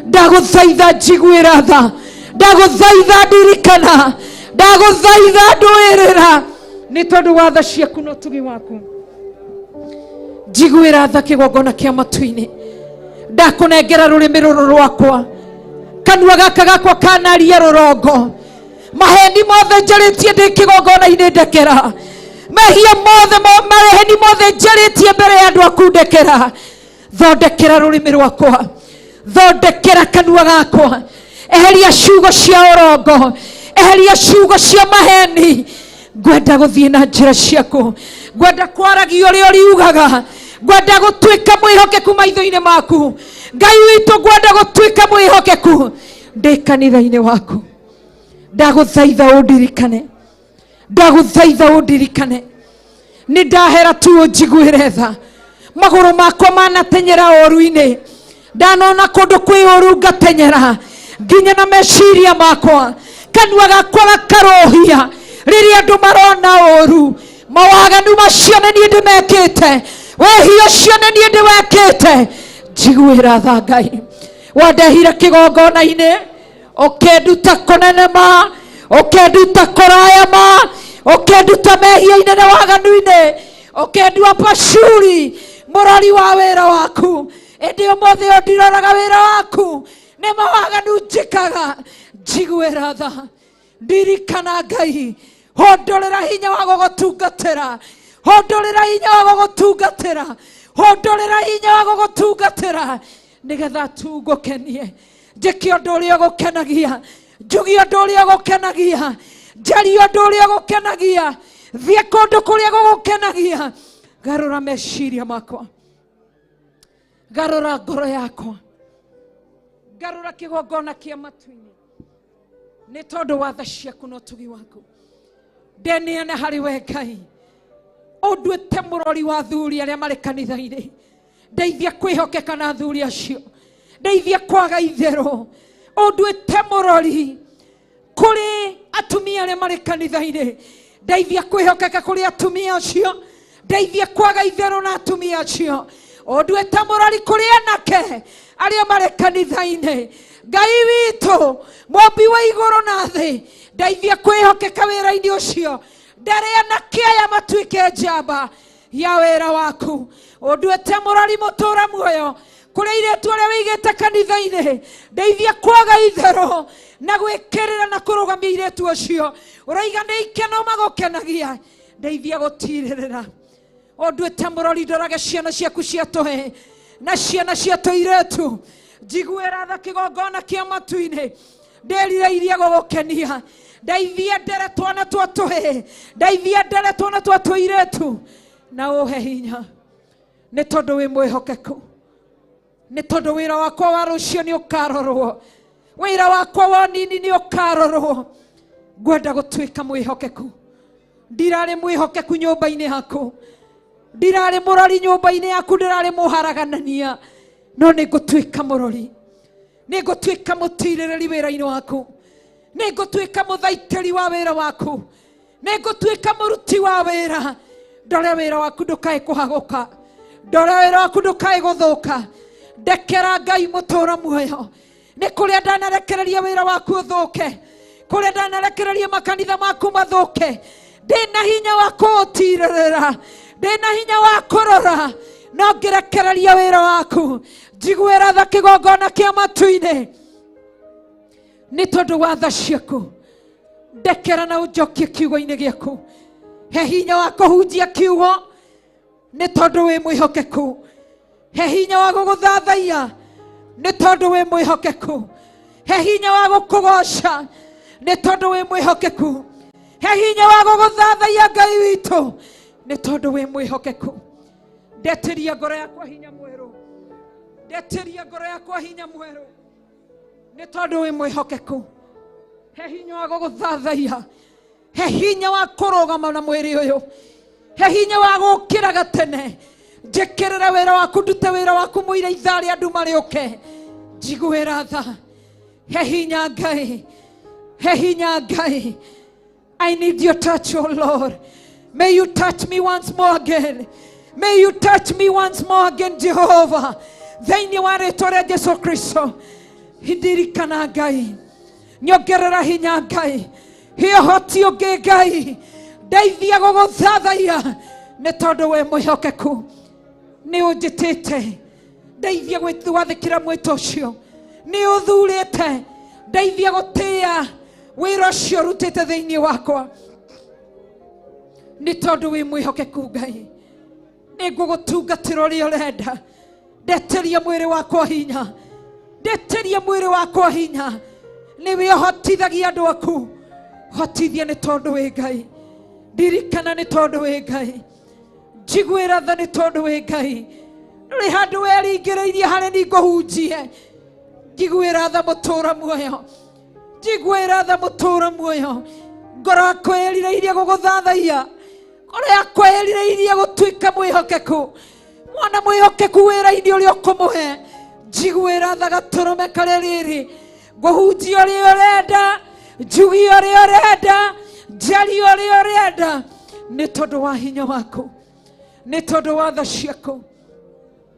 Ndagũthaitha njiguĩra tha, ndagũthaitha ndirikana, ndagũthaitha ndũĩrĩra nĩ tondũ wa tha ciaku na ũtugi waku. Njiguĩra tha kĩgongona kĩa matu-inĩ. Ndakũnengera rũrĩmĩ rũrũ rwakwa, kanua gaka gakwa kanaria rũrongo, maheni mothe njarĩtie ndĩ kĩgongona-inĩ ndekera, mehia mothe maheni mothe njarĩtie mbere ya andũ aku ndekera. Thondekera rũrĩmĩ rwakwa, thondekera kanua gakwa, eheria ciugo cia ũrongo, eheria ciugo cia maheni. Ngwenda gũthiĩ na njĩra ciaku, ngwenda kwaragia ũrĩa ũriugaga, ngwenda gũtuĩka mwĩhokeku maitho-inĩ maku Ngai witũ, ngwenda gũtuĩka mwĩhokeku ndĩ kanitha-inĩ waku. Ndagũthaitha ũndirikane, ndagũthaitha ũndirikane. Nĩ ndahera tu ũnjiguĩre tha, magũrũ makwa manatenyera ũru-inĩ, ndanona kũndũ kwĩ ũru ngatenyera, nginya na meciria makwa, kanua gakwa gakarũhia rĩrĩa andũ marona ũru. Mawaganu macio nĩ niĩ ndĩmekĩte, wĩhia ũcio nĩ niĩ ndĩwekĩte. Njiguĩra tha Ngai, wandehire kĩgongona-inĩ ũkĩnduta kũnene ma, ũkĩnduta kũraya ma, ũkĩnduta mehia-inĩ na waganu-inĩ, ũkĩndua Pashuri mũrori wa wĩra waku. Ĩndĩ ũmũthĩ ũyũ ndiroraga wĩra waku, nĩ mawaganu njĩkaga. Njiguĩra tha, ndirikana Ngai, hondorera hinya wa gũgũtungatĩra, hondorera hinya wa gũgũtungatĩra, hondorera hinya wa gũgũtungatĩra, nĩgetha tu ngũkenie. Njĩke ũndũ ũrĩa ũgũkenagia, njugie ũndũ ũrĩa ũgũkenagia, njarie ũndũ ũrĩa ũgũkenagia, thiĩ kũndũ kũrĩa gũgũkenagia. Garũra meciria makwa, garũra ngoro yakwa, garũra kĩgongona kĩa matu-inĩ nĩ tondũ wa tha ciaku na ũtugi waku. Ndeneana harĩ we Ngai, ũnduĩte mũrori wa athuri arĩa marĩ kanitha-inĩ. Ndeithia kwĩhokeka na athuri acio, ndeithia kwaga itherũ. Ũnduĩte mũrori kũrĩ atumia arĩa marĩ kanitha-inĩ, ndeithia kwĩhokeka kũrĩ atumia acio, ndeithia kwaga itherũ na atumia acio. Ũnduĩte mũrori kũrĩ anake arĩa marĩ kanitha-inĩ. Ngai witũ mũmbi wa igũrũ na thĩ, ndeithia kwĩhokeka wĩra-inĩ ũcio, ndarĩ anake aya matuĩke njamba ya wĩra waku. Ũnduĩte mũrori mũtũra muoyo kũrĩ airĩtu arĩa wĩigĩte kanitha-inĩ, ndeithia kwaga itherũ na gwĩkĩrĩra na kũrũgamia airĩtu acio ũraiga nĩ ikeno magũkenagia, ndeithia gũtirĩrĩra. Ũnduĩte mũrori ndorage ciana ciaku cia tũhĩ, Na ciana cia tũirĩtu. Njiguĩra tha kĩgongona kĩa matu-inĩ. Ndĩrirĩirie gũgũkenia. Ndeithie ndere twana twa tũhĩĩ. Ndeithie ndere twana twa tũirĩtu. Na ũhe hinya. Nĩ tondũ wĩ mwĩhokeku. Nĩ tondũ wĩra wakwa wa rũciũ nĩ ũkarorwo. Wĩra wakwa wa nini nĩ ũkarorwo. Ngwenda gũtuĩka mwĩhokeku. Ndirarĩ mwĩhokeku nyũmba-inĩ yaku. Ndirarĩ mũrori nyũmba-inĩ yaku, ndĩrarĩ mũharaganania. No nĩ ngũtuĩka mũrori. Nĩ ngũtuĩka mũtirĩrĩri wĩra-inĩ waku. Nĩ ngũtuĩka mũthaitĩri wa wĩra waku. Nĩ ngũtuĩka mũruti wa wĩra. Ndore wĩra waku ndũkae kũhagũka. Ndore wĩra waku ndũkae gũthũka. Ndekera Ngai mũtũra muoyo. Nĩ kũrĩa ndanarekereria wĩra waku ũthũke. Kũrĩa ndanarekereria makanitha maku mathũke. Ndĩna hinya wa kũũtirĩrĩra. Ndĩna hinya wa kũrora. No ngĩrekereria wĩra waku. Njiguĩra tha kĩgongona kĩa matu-inĩ. Nĩ tondũ wa tha ciaku. Ndekera na ũnjokie kiugo-inĩ gĩaku. He hinya wa kũhunjia kiugo. Nĩ tondũ wĩ mwĩhokeku. He hinya wa gũgũthathaiya. Nĩ tondũ wĩ mwĩhokeku. He hinya wa gũkũgoca. Nĩ tondũ wĩ mwĩhokeku. He hinya wa gũgũthathaiya Ngai witũ. Nĩ tondũ wĩ mwĩhokeku. Ndetĩria ngoro yakwa hinya mwerũ. Ndetĩria ngoro yakwa hinya mwerũ. Nĩ tondũ wĩ mwĩhokeku. He hinya wa gũgũthathaiya. He hinya wa kũrũgama na mwĩrĩ ũyũ. He hinya wa gũkĩra gatene. Njĩkĩrĩre wĩra waku, ndute wĩra waku mũira ithaa rĩa nduma rĩũke. Njiguĩra tha. He hinya Ngai. He hinya Ngai. I need your touch, oh Lord. May you touch me once more again. May you touch me once more again, Jehovah. Thĩinĩ wa rĩtwa rĩa Jesu Kristo. Ndirikana Ngai. Nyongerera hinya Ngai. He ũhoti ũngĩ Ngai. Ndeithia gũgũthathaiya. Nĩ tondũ wĩ mwĩhokeku. Nĩ ũnjĩtĩte. Ndeithia gwathĩkĩra mwĩto ũcio. Nĩ ũthurĩte. Ndeithia gũtĩĩa wĩra ũcio ũrutĩte thĩinĩ wakwa. Nĩ tondũ wĩ mwĩhokeku Ngai. Nĩ ngũgũtungatĩra ũrĩa ũrenda. Ndetĩria mwĩrĩ wakwa hinya. Ndetĩria mwĩrĩ wakwa hinya. Nĩwe ũhotithagia andũ aku. Hotithia nĩ tondũ wĩ Ngai. Ndirikana nĩ tondũ wĩ Ngai. Njiguĩra tha nĩ tondũ wĩ Ngai. Ndũrĩ handũ weringĩrĩirie harĩ ni ngũhunjie. Njiguĩra tha mũtũra muoyo. Njiguĩra tha mũtũra muoyo. Ngoro yakwa ĩrirĩirie gũgũthathaiya. Ngoro yakwa ĩrirĩirie gũtuĩka mwĩhokeku. Mwana mwĩhokeku wĩra-inĩ ũrĩa ũkũmũhe. Njiguĩra tha gatũrũme karĩ rĩrĩ. Ngũhunjia ũrĩa ũrenda. Njugie ũrĩa ũrenda. Njarie ũrĩa ũrenda. Nĩ tondũ wa hinya waku. Nĩ tondũ wa tha ciaku.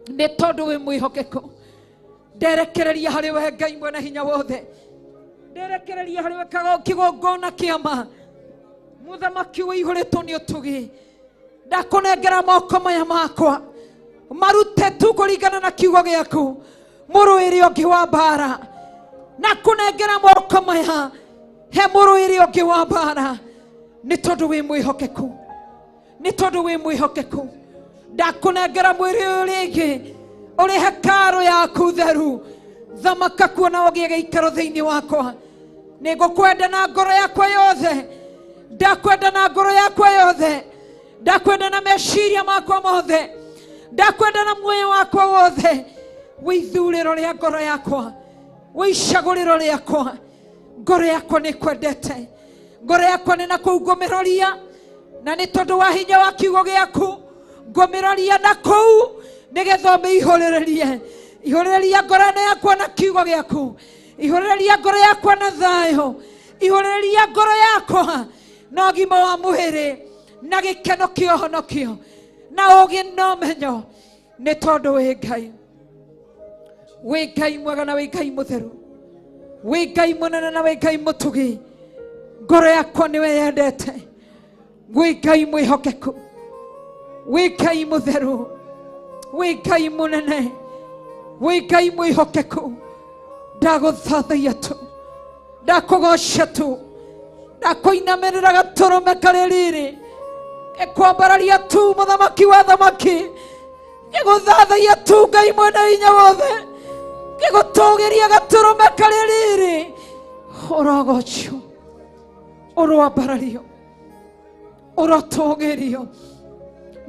Nĩ tondũ wĩ mwĩhokeku. Nderekereria harĩ we Ngai mwene hinya wothe. Nderekereria harĩ we kĩgongona kĩa ma. Mũthamaki ũihũrĩtwo nĩ ũtugi. Ndakũnengera moko maya makwa. Marute tu kũringana na kiugo gĩaku. Mũrũĩre ũngĩ wa mbara. Nakũnengera moko maya. He mũrũĩre ũngĩ wa mbara. Nĩ tondũ wĩ mwĩhokeku. Nĩ tondũ wĩ mwĩhokeku. Ndakũnengera mwĩrĩ ũyũ rĩngĩ. Ũrĩ hekarũ yaku theru. Thamaka kuo na ũgĩe gĩikaro thĩinĩ wakwa. Nĩ ngũkwenda na ngoro yakwa yothe. Ndakwenda na ngoro yakwa yothe. Ndakwenda na meciria makwa mothe. Ndakwenda na muoyo wakwa wothe. Wĩ ithurĩro rĩa ngoro yakwa. Wĩ icagũrĩro rĩakwa. Ngoro yakwa nĩ kwendete. Ngoro yakwa nĩ na kũu ngũmĩroria. Na nĩ tondũ wa hinya wa kiugo gĩaku. Ngũmĩroria na kũu nĩgetha ũmĩihũrĩrĩrie. Ihũrĩrĩria ngoro ĩno yakwa na kiugo gĩaku. Ihũrĩrĩria ngoro yakwa na thayũ. Ihũrĩrĩria ngoro yakwa na ũgima wa mwĩrĩ na gĩkeno kĩa ũhonokio na ũũgĩ na ũmenyo. Nĩ tondũ wĩ Ngai. Wĩ Ngai mwega na wĩ Ngai mũtheru. Wĩ Ngai mũnene na wĩ Ngai mũtugi. Ngoro yakwa nĩwe yendete. Wĩ Ngai mwĩhokeku. Wĩ Ngai mũtheru. Wĩ Ngai mũnene. Wĩ Ngai mwĩhokeku. Ndagũthathaiya tu. Ndakũgoca tu. Ndakũinamĩrĩra gatũrũme karĩ riri. Ngĩkwambararia tu mũthamaki wa thamaki. Ngĩgũthathaiya tu Ngai mwene hinya wothe, ngĩgũtũgĩria gatũrũme karĩ riri. Ũrogocwo, ũroambarario, ũrotũgĩrio,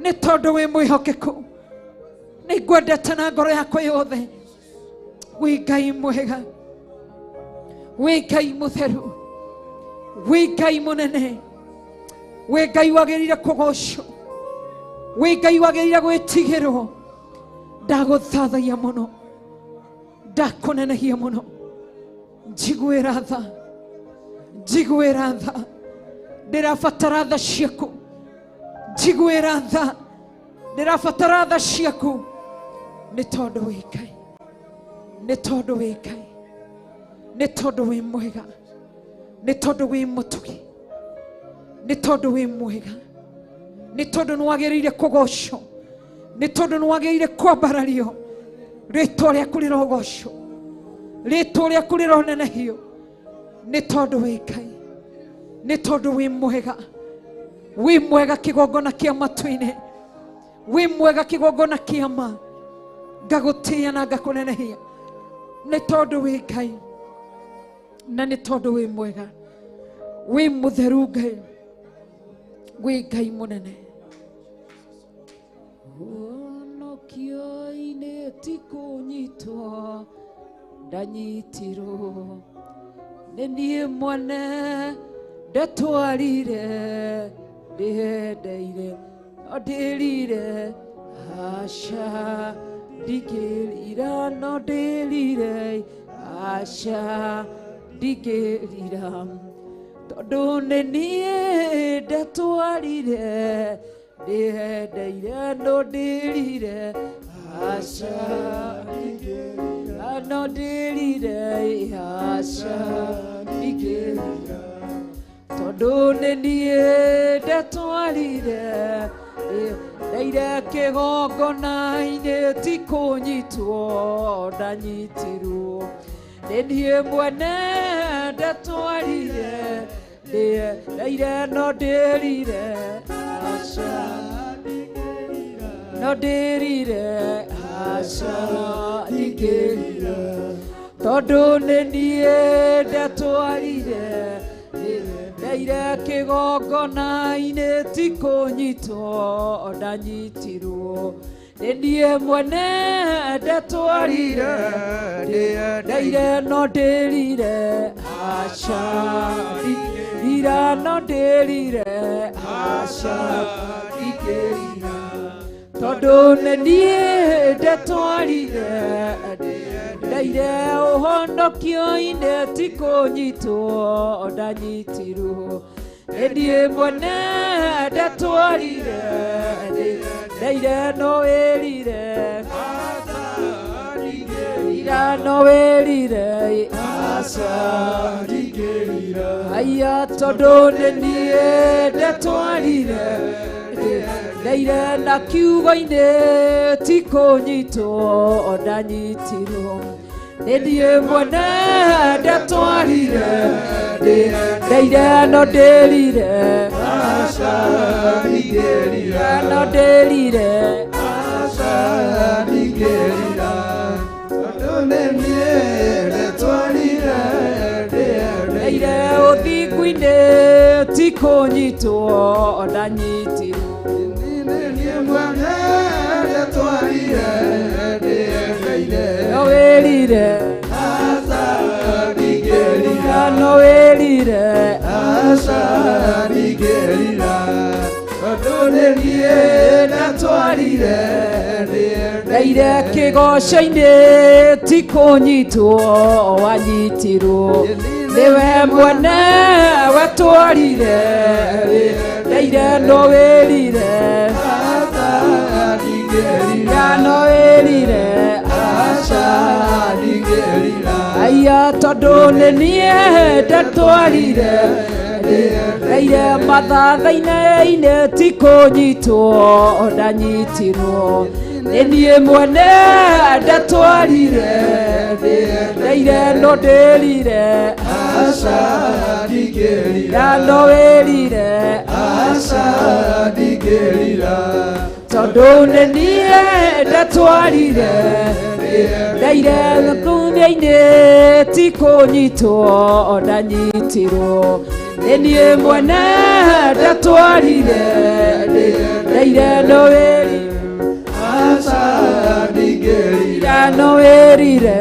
nĩ tondũ wĩ mwĩhokeku. Nĩ ngwendete na ngoro yakwa yothe. Wĩ Ngai mwega, wĩ Ngai mũtheru, wĩ Ngai mũnene, wĩ Ngai wagĩrĩire kũgocwo, wĩ Ngai wagĩrĩire gwĩtigĩrwo. Ndagũthathaiya mũno, ndakũnenehia mũno. Njiguĩra tha, njiguĩra tha, ndĩrabatara tha ciaku. Njiguĩra tha, ndĩrabatara tha ciaku, nĩ tondũ wĩ Ngai, nĩ tondũ wĩ Ngai, nĩ tondũ wĩ mwega, nĩ tondũ wĩ mũtugi, nĩ tondũ wĩ mwega, nĩ tondũ nĩ wagĩrĩire kũgocwo, nĩ tondũ nĩ wagĩrĩire kwambarario. Rĩtwa rĩaku rĩrogocwo, rĩtwa rĩaku rĩronenehio, nĩ tondũ wĩ Ngai, nĩ tondũ wĩ mwega. Wĩ mwega kĩgongona kĩa matu-inĩ, wĩ mwega kĩgongona kĩa ma. Ngagũtĩĩa na ngakũnenehia, nĩ tondũ wĩ Ngai na nĩ tondũ wĩ mwega, wĩ mũtheru Ngai, wĩ Ngai mũnene. Ũhonokio-inĩ ti kũnyitwo ndanyitirwo, nĩ niĩ mwene ndetwarire, ndĩendeire no ndĩrire, aca ndingĩrira, no ndĩrire, aca ndingĩrira, tondũ nĩ niĩ ndetwarire, ndĩendeire no ndĩrire, aca ndingĩrira, no ndĩrire, aca ndingĩrira, tondũ nĩ niĩ ndetwarire, ndeire kĩgongona-inĩ ti kũnyitwo ndanyitirwo, nĩ niĩ mwene ndetwarire, ndeire no ndĩrire, aca no ndĩrire, aca ndingĩrira, tondũ nĩ niĩ ndetwarire, ndeire kĩgongona-inĩ ti kũnyitwo ndanyitirwo, nĩ niĩ mwene ndetwarire, ndeire no ndĩrire, aca ndingĩrira, no ndĩrire, aca ndingĩrira, tondũ nĩ niĩ ndetwarire, ndeire ũhonokio-inĩ ti kũnyitwo ndanyitirwo, nĩ niĩ mwene ndetwarire, ndeire no wĩrire, ira no wĩrire, aca aya, tondũ nĩ niĩ ndetwarire, ndeire na kiugo-inĩ ti kũnyitwo ndanyitirwo, nĩ niĩ mwene ndetwarire, ndeire no ndĩrire, aca ndingĩrira, no ndĩrire, aca ndingĩrira, tondũ nĩ niĩ ndetwarire, ndeire ũthingu-inĩ ti kũnyitwo ndanyitirwo, nĩ niĩ mwene ndetwarire, ndĩendeire no wĩrire, aca ndingĩrira, no wĩrire, aca ndingĩrira, tondũ nĩ niĩ ndatwarire, ndeire kĩgoco-inĩ ti kũnyitwo wanyitirwo, nĩwe mwene wetwarire, ndeire no wĩrire, aca ndingĩrira, no wĩrire, aca ndingĩrira, aya, tondũ nĩ niĩ ndetwarire, ndeire mathathainĩ ti kũnyitwo ndanyitirwo, nĩ niĩ mwene ndatwarire, ndeire no ndĩrire, aca ndingĩrira, no wĩrire, aca ndingĩrira, tondũ Tondũ nĩ niĩ ndatwarire Ndaire kumia-inĩ ti kũnyitwo ndanyitirwo Nĩ niĩ mwene ndatwarire Ndaire no wĩrire Aca ndingĩrira No wĩrire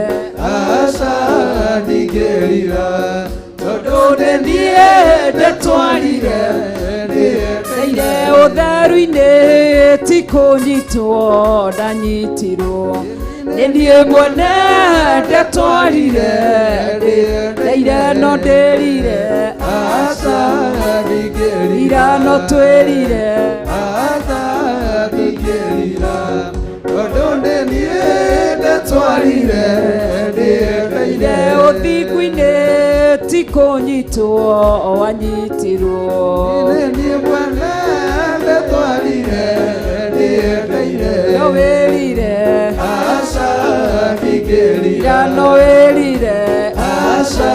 Aca ndingĩrira Tondũ nĩ niĩ ndatwarire Ndaire ũtheru-inĩ ti kũnyitwo ndanyitirwo Nĩ niĩ mwene ndatwarire Ndaire no ndĩrire Aca ndingĩrira Ira no twĩrire Aca ndingĩrira Tondũ nĩ niĩ ndatwarire Ndaire ũthingu-inĩ ti kũnyitwo wanyitirwo Nĩ niĩ mwene ndatwarire ndĩendeire No wĩrire Aca ndingĩrira Ira no wĩrire Aca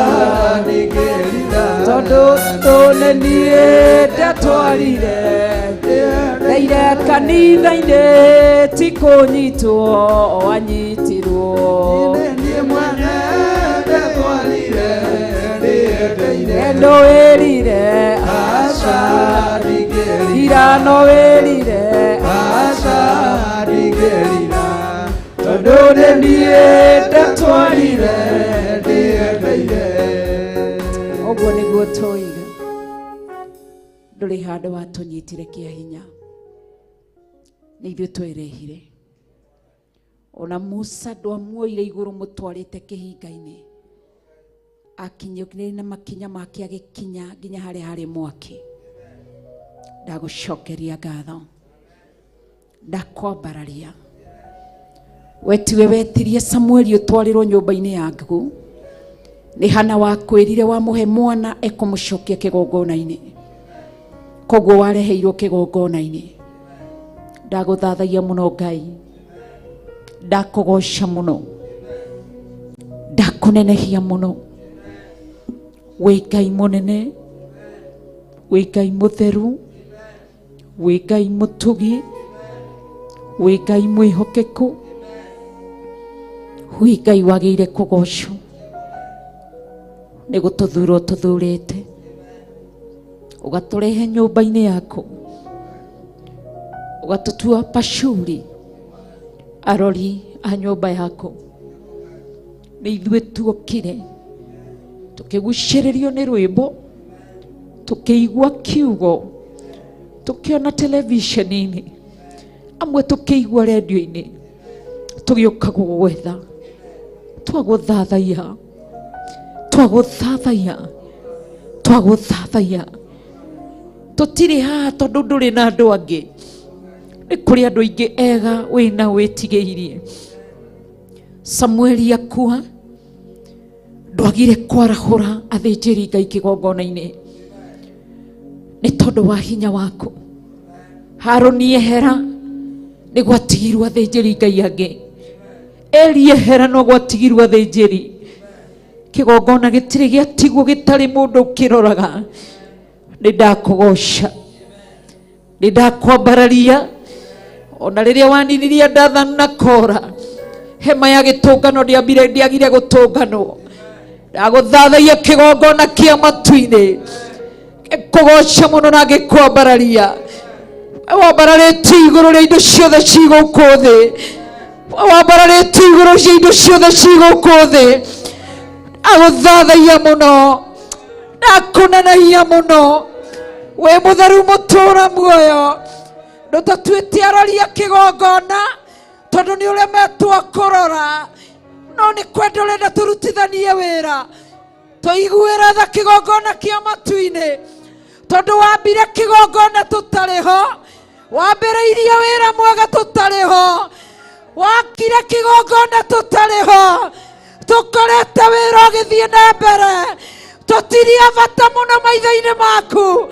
ndingĩrira Tondũ nĩ niĩ ndatwarire Ndaire kanitha-inĩ ti kũnyitwo wanyitirwo Nĩ niĩ mwene ndatwarire ndĩendeire No wĩrire Aca ndingĩrira Ira no wĩrire Aca ndingĩrira Tondũ nĩ niĩ ndatwarire ndĩendeire Ũguo nĩguo twoiga ndũrĩ handũ watũnyitire kĩa hinya nĩ ithuĩ twerehire ona Musa ndwamuoire igũrũ mũtwarĩte kĩhinga-inĩ akinyũkire na makinya make agĩkinya nginya harĩa harĩ mwaki ndagũcokeria ngatho ndakwambararia we tiwe wetirie Samueli ũtwarĩrwo nyũmba-inĩ yaku nĩ Hana wakwĩrire wamũhe mwana ekũmũcokia kĩgongona-inĩ koguo wareheirwo kĩgongona-inĩ ndagũthathaia mũno Ngai ndakũgoca mũno ndakũnenehia mũno wĩ Ngai mũnene wĩ Ngai mũtheru wĩ Ngai mũtugi wĩ Ngai mwĩhokeku wĩ Ngai wagĩrĩire kũgocwo nĩ gũtũthura ũtũthurĩte ũgatũrehe nyũmba-inĩ yaku ũgatũtua pashuri arori a nyũmba yaku nĩ ithuĩ tuokire tũkĩgucĩrĩrio nĩ rwĩmbo tũkĩigua kiugo tũkĩona televisheni-inĩ amwe tũkĩigua redio-inĩ tũgĩũka gũgwetha twagũthathaiya twagũthathaiya twagũthathaiya tũtirĩ haha tondũ ndũrĩ na andũ angĩ nĩ kũrĩ andũ aingĩ ega wĩna wĩtigĩirie Samueli akua ndwagire kwarahũra athĩnjĩri Ngai kĩgongona-inĩ nĩ tondũ wa hinya waku Harũni ehera nĩ gwatigirwo athĩnjĩri Ngai angĩ Eli ehera no gwatigirwo athĩnjĩri kĩgongona gĩtirĩ gĩatigwo gĩtarĩ mũndũ ũkĩroraga nĩ ndakũgoca nĩ ndakwambararia ona rĩrĩa waninirie Dathani na Kora hema ya gĩtũngano ndĩambire ndĩagire gũtũnganwo ndagũthathaia kĩgongona kĩa matu-inĩ ngĩkũgoca mũno na ngĩkwambararia wambararĩtie igũrũ rĩa indo ciothe ci gũkũ thĩ wambararĩtie igũrũ cia indo ciothe ci gũkũ thĩ agũthathaia mũno ndakũnenagia mũno wĩ mũtheru mũtũra muoyo ndũtatuĩte aroria kĩgongona tondũ nĩ ũremetwo kũrora no nĩ kwenda ũrenda tũrutithanie wĩra tũiguĩre tha kĩgongona kĩa matu-inĩ tondũ wambire kĩgongona tũtarĩ ho wambĩrĩirie wĩra mwega tũtarĩ ho wakire kĩgongona tũtarĩ ho tũkorete wĩra ũgĩthiĩ na mbere tũtirĩ a bata mũno maitho-inĩ maku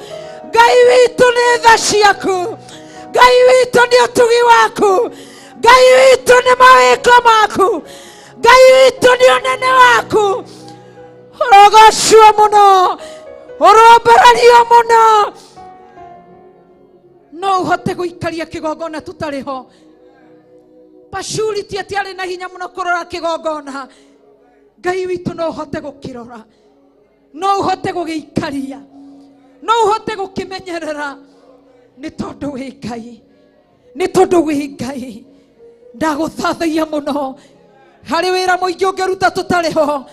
Ngai witũ nĩ tha ciaku Ngai witũ nĩ ũtugi waku Ngai witũ nĩ mawĩko maku Ngai witũ nĩ ũnene waku ũrogocwo mũno ũrombarario mũno No ũhote gũikaria kĩgongona tũtarĩ ho. Pashuri ti atĩ arĩ na hinya mũno kũrora kĩgongona. Ngai witũ no ũhote gũkĩrora, no ũhote gũgĩikaria, no ũhote gũkĩmenyerera, nĩ tondũ wĩ Ngai, nĩ tondũ wĩ Ngai. Ndagũthathaia mũno harĩ wĩra mũingĩ ũngĩruta tũtarĩ ho,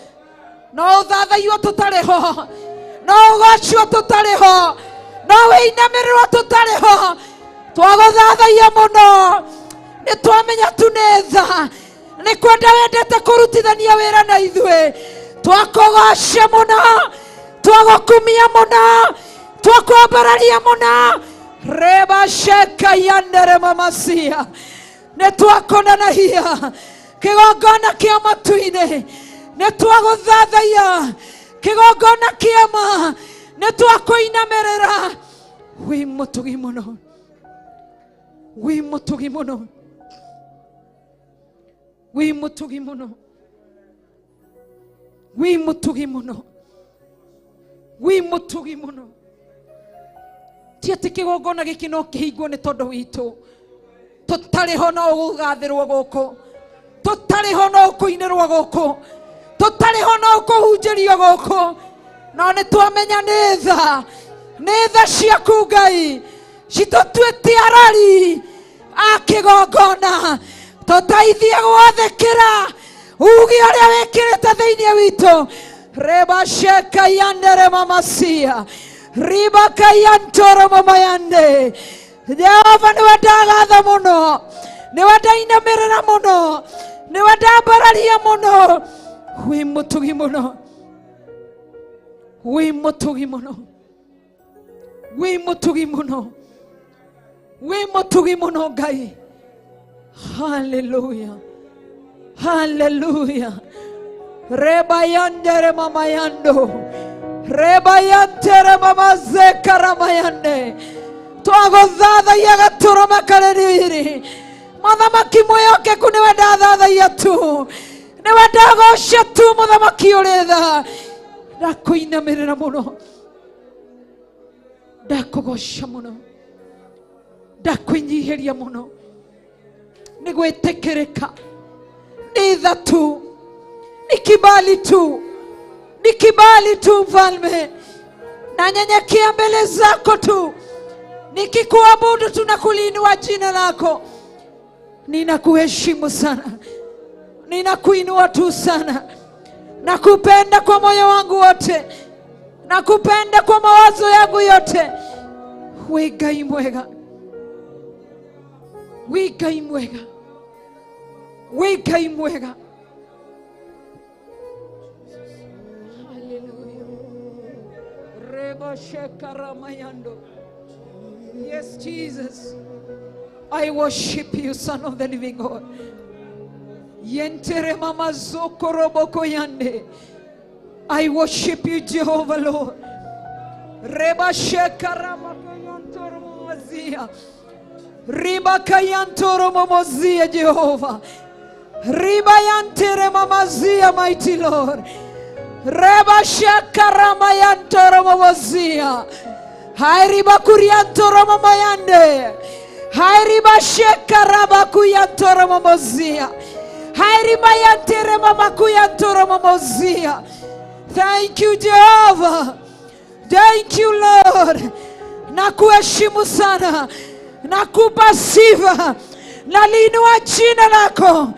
no ũthathaiyo tũtarĩ ho, no ũgocwo tũtarĩ ho, no wĩinamĩrĩrwo tũtarĩ ho. Twagũthathaia mũno, nĩ twamenya tu nĩ tha, nĩ kwenda wendete kũrutithania wĩra na ithuĩ. Twakũgoca mũno, twagũkumia mũno, twakwambararia mũno. Reba sheka yandere mamasia, nĩ twakonanagia kĩgongona kĩa matu-inĩ, nĩ twagũthathaia kĩgongona kĩa ma, nĩ twakũinamĩrĩra. Wĩ mũtugi mũno, wĩ mũtugi mũno, wĩ mũtugi mũno, wĩ mũtugi mũno, wĩ mũtugi mũno. Ti atĩ kĩgongona gĩkĩ no kĩhingwo nĩ tondũ witũ, tũtarĩ ho no ũgũgathĩrwo gũkũ, tũtarĩ ho no ũkũinĩrwo gũkũ, tũtarĩ ho no ũkũhunjĩrio gũkũ. No nĩ twamenya nĩ tha, nĩ tha ciaku Ngai citũtuĩte arori a kĩgongona, tũteithie gwathĩkĩra uge ũrĩa wĩkĩrĩte thĩinĩ witũ. Reba sheka yandere mamasia riba kayantoro mamayande. Jehova nĩwe ndagatha mũno, nĩwe ndainamĩrĩra mũno, nĩwe ndambararia mũno. Wĩ mũtugi mũno, wĩ mũtugi mũno, wĩ mũtugi mũno, wĩ mũtugi mũno Ngai. Haleluya, haleluya. Reba yandere mama yando, reba yantere mama zekara mayande. Twagũthathaia gatũrũme karĩ riri, mũthamaki mwĩhokeku nĩwe ndathathaia tu, nĩwe ndagoca tu, mũthamaki ũrĩ tha. Ndakũinamĩrĩra mũno, ndakũgoca mũno, ndakwĩnyihĩria mũno. Nĩ gwĩtĩkĩrĩka, nĩ tha tu, ni kibali tu, ni kibali tu mfalme. Nanyenyekea mbele zako tu, nikikuabudu tu na kuliinua jina lako. Ninakuheshimu sana, ninakuinua tu sana, nakupenda kwa moyo wangu wote, nakupenda kwa mawazo yangu yote. Wĩ Ngai mwega, wĩ Ngai mwega, wĩ Ngai mwega. Haleluya. Reba shekaramayando. Yes, Jesus, I worship you, Son of the Living God. Yentere mama zokoroboko yande. I worship you, Jehovah Lord. Reba shekaramakayantoro mamazia. Riba kayantoro mamazia, Jehovah. Riba yantere mamazia, mighty Lord. Reba shekaramayantoro mamazia. Hairiba kuriantoro mamayande. Hairiba shekaraba kuyantoro mamozia. Hairiba yantere mama kuyantoro mamozia. Thank you, Jehovah. Thank you, Lord. Nakuheshimu sana, nakupa sifa, naliinua jina lako.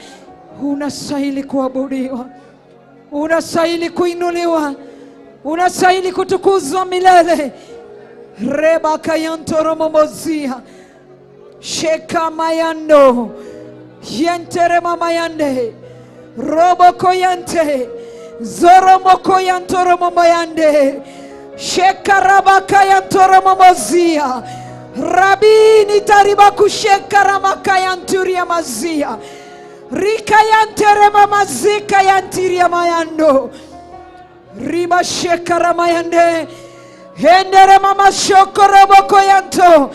Unastahili kuabudiwa, unastahili kuinuliwa, unastahili kutukuzwa milele. Reba kayantoro momozia. Sheka mayando. Yentere mamayande. Robo koyante. Zoro mokoyantoro momayande. Sheka raba kayantoro momozia. Rabini tariba kusheka ramakayanturia mazia. Rikayantere mamazika yantiria mayando. Riba sheka ramayande. Hendere mama shokoro boko yanto.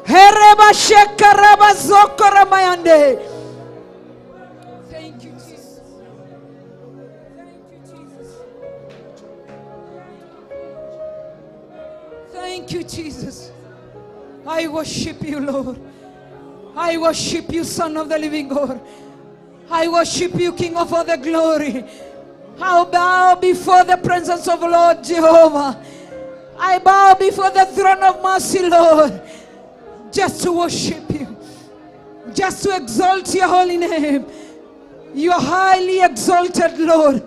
Hereba sheka raba zoko ramayande. Thank you, Jesus. Thank you, Jesus. Thank you, Jesus. I worship you, Lord. I worship you, Son of the living God. I worship you, King of all the glory. I bow before the presence of Lord Jehovah. I bow before the throne of mercy, Lord, just to worship you, just to exalt your holy name. You are highly exalted, Lord.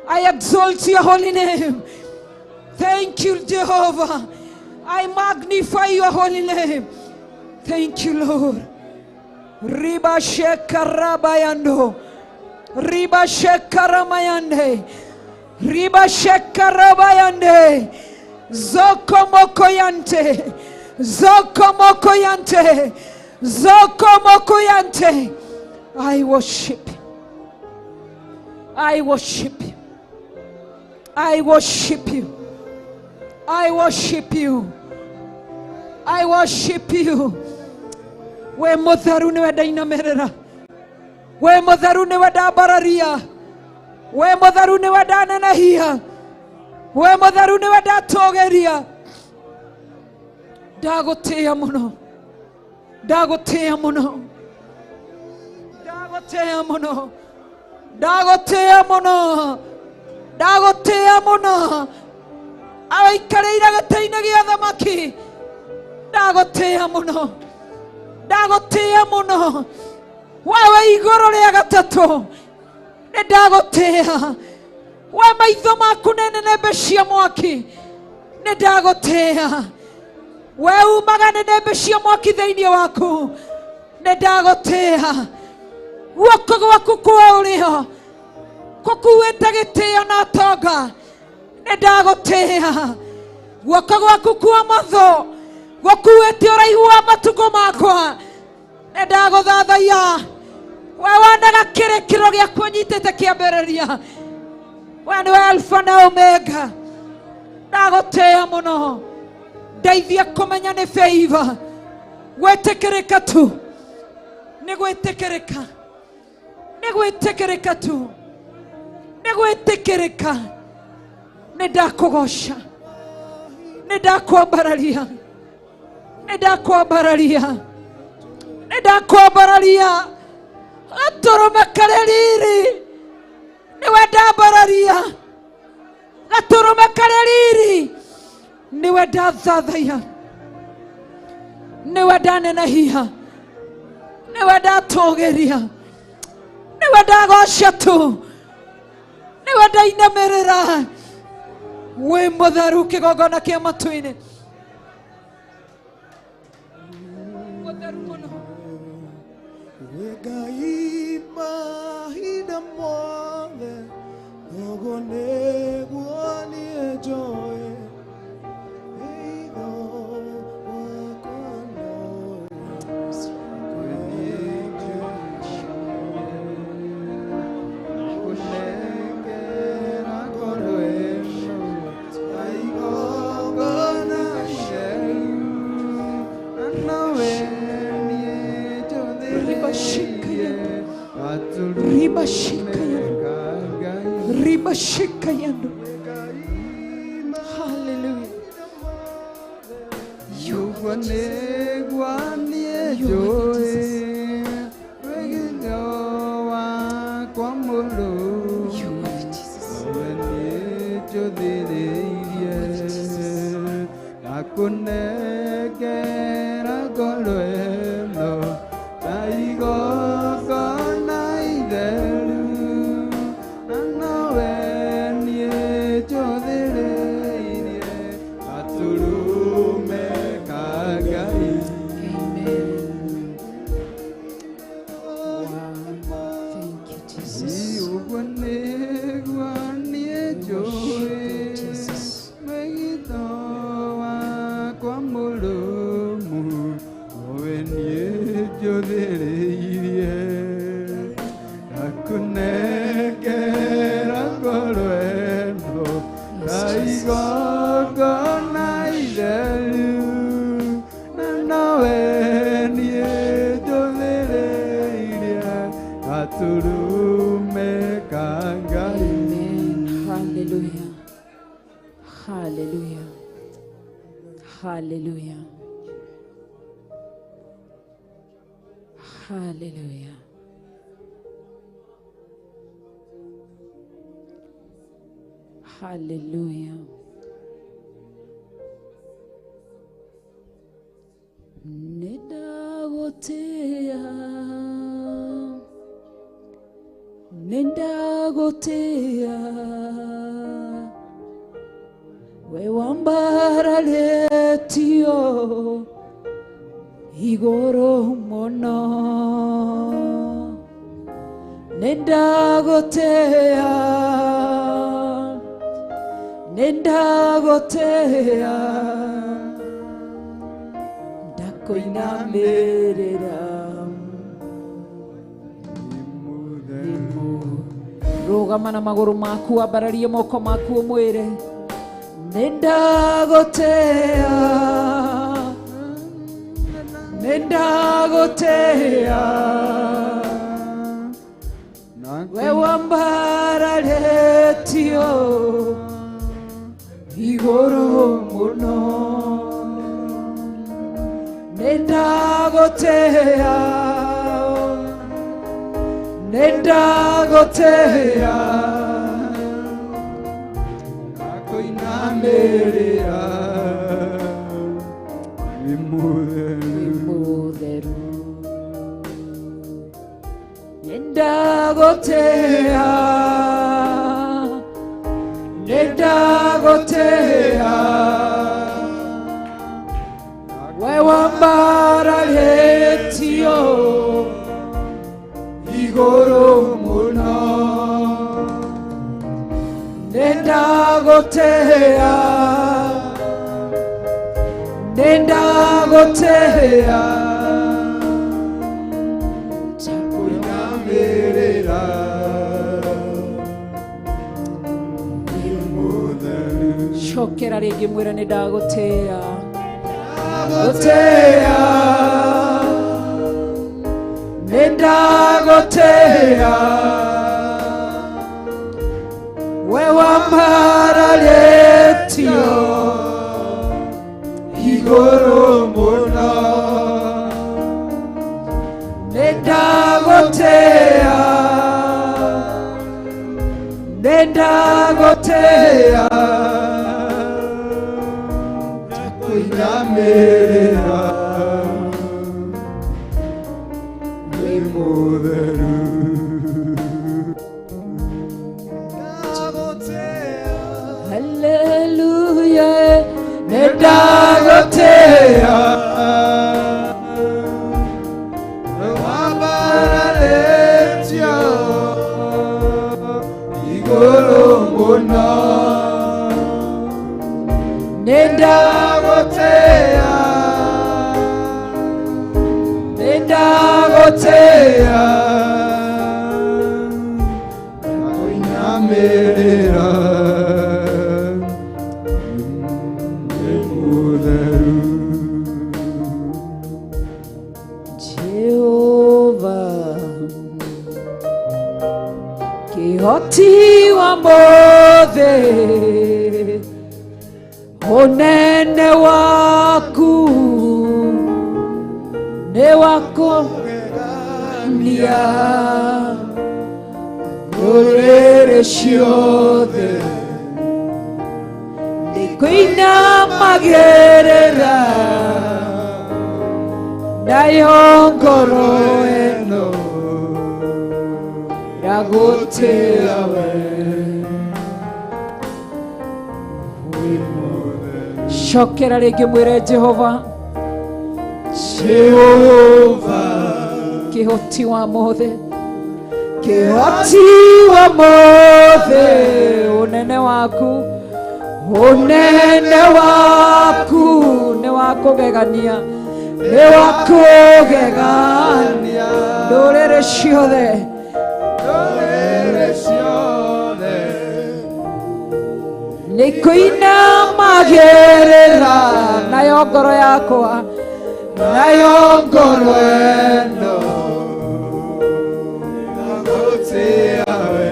I exalt your holy name. Thank you, Jehovah. I magnify your holy name. Thank you, Lord. Riba shekarabayando. Riba shekaramayande. Riba shekarabayande. Zokomokoyante. Zokomokoyante. Zokomokoyante. I worship you. I worship you. I worship you. I worship you. I worship you. We mutheru niwe ndainamirira. We mutheru niwe ndambararia. We mutheru niwe ndanenehia. We mutheru niwe ndatugeria. Ndagutia muno. Ndagutia muno. Ndagutia muno. Ndagutia muno. Ndagutia muno. Aikarĩire gĩtĩ-inĩ gĩa thamaki. Ndagũtĩĩa mũno. Ndagũtĩĩa mũno. Wewe igũrũ rĩa gatatũ. Nĩ ndagũtĩĩa. We maitho maku nĩ nĩnĩmbĩ cia mwaki. Nĩ ndagũtĩĩa. We umaga nĩnĩmbĩ cia mwaki thĩinĩ waku. Nĩ ndagũtĩĩa. Guoko gwaku kwa ũrĩo gũkuĩte gĩtĩo na ũtonga. Nĩ ndagũtĩĩa. Guoko gwaku kwa motho gũkuĩte ũraihu wa matukũ makwa. Nĩ ndagũthathaiya. We wonaga kĩrĩkĩro gĩaku ũnyitĩte kĩambĩrĩria. We nĩwe Alpha na Omega. Ndagũtĩĩa mũno. Ndeithia kũmenya nĩ favor. Gwĩtĩkĩrĩka tu. Nĩ gwĩtĩkĩrĩka. Nĩ gwĩtĩkĩrĩka tu. Nĩ gwĩtĩkĩrĩka. Nĩ ndakũgoca. Nĩ ndakwambararia. Nĩ ndakwambararia. Nĩ ndakwambararia. Gatũrũme karĩ riri. Nĩwe ndambararia. Gatũrũme karĩ riri. Nĩwe ndathathaiya. Nĩwe ndanenehia. Nĩwe ndatũgĩria. Nĩwe ndagoca tu. Nĩwe ndainamĩrĩra. Wĩ mũtheru kĩgongona kĩa matu-inĩ. Mũtheru mũno. Ngai mahinda mothe ũguo nĩguo niĩ njũĩ wĩtho wakwa no Kũnengera ngoro ĩno na igongona itheru, na nowe niĩ njũthĩrĩirie gatũrũme ka Ngai. Riba shikayando. Hallelujah. Ũguo nĩguo niĩ njũĩ wĩgitho wakwa mũrũmu. Nowe niĩ njũthĩrĩirie ndakũnengera ngoro ĩno na igongona itheru, na nowe niĩ njũthĩrĩirie gatũrũme ka Ngai. Amen. Thank you, Jesus. Ũguo nĩguo niĩ njũĩ Jesus. mwĩgitho wakwa mũrũmu, nowe niĩ njũthĩrĩirie ndakũnengera ngoro ĩno na igongona itheru, na nowe niĩ njũthĩrĩirie gatũrũme ka Ngai. Amen. Hallelujah. Hallelujah. Hallelujah. Hallelujah. Hallelujah. Nĩndagũtĩĩa, nĩndagũtĩĩa, we wambararĩtio igũrũ mũno. Nĩndagũtĩĩa, nĩndagũtĩĩa, ndakoinamĩrĩra. Rũgama na magũrũ maku, ambararie moko maku ũmwĩre nĩndagũtĩĩa, nĩndagũtĩĩa, we wambararĩtio igũrũ mũno. Nĩndagũtĩĩa, nĩndagũtĩĩa, ndakoinamĩrĩra wĩ mũtheru. Nĩndagũtĩĩa, nĩndagũtĩĩa, we wambararĩtio igũrũ mũno. Nĩndagũtĩĩa, nĩndagũtĩĩa, ndakoinamĩrĩra wĩ mũtheru. Cokera rĩngĩ mwĩre nĩndagũtĩĩa, Ndagũtĩĩa, nĩndagũtĩĩa, we wambararĩtio igũrũ mũno. Nĩndagũtĩĩa, nĩndagũtĩĩa, ndakoinamĩrĩra wĩ mũtheru. Hallelujah. Nĩndagũtĩĩa, we wambararĩtio igũrũ mũno. Nĩndagũtĩĩa, nĩndagũtĩĩa, ndakoinamĩrĩra wĩ mũtheru. Jehova kĩhoti wa mothe, ũnene waku nĩ wa kũgegania, ndũrĩrĩ ciothe nĩkũinamagĩrĩra, nayo ngoro ĩno ĩragũtĩĩa we. Cokera rĩngĩ mwĩre Jehova, Jehova kĩhoti wa mothe, kĩhoti wa mothe, ũnene waku, ũnene waku nĩ wa kũgegania, nĩ wa kũgegania, ndũrĩrĩ ciothe, ndũrĩrĩ ciothe nĩkũinamagĩrĩra, nayo ngoro yakwa, nayo ngoro ĩno ĩragũtĩĩa we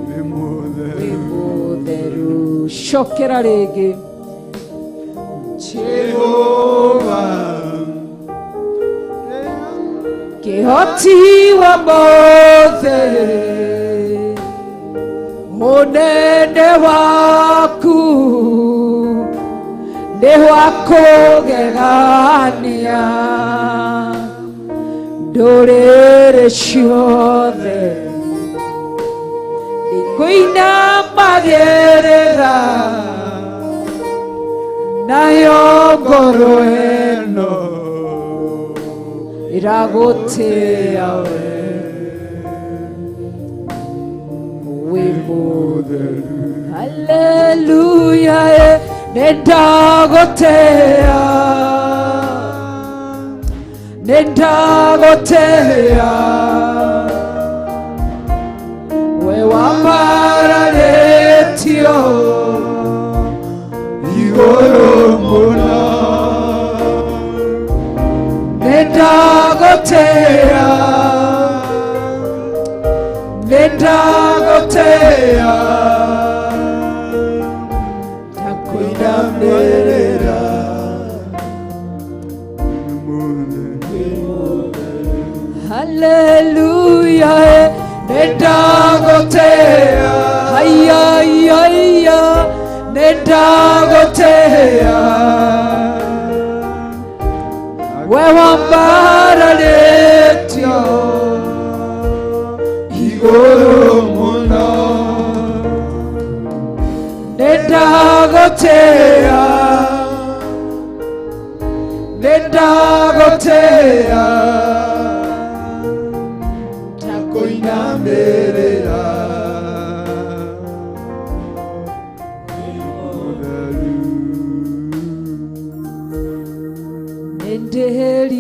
wĩ mũtheru. Mũtheru. Cokera rĩngĩ Jehova Kĩhoti wa mothe ũnene waku nĩ wa kũgegania ndũrĩrĩ ciothe ikũinamagĩrĩra nayo ngoro ĩno ĩragũtĩa we wĩ mũtheru. Haleluya, nĩndagũtĩa, nĩndagũtĩa we wambararĩtio igũrũ mũno. Nĩndagũtĩa, nĩndagũtĩa ndakũinamĩrĩra. Haleluya, nĩndagũtĩa, haya haya, nĩndagũtĩa we wambararĩtio igũrũ mũno. Nĩndagũtĩa, nĩndagũtĩa ndakũinamĩrĩra.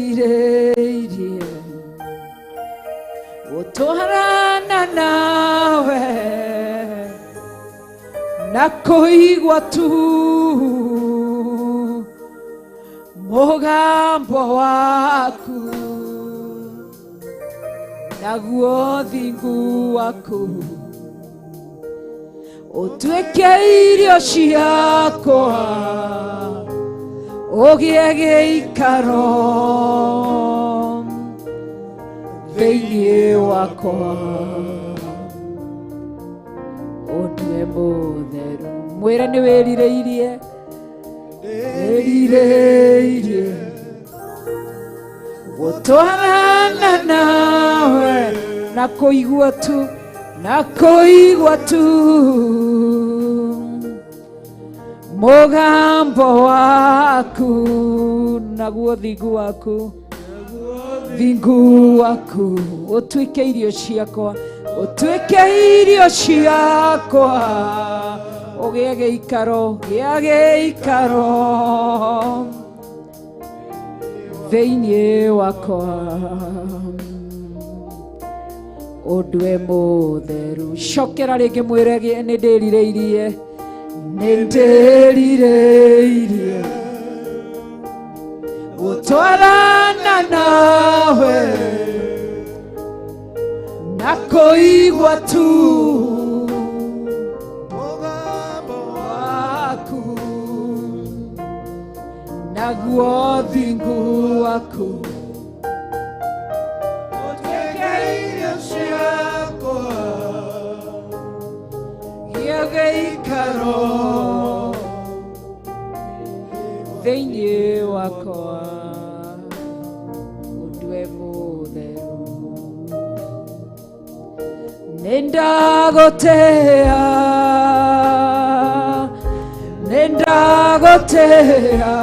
Nĩndĩrirĩirie gũtwarana nawe na kũigua tu mũgambo waku naguo thingu waku ũtuĩke irio ciakwa ũgĩe gĩikaro thĩinĩ wakwa ũndue mũtheru. Mwĩre nĩ wĩrirĩirie, wĩrirĩirie gũtwarana nawe na kũigua tu, na kũigua tu mũgambo waku naguo thingu waku, thingu waku ũtuĩke irio ciakwa, ũtuĩke irio ciakwa ũgĩe gĩikaro, gĩa gĩikaro thĩinĩ wakwa ũndue mũtheru. Cokera rĩngĩ mwĩre nĩ ndĩrirĩirie, nĩ ndĩrirĩirie gũtwarana nawe na kũigua tu Mũgambo waku naguo thingu waku ũtuĩke irio ciakwa gĩa gĩikaro thĩinĩ wakwa ũndue mũtheru. Nĩndagũtĩa, nĩndagũtĩa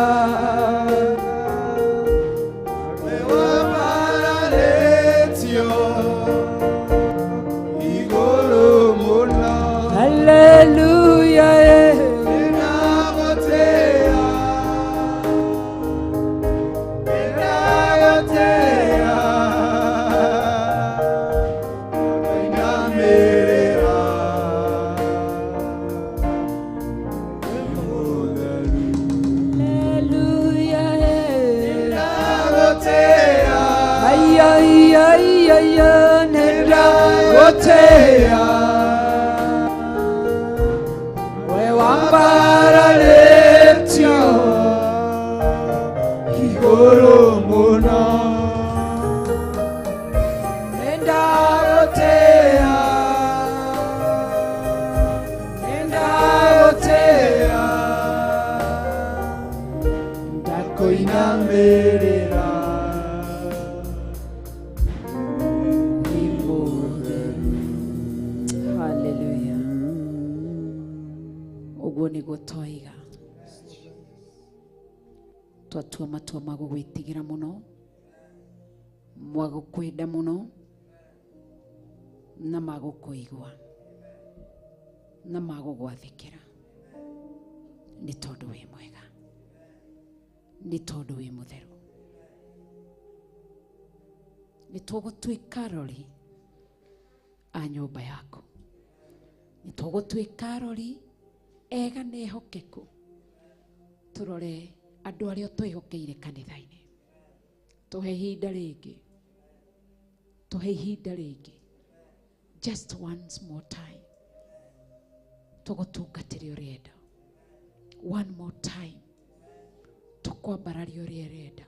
we wambararĩtio igũrũ mũno. Haleluya, Nĩndagũtĩa, nĩndagũtĩa, ndakũinamĩrĩra. Wĩ mũtheru. Haleluya, Nĩndagũtĩa, haya haya, nĩndagũtĩa we wambararĩtio igũrũ mũno. Tũinamĩrĩra. Haleluya. Ũguo nĩguo twaiga. Twatua matua ma gũgwĩtigĩra mũno, ma gũkwenda mũno, na ma gũkũigua, na ma gũgwathĩkĩra. Nĩ tondũ wĩ mwega, nĩ tondũ wĩ mũtheru. Nĩ tũgũtuĩka arori a nyũmba yaku. Nĩ tũgũtuĩka arori ega na ehokeku. Tũrore andũ arĩa twĩhokeire kanitha-inĩ. Tũhe ihinda rĩngĩ. Tũhe ihinda rĩngĩ. Just once more time. Tũgũtungatĩre ũrenda. One more time. Tũkwambararia ũrĩa ũrenda.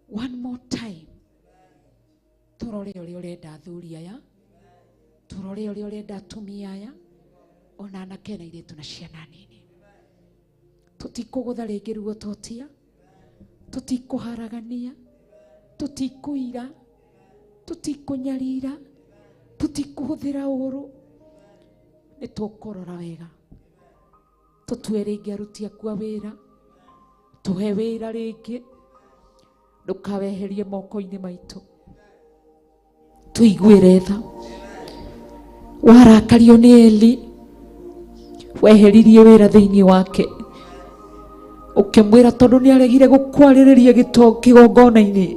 One more time. Tũrore ũrĩa ũrenda athuri aya. Tũrore ũrĩa ũrenda atumia aya. Ona anake na airĩtu na ciana nini. Tũtikũgũtha rĩngĩ ruo totia. Tũtikũharagania. Tũtikũira. Tũtikũnyarira. Tũtikũhũthĩra ũũru. Nĩ tũkũrora wega. Tũtue rĩngĩ aruti aku a wĩra. Tũhe wĩra rĩngĩ. Ndũkaweherie moko-inĩ maitũ. Tũiguĩre tha. Warakario nĩ Eli, weheririe wĩra thĩinĩ wake. Ũkĩmwĩra tondũ nĩ aregire gũkwarĩrĩria kĩgongona-inĩ.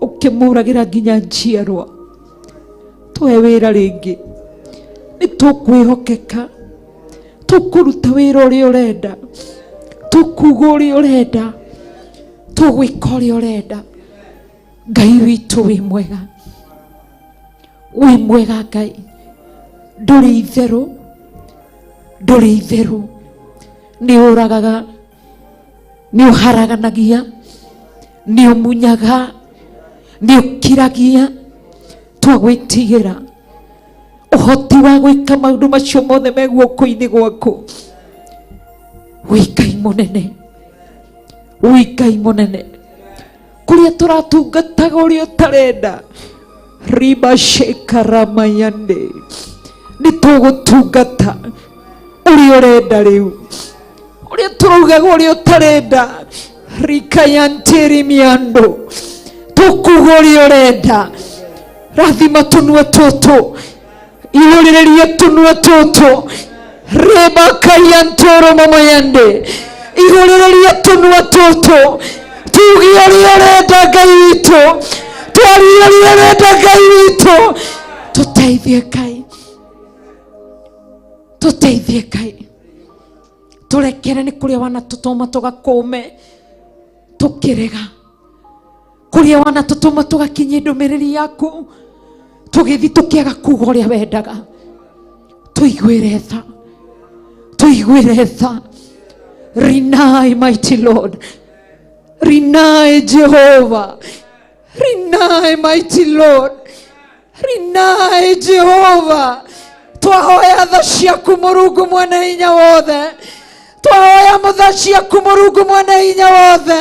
Ũkĩmũragĩra nginya njiarwa. Tũhe wĩra rĩngĩ. Nĩ tũkwĩhokeka. Tũkũruta wĩra ũrĩa ũrenda. Tũkuga ũrĩa ũrenda. Tũgwĩka ũrĩa ũrenda. Ngai witũ wĩ mwega. Wĩ mwega Ngai. Ndũrĩ itherũ. Ndũrĩ itherũ. Nĩ ũragaga. Nĩ ũharaganagia. Nĩ ũmunyaga. Nĩ ũkiragia. Twagwĩtigĩra. Ũhoti wa gwĩka maũndũ macio mothe me guoko-inĩ gwaku. Wĩ Ngai mũnene. Wĩ Ngai mũnene. Kũrĩa tũratungataga ũrĩa ũtarenda. Riba shekaramayande. Nĩ tũgũtungata ũrĩa ũrenda rĩu. Ũrĩa tũraugaga ũrĩa ũtarenda. Rikayantiri miando. Tũkuga ũrĩa ũrenda. Rathima tũnua tũtũ. Ihũrĩrĩria tũnua tũtũ. Reba kayantoro mamayande. Ihũrĩrĩria tũnua tũtũ. Tuge ũrĩa ũrenda Ngai witũ. Twarie ũrĩa ũrenda Ngai witũ. Tũteithie Ngai. Tũteithie Ngai. Tũrekere nĩ kũrĩa wanatũtũma tũgakũme. Tũkĩrega. Kũrĩa wanatũtũma tũgakinyia ndũmĩrĩri yaku. Tũgĩthiĩ tũkĩaga kuga ũrĩa wendaga. Tũiguĩre tha. Tũiguĩre tha. Rinai, mighty Lord. Rinai, Jehovah. Rinai, mighty Lord. Rinai, Jehovah. Twahoya tha ciaku Mũrungu mwene hinya wothe. Twahoya mũtha ciaku Mũrungu mwene hinya wothe.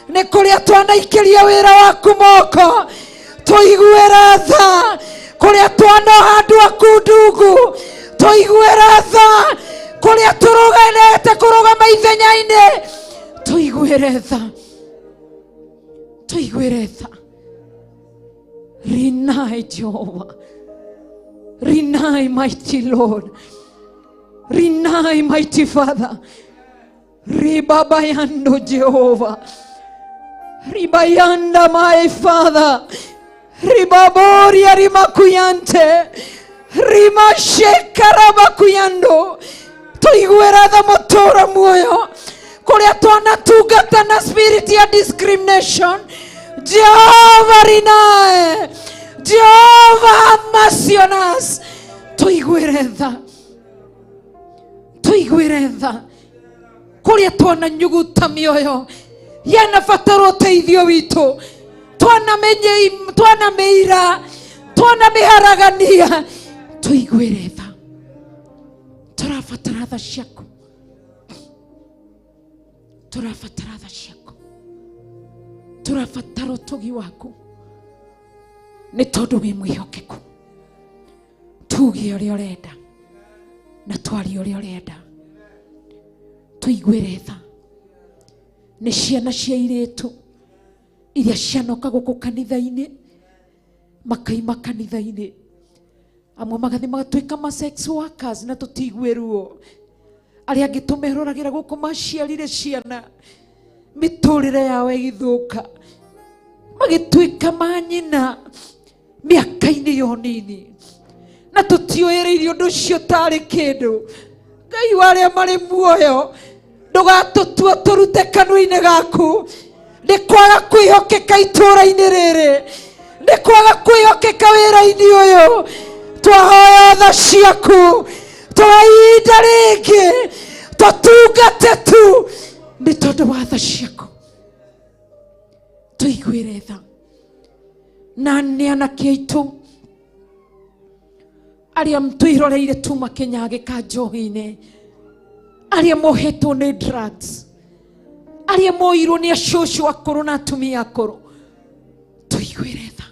Nĩ kũrĩa twanaikĩria wĩra waku moko. Tũiguĩre tha. Kũrĩa twanoha andũ aku ndungu. Tũiguĩre tha. Kũrĩa tũrũganĩte kũrũgama ithenya-inĩ. Tũiguĩre tha. Tũiguĩre tha. Rinai, Jehovah. Rinai, mighty Lord. Rinai, mighty Father. Ribabayando, Jehovah. Ribayanda, my Father. Ribaboria rimakuyante. Rimashekaramakuyando. Tũiguĩra tha mũtũũra muoyo. Kũrĩa twanatungata na spirit ya discrimination. Jehovah rinae. Jehovah have mercy on us. Tũiguĩre tha. Tũiguĩre tha. Kũrĩa twananyuguta mĩoyo yanabatara ũteithio witũ. Twanamĩira, twanamĩharagania. Tũiguĩre tha. Tũrabatara tha ciaku. Tũrabatara tha ciaku, tũrabatara ũtugi waku, nĩ tondũ wĩ mwĩhokeku. Tuge ũrĩa ũrenda na twarie ũrĩa ũrenda. Tũiguĩre tha nĩ ciana cia airĩtu iria cianoka gũkũ kanitha-inĩ, makaima kanitha-inĩ, amwe magathiĩ magatuĩka ma sex workers na tũtiigue ruo. Arĩa angĩ tũmeroragĩra gũkũ maciarire ciana, mĩtũrĩre yao ĩgĩthũka, magĩtuĩka manyina mĩaka-inĩ yo nini, na tũtiũĩrĩirie ũndũ ũcio tarĩ kĩndũ. Ngai wa arĩa marĩ muoyo, ndũgatũtua tũrute kanua-inĩ gaku nĩ kwaga kwĩhokeka itũũra-inĩ rĩrĩ, nĩ kwaga kwĩhokeka wĩra-inĩ ũyũ. Twahoya tha ciaku, tũhe ihinda rĩngĩ tũtungate tu nĩ tondũ wa tha ciaku. Tũiguĩre tha na nĩ anake aitũ arĩa twĩroreire tu makĩnyagĩka njohi-inĩ, arĩa mohetwo nĩ drugs, arĩa moirwo nĩ acũcũ akũrũ na atumia akũrũ, tũiguĩre tha.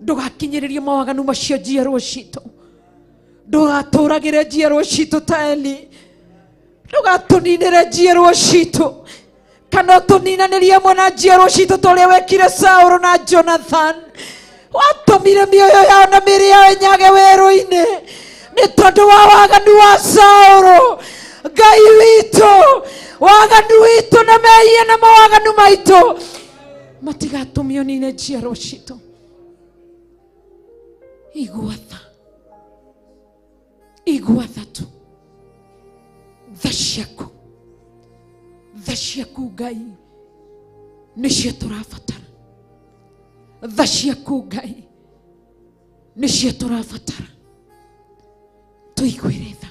Ndũgakinyĩrĩrie mawaganu macio njiarwo citũ, ndũgatũragĩre njiarwo citũ ta Eli, ndũgatũninĩre njiarwo citũ, kana ũtũninanĩrie hamwe na njiarwo citũ ta ũrĩa wekire Saũlũ na Jonathan. Watũmire mĩoyo yao na mĩĩrĩ yao ĩnyage werũ-inĩ nĩ tondũ wa waganu wa Saũlũ. Ngai witũ, waganu witũ na mehia na mawaganu maitũ matigatũme ũnine njiarwo citũ. Igua tha, igua tha tu, tha ciaku, tha ciaku Ngai nĩcio tũrabatara. Tha ciaku Ngai nĩcio tũrabatara. Tũiguĩre tha,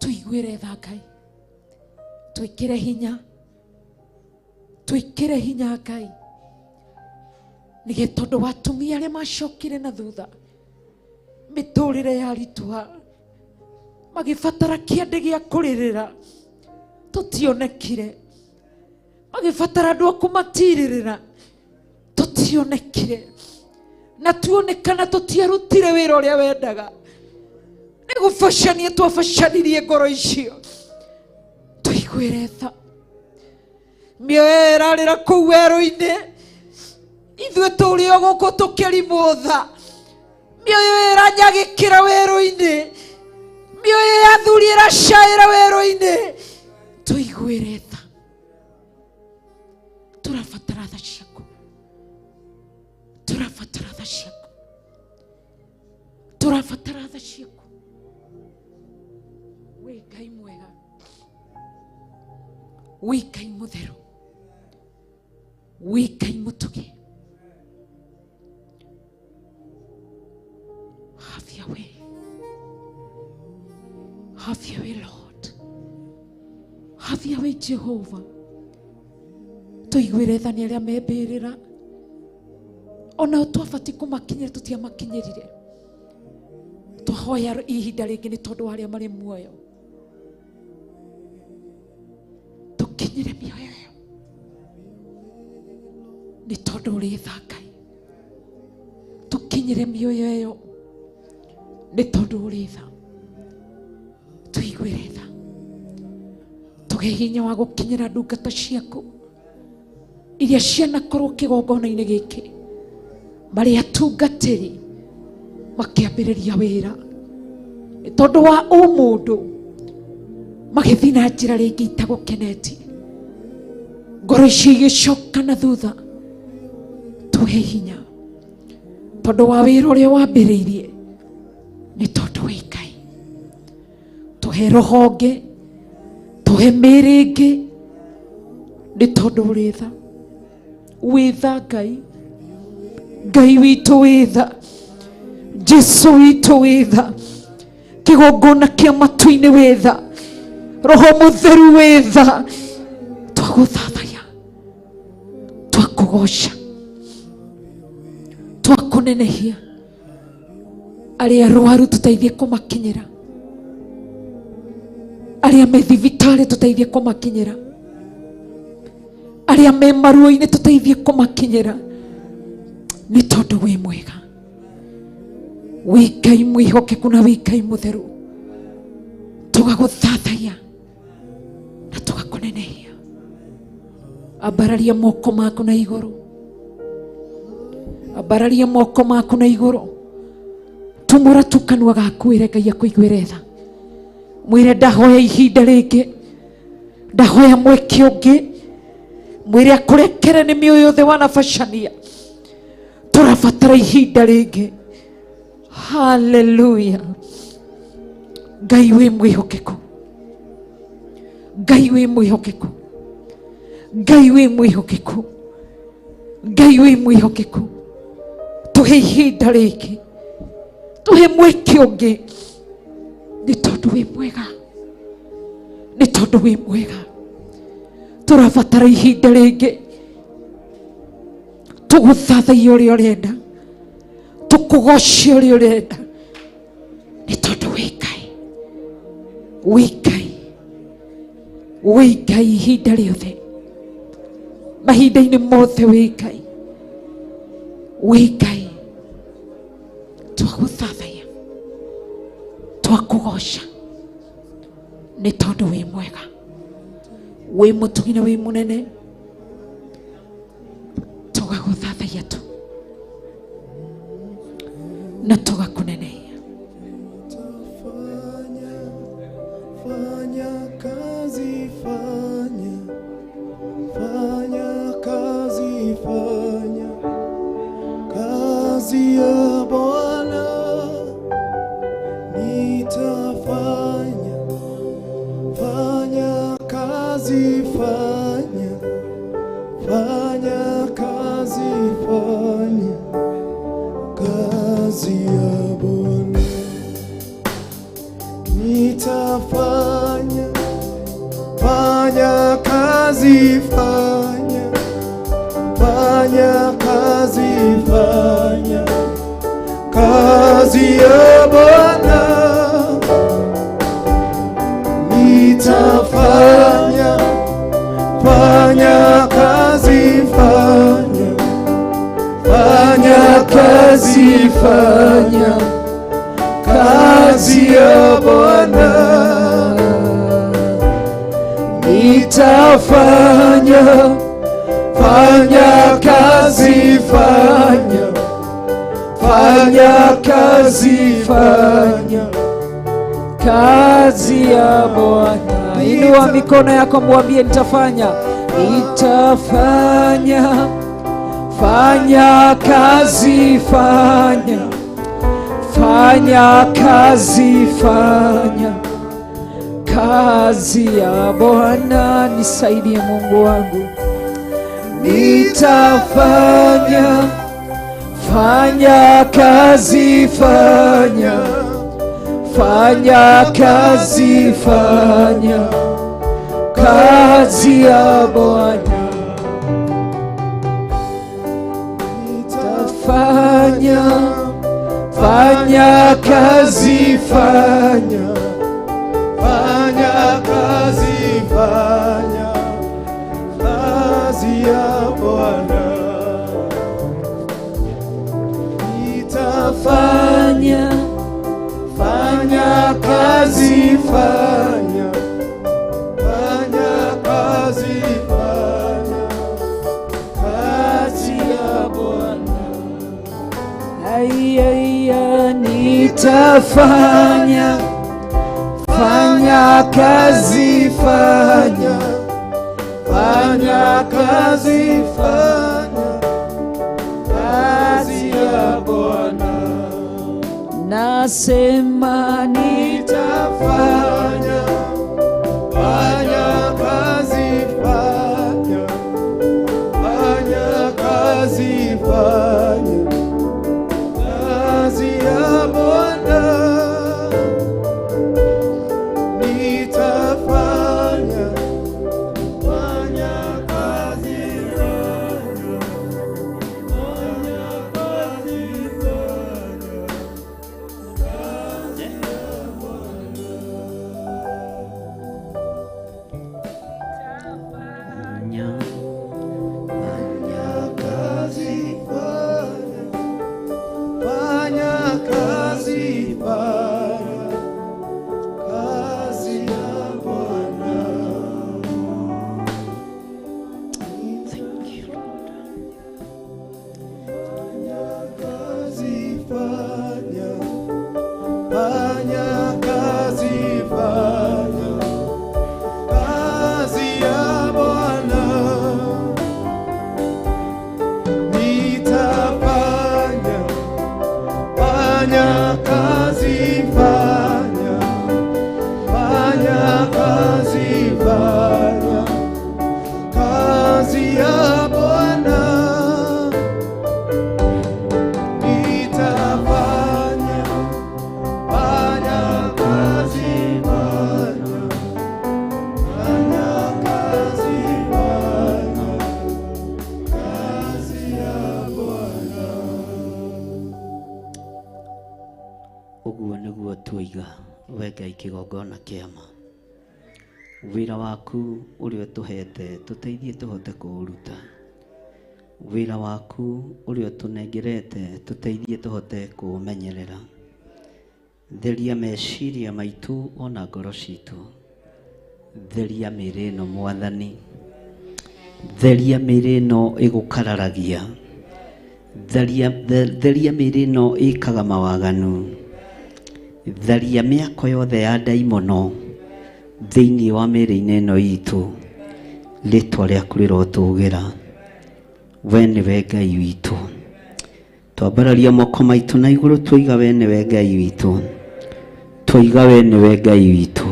tũiguĩre tha Ngai, twĩkĩre hinya, twĩkĩre hinya Ngai, nĩgetha tondũ wa atumia arĩa macokire na thutha, mĩtũrĩre yaritũha, magĩbatara kĩande gĩa kũrĩrĩra tũtionekire, magĩbatara andũ a kũmatirĩrĩra tũtionekire, na tuonekana tũtiarutire wĩra ũrĩa wendaga. Nĩ gũbacania twabacanirie ngoro icio. Tũiguĩre tha. Mĩoyo ĩrarĩra kũu werũ-inĩ, ithuĩ tũrĩ o gũkũ tũkĩrimwo tha. Mĩoyo ĩranyagĩkĩra werũ-inĩ, mĩoyo ya athuri ĩracaĩra werũ-inĩ. Tũiguĩre tha. Tũrabatara tha ciaku, tũrabatara tha ciaku, tũrabatara tha ciaku. Wĩ Ngai mwega, wĩ Ngai mũtheru, wĩ Ngai mũtugi. Have your way, have your way Lord, have your way Jehovah. Tũiguĩre tha nĩ arĩa membĩrĩra, onao twabatiĩ kũmakinyĩra tũtiamakinyĩrire. Twahoya ihinda rĩngĩ nĩ tondũ wa arĩa marĩ muoyo, tũkinyĩre mĩoyo ĩyo nĩ tondũ ũrĩ tha Ngai. Tũkinyĩre mĩoyo ĩyo nĩ tondũ ũrĩ tha. Tũiguĩre tha, tũgĩe hinya wa gũkinyĩra ndungata ciaku iria cianakorwo kĩgongona-inĩ gĩkĩ, marĩ atungatĩri makĩambĩrĩria wĩra nĩ tondũ wa ũmũndũ, magĩthiĩ na njĩra rĩngĩ itagũkenetie, ngoro icio igĩcoka na thutha. Tũhe hinya tondũ wa wĩra ũrĩa wambĩrĩirie, nĩ tondũ wĩ Ngai. Tũhe roho ũngĩ, tũhe mĩĩrĩ ĩngĩ, nĩ tondũ ũrĩ tha. Wĩ tha Ngai, Ngai witũ wĩ tha, Jesu witũ wĩ tha, kĩgongona kĩa matu-inĩ wĩ tha, roho mũtheru wĩ tha. Twagũthathaiya, twakũgoca, twakũnenehia. Arĩa arwaru tũteithie kũmakinyĩra, Arĩa me thibitarĩ tũteithie kũmakinyĩra, arĩa me maruo-inĩ tũteithie kũmakinyĩra, nĩ tondũ wĩ mwega, wĩ Ngai mwĩhokeku na wĩ Ngai mũtheru. Tũgagũthathaiya na tũgakũnenehia. Ambararia moko maku na igũrũ, ambararia moko maku na igũrũ, tumũra tu kanua gaku wĩre Ngai akũiguĩre tha. Mwĩre ndahoya ihinda rĩngĩ, ndahoya mweke ũngĩ, mwĩre akũrekere nĩ mĩoyo yothe wanabacania. Tũrabatara ihinda rĩngĩ. Haleluya. Ngai wĩ mwĩhokeku, Ngai wĩ mwĩhokeku, Ngai wĩ mwĩhokeku, Ngai wĩ mwĩhokeku. Tũhe ihinda rĩngĩ, tũhe mweke ũngĩ, nĩ tondũ wĩ mwega, nĩ tondũ wĩ mwega. Tũrabatara ihinda rĩngĩ tũgũthathaiya ũrĩa ũrenda, tũkũgoce ũrĩa ũrenda, nĩ tondũ wĩ Ngai, wĩ Ngai, wĩ Ngai ihinda rĩothe, mahinda-inĩ mothe wĩ Ngai, wĩ Ngai. Twagũthathaiya, twakũgoca, nĩ tondũ wĩ mwega, wĩ mũtugi na wĩ mũnene. Tũgagũthathaiya tu na tũgakũnenehia. Fanya kazi, fanya, fanya kazi, fanya kazi ya Bwana. Nitafanya, fanya kazi, fanya, fanya kazi, fanya kazi ya Bwana. Nitafanya, fanya kazi, fanya, fanya kazi, fanya kazi ya Bwana. Nitafanya, fanya kazi, fanya, fanya kazi, fanya kazi ya Bwana. Nitafanya, fanya kazi, fanya, fanya kazi, fanya kazi ya Bwana. Inua mikono yako mwambie nitafanya, nitafanya, fanya kazi, fanya, fanya kazi, fanya kazi ya Bwana. Nisaidie Mungu wangu, nitafanya, fanya kazi, fanya, fanya kazi, fanya kazi ya Bwana. Nitafanya, fanya kazi, fanya, fanya kazi, fanya kazi ya Bwana. Nitafanya, fanya fanya kazi, fanya, fanya kazi, fanya kazi ya Bwana. Ai, ai, ai, nitafanya, fanya kazi, fanya, fanya kazi, fanya kazi ya Bwana. Nasema nitafanya, fanya kazi, fanya, fanya kazi, fanya kazi ya Bwana. Nitafanya, fanya kazi, fanya, fanya kazi, fanya kazi ya Tũraiga we Ngai kĩgongona kĩama. Wĩra waku ũrĩa ũtũhete tũteithie tũhote kũũruta. Wĩra waku ũrĩa ũtũnengerete tũteithie tũhote kũũmenyerera. Theria meciria maitũ ona ngoro citũ. Theria mĩĩrĩ ĩno Mwathani. Theria mĩĩrĩ ĩno ĩgũkararagia. Theria mĩĩrĩ ĩno ĩkaga mawaganu. Tharia mĩako yothe ya ndaimono thĩinĩ wa mĩĩrĩ-inĩ ĩno itũ. Rĩtwa rĩaku rĩrotũgĩra. We nĩwe Ngai witũ. Twambararia moko maitũ na igũrũ twoiga we nĩwe Ngai witũ. Twoiga we nĩwe Ngai witũ.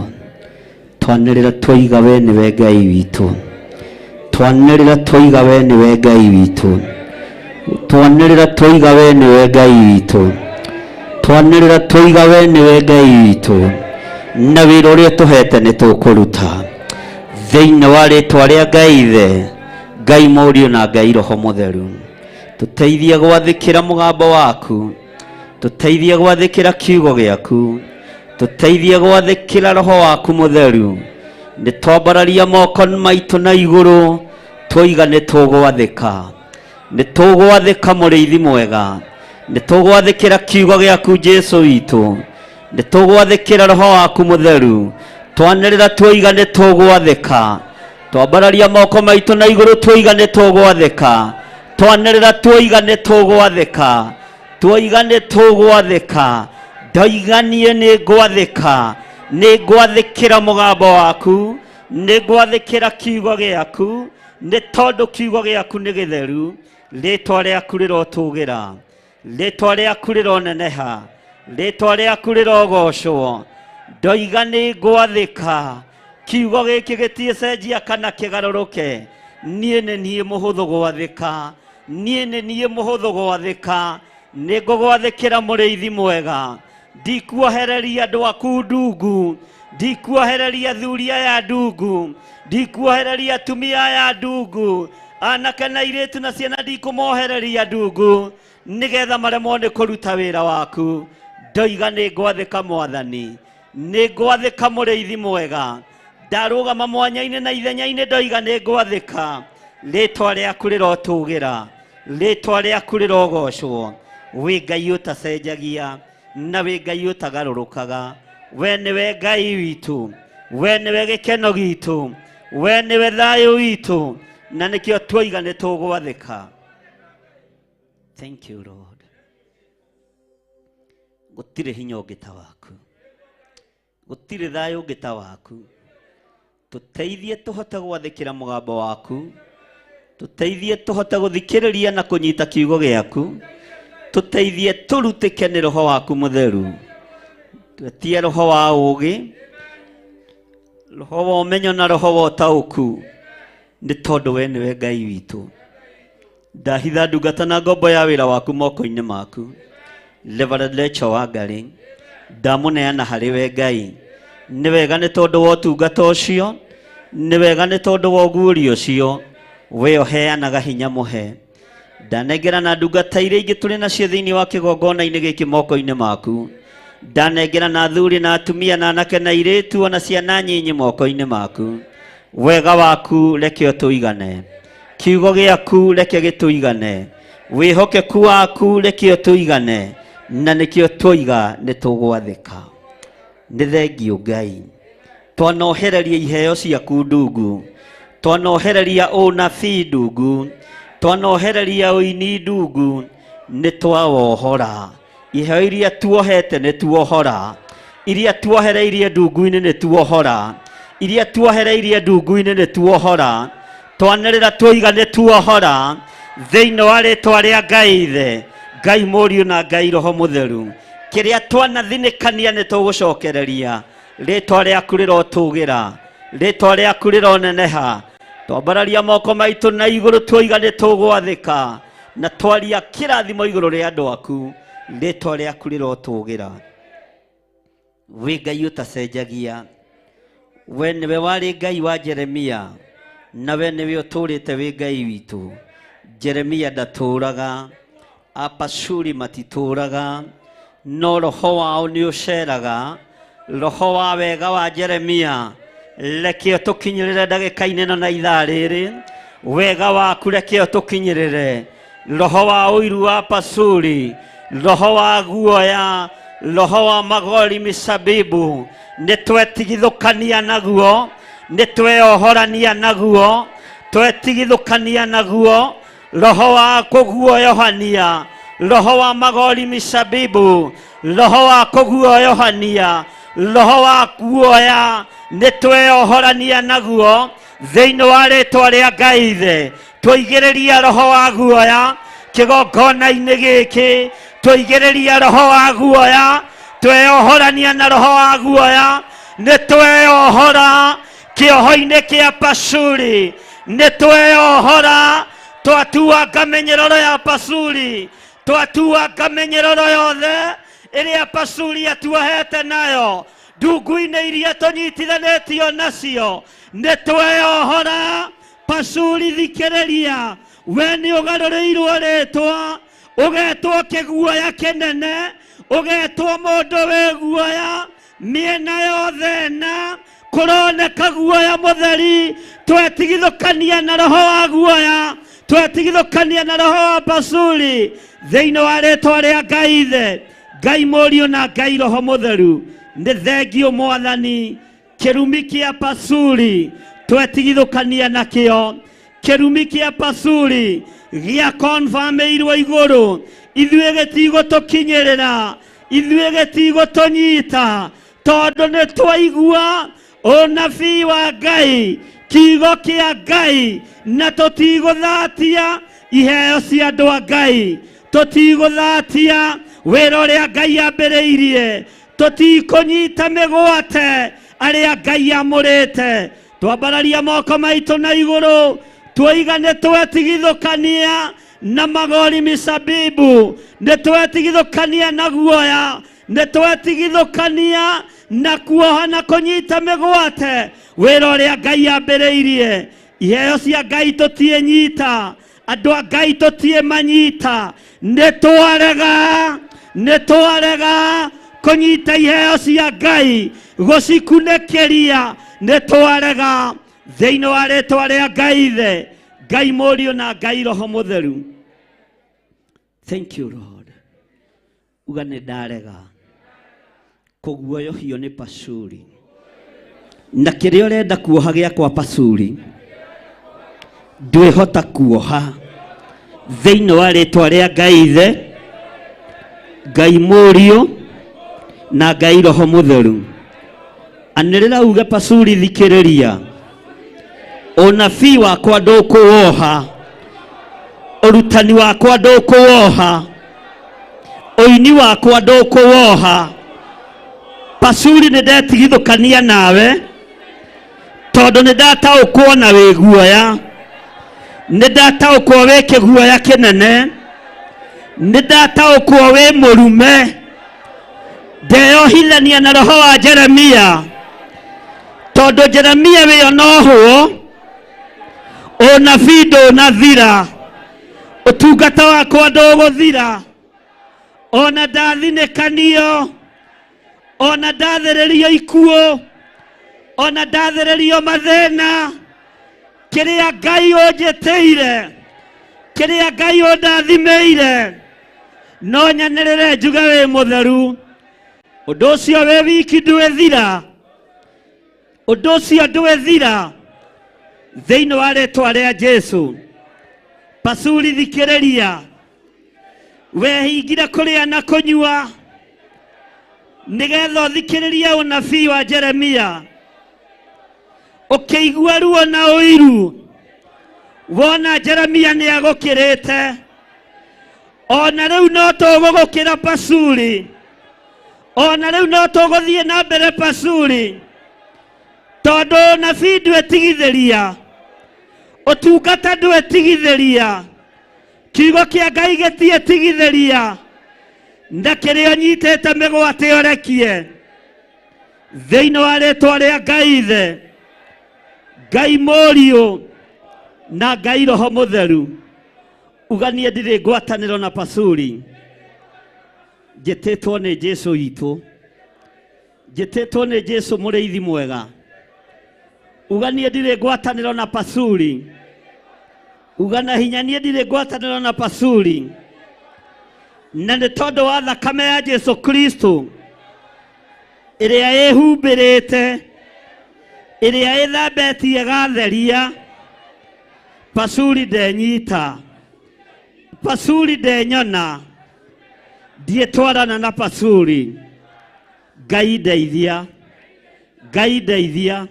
Twanĩrĩra twoiga we nĩwe Ngai witũ. Twanĩrĩra twoiga we nĩwe Ngai witũ. Twanĩrĩra twoiga we nĩwe Ngai witũ. Twanĩrĩra twoiga we nĩwe Ngai witũ. Na wĩra ũrĩa ũtũhete nĩ tũkũruta. Thĩinĩ wa rĩtwa rĩa Ngai Ithe, Ngai Mũriũ na Ngai Roho Mũtheru. Tũteithie gwathĩkĩra mũgambo waku. Tũteithie gwathĩkĩra kiugo gĩaku. Tũteithie gwathĩkĩra Roho waku Mũtheru. Nĩ twambararia moko maitũ na igũrũ twoiga nĩ tũgwathĩka. Nĩ tũgwathĩka mũrĩithi mwega. Nĩ tũgwathĩkĩra kiugo gĩaku Jesu witũ. Nĩ tũgwathĩkĩra Roho waku Mũtheru. Twanĩrĩra twoiga nĩ tũgwathĩka. Twambararia moko maitũ na igũrũ twoiga nĩ tũgwathĩka. Twanĩrĩra twoiga nĩ tũgwathĩka. Twoiga nĩ tũgwathĩka. Ndoiga niĩ nĩ ngwathĩka. Nĩ ngwathĩkĩra mũgambo waku. Nĩ ngwathĩkĩra kiugo gĩaku. Nĩ tondũ kiugo gĩaku nĩ gĩtheru. Rĩtwa rĩaku rĩrotũgĩra. Rĩtwa rĩaku rĩroneneha. Rĩtwa rĩaku rĩrogocwo. Ndoiga nĩ ngwathĩka. Kiugo gĩkĩ gĩtiĩcenjia kana kĩgarũrũke. Niĩ nĩ niĩ mũhũthũ gwathĩka. Niĩ nĩ niĩ mũhũthũ gwathĩka. Nĩ ngũgwathĩkĩra mũrĩithi mwega. Ndikuohereria andũ aku ndungu. Ndikuohereria athuri aya ndungu. Ndikuohereria atumia aya ndungu. Anake na airĩtu na ciana ndikũmohereria ndungu. Nĩgetha maremwo nĩ kũruta wĩra waku. Ndoiga nĩ ngwathĩka Mwathani. Nĩ ngwathĩka mũrĩithi mwega. Ndarũgama mwanya-inĩ na ithenya-inĩ ndoiga nĩ ngwathĩka. Rĩtwa rĩaku rĩrotũgĩra. Rĩtwa rĩaku rĩrogocwo. Wĩ Ngai ũtacenjagia na wĩ Ngai ũtagarũrũkaga. We nĩwe Ngai witũ. We nĩwe gĩkeno gitũ. We nĩwe thayũ witũ. Na nĩkĩo twoiga nĩ tũgwathĩka. Thank you Lord. Gũtirĩ hinya ũngĩ ta waku. Gũtirĩ thayũ ũngĩ ta waku. Tũteithie tũhote gwathĩkĩra mũgambo waku. Tũteithie tũhote gũthikĩrĩria na kũnyita kiugo gĩaku. Tũteithie tũrutĩke nĩ Roho waku Mũtheru. Twetie roho wa ũũgĩ, roho wa ũmenyo na roho wa ũtaũku, nĩ tondũ we nĩwe Ngai witũ. Ndahitha ndungata na ngombo ya wĩra waku moko-inĩ maku. Reverend Rachel Wangari, ndamũneana harĩ we Ngai. Nĩ wega nĩ tondũ wa ũtungata ũcio, nĩ wega nĩ tondũ wa ũguũrio ũcio, we ũheanaga hinya mũhe. Ndanengera na ndungata iria ingĩ tũrĩ nacio thĩinĩ wa kĩgongona-inĩ gĩkĩ moko-inĩ maku. Ndanengera na athuri na atumia na anake na airĩtu ona ciana nyinyi moko-inĩ maku. Wega waku reke ũtũigane. Kiugo gĩaku reke gĩtũigane. Wĩhokeku waku reke ũtũigane. Na nĩkĩo twoiga nĩ tũgwathĩka. Nĩ thengiũ Ngai. Twanohereria iheo ciaku ndungu. Twanohereria ũnabii ndungu. Twanohereria ũini ndungu. Nĩ twawohora. Iheo iria tuohete nĩ tuohora. Iria tuohereirie ndungu-inĩ nĩ tuohora. Iria tuohereirie ndungu-inĩ nĩ tuohora. Twanĩrĩra twoiga nĩ tuohora. Thĩinĩ wa rĩtwa rĩa Ngai Ithe, Ngai Mũriũ na Ngai Roho Mũtheru. Kĩrĩa twanathinĩkania nĩ tũgũcokereria. Rĩtwa rĩaku rĩrotũgĩra. Rĩtwa rĩaku rĩroneneha. Twambararia moko maitũ na igũrũ twoiga nĩ tũgwathĩka. Na twaria kĩrathimo igũrũ rĩa andũ aku. Rĩtwa rĩaku rĩrotũgĩra. Wĩ Ngai ũtacenjagia. We nĩwe warĩ Ngai wa Jeremia, na we nĩwe ũtũũrĩte wĩ Ngai witũ. Jeremia ndatũũraga, Apashuri matitũũraga, no roho wao nĩ ũceraga. Roho wa wega wa Jeremia reke ũtũkinyĩrĩre ndagĩka-inĩ ĩno na ithaa rĩrĩ. Wega waku reke ũtũkinyĩrĩre. Roho wa ũiru wa Pasuri, roho wa guoya, roho wa magori misabibu, nĩ twetigithũkania naguo, nĩ tweohorania naguo, twetigithũkania naguo. Roho wa kũguoyohania, roho wa magori misabibu, roho wa kũguoyohania, roho wa kuoya, nĩ tweohorania naguo thĩinĩ wa rĩtwa rĩa Ngai Ithe. Twaigĩrĩria roho wa guoya kĩgongona-inĩ gĩkĩ, twaigĩrĩria roho wa guoya, tweohorania na roho wa guoya, nĩ tweohora kĩoho-inĩ kĩa Pasuri, nĩ tweohora, twatuanga mĩnyororo ya Pasuri, twatuanga mĩnyororo yothe ĩrĩa Pasuri atuohete nayo, ndungu-inĩ iria tũnyitithanĩtio nacio, nĩ tweohora. Pasuri thikĩrĩria, we nĩ ũgarũrĩirwo rĩtwa, ũgetwo kĩguoya kĩnene, ũgetwo mũndũ wĩ guoya mĩena yothe na kũroneka guoya mũtheri. Twetigithũkania na roho wa guoya, twetigithũkania na roho wa Pasuri thĩinĩ wa rĩtwa rĩa Ngai Ithe, Ngai Mũriũ na Ngai Roho Mũtheru. Nĩ thengio Mwathani, kĩrumi kĩa Pasuri twetigithũkania nakĩo, kĩrumi kĩa Pasuri gĩa konfamĩirwo igũrũ, ithuĩ gĩtigũtũkinyĩrĩra, ithuĩ gĩtigũtũnyita, tondũ nĩ twaigua ũnabii wa Ngai, kiugo kĩa Ngai, na tũtigũthatia iheo cia andũ a Ngai, tũtigũthatia wĩra ũrĩa Ngai ambĩrĩirie, tũtikũnyita mĩgwate arĩa Ngai amũrĩte. Twambararia moko maitũ na igũrũ, tuoiga nĩ twetigithũkania na magori misabibu, nĩ twetigithũkania na guoya, nĩ twetigithũkania na kuoha na kũnyita mĩgwate wĩra ũrĩa Ngai ambĩrĩirie. Iheo cia Ngai tũtiĩnyita, andũ a Ngai tũtiĩmanyita, nĩ twarega, nĩ twarega kũnyita iheo cia Ngai, gũcikunĩkĩria, nĩ twarega thĩinĩ wa rĩtwa rĩa Ngai Ithe, Ngai Mũriũ na Ngai Roho Mũtheru. Thank you Lord. Uga nĩ ndarega kũguoyohio nĩ Pasuri, na kĩrĩa ũrenda kuoha gĩakwa Pasuri ndwĩhota kuoha thĩinĩ wa rĩtwa rĩa Ngai Ithe, Ngai Mũriũ na Ngai Roho Mũtheru. Anĩrĩra uge Pasuri thikĩrĩria, ũnabii wakwa ndũkũwoha, ũrutani wakwa ndũkũwoha, ũini wakwa ndũkũwoha. Pasuri nĩ ndetigithũkania nawe, tondũ nĩ ndataũkwo na wĩ guoya, nĩ ndataũkwo wĩ kĩguoya kĩnene, nĩ ndataũkwo wĩ mũrume. Ndeyohithania na roho wa Jeremia, tondũ Jeremia wĩyo nohwo, ũnabii ndũnathira, ũtungata wakwa ndũgũthira, ona ndathinĩkanio, ona ndathĩrĩrio ikuũ, ona ndathĩrĩrio mathĩna, kĩrĩa Ngai ũnjĩtĩire, kĩrĩa Ngai ũndathimĩire, no nyanĩrĩre njuge wĩ mũtheru. Ũndũ ũcio wĩ wiki ndwĩthira, ũndũ ũcio ndwĩthira thĩinĩ wa rĩtwa rĩa Jesu. Pasuri thikĩrĩria, wehingire kũrĩa na kũnyua nĩgetha ũthikĩrĩrie ũnabii wa Jeremia, ũkĩigua ruo na ũiru, wona Jeremia nĩ agũkĩrĩte, ona rĩu no tũgũgũkĩra Pasuri, ona rĩu no tũgũthiĩ na mbere Pasuri, tondũ ũnabii ndwĩtigithĩria, ũtungata ndwĩtigithĩria, kiugo kĩa Ngai gĩtiĩtigithĩria, na kĩrĩa ũnyitĩte mĩgwate ũrekie thĩinĩ wa rĩtwa rĩa Ngai Ithe, Ngai Mũriũ na Ngai Roho Mũtheru. Uga niĩ ndirĩ ngwatanĩro na Pasuri, njĩtĩtwo nĩ Jesu witũ. Njĩtĩtwo nĩ Jesu mũrĩithi mwega. Uga niĩ ndirĩ ngwatanĩro na Pasuri. Uga na hinya niĩ ndirĩ ngwatanĩro na Pasuri. Na nĩ tondũ wa thakame ya Jesu Kristo ĩrĩa ĩhumbĩrĩte, ĩrĩa ĩthambetie ĩgatheria, Pasuri ndenyita, Pasuri ndenyona, ndiĩtwarana na Pasuri. Ngai ndeithia, Ngai ndeithia.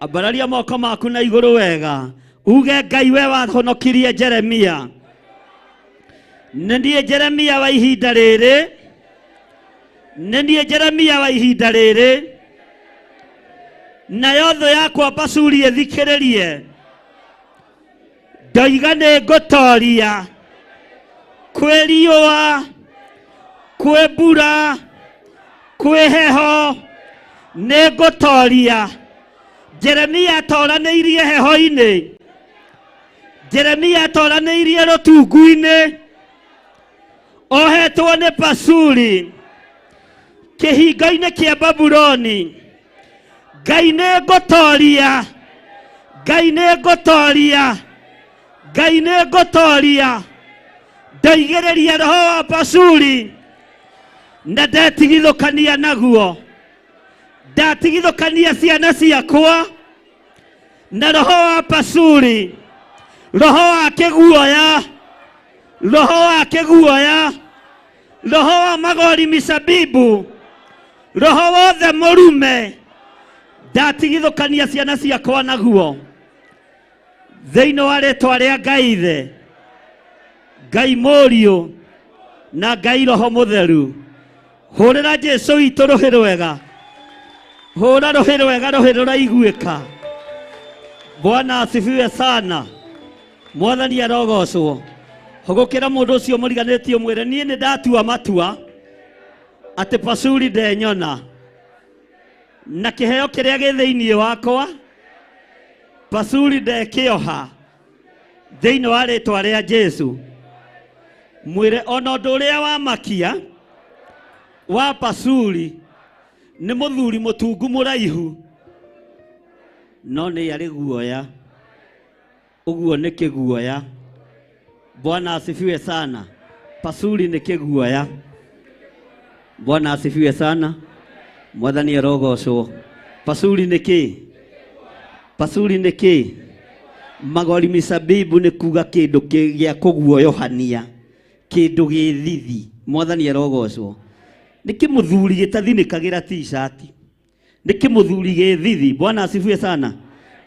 Ambararia moko maku na igũrũ wega, uge Ngai we wahonokirie Jeremia. Nĩ niĩ Jeremia wa ihinda rĩrĩ, nĩ niĩ Jeremia wa ihinda rĩrĩ, nayo thũ yakwa Pasuri ĩthikĩrĩrie, ndoiga nĩ ngũtoria, kwĩ riũa, kwĩ mbura, kwĩ heho, nĩ ngũtoria. Jeremia atoranĩirie heho-inĩ, Jeremia atoranĩirie rũtungu-inĩ, ohetwo nĩ Pasuri kĩhingo-inĩ kĩa Babuloni. Ngai nĩ ngũtoria, Ngai nĩ ngũtoria, Ngai nĩ ngũtoria. Ndoigĩrĩria roho wa Pasuri na ndetigithũkania naguo, ndatigithũkania ciana ciakwa na roho wa Pasuri, roho wa kĩguoya, roho wa kĩguoya, roho wa magori misabibu, roho wothe mũrume, ndatigithũkania ciana ciakwa naguo thĩinĩ wa rĩtwa rĩa Ngai Ithe, Ngai Mũriũ na Ngai Roho Mũtheru. Hũrĩra Jesu witũ rũhĩ rwega, hũra rũhĩ rwega, rũhĩ rũraiguĩka. Bwana asifiwe sana. Mwathani arogocwo. Hũgũkĩra mũndũ ũcio mũriganĩtie ũmwĩre niĩ nĩ ndatua matua atĩ Pasuri ndenyona na kĩheo kĩrĩa gĩ thĩinĩ wakwa Pasuri ndekĩoha thĩinĩ wa rĩtwa rĩa Jesu. Mwĩre ona ũndũ ũrĩa wamakia wa Pasuri nĩ mũthuri mũtungu mũraihu, no nĩ arĩ guoya. Ũguo nĩ kĩguoya. Bwana asifiwe sana. Pasuri nĩ kĩguoya. Bwana asifiwe sana. Mwathani arogocwo. Pasuri nĩ kĩ? Pasuri nĩ kĩ? Magori misabibu nĩ kuga kĩndũ gĩa kũguoyohania, kĩndũ gĩ thithi. Mwathani arogocwo. Nĩ kĩmũthuri gĩtathinĩkagĩra t-shirt, nĩ kĩmũthuri gĩ thithi. Bwana asifiwe sana.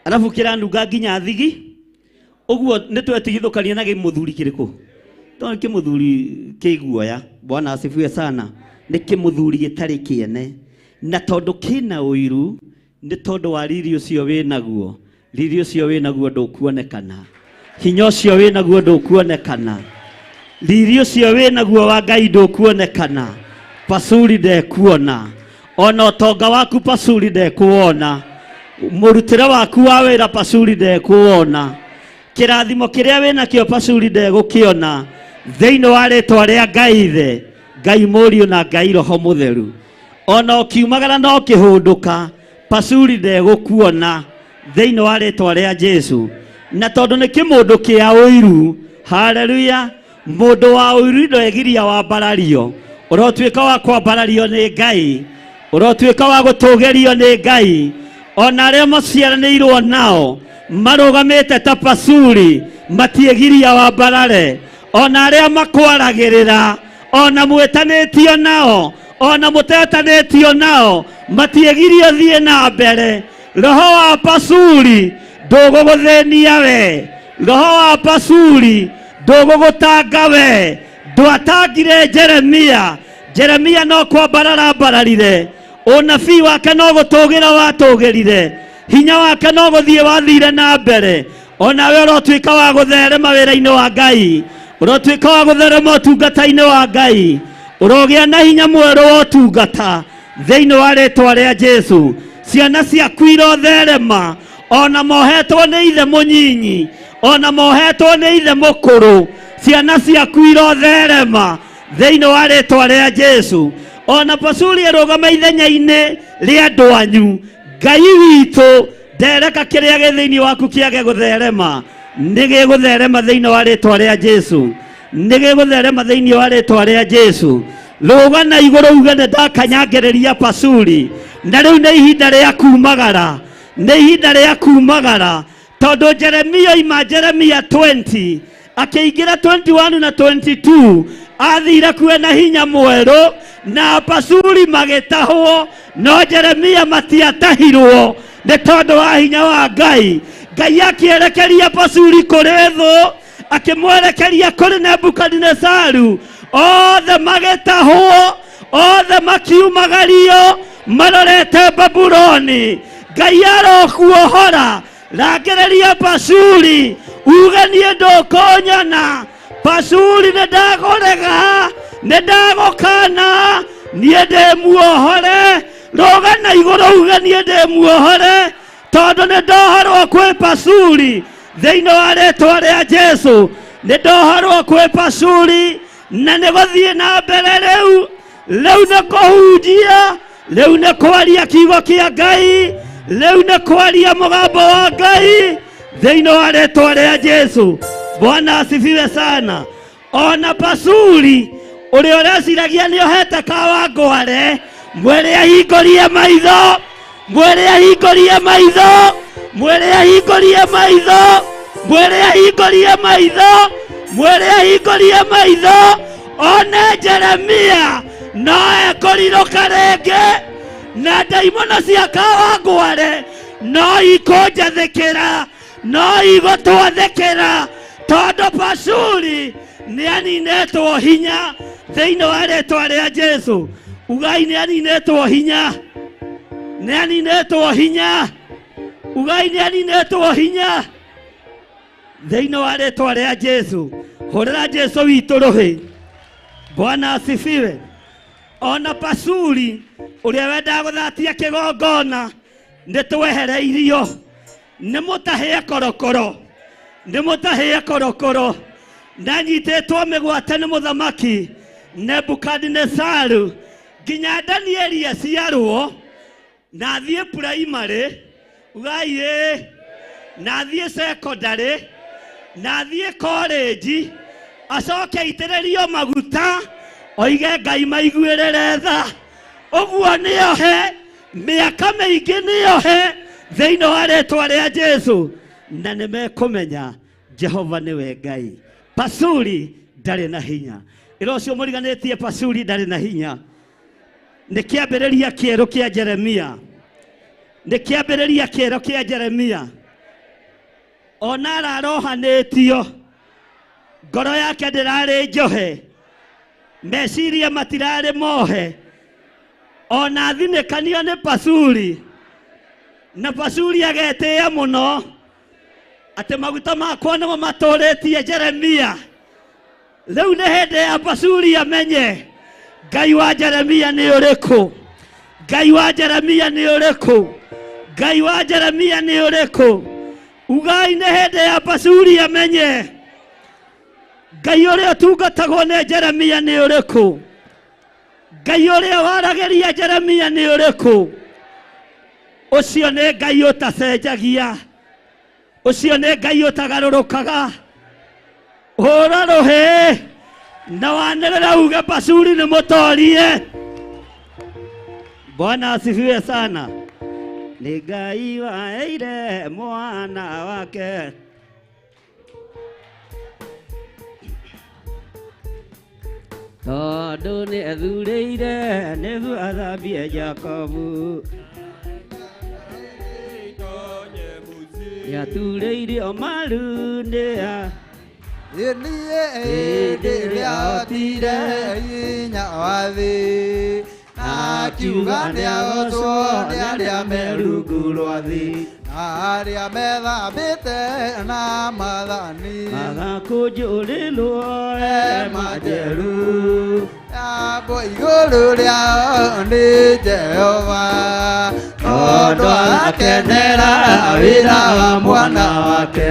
Alafu kĩranunga nginya thigi. Ũguo nĩ twetigithũkania na kĩmũthuri kĩrĩkũ? Tondũ nĩ kĩmũthuri kĩguoya. Bwana asifiwe sana. Nĩ kĩmũthuri gĩtarĩ kĩene, na tondũ kĩna ũiru nĩ tondũ wa riri ũcio wĩnaguo. Riri ũcio wĩnaguo ndũkuonekana, hinya ũcio wĩnaguo ndũkuonekana, riri ũcio wĩnaguo wa Ngai ndũkuonekana. Pasuri ndekuona, ona ũtonga waku Pasuri ndekuona, mũrutĩre waku wa wĩra Pasuri ndekuona, kĩrathimo kĩrĩa wĩnakĩo Pasuri ndegũkĩona thĩinĩ wa rĩtwa rĩa Ngai Ithe, Ngai Mũriũ na Ngai Roho Mũtheru. Ona ũkiumagara na ũkĩhũndũka Pasuri ndegũkuona thĩinĩ wa rĩtwa rĩa Jesu. Na tondũ nĩ kĩmũndũ kĩa ũiru, haleluya, mũndũ wa ũiru ndegiria wambarario. Ũrotuĩka wa kwambarario nĩ Ngai, ũrotuĩka wa gũtũgĩrio nĩ Ngai. Ona arĩa maciaranĩirwo nao marũgamĩte ta Pasuri matiĩgiria wambarare. Ona arĩa makwaragĩrĩra, ona mwĩtanĩtio nao, ona mũtetanĩtio nao, matiĩgirio thiĩ na mbere. Roho wa Pasuri ndũgũgũthĩnia we, roho wa Pasuri ndũgũgũtanga we. Ndwatangire Jeremia, Jeremia no kwambarara ambararire, ũnabii wake no gũtũgĩra watũgĩrire, hinya wake no gũthiĩ wathire na mbere. Onawe ũrotuĩka wa gũtherema wĩra-inĩ wa Ngai, ũrotuĩka wa gũtherema ũtungata-inĩ wa Ngai, ũrogĩa na hinya mwerũ wa ũtungata thĩinĩ wa rĩtwa rĩa Jesu. Ciana ciaku irotherema, ona mohetwo nĩ ithe mũnyinyi, ona mohetwo nĩ ithe mũkũrũ, ciana ciaku irotherema thĩinĩ wa rĩtwa rĩa Jesu. Ona Pashuri arũgama ithenya-inĩ rĩa andũ anyu, Ngai witũ ndereka kĩrĩa gĩ thĩinĩ waku kĩage gũtherema. Nĩ gĩgũtherema thĩinĩ wa rĩtwa rĩa Jesu, nĩ gĩgũtherema thĩinĩ wa rĩtwa rĩa Jesu. Rũga na igũrũ uge nĩ ndakanyangĩrĩria Pashuri, na rĩu nĩ ihinda rĩa kumagara, nĩ ihinda rĩa kumagara, tondũ Jeremia ima Jeremia 20 akĩingĩra 21 na 22 athire kuo na hinya mwerũ na Pashuri magĩtahwo, no Jeremia matiatahirwo nĩ tondũ wa hinya wa Ngai. Ngai akĩerekeria Pashuri kũrĩ thũ, akĩmwerekeria kũrĩ Nebukadinesaru, othe magĩtahwo, othe makiumagario marorete Babuloni. Ngai arokuohora, rangĩrĩria Pashuri uge niĩ ndũkũnyona. Pashuri nĩ ndagũrega, nĩ ndagũkana, niĩ ndĩ muohore. Rũga na igũrũ uge niĩ ndĩ muohore, tondũ nĩ ndohorwo kwĩ Pashuri thĩinĩ wa rĩtwa rĩa Jesu. Nĩ ndohorwo kwĩ Pashuri na nĩ gũthiĩ na mbere rĩu. Rĩu nĩ kũhunjia, rĩu nĩ kwaria kiugo kĩa Ngai, rĩu nĩ kwaria mũgambo wa Ngai thĩinĩ wa rĩtwa rĩa Jesu. Bwana asifiwe sana. Ona Pashuri ũrĩa ũreciragia nĩ ohete kawa ngware, mwĩre ahingũrie maitho, mwĩre ahingũrie maitho, mwĩre ahingũrie maitho, mwĩre ahingũrie maitho, mwĩre ahingũrie maitho, one Jeremia no ekũrirũka rĩngĩ, na ndaimono cia kawa ngware no ikũnjathĩkĩra, no igũtwathĩkĩra, tondũ Pashuri nĩ aninĩtwo hinya thĩinĩ wa rĩtwa rĩa Jesu. Ugai nĩ aninĩtwo hinya, nĩ aninĩtwo hinya, ugai nĩ aninĩtwo hinya thĩinĩ wa rĩtwa rĩa Jesu. Hũrĩra Jesu witũ rũhĩ. Bwana asifiwe. Ona Pashuri ũrĩa wendaga gũthatia kĩgongona nĩ twehereirio, nĩ mũtahĩe korokoro, nĩ mũtahĩe korokoro, ndanyitĩtwo mĩgwate nĩ mũthamaki Nebukadinesaru nginya Danieli aciarwo na athiĩ primary, ugai ĩĩ, na athiĩ secondary, na athiĩ college, acoke aitĩrĩrio maguta oige Ngai maiguĩrĩre tha. Ũguo nĩohe mĩaka mĩingĩ, nĩohe thĩinĩ wa rĩtwa rĩa Jesu, na nĩ mekũmenya Jehova nĩwe Ngai. Pashuri ndarĩ na hinya. Ĩra ũcio mũriganĩtie Pashuri ndarĩ na hinya. Nĩ kĩambĩrĩria kĩerũ kĩa Jeremia, nĩ kĩambĩrĩria kĩerũ kĩa Jeremia. Ona ararohanĩtio, ngoro yake ndĩrarĩ njohe, meciria matirarĩ mohe, ona athinĩkanio nĩ Pashuri, na Pashuri agetĩĩa mũno atĩ maguta makwa nĩmo matũrĩtie Jeremia. Rĩu nĩ hĩndĩ ya Pashuri amenye Ngai wa Jeremia nĩ ũrĩkũ, Ngai wa Jeremia nĩ ũrĩkũ, Ngai wa Jeremia nĩ ũrĩkũ. Ugai nĩ hĩndĩ ya Pashuri amenye Ngai ũrĩa ũtungatagwo nĩ Jeremia nĩ ũrĩkũ, Ngai ũrĩa waragĩria Jeremia nĩ ũrĩkũ. Ũcio nĩ Ngai ũtacenjagia, ũcio nĩ Ngai ũtagarũrũkaga. Hũra rũhĩ na wanĩrĩra uge Pashuri nĩ mũtorie. Bwana asifiwe sana. Nĩ Ngai waheire mwana wake. Tondũ nĩ ethurĩire nĩguo athambie Jakobu, nĩaturĩirio maru nĩ a Niĩ hĩndĩ ĩrĩa hotire hinya wa thĩ, na akiuga nĩahotwo nĩ arĩa me rungu rwa thĩ, na arĩa methambĩte na maathani, magakũnjũrĩrwo hema njerũ. Yambwo igũrũ rĩao nĩ Jehova, tondũ arakenera wĩra wa mwana wake,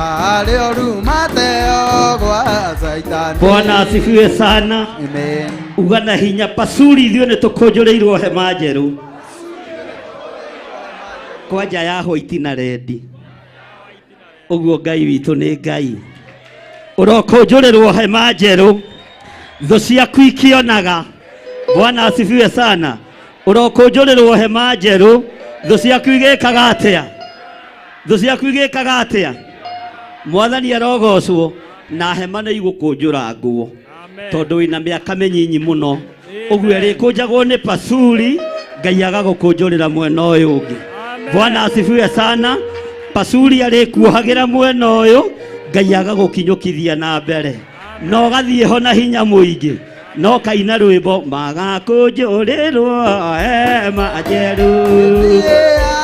arĩa oru mateo gwa Saitani. Bwana asifiwe sana. Amen. Uga na hinya Pasuri ithuĩ nĩ tũkũnjũrĩirwo hema njerũ. Kwanja ya white na red. Ũguo Ngai witũ nĩ Ngai. Ũrokũnjũrĩrwo hema njerũ. Thũ ciaku ikĩonaga. Bwana asifiwe sana. Ũrokũnjũrĩrwo hema njerũ. Thũ ciaku igĩkaga atĩa? Thũ ciaku igĩkaga atĩa? Mwathani arogocwo na hema nĩ igũkũnjũra nguo tondũ wĩna mĩaka mĩnyinyi mũno ũguo ĩrĩkũnjagwo nĩ Pasuri Ngai agagũkũnjũrĩra mwena ũyũ ũngĩ. Bwana asifiwe sana. Pasuri arĩkuohagĩra mwena ũyũ Ngai agagũkinyũkithia na mbere na ũgathiĩ ho na hinya mũingĩ no kaina rwĩmbo magakũnjũrĩrwo hema njerũ.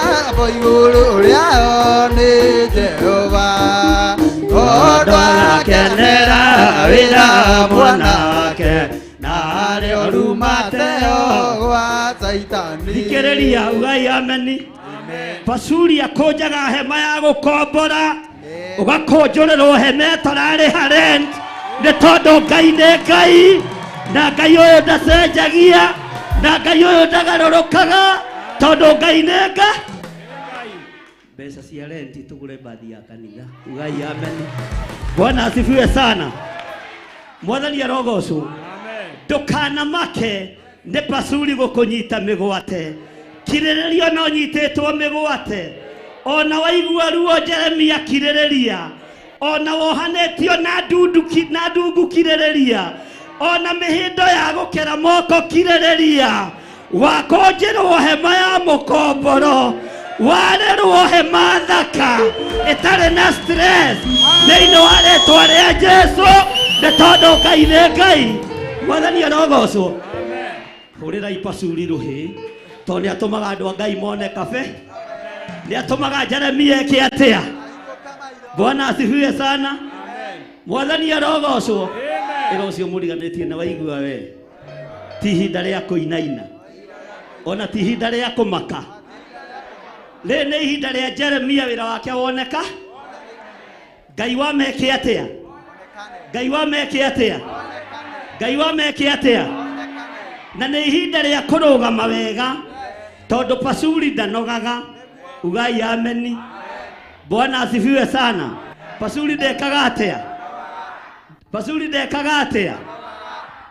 Hapo igũrũ rĩao nĩ Jehova tondũ Akenera wĩra mwanake narĩo rumateo gwa Caitani. Thikĩrĩria ugai ameni. Pasuri akũnjaga hema ya gũkombora ũgakũnjũrĩrwo hema ĩtararĩha rent nĩ tondũ Ngai nĩ Ngai na Ngai ũyũ ndacenjagia na Ngai ũyũ ndagarũrũkaga tondũ Ngai nĩ Ngai. Mbeca cia rent tũgũre bathi ya kanitha. Ugai ameni. Bwana asifiwe sana. Mwathani arogocwo. Ndũkanamake nĩ Pasuri gũkũnyita mĩgwate. Kirĩrĩria no nyitĩtwo mĩgwate. Ona waigua ruo Jeremia kirĩrĩria. Ona wohanĩtio na ndundu na ndungu kirĩrĩria. Ona mĩhĩndo ya gũkera moko kirĩrĩria. Wakũnjĩrwo hema ya mũkomboro. Warĩrwo hema thaka ĩtarĩ na stress thĩinĩ wa rĩtwa rĩa Jesu nĩ tondũ Ngai nĩ Ngai. Mwathani arogocwo. Hũrĩrai Pasuri rũhĩ tondũ nĩ atũmaga andũ a Ngai mone kabe. Nĩ atũmaga Jeremia eke atĩa? Bwana asifiwe sana. Mwathani arogocwo. Ĩra ũcio mũriganĩtie na waigua we ti ihinda rĩa kũinaina ona ti ihinda rĩa kũmaka. Rĩrĩ nĩ ihinda rĩa Jeremia wĩra wake woneka. Ngai wameke atĩa? Ngai wameke atĩa? Ngai wameke atĩa? Na nĩ ihinda rĩa kũrũgama wega tondũ Pasuri ndanogaga. Ugai ameni. Bwana asifiwe sana. Pasuri ndekaga atĩa? Pasuri ndekaga atĩa?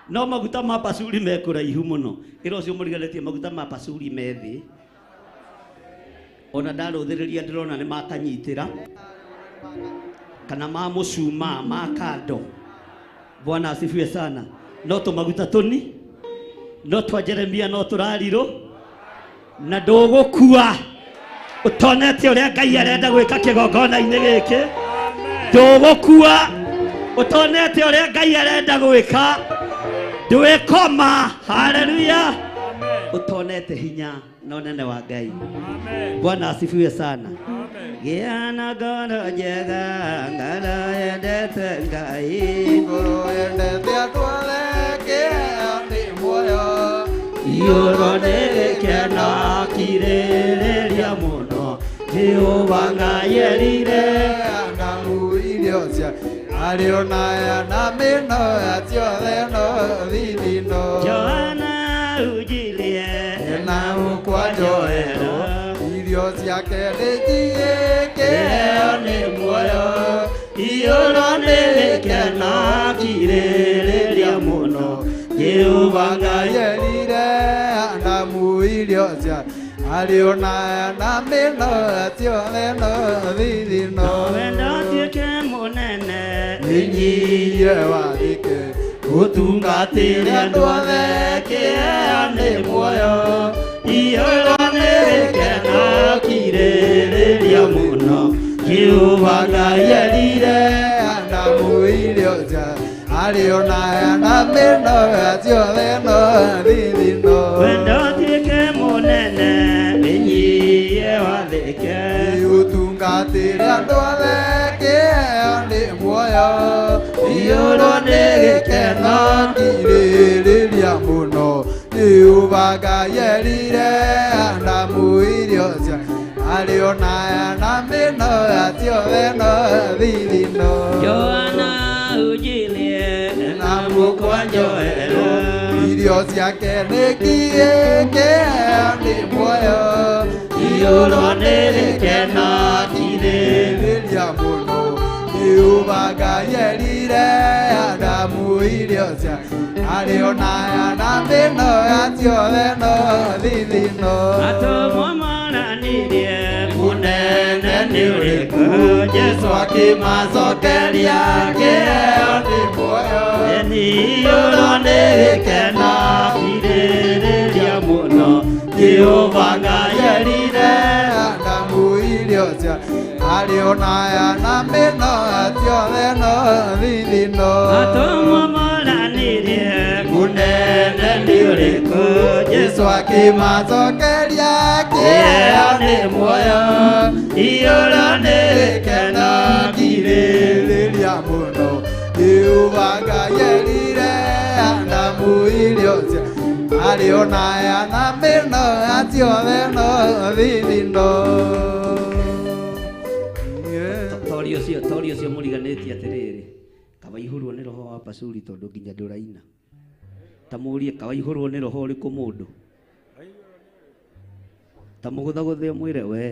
No maguta ma Pasuri me kũraihu mũno. Ĩra ũcio mũriganĩtie maguta ma Pasuri me thĩ. Ona ndarũthĩrĩria ndĩrona nĩ makanyitĩra kana ma mũcumaa ma kando. Bwana asifiwe sana. No tũmaguta tũni no twa Jeremia no tũrarirũ na ndũgũkua ũtonete ũrĩa Ngai arenda gwĩka kĩgongona-inĩ gĩkĩ. Ndũgũkua ũtonete ũrĩa Ngai arenda gwĩka. Ndwĩkoma. Haleluya. Ũtonete hinya na ũnene wa Ngai. Bwana asifiwe sana. Gĩa na ngoro njega, ngoro yendete Ngai. Ngoro yendete andũ othe, kĩheo nĩ muoyo. Iyũrwo nĩ gĩkeno kirĩrĩria mũno. Jehova Ngai erire Adamu irio cia arĩo na na mĩno ya ciothe no thithino. Johana ujilie Na ũkwanjoero irio ciake nĩ njigĩ kĩheo nĩ muoyo. Iyũrwo nĩ gĩkeno kirĩrĩria mũno. Jehova Ngai erire Adamu irio cia arĩo na mĩno ya ciothe no thithino. Wendo tuĩke mũnene Nĩnyihie wathĩke ũtungatĩre andũ othe kĩheo nĩ muoyo. Iyũrwo nĩ gĩkeno kirĩrĩria mũno. Jehova Ngai erire Adamu irio cia arĩo na mĩno ya ciothe no thithino. Wendo tuĩke mũnene wĩnyihie wathĩke Ũtungatĩre andũ othe kĩheo nĩ muoyo. Iyũrwo nĩ gĩkeno kirĩrĩria mũno. Jehova Ngai erire Adamu irio cia arĩo na mĩno ya ciothe no thithino. Johana ujilie na mũkwanjoero irio Irio ciake nĩ kĩĩ kĩheo nĩ muoyo Iyũrwo nĩ gĩkeno kirĩrĩria mũno Jehova Ngai erire Adamu irio cia arĩ ona na mĩno yaciothe no thithino Atũmwo moranirie mũnene nĩ ũrĩkũ Jesũ akĩmacokeria kĩheo nĩ muoyo Iyũrwo nĩ gĩkeno kirĩrĩria mũno Jehova Ngai erire Adamu irio cia arĩ ona na mĩno yaciothe no thithino Atũmwo moranirie mũnene nĩ ũrĩkũ Jesũ akĩmacokeria kĩheo nĩ muoyo Iyũrwo nĩ gĩkeno kirĩrĩria mũno Jehova Ngai erire Adamu irio cia arĩ ona na mĩno yaciothe no thithino Tori ũcio tori ũcio mũriganĩtie atĩrĩrĩ kawaihũrwo nĩ roho wa Pashuri tondũ nginya ndũraina ta mũrie kawaihũrwo nĩ roho ũrĩkũ mũndũ ta mũgũthagũthe mwĩre we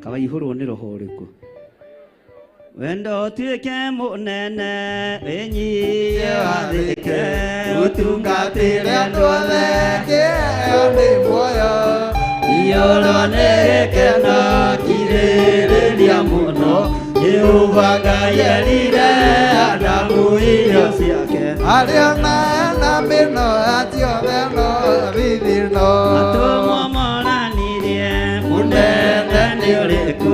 kawaihũrwo nĩ roho ũrĩkũ wendo ũtuĩke mũnene wĩnyihie wathĩke ũtungatĩre andũ othe kĩheo nĩ muoyo Iyũrwo nĩ gĩkeno kirĩrĩria mũno Jehova Ngai erire Adamu irio ciake arĩ ona na mĩno yaciothe no thithino Atũmwo moranirie mũnene nĩ ũrĩkũ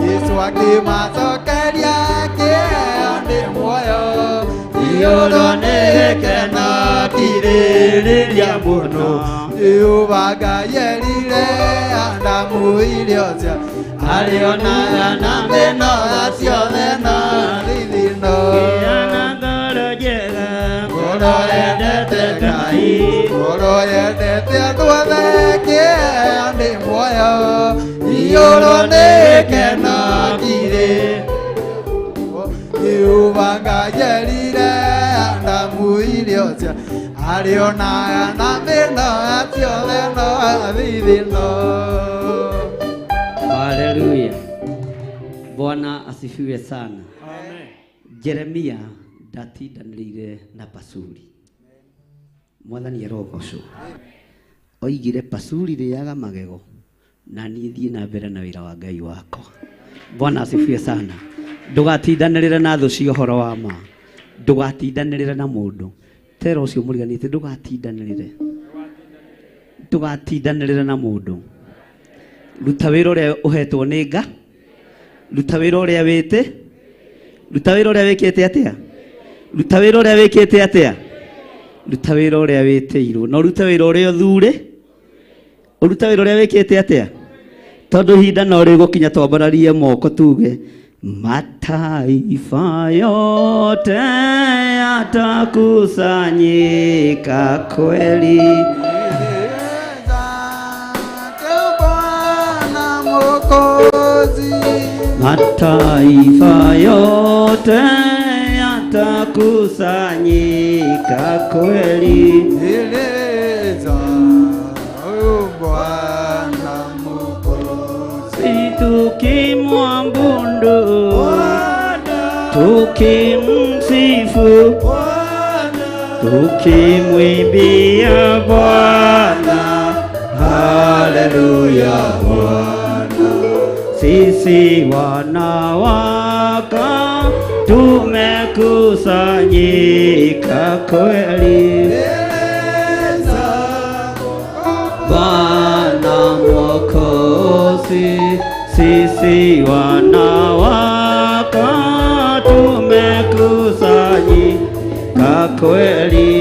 Jesũ akĩmacokeria kĩheo nĩ muoyo Iyũrwo nĩ gĩkeno kirĩrĩria mũno Jehova Ngai erire Adamu irio cia arĩ ona na mĩno yaciothe no thithino Gĩa na ngoro njega ngoro yendete Ngai ngoro yendete andũ othe kĩheo nĩ muoyo Iyũrwo nĩ gĩkeno kirĩ Jehova Ngai erire Adamu irio cia arĩ ona na mĩno yaciothe no thithino Haleluya. Bwana asifiwe sana. Amen. Jeremia ndatindanĩrĩire na Pashuri. Mwathani arogocwo. Oigire Pashuri rĩaga magego na niĩ thiĩ na mbere na wĩra wa Ngai wakwa. Bwana asifiwe sana. Ndũgatindanĩrĩre na thũ cia ũhoro wa ma. Ndũgatindanĩrĩre na mũndũ. Tera ũcio mũriganĩtie ndũgatindanĩrĩre. Ndũgatindanĩrĩre na mũndũ. Ruta wĩra ũrĩa ũhetwo nĩ Nga, ruta wĩra ũrĩa wĩte, ruta wĩra ũrĩa wĩkĩte atĩa, ruta wĩra ũrĩa wĩkĩte atĩa, ruta wĩra ũrĩa wĩtĩirwo, na ũrute wĩra ũrĩa ũthure, ũrute wĩra ũrĩa wĩkĩte atĩa, tondũ ihinda no rĩgũkinya twambararie moko tuge mataifa yote yatakusanyika kweli. Mataifa yote yatakusanyika kweli. Eleza Bwana Mwokozi, tukimwabudu tukimsifu tukimwimbia Bwana, haleluya Bwana. Sisi wanawaka tumekusanyika kweli, Bwana Mwokozi. Sisi wanawaka tumekusanyika kweli,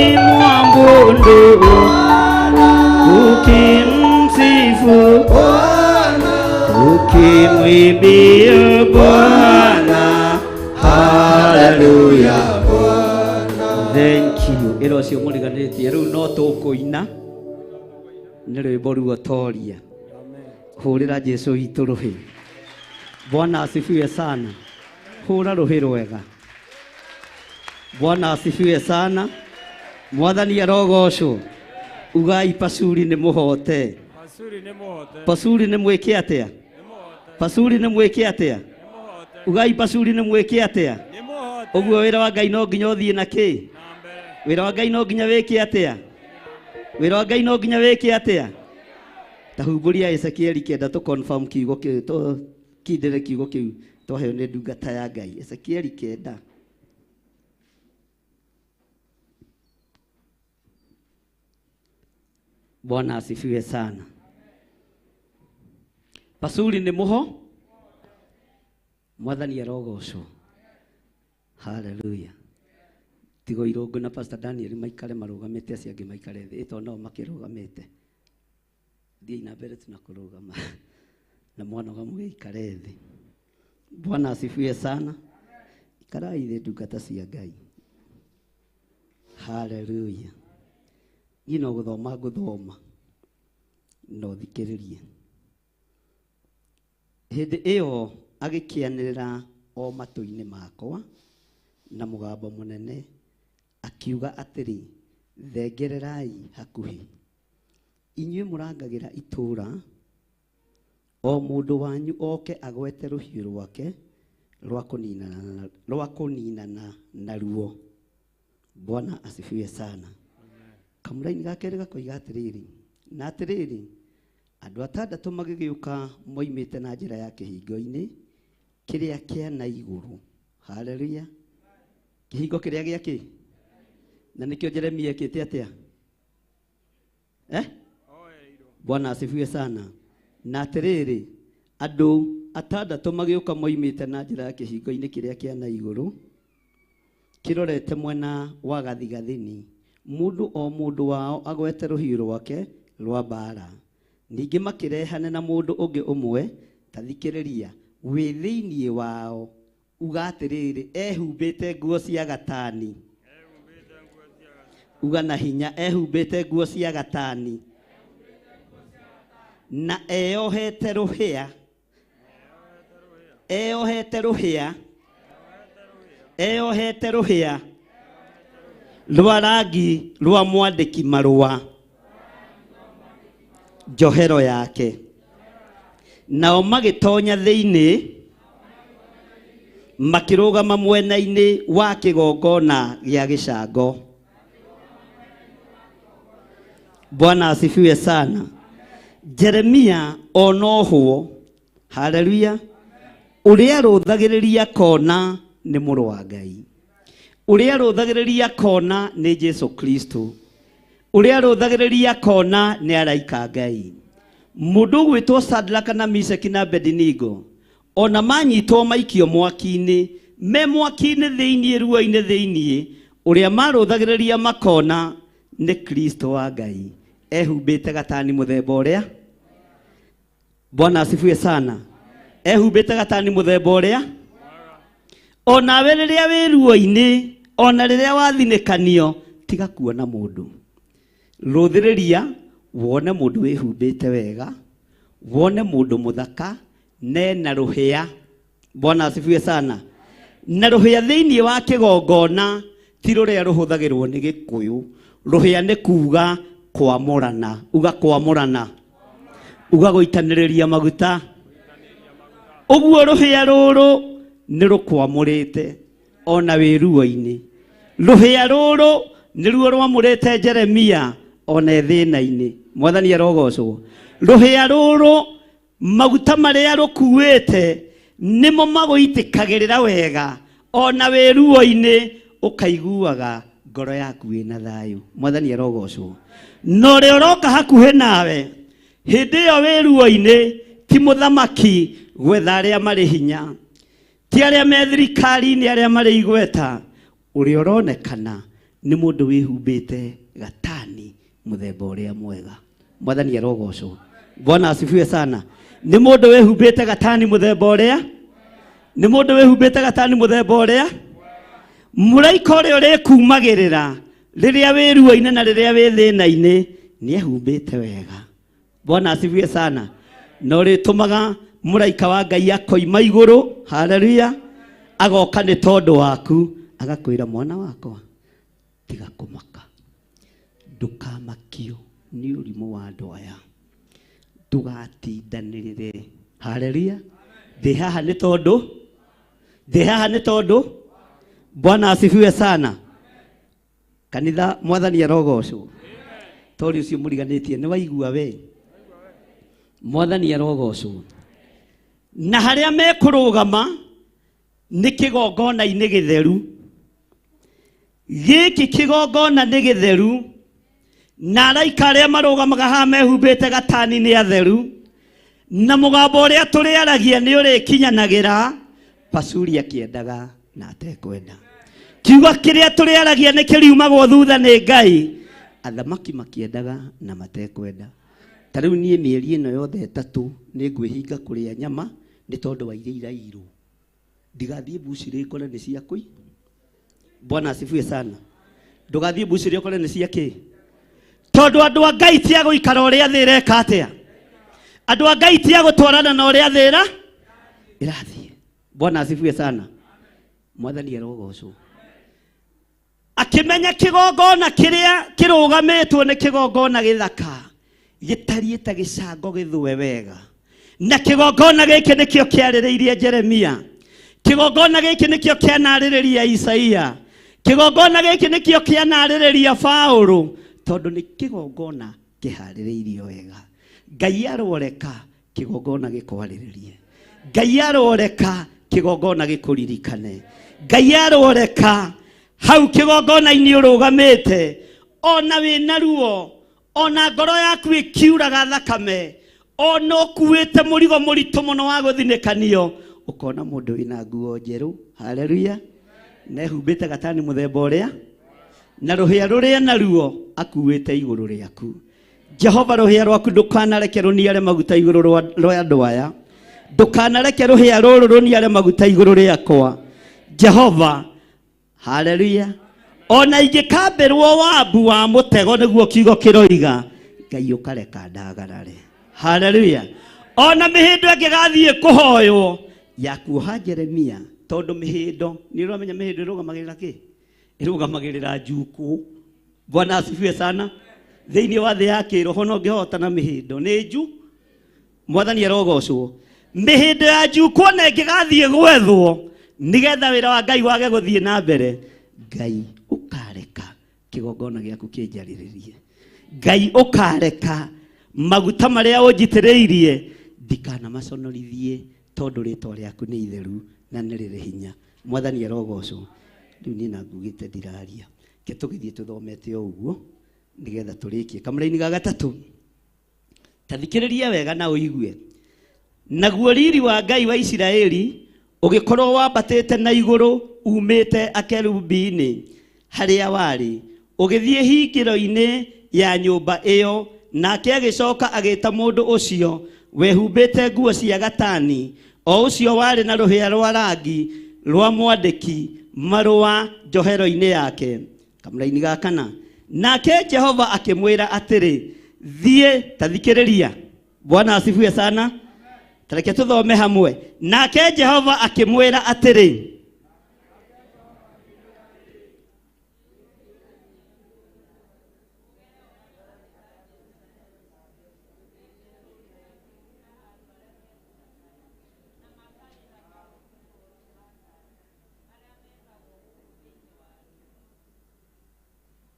tukimwabudu tukimsifu tukimwimbia Bwana, haleluya. Thank you. Ĩro ũcio mũriganĩtie rĩu no tũkũina nĩ rwĩmbo ruotoria. Hũrĩra Jesũ witũ rũhĩ. Bwana asifiwe sana. Hũra rũhĩ rwega. Bwana asifiwe sana. Mwathani arogocwo. Ugai Pashuri nĩ mũhote. Pashuri nĩ mũhote. Pashuri nĩ mwĩke atĩa? Pashuri nĩ mwĩke atĩa? Ugai Pashuri nĩ mwĩke atĩa? Ũguo wĩra wa Ngai no nginya ũthiĩ na kĩ? Wĩra wa Ngai no nginya wĩke atĩa? Wĩra wa Ngai no nginya wĩke atĩa? Ta humbũria Ezekieli kenda tũ confirm kiugo kĩu tũ kindĩre kiugo kĩu twaheo nĩ ndungata ya Ngai. Ezekieli kenda. Bwana asifiwe sana. Pashuri nĩ mũho. Mwathani arogocwo. Haleluya. Tigo Irũngũ na Pastor Daniel maikare marũgamĩte, acio angĩ maikare thĩ, ĩto nao makĩrũgamĩte. Thiĩi na mbere tu na kũrũgama. Na mwanoga mũgĩikare thĩ. Bwana asifiwe sana. Ikarai thĩ ndungata cia Ngai. Haleluya. Niĩ no gũthoma ngũthoma no thikĩrĩrie. Hĩndĩ ĩyo agĩkĩanĩrĩra o matũ-inĩ makwa na mũgambo mũnene akiuga atĩrĩ, thengererai hakuhĩ inyuĩ mũrangagĩra itũũra, o mũndũ wanyu oke agwete rũhiũ rwake rwa kũninana naruo. Bwana asifiwe sana. Kamũraini ga kerĩ gakoiga atĩrĩrĩ, na atĩrĩrĩ, andũ atandatũ magĩgĩũka moimĩte na njĩra ya kĩhingo-inĩ kĩrĩa kĩa na igũrũ. Haleluya. Kĩhingo kĩrĩa gĩa kĩ? Na nĩkĩo Jeremia ekĩte atĩa? Bwana asifiwe sana. Na atĩrĩrĩ, andũ atandatũ magĩũka moimĩte na njĩra ya kĩhingo-inĩ kĩrĩa kĩa na igũrũ kĩrorete mwena wa gathigathini, mũndũ o mũndũ wao agwete rũhiũ rwake rwa mbaara. Ningĩ makĩrehane na mũndũ ũngĩ ũmwe, ta thikĩrĩria, wĩ thĩinĩ wao, uga atĩrĩrĩ, ehumbĩte nguo cia gatani. Uga na hinya, ehumbĩte nguo cia gatani na eyohete rũhĩa, eyohete rũhĩa, eyohete rũhĩa rwa rangi rwa mwandĩki marũa njohero yake. Nao magĩtonya thĩinĩ makĩrũgama mwena-inĩ wa kĩgongona gĩa gĩcango. Bwana asifiwe sana. Jeremia onohwo, haleluya, ũrĩa rũthagĩrĩria kona nĩ mũrũ wa Ngai, ũrĩa rũthagĩrĩria kona nĩ Jesu Kristo, ũrĩa rũthagĩrĩria kona nĩ araika Ngai. Mũndũ ũgwĩtwo Sadraka na Meshaki na Abednego ona manyitwo maikio mwaki-inĩ, me mwaki-inĩ thĩinĩ, ruo-inĩ thĩinĩ, ũrĩa marũthagĩrĩria makona nĩ Kristo wa Ngai, ehumbĩte gatani mũthemba ũrĩa. Bwana asifiwe sana. Ehumbĩte gatani mũthemba ũrĩa. Onawe rĩrĩa wĩ ruo-inĩ, ona rĩrĩa wathinĩkanio, tiga kuona mũndũ. Rũthĩrĩria wone mũndũ wĩhumbĩte wega, wone mũndũ mũthaka nena rũhĩa. Bwana asifiwe sana. Na rũhĩa thĩinĩ wa kĩgongona ti rũrĩa rũhũthagĩrwo nĩ Gĩkũyũ. Rũhĩa nĩ kuga kwamũrana, uga kwamũrana, uga gũitanĩrĩria maguta. Ũguo rũhĩa rũrũ nĩ rũkwamũrĩte ona wĩ ruo-inĩ. Rũhĩa rũrũ nĩruo rwamũrĩte Jeremia ona thĩna-inĩ. Mwathani arogocwo. Rũhĩa rũrũ maguta marĩa rũkuĩte nĩmo magũitĩkagĩrĩra wega ona wĩ ruo-inĩ, ũkaiguaga ngoro yaku ĩna thayũ. Mwathani arogocwo. Na ũrĩa ũroka hakuhĩ nawe hĩndĩ ĩyo wĩ ruo-inĩ ti mũthamaki gwetha arĩa marĩ hinya, ti arĩa me thirikari-inĩ, arĩa marĩ igweta. Ũrĩa ũronekana nĩ mũndũ wĩhumbĩte gatani mũthemba ũrĩa mwega. Mwathani arogocwo. Bwana asifiwe sana. Nĩ mũndũ wĩhumbĩte gatani mũthemba ũrĩa, nĩ mũndũ wĩhumbĩte gatani mũthemba ũrĩa. Mũraika ũrĩa ũrĩkumagĩrĩra rĩrĩa wĩ ruo-inĩ na rĩrĩa wĩ thĩna-inĩ nĩ ehumbĩte wega. Bwana asifiwe sana. Na ũrĩtũmaga Mũraika wa Ngai akoima igũrũ, haleluya, agoka nĩ tondũ waku, agakwĩra mwana wakwa, tiga kũmaka, ndũkamakio nĩ ũrimũ wa andũ aya, ndũgatindanĩrĩre. Haleluya. Ndĩ haha nĩ tondũ, ndĩ haha nĩ tondũ Bwana asifiwe sana. Kanitha mwathani arogocwo. Tori ũcio mũriganĩtie nĩ waigua we. Mwathani arogocwo. Na harĩa mekũrũgama nĩ kĩgongona-inĩ gĩtheru. Gĩkĩ kĩgongona nĩ gĩtheru, na araika arĩa marũgamaga haha mehumbĩte gatani nĩ atheru, na mũgambo ũrĩa tũrĩaragia nĩ ũrĩkinyanagĩra. Pasuri akĩendaga na atekwenda. Kiugo kĩrĩa tũrĩaragia nĩ kĩriumagwo thutha nĩ Ngai. Athamaki makĩendaga na matekwenda. Ta rĩu niĩ mĩeri ĩno yothe ĩtatũ nĩ ngwĩhinga kũrĩa nyama nĩ tondũ wa iria irairwo. Ndigathiĩ mbucĩrĩ ngore nĩ cia kũi. Bwana asifiwe sana. Ndũgathiĩ mbucĩrĩ ũkore nĩ cia kĩ. Tondũ andũ a Ngai ti a gũikara ũrĩa thĩ ĩreka atĩa. Andũ a Ngai ti a gũtwarana na ũrĩa thĩ ĩrathiĩ. Bwana asifiwe sana. Mwathani arogocwo. Akĩmenya kĩgongona kĩrĩa kĩrũgamĩtwo nĩ kĩgongona gĩthaka gĩtariĩ ta gĩcango gĩthũe wega, na kĩgongona gĩkĩ nĩkĩo kĩarĩrĩirie Jeremia, kĩgongona gĩkĩ nĩkĩo kĩanarĩrĩria Isaia, kĩgongona gĩkĩ nĩkĩo kĩanarĩrĩria Paũlũ, tondũ nĩ kĩgongona kĩharĩrĩirio wega. Ngai aroreka kĩgongona gĩkwarĩrĩrie, Ngai aroreka kĩgongona gĩkũririkane, Ngai aroreka hau kĩgongona-inĩ ũrũgamĩte, ona wĩna ruo, ona ngoro yaku ĩkiuraga thakame, ona ũkuĩte mũrigo mũritũ mũno wa gũthinĩkanio, ũkona mũndũ wĩna nguo njerũ, haleluya, na ehumbĩte gatani mũthemba ũrĩa, na rũhĩa rũrĩa naruo akuĩte igũrũ rĩaku. Jehova, rũhĩa rwaku ndũkanareke rũniare maguta igũrũ rwa andũ aya, ndũkanareke rũhĩa rũrũ rũniare maguta igũrũ rĩakwa. Jehova, haleluya. Ona ingĩkambĩrwo wabu wa mũtego nĩguo kiugo kĩroiga, Ngai ũkareka ndagarare. Haleluya. Ona mĩhĩndo ĩngĩgathiĩ kũhoywo ya kuoha Jeremia, tondũ mĩhĩndo nĩ ũramenya mĩhĩndo ĩrũgamagĩrĩra kĩ? Ĩrũgamagĩrĩra njukũ. Bwana asifiwe sana. Thĩinĩ wa thĩ ya kĩroho no ngĩhotana mĩhĩndo nĩ nju. Mwathani arogocwo. Mĩhĩndo ya njukũ ona ĩngĩgathiĩ gwethwo nĩgetha wĩra wa Ngai wage gũthiĩ na mbere, Ngai ũkareka kĩgongona gĩaku kĩnjarĩrĩrie, Ngai ũkareka maguta marĩa ũnjitĩrĩirie ndikanamaconorithie, tondũ rĩtwa rĩaku nĩ itheru na nĩ rĩrĩ hinya. Mwathani arogocwo. Rĩu niĩ na ngugĩte ndiraria, ke tũgĩthiĩ tũthomete o ũguo nĩgetha tũrĩkie kamũraini ga gatatũ. Ta thikĩrĩria wega na ũigue. Naguo riri wa Ngai wa Isiraeli ũgĩkorwo wambatĩte na igũrũ umĩte akerubi-inĩ harĩa warĩ, ũgĩthiĩ hingĩro-inĩ ya nyũmba ĩyo. Nake agĩcoka agĩta mũndũ ũcio wehumbĩte nguo cia gatani, o ũcio warĩ na rũhĩa rwa rangi rwa mwandĩki marũa njohero-inĩ yake. Kamũraini ga kana. Nake Jehova akĩmwĩra atĩrĩ, thiĩ. Ta thikĩrĩria. Bwana asifiwe sana. Tareke tũthome hamwe. Nake Jehova akĩmwĩra atĩrĩ,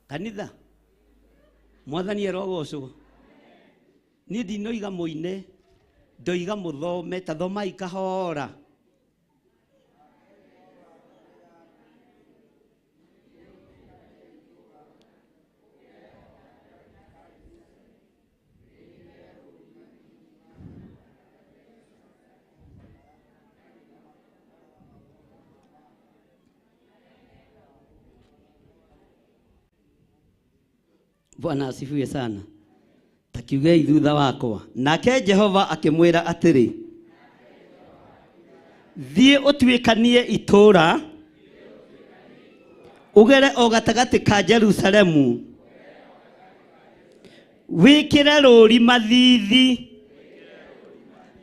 kanitha, mwathani arogocwo. Niĩ ndinoiga mũine, ndoiga mũthome, ta thomai kahora. Bwana asifiwe sana. Takiugei thutha wakwa. Nake Jehova akĩmwĩra atĩrĩ, thiĩ ũtuĩkanie itũũra, ũgere o gatagatĩ ka Jerusalemu, wĩkĩre rũũri mathiithi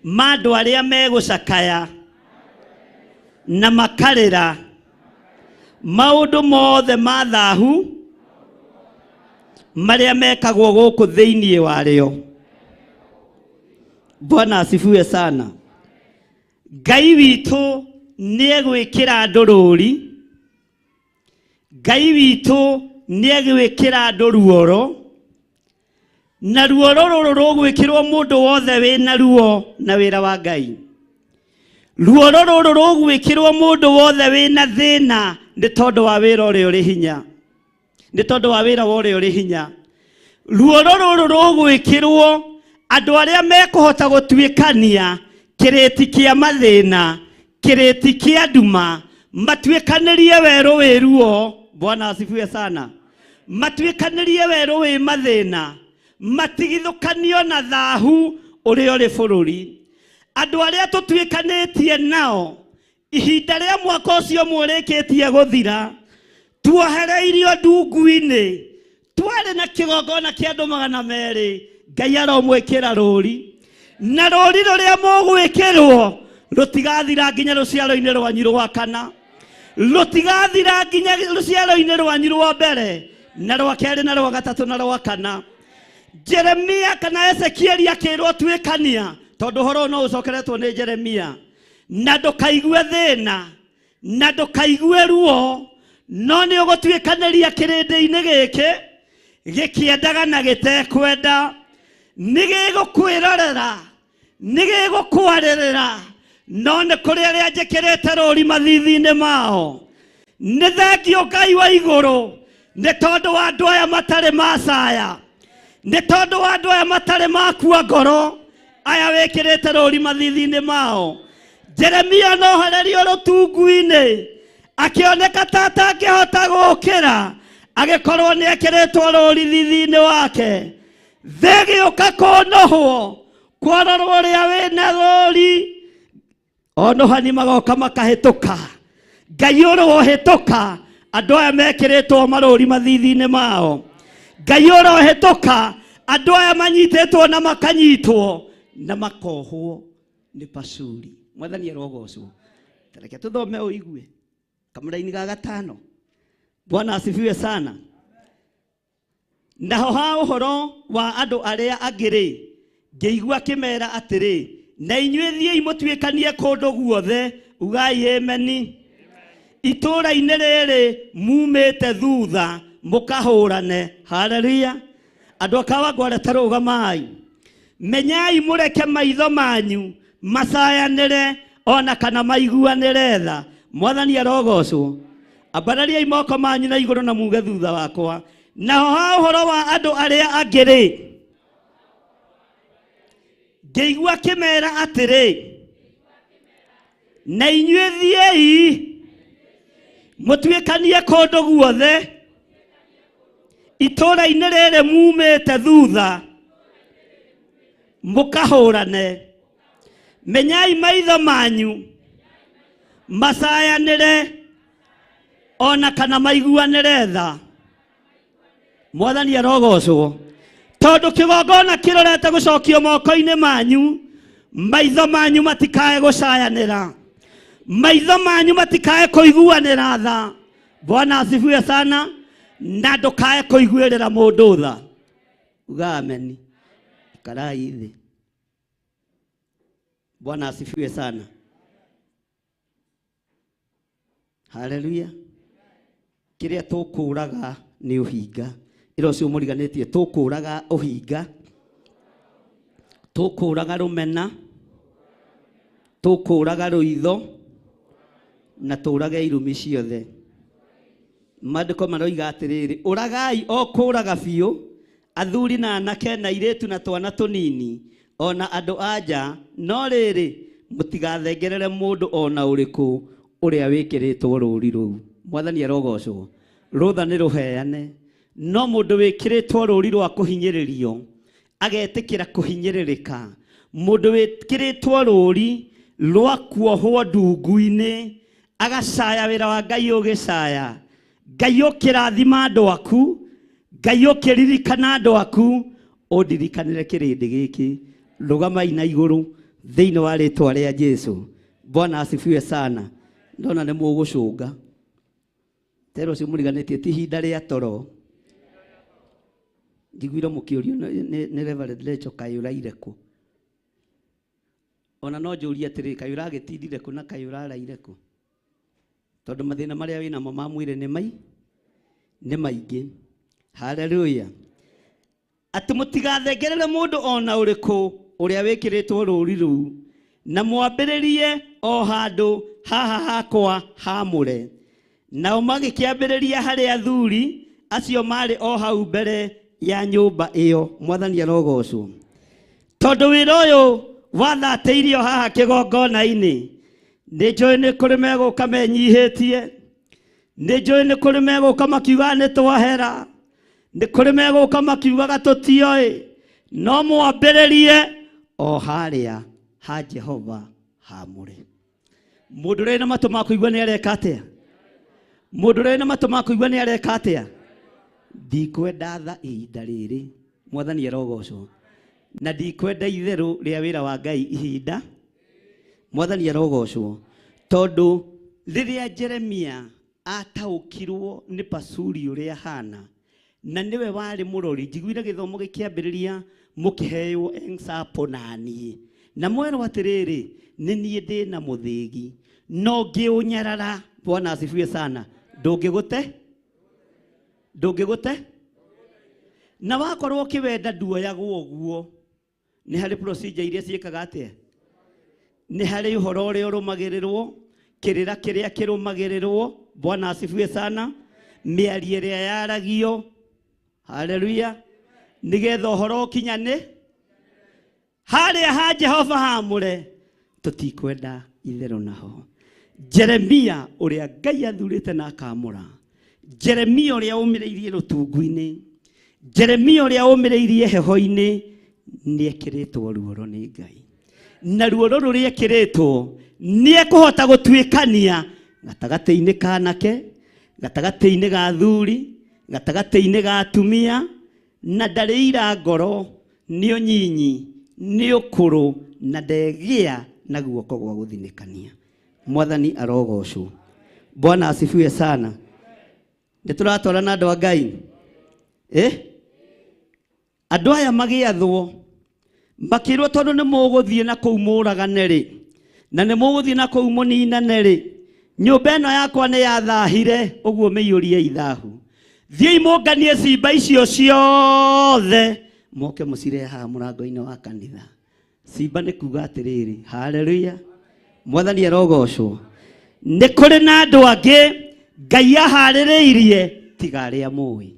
Ma andũ arĩa megũcakaya na makarĩra maũndũ mothe ma thahu marĩa mekagwo gũkũ thĩinĩ warĩo. Bwana asifiwe sana. Ngai witũ nĩegwĩkĩra andũ rũri, Ngai witũ nĩegwĩkĩra andũ ruoro, na ruoro rũrũ rũgwĩkĩrwo mũndũ wothe wĩna ruo na wĩra wa Ngai. Ruoro rũrũ rũgwĩkĩrwo mũndũ wothe wĩna thĩna nĩ tondũ wa wĩra ũrĩa ũrĩ hinya, nĩ tondũ wa wĩra wa ũrĩa ũrĩ hinya. Ruoro rũrũ rũgwĩkĩrwo andũ arĩa mekũhota gũtuĩkania kĩrĩti kĩa mathĩna, kĩrĩti kĩa nduma, matuĩkanĩrie werũ wĩ ruo. Bwana asifiwe sana. Matuĩkanĩrie werũ wĩ mathĩna, matigithũkanio na thahu ũrĩa ũrĩ bũrũri. Andũ arĩa tũtuĩkanĩtie nao ihinda rĩa mwaka ũcio mũrĩkĩtie gũthira, tuohereirio ndungu-inĩ, twarĩ na kĩgongona kĩa andũ 200. Ngai aromwĩkĩra rũri, na rũri rũrĩa mũgwĩkĩrwo rũtigathira nginya rũciaro-inĩ rwanyu rwa kana, rũtigathira nginya rũciaro-inĩ rwanyu rwa mbere na rwa kerĩ na rwa gatatũ na rwa kana. Jeremia kana Ezekieli akĩrwo tuĩkania, tondũ ũhoro ũyũ no ũcokeretwo nĩ Jeremia, na ndũkaigue thĩna na ndũkaigue ruo, no nĩ ũgũtuĩkanĩria kĩrĩndĩ-inĩ gĩkĩ gĩkĩendaga na gĩtekwenda, nĩ gĩgũkwĩrorera, nĩ gĩgũkwarĩrĩra, no nĩ kũrĩ arĩa njĩkĩrĩte rũri mathithi-inĩ mao. Nĩ thengio Ngai wa igũrũ nĩ tondũ wa andũ aya matarĩ macaya, nĩ tondũ wa andũ aya matarĩ makua ngoro, aya wĩkĩrĩte rũri mathithi-inĩ mao. Jeremia no horerio rũtungu-inĩ, akĩoneka ta atangĩhota gũkĩra, agĩkorwo nĩ ekĩrĩtwo rũri thithi-inĩ wake. Thĩ ĩgĩũka kũnũhwo, kwarorwo ũrĩa wĩna rũri, onohani magoka makahĩtũka. Ngai ũrohĩtũka andũ aya mekĩrĩtwo marũri mathithi-inĩ mao. Ngai ũrohĩtũka andũ aya manyitĩtwo na makanyitwo na makohwo nĩ Pashuri. Mwathani arogocwo. Tareke tũthome ũigue kamũraini ga gatano. Bwana asifiwe sana. Naho ha ũhoro wa andũ arĩa angĩ rĩ, ngĩigua kĩmera atĩrĩ, na inyuĩ thiĩi mũtuĩkanie kũndũ guothe, ugai ameni. Itũũra-inĩ rĩrĩ mumĩte thutha mũkahũrane. Haleluya. Andũ a Kawangware ta rũgamai. Menyai mũreke maitho manyu macayanĩre ona kana maiguanĩre tha. Mwathani arogocwo. Ambarariai moko manyu na igũrũ na muge thutha wakwa. Naho ha ũhoro wa andũ arĩa angĩ rĩ, ngĩigua kĩmera atĩrĩ, na inyuĩ thiĩi mũtuĩkanie kũndũ guothe itũũra-inĩ rĩrĩ mumĩte thutha mũkahũrane. Menyai maitho manyu macayanĩre ona kana maiguanĩre tha. Mwathani arogocwo. Tondũ kĩgongona kĩrorete gũcokio moko-inĩ manyu, maitho manyu matikae gũcayanĩra, maitho manyu matikae kũiguanĩra tha. Bwana asifiwe sana. Na ndũkae kũiguĩrĩra mũndũ tha. Uga ameni. Ikarai thĩ. Bwana asifiwe sana. Haleluya. Kĩrĩa tũkũraga nĩ ũhinga. Ĩra ũcio mũriganĩtie, tũkũraga ũhinga, tũkũraga rũmena, tũkũraga rũitho, na tũrage irumi ciothe. Maandĩko maroiga atĩrĩrĩ, ũragai o kũraga biũ athuri na anake na airĩtu na twana tũnini ona andũ a nja, no rĩrĩ mũtigathengerere mũndũ ona ũrĩkũ ũrĩa wĩkĩrĩtwo rũri rũu. Mwathani arogocwo. Rũtha nĩ rũheane, no mũndũ wĩkĩrĩtwo rũri rwa kũhinyĩrĩrio agetĩkĩra kũhinyĩrĩrĩka, mũndũ wĩkĩrĩtwo rũri rwa kuohwo ndungu-inĩ agacaya wĩra wa Ngai ũgĩcaya. Ngai ũkĩrathima andũ aku, Ngai ũkĩririkana andũ aku, ũndirikanĩre kĩrĩndĩ gĩkĩ. Rũgamai na igũrũ. Thĩinĩ wa rĩtwa rĩa Jesu. Bwana asifiwe sana. Ndona nĩ mũgũcũnga. Tero ũcio mũriganĩtie ti ihinda rĩa toro. Njiguire mũkĩũrio nĩ Reverend Lecho kaĩ ũraire kũ. Ona no njũrie atĩrĩ, kaĩ ũragĩtindire kũ na kaĩ ũraraire kũ? Tondũ mathĩna marĩa wĩnamo ma mwĩrĩ nĩ maingĩ. Hallelujah. Atĩ mũtigathengerere mũndũ ona ũrĩkũ ũrĩa wĩkĩrĩtwo rũũri rũu, na mwambĩrĩrie o handũ haha hakwa hamũre. Nao magĩkĩambĩrĩria harĩ athuri acio marĩ o hau mbere ya nyũmba ĩyo. Mwathani arogocwo. Tondũ wĩra ũyũ wathatĩirio haha kĩgongona-inĩ, nĩ njũĩ nĩ kũrĩ megũka menyihĩtie, nĩ njũĩ nĩ kũrĩ megũka makiugaga nĩ twahera, nĩ kũrĩ megũka makiugaga tũtioĩ, no mwambĩrĩrie o harĩa ha Jehova hamũre. Mũndũ ũrĩa wĩna matũ ma kũigua nĩ areka atĩa? Mũndũ ũrĩa wĩna matũ ma kũigua nĩ areka atĩa? Ndikwenda tha ihinda rĩrĩ, Mwathani arogocwo. Na ndikwenda itherũ rĩa wĩra wa Ngai ihinda, Mwathani arogocwo. Tondũ rĩrĩa Jeremia ataũkirwo nĩ Pasuri ũrĩa hana, na nĩwe warĩ mũrori, njiguire gĩthomo gĩkĩambĩrĩria mũkĩheo example na niĩ. Na mwerwo atĩrĩrĩ, nĩ niĩ ndĩ na mũthĩgi, no ngĩũnyarara. Bwana asifiwe sana. Ndũngĩgũte? Ndũngĩgũte? Na wakorwo ũkĩwenda nduoyagwo ũguo. Nĩ harĩ procedure iria ciĩkaga atĩa? Nĩ harĩ ũhoro ũrĩa ũrũmagĩrĩrwo, kĩrĩra kĩrĩa kĩrũmagĩrĩrwo. Bwana asifiwe sana. Mĩario ĩrĩa yaragio. Haleluya. Nĩgetha ũhoro ũkinyane harĩa ha Jehova hamũre, tũtikwenda itherũ naho. Jeremia ũrĩa Ngai athurĩte na akamũra, Jeremia ũrĩa ũmĩrĩirie rũtungu-inĩ, Jeremia ũrĩa ũmĩrĩirie heho-inĩ, nĩ ekĩrĩtwo ruoro nĩ Ngai. Na ruoro rũrĩa ekĩrĩtwo nĩ ekũhota gũtuĩkania gatagatĩ-inĩ ka anake, gatagatĩ-inĩ ga athuri, gatagatĩ-inĩ ga atumia, na ndarĩ ira ngoro, nĩ ũnyinyi, nĩ ũkũrũ, na ndegĩa na guoko gwa gũthinĩkania. Mwathani arogocwo. Bwana asifiwe sana. Nĩ tũratwarana andũ a Ngai? Andũ aya magĩathwo makĩrwo tondũ nĩ mũgũthiĩ na kũu mũragane rĩ, na nĩ mũgũthiĩ na kũu mũninane rĩ, nyũmba ĩno yakwa nĩ yathahire, ũguo mĩiyũrie ithahu. Thiĩi mũnganie cimba icio ciothe, moke mũcirehe haha mũrango-inĩ wa kanitha. Cimba nĩ kuga atĩrĩrĩ, haleluya. Mwathani arogocwo. Nĩ kũrĩ na andũ angĩ Ngai aharĩrĩirie tiga arĩa mũĩ.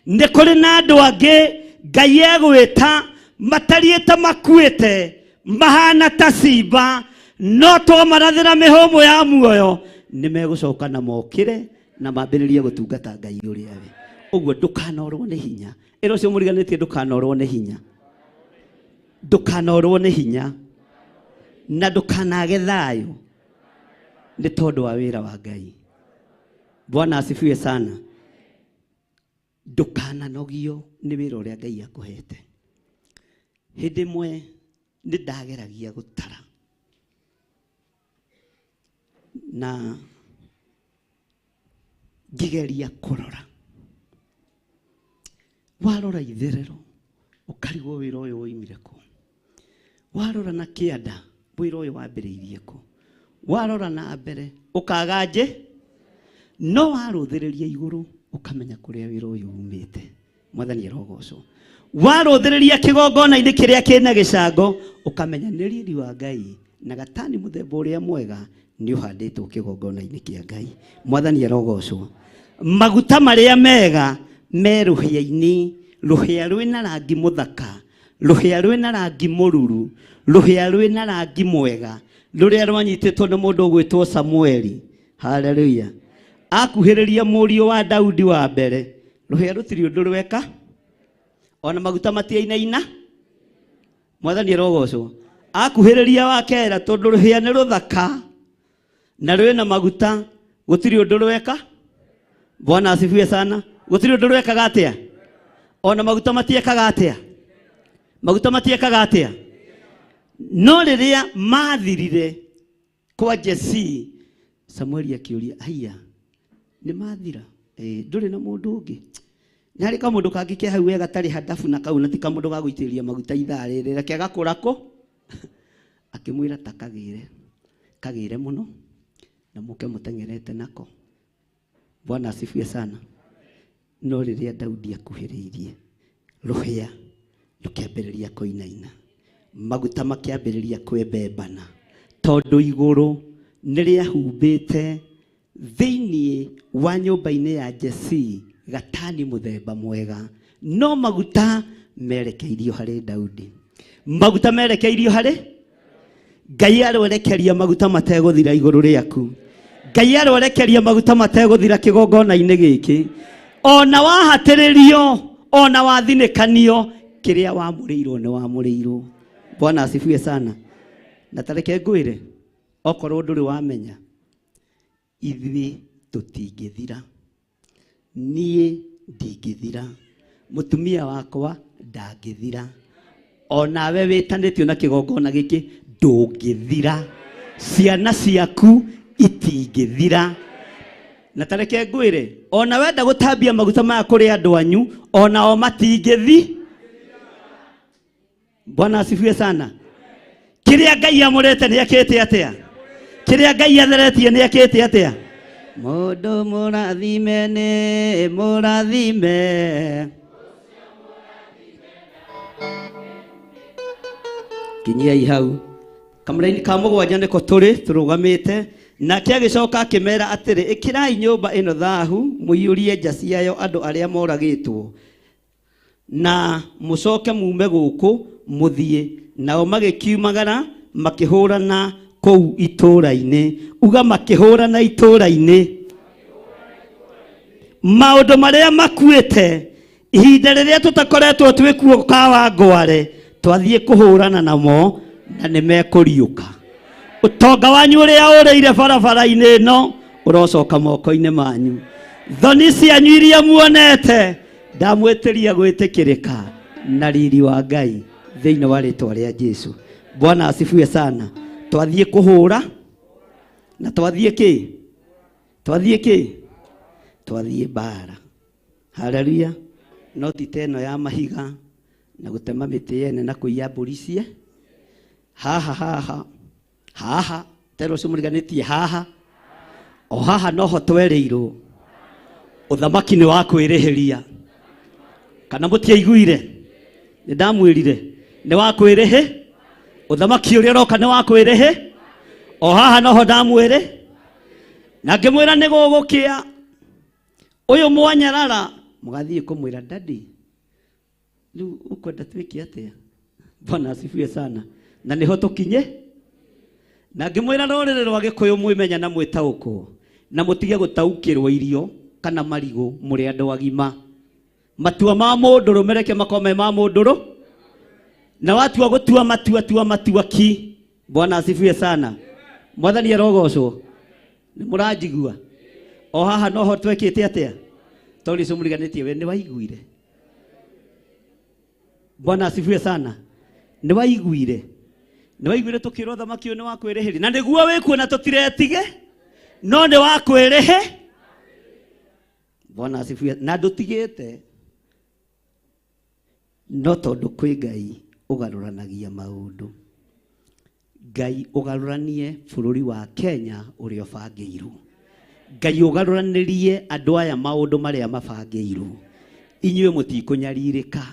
Nĩ kũrĩ na andũ angĩ Ngai egwĩta matariĩ ta makuĩte, mahana ta cimba, no twamarathĩra mĩhũmũ ya muoyo nĩ megũcoka na mokĩre na mambĩrĩrie gũtungata Ngai ũrĩa we. Ũguo ndũkanorwo nĩ hinya. Ĩra ũcio mũriganĩtie ndũkanorwo nĩ hinya. Ndũkanorwo nĩ hinya. Na ndũkanage thayũ nĩ tondũ wa wĩra wa Ngai. Bwana asifiwe sana. Ndũkananogio nĩ wĩra ũrĩa Ngai akũhete. Hĩndĩ ĩmwe nĩ ndageragia gũtara na ngĩgeria kũrora. Warora itherero ũkarigwo wĩra ũyũ woimire kũ. Warora na kĩanda wĩra ũyũ wambĩrĩirie kũ. Warora na mbere ũkaga nje, no warũthĩrĩria igũrũ ũkamenya kũrĩa wĩra ũyũ umĩte. Mwathani arogocwo. Warũthĩrĩria kĩgongona-inĩ kĩrĩa kĩna gĩcango ũkamenya nĩ riri wa Ngai na gatani mũthemba ũrĩa mwega nĩ ũhandĩtwo kĩgongona-inĩ kĩa Ngai. Mwathani arogocwo. Maguta marĩa mega me rũhĩa-inĩ, rũhĩa rwĩna rangi mũthaka, rũhĩa rwĩna rangi mũruru, rũhĩa rwĩna rangi mwega, rũrĩa rwanyitĩtwo nĩ mũndũ ũgwĩtwo Samueli. Haleluya. Akuhĩrĩria mũriũ wa Daudi wa mbere, rũhĩa rũtirĩ ũndũ rweka, ona maguta matiainaina. Mwathani arogocwo. Akuhĩrĩria wa kerĩ, tondũ rũhĩa nĩ rũthaka na rwĩna maguta, gũtirĩ ũndũ rweka. Bwana asifiwe sana. Gũtirĩ ũndũ rwekaga atĩa? Ona maguta matiekaga atĩa? Maguta matiekaga atĩa? No rĩrĩa mathirire kwa Jesii, Samueli akĩũria, haiya, nĩ mathira? Ndũrĩ na mũndũ ũngĩ? Nĩ harĩ kamũndũ kangĩ ke hau we gatarĩ handabu na kau na ti kamũndũ ga gũitĩrĩria maguta ithaa rĩrĩ, reke gakũra kũ? Akĩmwĩra ta kagĩre, kagĩre mũno na mũke mũteng'erete nako. Bwana asifiwe sana. No rĩrĩa Daudi akuhĩrĩirie, rũhĩa rũkĩambĩrĩria kũinaina, maguta makĩambĩrĩria kwĩmbembana, tondũ igũrũ nĩ rĩahumbĩte thĩinĩ wa nyũmba-inĩ ya Jesii gatani mũthemba mwega, no maguta merekeirio harĩ Daudi. Maguta merekeirio harĩ Ngai. Arorekeria maguta mategũthira igũrũ rĩaku. Ngai arorekeria maguta mategũthira kĩgongona-inĩ gĩkĩ. Ona wahatĩrĩrio, ona wathinĩkanio, kĩrĩa wamũrĩirwo nĩ wamũrĩirwo. Bwana asifiwe sana. Na tareke ngwĩre, okorwo ndũrĩ wamenya, ithuĩ tũtingĩthira. Niĩ ndingĩthira, mũtumia wakwa ndangĩthira, onawe wĩtanĩtio na kĩgongona gĩkĩ ndũngĩthira, ciana ciaku itingĩthira. Na tareke ngwĩre, ona wenda gũtambia maguta maya kũrĩ andũ anyu, onao matingĩthi. Bwana asifiwe sana. Kĩrĩa Ngai amũrĩte nĩ akĩte atĩa? Kĩrĩa Ngai atheretie nĩ akĩte atĩa? Mũndũ mũrathime nĩ mũrathime. Kinyiai hau. Kamũraini ka mũgwanja nĩko tũrĩ tũrũgamĩte. Nake agĩcoka akĩmera atĩrĩ, ĩkĩrai nyũmba ĩno thahu, mũiyũrie nja ciayo andũ arĩa moragĩtwo, na mũcoke mume gũkũ mũthiĩ. Nao magĩkiumagara makĩhũrana kũu itũũra-inĩ. Uga makĩhũrana itũũra-inĩ. Maũndũ marĩa makuĩte ihinda rĩrĩa tũtakoretwo twĩkuo Kawangware, twathiĩ kũhũrana namo na nĩ mekũriũka. Ũtonga wanyu ũrĩa ũrĩire barabara-inĩ ĩno ũrocoka moko-inĩ manyu. Thoni cianyu iria muonete ndamwĩtĩria gwĩtĩkĩrĩka na riri wa Ngai thĩinĩ wa rĩtwa rĩa Jesu. Bwana asifiwe sana. Twathiĩ kũhũra na twathiĩ kĩ? Twathiĩ kĩ? Twathiĩ mbara. Haleluya. No ti ta ĩno ya mahiga na gũtema mĩtĩ yene na kũiya mbũri cie. Haha haha haha tero ũcio mũriganĩtie haha o haha noho twerĩirwo ũthamaki nĩ wa kwĩrĩhĩria. Kana mũtiaiguire? Nĩ ndamwĩrire nĩ wa kwĩrĩhĩ, ũthamaki ũrĩa ũroka nĩ wa kwĩrĩhĩ. O haha noho ndamwĩrĩ na ngĩmwĩra nĩ gũgũkĩa ũyũ mwanyarara, mũgathiĩ kũmwĩra dadi, rĩu ũkwenda twĩke atĩa? Bwana asifiwe sana. Na nĩho tũkinye. Na ngĩmwĩra rũrĩrĩ rwa Gĩkũyũ mwĩmenya na mwĩtaũkwo na mũtige gũtaũkĩrwo irio kana marigũ mũrĩ andũ agima. Matua ma mũndũrũme reke makorwo me ma mũndũrũ, na watua gũtua matua, tua matua ki. Bwana asifiwe sana. Mwathani arogocwo. Nĩ mũranjigua? O haha noho twekĩte atĩa? Tondũ ũcio mũriganĩtie we nĩ waiguire. Bwana asifiwe sana. Nĩ waiguire. Nĩ waiguire tũkĩrwo thamaki ũyũ nĩ wa kwĩrĩhĩria. Na nĩguo wĩkuo na tũtiretige, no nĩ wa kwĩrĩhĩ. Bwana asifiwe. Na ndũtigĩte, no tondũ kwĩ Ngai ũgarũranagia maũndũ. Ngai ũgarũranie bũrũri wa Kenya ũrĩa ũbangĩirwo. Ngai ũgarũranĩrie andũ aya maũndũ marĩa mabangĩirwo. Inyuĩ mũtikũnyarirĩka,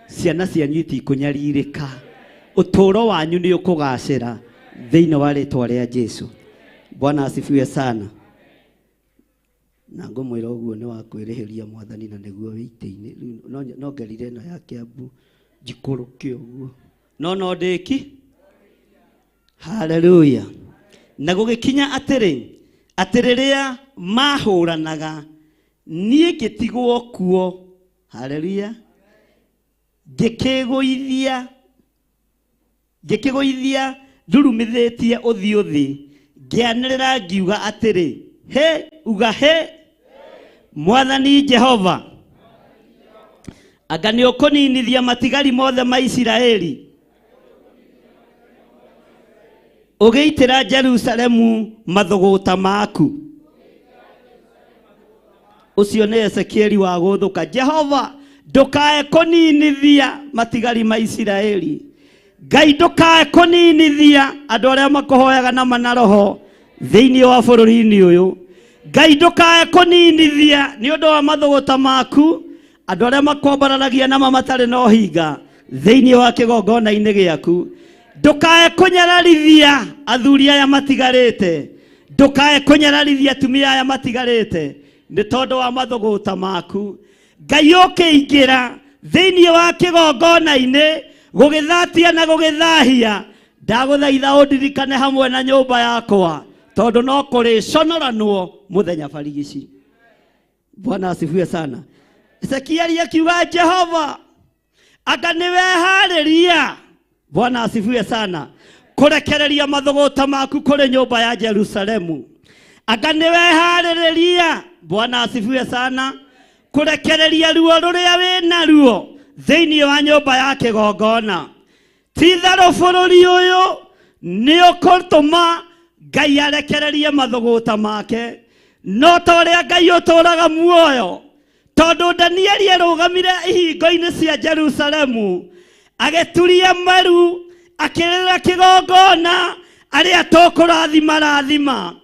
ciana cianyu itikũnyarirĩka, ũtũũro wanyu nĩ ũkũgacĩra thĩinĩ wa rĩtwa rĩa Jesu. Bwana asifiwe sana. Na ngũmwĩra ũguo nĩ wa kwĩrĩhĩria Mwathani na nĩguo wĩ itĩ-inĩ. Rĩu no ngerire ĩno ya Kĩambu njikũrũke ũguo, no no ndĩki. Haleluya. Na gũgĩkinya atĩrĩ, atĩ rĩrĩa mahũranaga, niĩ ngĩtigwo kuo. Haleluya. Ngĩkĩgũithia ndurumithĩtie ũthiũ thĩ, ngĩanĩrĩra ngiuga atĩrĩ, he, uga he, Mwathani Jehova, anga nĩ ũkũninithia matigari mothe ma Isiraeli? Ũgĩitĩra Jerusalemu mathũgũta maku. Ũcio nĩ Ezekieli wa gũthũka. Jehova, ndũkae kũninithia matigari ma Isiraeli. Ngai, ndũkae kũninithia andũ arĩa makũhoyaga na mana roho thĩinĩ wa bũrũri-inĩ ũyũ. Ngai, ndũkae kũninithia nĩ ũndũ wa mathũgũta maku andũ arĩa makwambararagia nama matarĩ na ũhinga thĩinĩ wa kĩgongona-inĩ gĩaku. Ndũkae kũnyararithia athuri aya matigarĩte, ndũkae kũnyararithia atumia aya matigarĩte nĩ tondũ wa mathũgũta maku. Ngai, ũkĩingĩra thĩinĩ wa kĩgongona-inĩ gũgĩthatia na gũgĩthahia, ndagũthaitha ũndirikane hamwe na nyũmba yakwa, tondũ no kũrĩconoranwo mũthenya barigici. Bwana asifiwe sana. Ezekieli akiuga, Jehova, anga nĩweharĩria, Bwana asifiwe sana, kũrekereria mathũgũta maku kũrĩ nyũmba ya Jerusalemu. Anga nĩweharĩrĩria, Bwana asifiwe sana, kũrekereria ruo rũrĩa wĩnaruo thĩinĩ wa nyũmba ya kĩgongona. Ti-itherũ bũrũri ũyũ nĩ ũgũtũma Ngai arekererie mathũgũta make, no ta ũrĩa Ngai ũtũũraga muoyo, tondũ Danieli arũgamire ihingo-inĩ cia Jerusalemu agĩturia maru akĩrĩra kĩgongona, arĩa tũkũrathima rathima,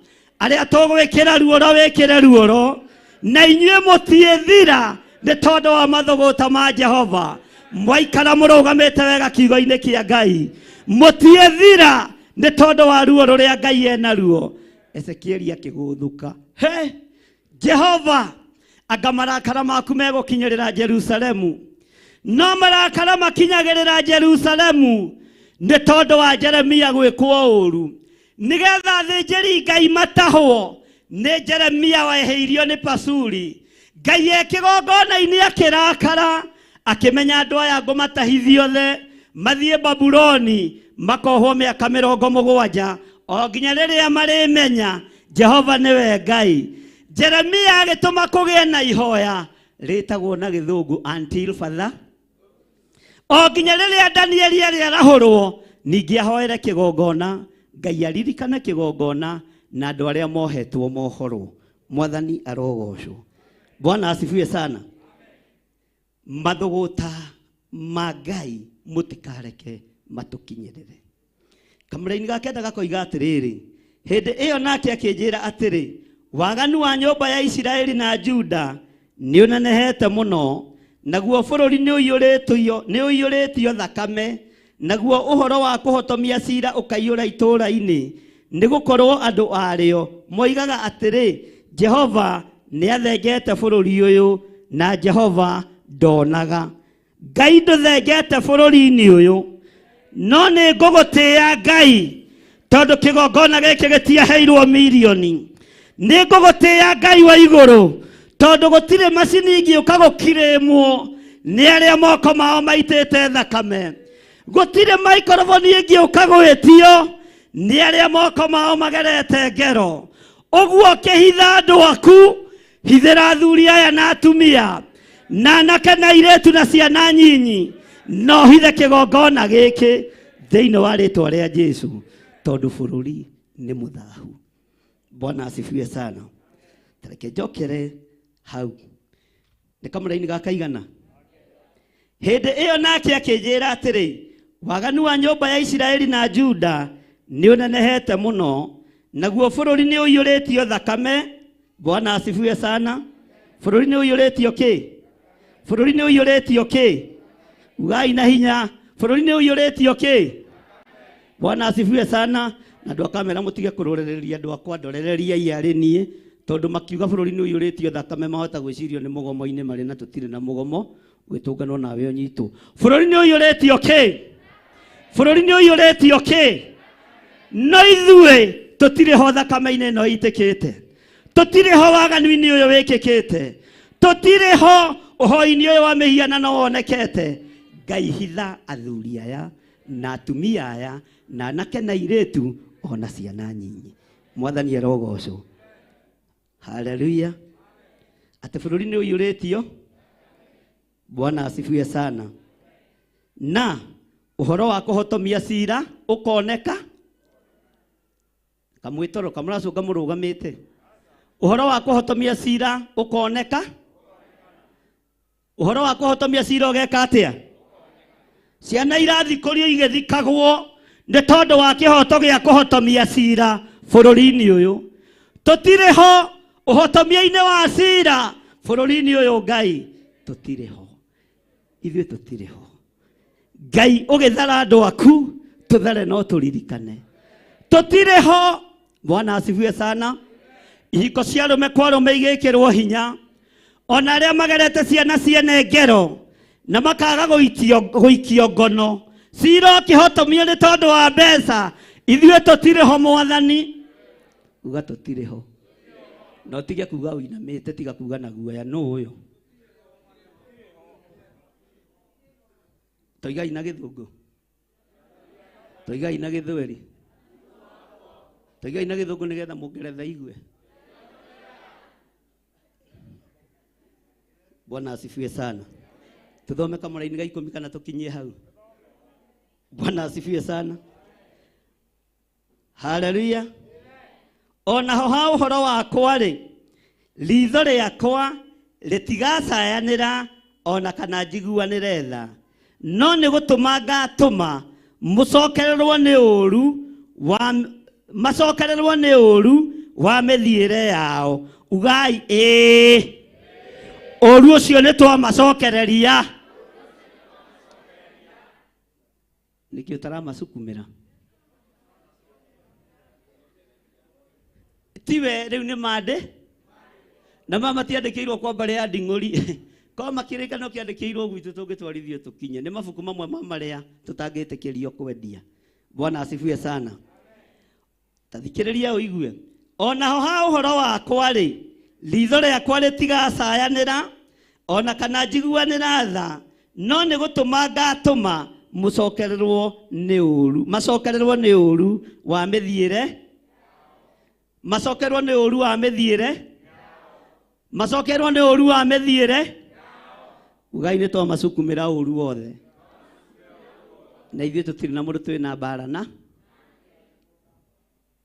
arĩa tũgwĩkĩra ruoro wĩkĩre ruoro, na inyuĩ mũtiĩthira nĩ tondũ wa mathũgũta ma Jehova. Mwaikara mũrũgamĩte wega kiugo-inĩ kĩa Ngai, mũtiĩthira nĩ tondũ wa ruo rũrĩa Ngai enaruo. Ezekieli akĩgũthũka, he Jehova, anga marakara maku megũkinyĩrĩra Jerusalemu? No marakara makinyagĩrĩra Jerusalemu nĩ tondũ wa Jeremia gwĩkwo ũru, nĩgetha athĩnjĩri Ngai matahwo nĩ Jeremia wehĩirio nĩ Pasuri. Ngai e kĩgongona-inĩ akĩrakara, akĩmenya andũ aya ngũmatahithia othe mathiĩ Babuloni makohwo mĩaka 70 o nginya rĩrĩa marĩmenya Jehova nĩwe Ngai. Jeremia agĩtũma kũgĩe na ihoya rĩtagwo na gĩthũngũ until father, o nginya rĩrĩa Danieli arĩarahũrwo ningĩ ahoere kĩgongona, Ngai aririkane kĩgongona na andũ arĩa mohetwo mohorwo. Mwathani arogocwo. Bwana asifiwe sana. Mathũgũta ma Ngai mũtikareke matũkinyĩrĩre. Kamũraini ga kenda gakoiga atĩrĩrĩ, hĩndĩ ĩyo nake akĩnjĩra atĩrĩ, waganu wa nyũmba ya Isiraeli na Juda nĩ ũnenehete mũno, naguo bũrũri nĩ ũiyũrĩtio thakame, naguo ũhoro wa kũhotomia cira ũkaiyũra itũũra-inĩ, nĩ gũkorwo andũ arĩo moigaga atĩrĩ, Jehova nĩ athengete bũrũri ũyũ, na Jehova ndonaga. Ngai ndũthengete bũrũri-inĩ ũyũ, no nĩ ngũgũtĩĩa Ngai, tondũ kĩgongona gĩkĩ gĩtiaheirwo mirioni. Nĩ ngũgũtĩĩa Ngai wa igũrũ, tondũ gũtirĩ macini ingĩũka gũkirĩmwo nĩ arĩa moko mao maitĩte thakame. Gũtirĩ maikoroboni ĩngĩũka gwĩtio nĩ arĩa moko mao magerete ngero. Ũguo kĩhitha andũ aku, hithĩra athuri aya na atumia na anake na airĩtu na ciana nyinyi, no hithe kĩgongona gĩkĩ thĩinĩ wa rĩtwa rĩa Jesu, tondũ bũrũri nĩ mũthahu. Bwana asifiwe sana. Tareke njokere hau nĩ kamũraini ga kaigana. Hĩndĩ ĩyo nake akĩnjĩra atĩrĩ, waganu wa nyũmba ya Isiraeli na Juda nĩ ũnenehete mũno, naguo bũrũri nĩ ũiyũrĩtio thakame. Bwana asifiwe sana. Bũrũri nĩ ũiyũrĩtio kĩ? Bũrũri nĩ ũiyũrĩtio kĩ? Ugai na hinya, bũrũri nĩ ũiyũrĩtio kĩ? Bwana asifiwe sana. Na andũ a kamera mũtige kũrorereria andũ akwa, ndorereriai arĩ niĩ, tondũ makiuga bũrũri nĩ ũiyũrĩtio thakame mahota gwĩcirio nĩ mũgomo-inĩ marĩ, na tũtirĩ na mũgomo, gwĩtũnganwo nawe ũnyitwo. Bũrũri nĩ ũiyũrĩtio kĩ? Bũrũri nĩ ũiyũrĩtio kĩ? No ithuĩ tũtirĩ ho thakame-inĩ ĩno ĩitĩkĩte, tũtirĩ ho waganu-inĩ ũyũ wĩkĩkĩte, tũtirĩ ho ũhoi-inĩ ũyũ wa mĩhianano wonekete. Ngai hitha athuri aya na atumia aya na anake na airĩtu ona ciana nyinyi. Mwathani arogocwo. Haleluya. Atĩ bũrũri nĩ ũiyũrĩtio. Bwana asifiwe sana. Na ũhoro wa kũhotomia cira ũkoneka. Kamwĩtoroka mũracũnga mũrũgamĩte. Ũhoro wa kũhotomia cira ũkoneka. Ũhoro wa kũhotomia cira ũgeka atĩa? Ciana irathikũrio igĩthikagwo nĩ tondũ wa kĩhoto gĩa kũhotomia cira bũrũri-inĩ ũyũ. Tũtirĩ ho ũhotomia-inĩ wa cira bũrũri-inĩ ũyũ Ngai, tũtirĩ ho. Ithuĩ tũtirĩ ho. Ngai ũgĩthara andũ aku tũthare no tũririkane. Tũtirĩ ho. Bwana asifiwe sana. Ihiko cia arũme kwa arũme igĩkĩrwo hinya. Ona arĩa magerete ciana ciene ngero na makaga gũikio ngono. Cira ũkĩhotomio nĩ tondũ wa mbeca. Ithuĩ tũtirĩ ho mwathani. Uga tũtirĩ ho. Na ũtige kuga ũinamĩte, tiga kuga na guoya. Nũ ũyũ? Toigai na gĩthũngũ. Toigai na gĩthweri. Toigai na gĩthũngũ nĩgetha mũngeretha igue. Bwana asifiwe sana. Tuthome kamũraini ga 10 kana tũkinyie hau. Bwana asifiwe sana. Haleluya. Ona ho ha ũhoro wakwa rĩ, ritho rĩakwa rĩtigacayanĩra ona kana njiguanĩre tha, no nĩ gũtũma ngatũma mũcokererwo nĩ ũũru wa macokererwo nĩ ũũru wa mĩthiĩre yao. Ugai ĩĩ. Ũũru ũcio nĩ twamacokereria. Nĩkĩ ũtaramacukumĩra? Tiwe rĩu nĩ mandĩ na mama matiandĩkĩirwo kwa mbarĩ ya nding'ũri. Korwo makĩrĩkano kĩandĩkĩirwo gwitũ tũngĩtwarithio tũkinye. Nĩ mabuku mamwe ma marĩa tũtangĩtĩkĩrio kwendia. Bwana asifiwe sana. Ta thikĩrĩria ũigue. Ona ho ha ũhoro wakwa rĩ, ritho rĩakwa rĩtigacayanĩra ona kana njiguanĩra tha, no nĩ gũtũma ngatũma mũcokererwo nĩ ũũru, macokererwo nĩ ũũru wa mĩthiĩre, macokererwo nĩ ũũru wa mĩthiĩre, macokererwo nĩ ũũru wa mĩthiĩre. Ugai nĩ twamacukumĩra ũũru wothe. Na ithuĩ tũtirĩ na mũndũ twĩ na mbara na.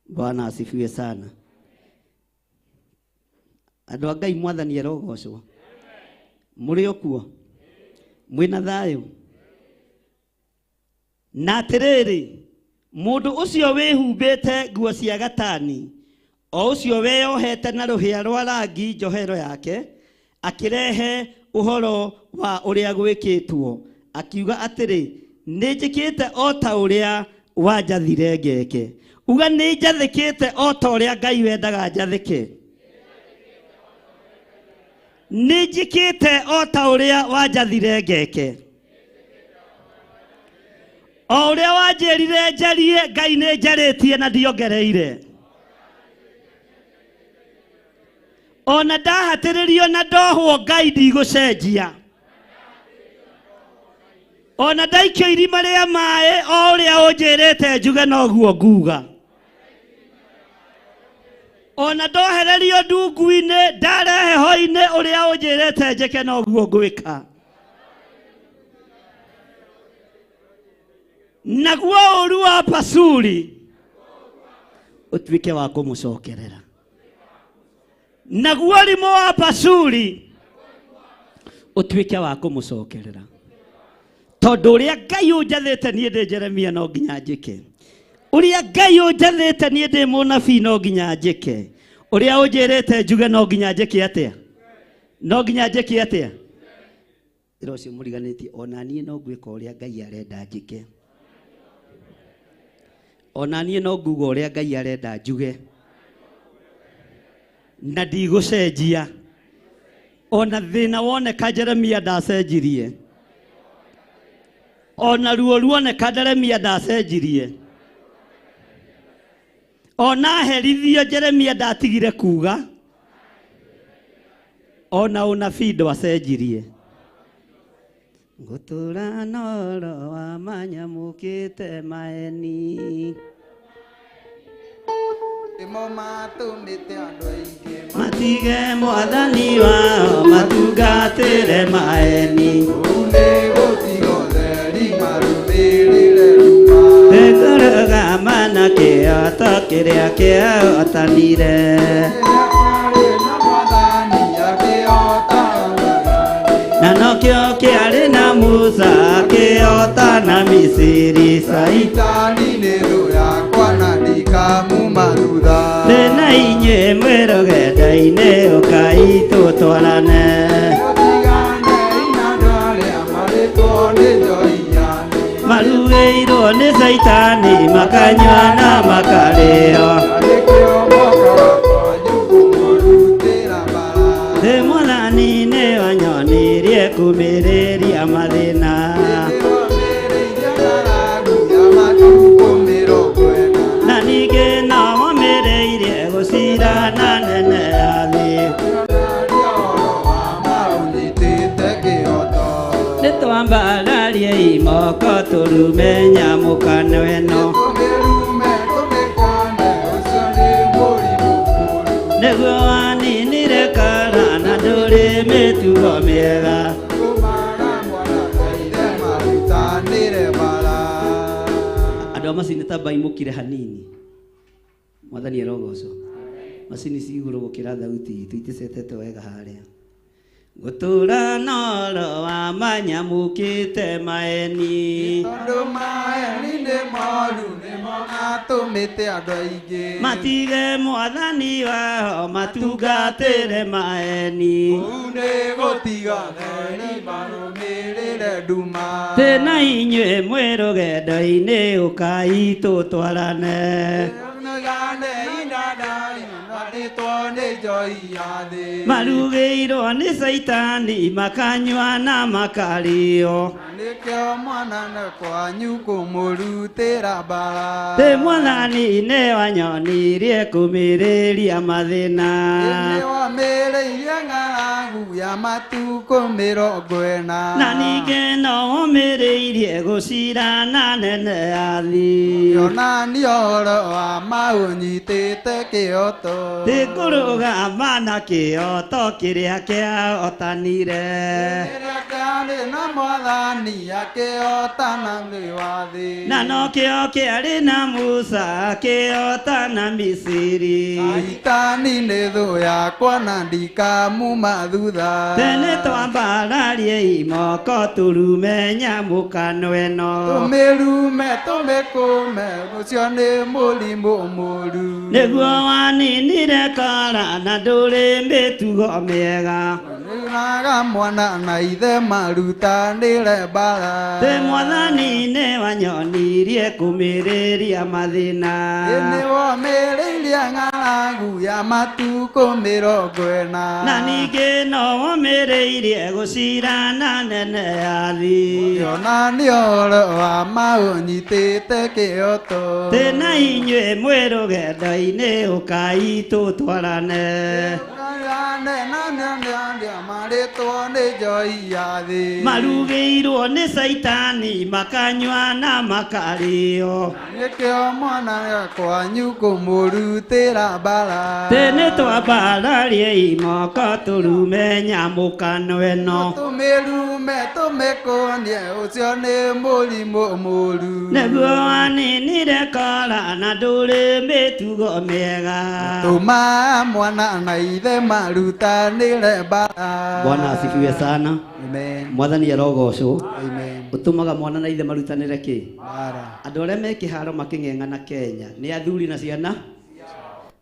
Bwana asifiwe sana. Andũ a Ngai mwathani arogocwo. Mũrĩ o kuo? Mwĩna thayũ? Na atĩrĩrĩ, mũndũ ũcio wĩhumbĩte nguo cia gatani, o ũcio weyohete na rũhĩa rwa rangi njohero yake, akĩrehe ũhoro wa ũrĩa gwĩkĩtwo, akiuga atĩrĩ, nĩ njĩkĩte o ta ũrĩa wanjathire ngeke. Uga nĩ njathĩkĩte o ta ũrĩa Ngai wendaga njathĩke. Nĩ njĩkĩte o ta ũrĩa wanjathire ngeke. O ũrĩa wanjĩrire njarie, Ngai nĩ njarĩtie na ndiongereire. Ona ndahatĩrĩrio na ndohwo, Ngai ndigũcenjia. Ona ndaikio irima rĩa maĩ, o ũrĩa ũnjĩrĩte njuge noguo nguga. Ona ndohererio ndungu-inĩ, ndarehe ho-inĩ, ũrĩa ũnjĩrĩte njĩke noguo ngwĩka. Naguo ũũru wa Pasuri ũtuĩke wa kũmũcokerera. Naguo ũrimũ wa Pasuri ũtuĩke wa kũmũcokerera. Tondũ ũrĩa Ngai ũnjathĩte niĩ ndĩ Jeremia no nginya njĩke. Ũrĩa Ngai ũnjathĩte niĩ ndĩ mũnabii no nginya njĩke. Ũrĩa ũnjĩrĩte njuge no nginya njĩke atĩa? No nginya njĩke atĩa? Wĩra ũcio mũriganĩtie, ona niĩ no ngwĩka ũrĩa Ngai arenda njĩke. Ona niĩ no nguga ũrĩa Ngai arenda njuge. Na ndigũcenjia. Ona thĩna woneka Jeremia ndacenjirie. Ona ruo ruoneka Jeremia ndacenjirie. Ona herithio Jeremia ndatigire kuga. Ona ũnabii ndwacenjirie. Ngũtũra noro wa manyamũkĩte maeni. Nĩmo matũmĩte andũ aingĩ matige mwathani wao matungatĩre maeni. Kũu nĩ gũtiga ũtheri marũmĩrĩre nduma. Ngũrũgama na kĩhoto kĩrĩa kĩahotanire. Na nokĩo kĩarĩ na Musa akĩhotana Misiri. Saitani nĩ thũ yakwa na ndikamuma thutha. Thĩna inyuĩ mwĩ rũgendo-inĩ ũkai tũtwarane. Marugĩirwo nĩ Saitani makanyua na makarĩo. Thĩ Mwathani nĩ wanyonirie kũmĩrĩria mathĩna. Na ningĩ no womĩrĩirie gũcirana nene ya thĩ. Nĩtwambararie imoko tũrume nyamũkano ĩno. Nĩguo waninire kara na ndũrĩ mĩtugo mĩega. Andũ a macini ta mbaimũkire hanini. Mwathani arogocwo. Macini ci igũrũ gũkĩra thauti itũ iticetete wega harĩa. Gũtũra noro wa manyamũkĩte maeni. Tondũ maeni nĩ moru nĩmo matũmĩte andũ aingĩ matige mwathani wao matungatĩre maeni. Kũu nĩ gũtiga theri marũmĩrĩre nduma. Tĩna inyuĩ mwĩ rũgendo-inĩ ũkai tũtwarane. Marugĩirwo nĩ Saitani makanyua na makarĩo. Nĩkĩo mwana kwanyu kũmũrutĩra mbara. Thĩ Mwathani nĩ wanyonirie kũmĩrĩria mathĩna. Nĩ wamĩrĩirie ng'aragu ya matukũ 40. Na ningĩ no womĩrĩirie gũcirana nene ya thĩ. Onania ũhoro wa ma ũnyitĩte kĩhoto. Thĩ kũrũgama na kĩhoto kĩrĩa kĩahotanire. Kĩrĩa kĩarĩ na Mwathani akĩhotana thĩ wa thĩ. Na nokĩo kĩarĩ na Musa akĩhotana Misiri. Saitani nĩ thũ yakwa na ndikamuma thutha. Tene twambararie imoko tũrume nyamũkano ĩno. Tũmĩrume tũmĩkũme ũcio nĩ mũrimũ mũru. Nĩguo waninire kara na ndũrĩ mĩtugo mĩega. Nĩraga mwana na ithe marutanĩre mbara. Thĩ Mwathani nĩ wanyonirie kũmĩrĩria mathĩna. Nĩ womĩrĩirie ng'aragu ya matukũ 40. Na ningĩ no womĩrĩirie gũcirana nene ya thĩ. Onania ũhoro wa ma ũnyitĩte kĩhoto. Thĩna inyuĩ mwĩ rũgendo-inĩ ũkai tũtwarane. Marugĩirwo nĩ Saitani makanyua na makarĩo. Nĩkĩo mwana kwanyu kũmũrutĩra mbara. Tene twambararie imoko tũrume nyamũkano ĩno. Tũmĩrume tũmĩkũnie ũcio nĩ mũrimũ mũru. Nĩguo waninire kora na ndũrĩ mĩtugo mĩega. Tũma mwana na ithe marutanĩre mbara. Bwana asifiwe sana. Amen. Mwathani arogocwo. Amen. Ũtũmaga mwana na ithe marutanĩre kĩ? Mbara. Andũ arĩa me kĩharo makĩng'eng'ana Kenya nĩ athuri na ciana.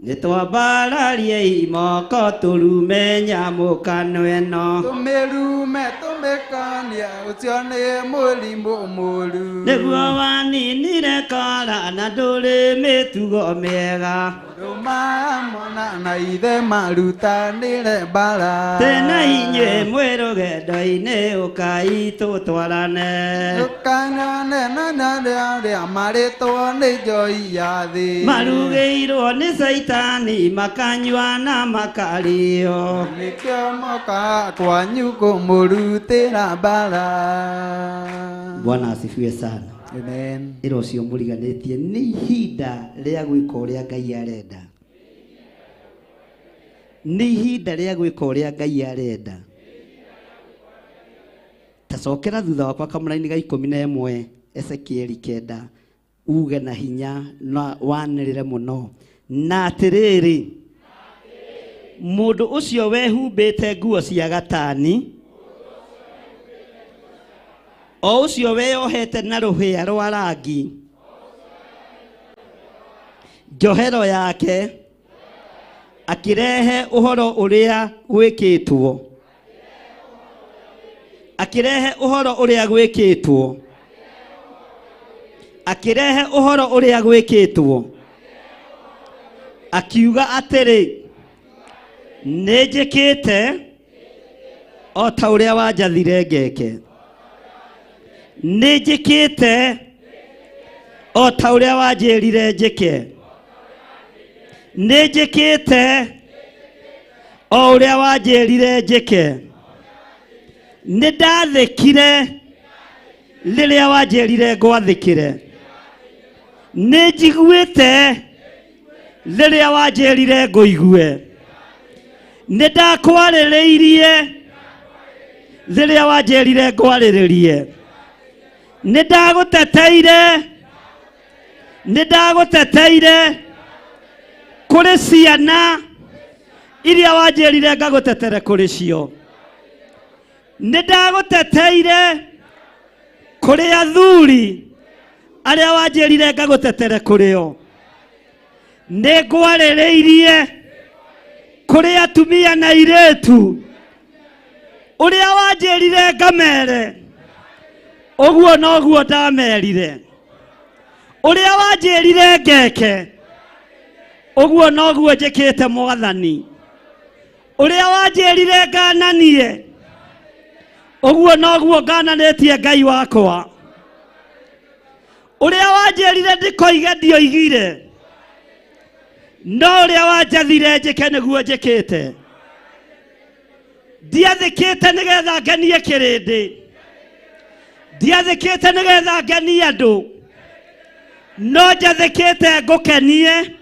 Nĩ twambararie imoko tũrume nyamũkano ĩno. Tũmĩrume tũmĩkanie ũcio nĩ mũrimũ mũru. Nĩguo waninire kora na ndũrĩ mĩtugo mĩega. Tũma mwana na ithe marutanĩre mbara. Tena inyuĩ mwĩ rũgendo-inĩ ũkai tũtwarane. Tũkanane na arĩa marĩtwo nĩ njoi ya thĩ. Marugĩirwo nĩ Saitani makanyua na makarĩo. Nĩkĩo moka kwanyu kũmũrutĩra mbara. Bwana asifiwe sana. Amen. Ĩra ũcio mũriganĩtie nĩ ihinda rĩa gwĩka ũrĩa Ngai arenda. Nĩ ihinda rĩa gwĩka ũrĩa Ngai arenda. Tacokera thutha wakwa kamũraini ga 11 Ezekieli 9 Uge na hinya na wanĩrĩre mũno. Na atĩrĩrĩ, mũndũ ũcio wehumbĩte nguo cia gatani, o ũcio weyohete na rũhĩa rwa rangi, njohero yake, akĩrehe ũhoro ũrĩa gwĩkĩtwo. Akĩrehe ũhoro ũrĩa gwĩkĩtwo. Akĩrehe ũhoro ũrĩa gwĩkĩtwo. Akiuga atĩrĩ, nĩnjĩkĩte o ta ũrĩa wanjathire ngeke. Nĩnjĩkĩte o ta ũrĩa wanjĩrire njĩke. Nĩnjĩkĩte o ũrĩa wanjĩrire njĩke. Nĩndathĩkire rĩrĩa wanjĩrire ngwathĩkĩre. Nĩnjiguĩte rĩrĩa wanjĩrire ngũigue. Nĩndakwarĩrĩirie rĩrĩa wanjĩrire ngwarĩrĩrie. Nĩndagũteteire, nĩndagũteteire kũrĩ ciana iria wanjĩrire ngagũtetere kũrĩ cio. Nĩndagũteteire kũrĩ athuri arĩa wanjĩrire ngagũtetere kũrĩ o. Nĩngwarĩrĩirie kũrĩ atumia na airĩtu ũrĩa wanjĩrire ngamere, ũguo noguo ndamerire. Ũrĩa wanjĩrire ngeke, ũguo noguo njĩkĩte Mwathani. Ũrĩa wanjĩrire ngananie, ũguo noguo ngananĩtie Ngai wakwa. Ũrĩa wanjĩrire ndikoige ndioigire, no ũrĩa wanjathire njĩke nĩguo njĩkĩte. Ndiathĩkĩte nĩgetha ngenie kĩrĩndĩ, ndiathĩkĩte nĩgetha ngenie andũ, no njathĩkĩte ngũkenie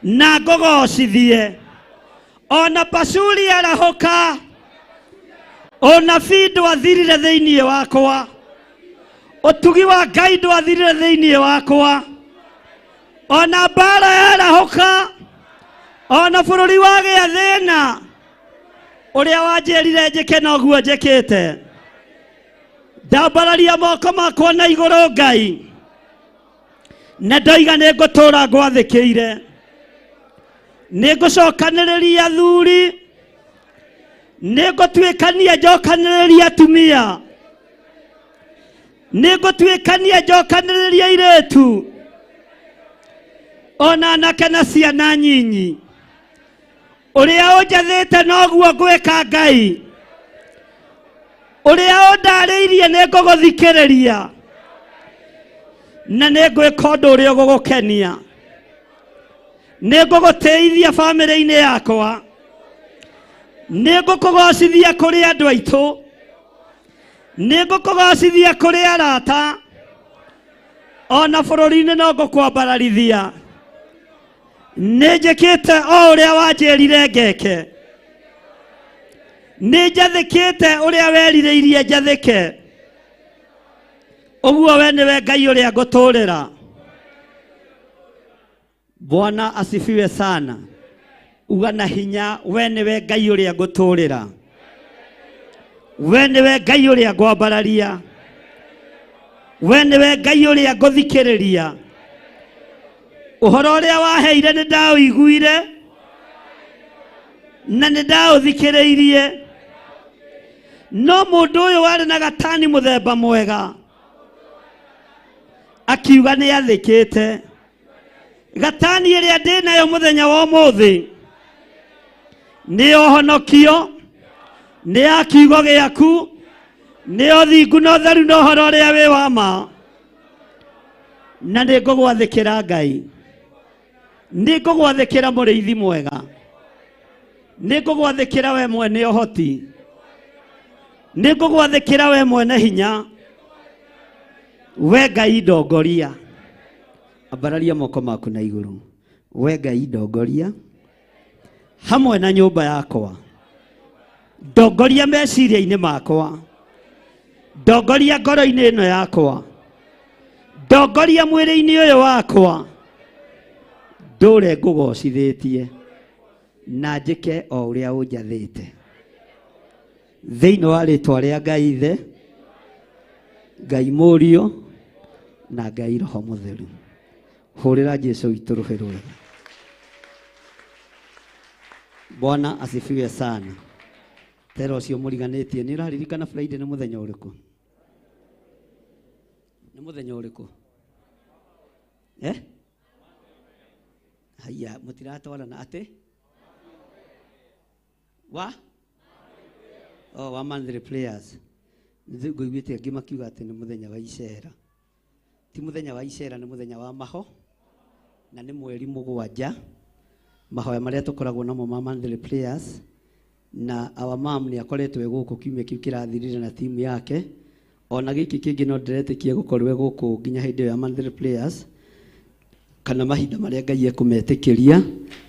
na ngũgocithie. Ona Pashuri arahũka, ũnabii ndwathirire thĩinĩ wakwa, ũtugi wa Ngai ndwathirire thĩinĩ wakwa. Ona mbara yarahũka, ona bũrũri wagĩa thĩna, ũrĩa wanjĩrire njĩke noguo njĩkĩte. Ndambararia moko makwa na igũrũ Ngai, na ndoiga nĩ ngũtũũra ngwathĩkĩire. Nĩ ngũcokanĩrĩria athuri, nĩ ngũtuĩkania njokanĩrĩria atumia, nĩ ngũtuĩkania njokanĩrĩria airĩtu, ona anake na ciana nyinyi. Ũrĩa ũnjathĩte noguo ngwĩka Ngai, ũrĩa ũndarĩirie nĩ ngũgũthikĩrĩria, na nĩ ngwĩka ũndũ ũrĩa ũgũgũkenia. Nĩ ngũgũtĩithia bamĩrĩ-inĩ yakwa, nĩ ngũkũgocithia kũrĩ andũ aitũ, nĩ ngũkũgocithia kũrĩ arata, ona bũrũri-inĩ no ngũkwambararithia. Nĩ njĩkĩte o ũrĩa wanjĩrire ngeke, nĩ njathĩkĩte ũrĩa werirĩirie njathĩke. Ũguo we nĩwe Ngai ũrĩa ngũtũũrĩra. Bwana asifiwe sana. Uga na hinya, we nĩwe Ngai ũrĩa ngũtũũrĩra, we nĩwe Ngai ũrĩa ngwambararia, we nĩwe Ngai ũrĩa ngũthikĩrĩria. Ũhoro ũrĩa waheire nĩ ndaũiguire na nĩ ndaũthikĩrĩirie, no mũndũ ũyũ warĩ na gatani mũthemba mwega akiuga nĩ athĩkĩte. Gatani ĩrĩa ndĩ nayo mũthenya wa ũmũthĩ nĩ ũhonokio, nĩ ya kiugo gĩaku, nĩ ũthingu na ũtheru na ũhoro ũrĩa wĩ wa ma, na nĩ ngũgwathĩkĩra Ngai, nĩ ngũgwathĩkĩra mũrĩithi mwega, nĩ ngũgwathĩkĩra we mwene ũhoti, nĩ ngũgwathĩkĩra we mwene hinya, we Ngai ndongoria. Ambararia moko maku na igũrũ. We Ngai ndongoria hamwe na nyũmba yakwa, ndongoria meciria-inĩ makwa, ndongoria ngoro-inĩ ĩno yakwa, Ndongoria mwĩrĩ-inĩ ũyũ wakwa ndũre ngũgocithĩtie na njĩke o ũrĩa ũnjathĩte thĩinĩ wa rĩtwa rĩa Ngai Ithe, Ngai Mũriũ na Ngai Roho Mũtheru. Hũrĩra Jesu witũ rũhĩ rwega. Bwana asifiwe sana. Tera ũcio mũriganĩtie nĩ ũraririkana Friday nĩ mũthenya ũrĩkũ? Nĩ mũthenya ũrĩkũ? Eh? Haiya, mũtiratwarana atĩ? Wa? Oh, wa monthly prayers. Ngũiguĩte angĩ makiuga atĩ nĩ mũthenya wa icera. Ti mũthenya wa icera, nĩ mũthenya wa maho na nĩ mweri mũgwanja mahoya marĩa tũkoragwo namo ma monthly prayers na our mom nĩ akoretwo e gũkũ kiumia kĩu kĩrathirire na timu yake ona gĩkĩ kĩngĩ no ndĩretĩkia gũkorwo e gũkũ nginya hĩndĩ ĩyo ya monthly prayers kana mahinda marĩa Ngai ekũmetĩkĩria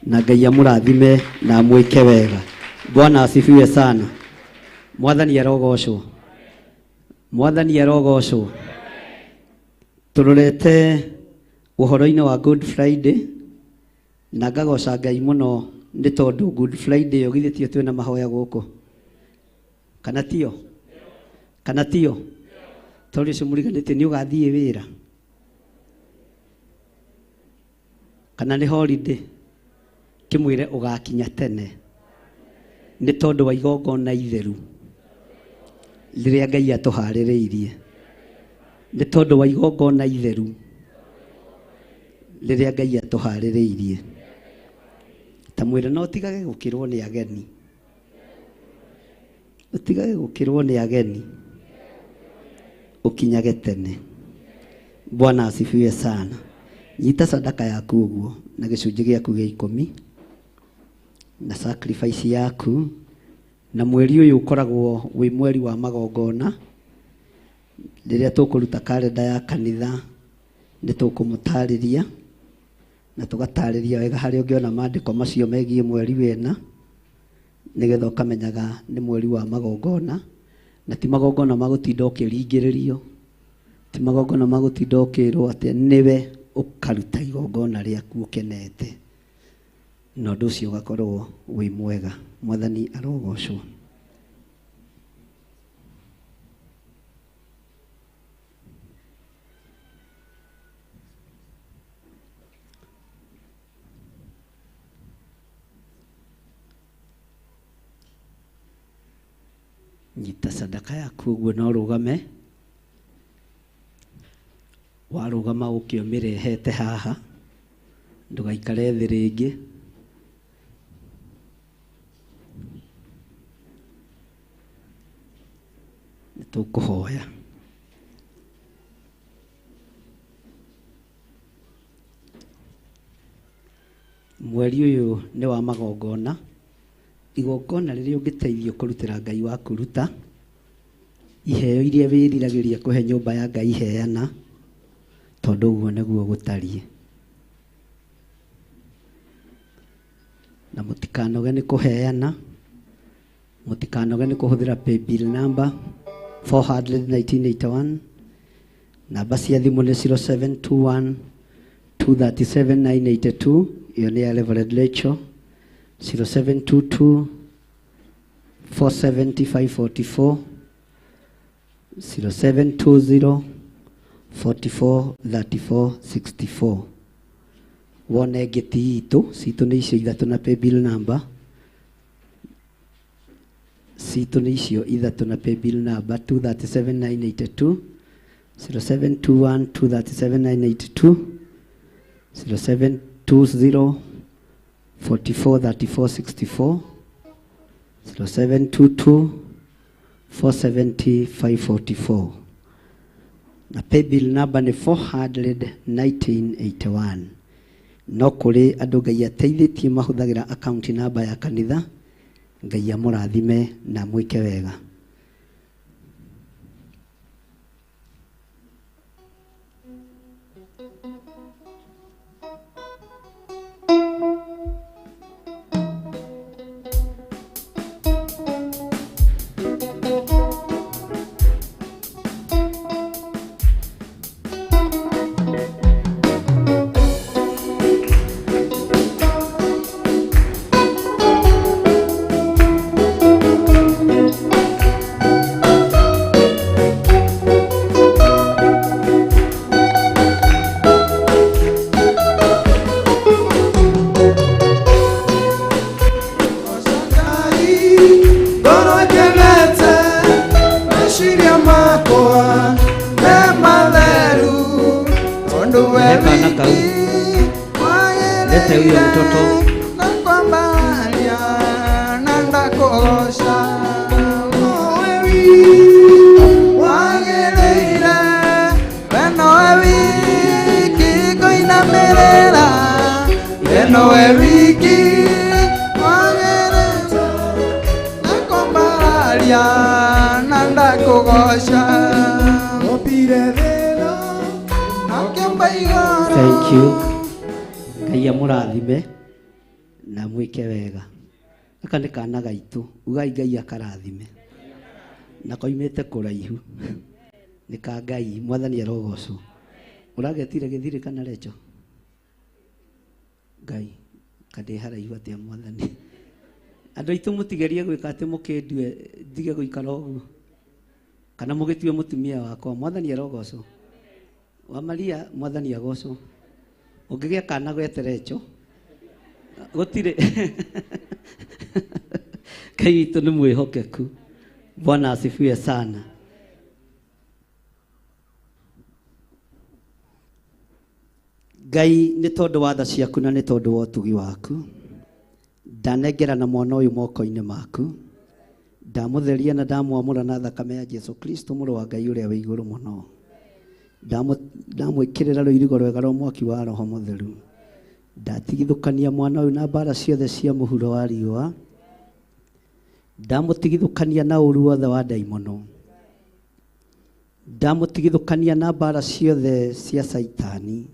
na Ngai amũrathime na amwĩke wega. Bwana asifiwe sana. Mwathani arogocwo. Mwathani arogocwo. Tũrorete ũhoro-inĩ wa Good Friday na ngagoca Ngai mũno nĩ tondũ Good Friday ĩyo githĩ tiyo twĩna mahoya gũkũ, kana tiyo? Kana tiyo? Tondũ ũcio mũriganĩtie nĩ ũgathiĩ wĩra kana nĩ holiday, kĩmwĩre ũgakinya tene nĩ tondũ wa igongona itheru rĩrĩa Ngai atũharĩrĩirie, nĩ tondũ wa igongona itheru rĩrĩa Ngai atũharĩrĩirie. Ta mwĩre no ũtigage gũkĩrwo nĩ ageni, ũtigage gũkĩrwo nĩ ageni, ũkinyage tene. Bwana asifiwe sana. Nyita sadaka yaku ũguo na gĩcunjĩ gĩaku gĩa ikũmi na sacrifice yaku, na mweri ũyũ ũkoragwo wĩ mweri wa magongona. Rĩrĩa tũkũruta kalenda ya kanitha nĩ tũkũmũtarĩria na tũgatarĩria wega harĩa ũngĩona maandĩko macio megiĩ mweri wena, nĩgetha ũkamenyaga nĩ mweri wa magongona, na ti magongona ma gũtinda ũkĩringĩrĩrio, ti magongona ma gũtinda ũkĩrwo atĩ nĩwe ũkaruta igongona rĩaku ũkenete, na ũndũ ũcio ũgakorwo wĩ mwega. Mwathani arogocwo. Nyita sadaka yaku ũguo na ũrũgame. Warũgama ũke ũmĩrehete haha, ndũgaikare thĩ rĩngĩ. Nĩ tũkũhoya. Mweri ũyũ nĩ wa magongona. Igongona rĩrĩa ũngĩteithio kũrutĩra Ngai waku ruta, iheo iria wĩriragĩria kũhe nyũmba ya Ngai heana, tondũ ũguo nĩguo gũtariĩ. Na mũtikanoge nĩ kũheana, mũtikanoge nĩ kũhũthĩra paybill number 400 1981. Namba cia thimũ nĩ 0721 237 982, ĩyo nĩ ya Reverend Rachel. 0722 470 544, 0720 44 34 64. Wone ngĩti itũ citũ nĩ icio ithatũ na paybill number citũ nĩ icio ithatũ na paybill number 237 982, 0721 237 982, 0720 44 34 64, 0722 470 544, na paybill number nĩ 400 1981. No kũrĩ andũ Ngai ateithĩtie mahũthagĩra account number ya kanitha. Ngai amũrathime na mwĩke wega. Nowe Rehe kana kau. wiki Lete huyo mtoto. Nakwambalia na ndakũgoca Nowe wiki wagĩrĩire We nowe wiki ngũinamĩrĩra We nowe wiki wagĩrĩire Nakwambalia na ndakũgoca Ũmbire thĩ na ũkĩũmba igũrũ Thank you. Ngai amũrathime na mwĩke wega. Gaka nĩ kana gaitũ. Ugai Ngai akarathime. Na koimĩte kũraihu. Nĩ ka Ngai, Mwathani arogocwo. Ũragetire gĩthirĩ kana recho? Ngai, kandĩ haraihu atĩa Mwathani. Andũ aitũ mũtigerie gwĩka atĩ mũkĩndue ndige gũikara ũguo. Kana mũgĩtue mũtumia wakwa. Mwathani arogocwo. Wa Maria, Mwathani agocwo. Ũngĩgĩa kana gweterecho gũtirĩ. Ngai witũ nĩ mwĩhokeku. Bwana asifiwe sana. Ngai nĩ tondũ wa tha ciaku na nĩ tondũ wa ũtugi waku ndanengerana mwana ũyũ moko-inĩ maku ndamũtheria na ndamwamũra na thakame ya Jesu Kristo mũrũ wa Ngai ũrĩa wĩ igũrũ mũno. Ndamwĩkĩrĩra rũirigo rwega rwa mwaki wa Roho Mũtheru. Ndatigithũkania mwana ũyũ na mbara ciothe cia mũhuro wa riũa. Ndamũtigithũkania na ũru wothe wa ndaimono. Ndamũtigithũkania na mbara ciothe cia Caitani.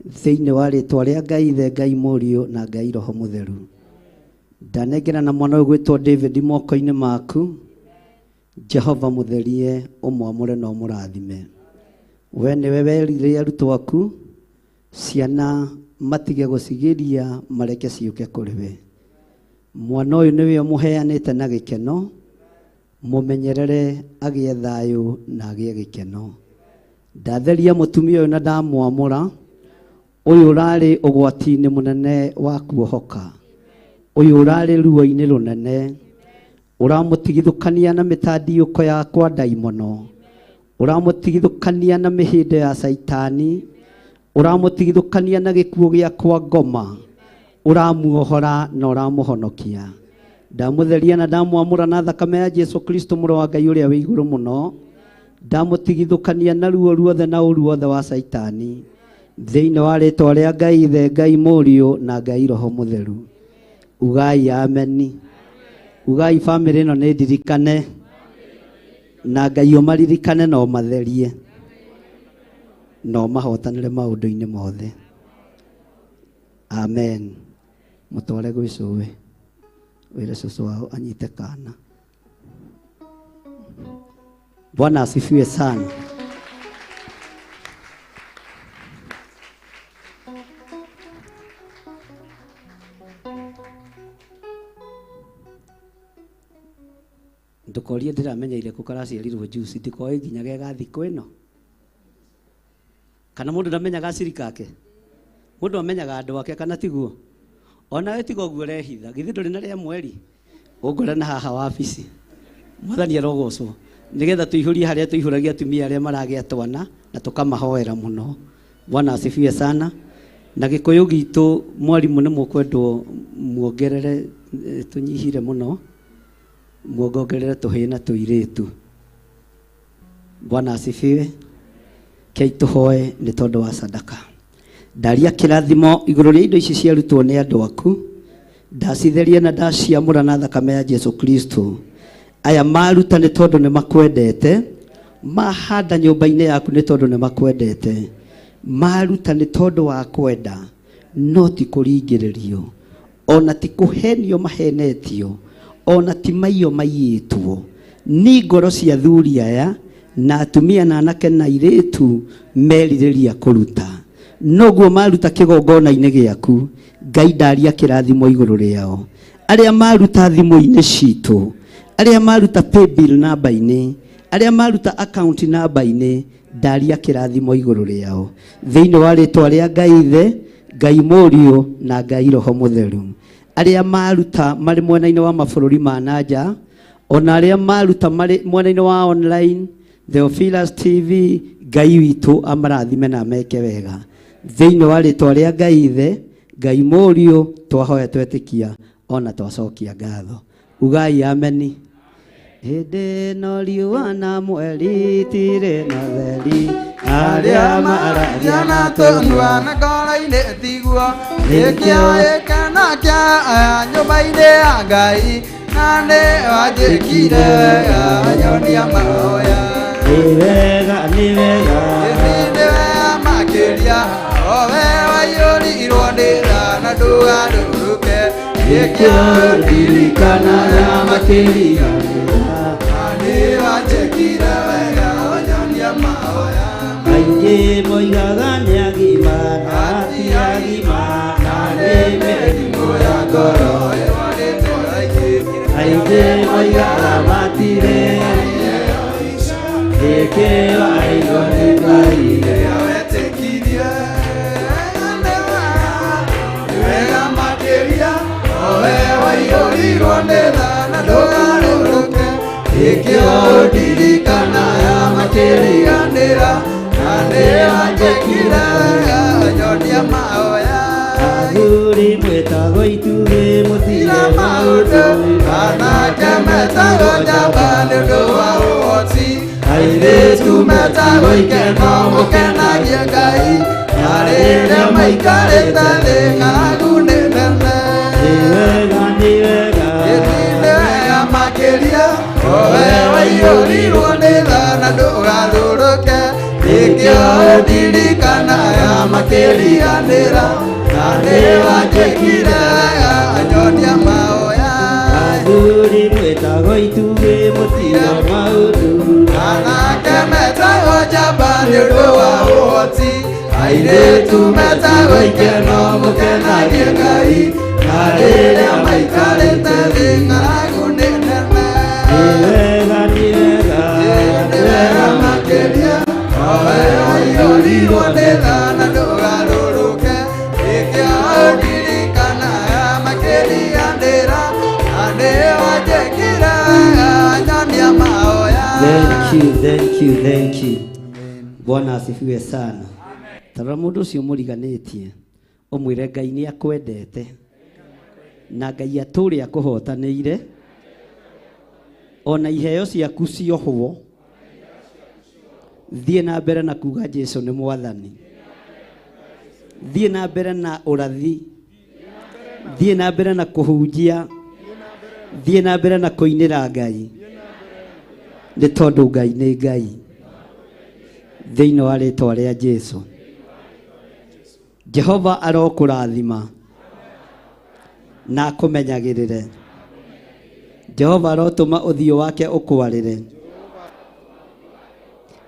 Thĩinĩ wa rĩtwa rĩa Ngai Ithe, Ngai Mũriũ na Ngai Roho Mũtheru. Ndanengerana mwana ũyũ gwĩtwo David moko-inĩ maku. Jehova mũtherie, ũmwamũre na ũmũrathime. We nĩwe werire arutwo aku ciana matige gũcigiria mareke ciũke kũrĩ we. Mwana ũyũ nĩwe ũmũheanĩte na gĩkeno, mũmenyerere agĩe thayũ na agĩe gĩkeno. Ndatheria mũtumia ũyũ na ndamwamũra, ũyũ ũrarĩ ũgwati-inĩ mũnene wa kuohoka, ũyũ ũrarĩ ruo-inĩ rũnene, ũramũtigithũkania na mĩtandiũko yakwa ndaimono, ũramũtigithũkania na mĩhĩndo ya Caitani, ũramũtigithũkania na gĩkuũ gĩakwa ngoma, ũramuohora na ũramũhonokia. Ndamũtheria na ndamwamũra na thakame ya Jesu Kristo mũrũ wa Ngai ũrĩa wĩ igũrũ mũno. Ndamũtigithũkania na ruo ruothe na ũru wothe wa Caitani. Thĩinĩ wa rĩtwa rĩa Ngai Ithe, Ngai Mũriũ na Ngai Roho Mũtheru. Ugai ameni. Ugai bamĩrĩ ĩno nĩ ndirikane na Ngai ũmaririkane na ũmatherie na ũmahotanĩre maũndũ-inĩ mothe. Amen. Mũtware gwĩ cũwe, wĩre cũcũ wao anyite kana. Bwana asifiwe sana. Ndũkorie ndĩramenyeire kũ karaciarirwo juice, ndikoĩ nginya ge ga thikũ ĩno. Kana mũndũ ndamenyaga acirika ake? Mũndũ amenyaga andũ ake kana tiguo? Onawe tiga ũguo ũrehitha, githĩ ndũrĩ na rĩa mweri? Ũngore na haha wabici. Mwathani arogocwo. Nĩgetha tũihũrie harĩa tũihũragia atumia arĩa maragĩa twana na tũkamahoera mũno. Bwana asifiwe sana. Na gĩkũyũ gitũ mwarimũ nĩ mũkwendwo muongerere, tũnyihire mũno, muongerere tũhĩĩ na tũirĩtu. Bwana asifiwe. Kei tũhoe nĩ tondũ wa sadaka. Ndaria kĩrathimo igũrũ rĩa indo ici ciarutwo nĩ andũ aku, ndacitheria na ndaciamũra na thakame ya Jesu Kristo. Aya maruta nĩ tondũ nĩ makwendete, mahanda nyũmba-inĩ yaku nĩ tondũ nĩ makwendete, maruta nĩ tondũ wa kwenda, no ti kũringĩrĩrio, ona ti kũhenio mahenetio, ona ti maiyo maiyĩtwo. Nĩ ngoro cia athuri aya na atumia na anake na airĩtu merirĩria kũruta. Noguo maruta kĩgongona-inĩ gĩaku, Ngai ndaria kĩrathimo igũrũ rĩao. Arĩa maruta thimũ-inĩ citũ, arĩa maruta paybill namba-inĩ, arĩa maruta account namba-inĩ, ndaria kĩrathimo igũrũ rĩao. Thĩinĩ wa rĩtwa rĩa Ngai Ithe, Ngai Mũriũ na Ngai Roho Mũtheru. Arĩa maruta marĩ mwena-inĩ wa mabũrũri ma na nja, ona arĩa maruta marĩ mwena-inĩ wa online, Theophilus TV Ngai witũ amarathime na ameke wega thĩinĩ wa rĩtwa rĩa Ngai Ithe Ngai Mũriũ twahoya twetĩkia ona twacokia ngatho ugai ameni hĩndĩ ĩno riũa na mweri itirĩ na theri arĩa maragia na tũnua na ngoro-inĩ tiguo nĩkĩo gĩkeno kĩa aya nyũmba-inĩ ya Ngai na nĩ wanjĩkire wega wanyonia mahoya nĩ wega nĩ wega nĩ wega makĩria o we waiyũrirwo nĩ tha na ndũgarũrũke nĩkĩo ndirikanaga makĩria na nĩ wanjĩkire wega wanyonia mahoya aingĩ moigaga nĩ agima na ti agima na nĩ mĩrimũ ya ngoro ĩrwarĩtwo aingĩ aingĩ moigaga matirĩ nĩkĩo aigua nĩ Ngai rĩrĩa wetĩkirie nĩ wega makĩria o we waiyũrirwo nĩ tha na ndũgarũrũke nĩkĩo ndirikanaga makĩriganĩra na nĩ wanjĩkire wega wanyonia mahoya athuri mwĩtagwo itugĩ mũtire ira maũndũ anake metagwo njamba nĩ ũndũ wa ũhoti airĩtu metagwo ikeno mũkenagie Ngai na rĩrĩa maikarĩte thĩ ng'aragu nĩ nene nĩ wega nĩ wega nĩ wega makĩria o we waiyũrirwo nĩ tha na ndũgarũrũke nĩkĩo ndirikanaga makĩriganĩra na nĩ wanjĩkire wega anyonia mahoya athuri mwĩtagwo itugĩ mũtire maũndũ anake metagwo njamba nĩ ũndũ wa ũhoti airĩtu metagwo ikeno mũkenagie Ngai na rĩrĩa maikarĩte thĩ ng'aragu nĩ nene nĩ wega nĩ wega nĩ wega makĩria o we waiyũrirwo nĩ tha na ndũgarũrũke nĩkĩo ndirikanaga makĩriganĩra na nĩ wanjĩkire wega wanyonia mahoya Thank you, thank you, thank you. Bwana asifiwe sana. Tarora mũndũ ũcio mũriganĩtie ũmwĩre Ngai nĩ akwendete na Ngai atũũre akũhotanĩire ona iheo ciaku ciohwo thiĩ na mbere na kuga Jesu nĩ mwathani thiĩ na mbere na ũrathi thiĩ na mbere na kũhunjia thiĩ na mbere na kũinĩra Ngai nĩ tondũ Ngai nĩ Ngai thĩinĩ wa rĩtwa rĩa Jesu Jehova arokũrathima na akũmenyagĩrĩre Jehova arotũma ũthiũ wake ũkwarĩre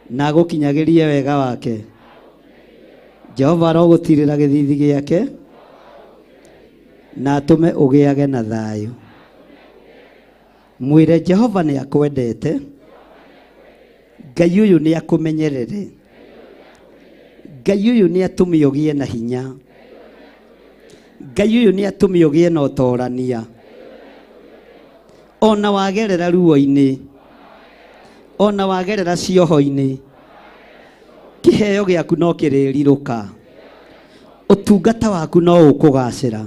na agũkinyagĩrie wega wake Jehova arogũtirĩra gĩthithi gĩake na atũme ũgĩage na thayũ mwĩre Jehova nĩ akwendete Ngai ũyũ nĩ akũmenyerere Ngai ũyũ nĩ atũme ũgĩe na hinya Ngai ũyũ nĩ atũme ũgĩe na ũtorania ona wagerera ruo-inĩ ona wagerera cioho-inĩ kĩheo gĩaku no kĩrĩrirũka ũtungata waku no ũkũgacĩra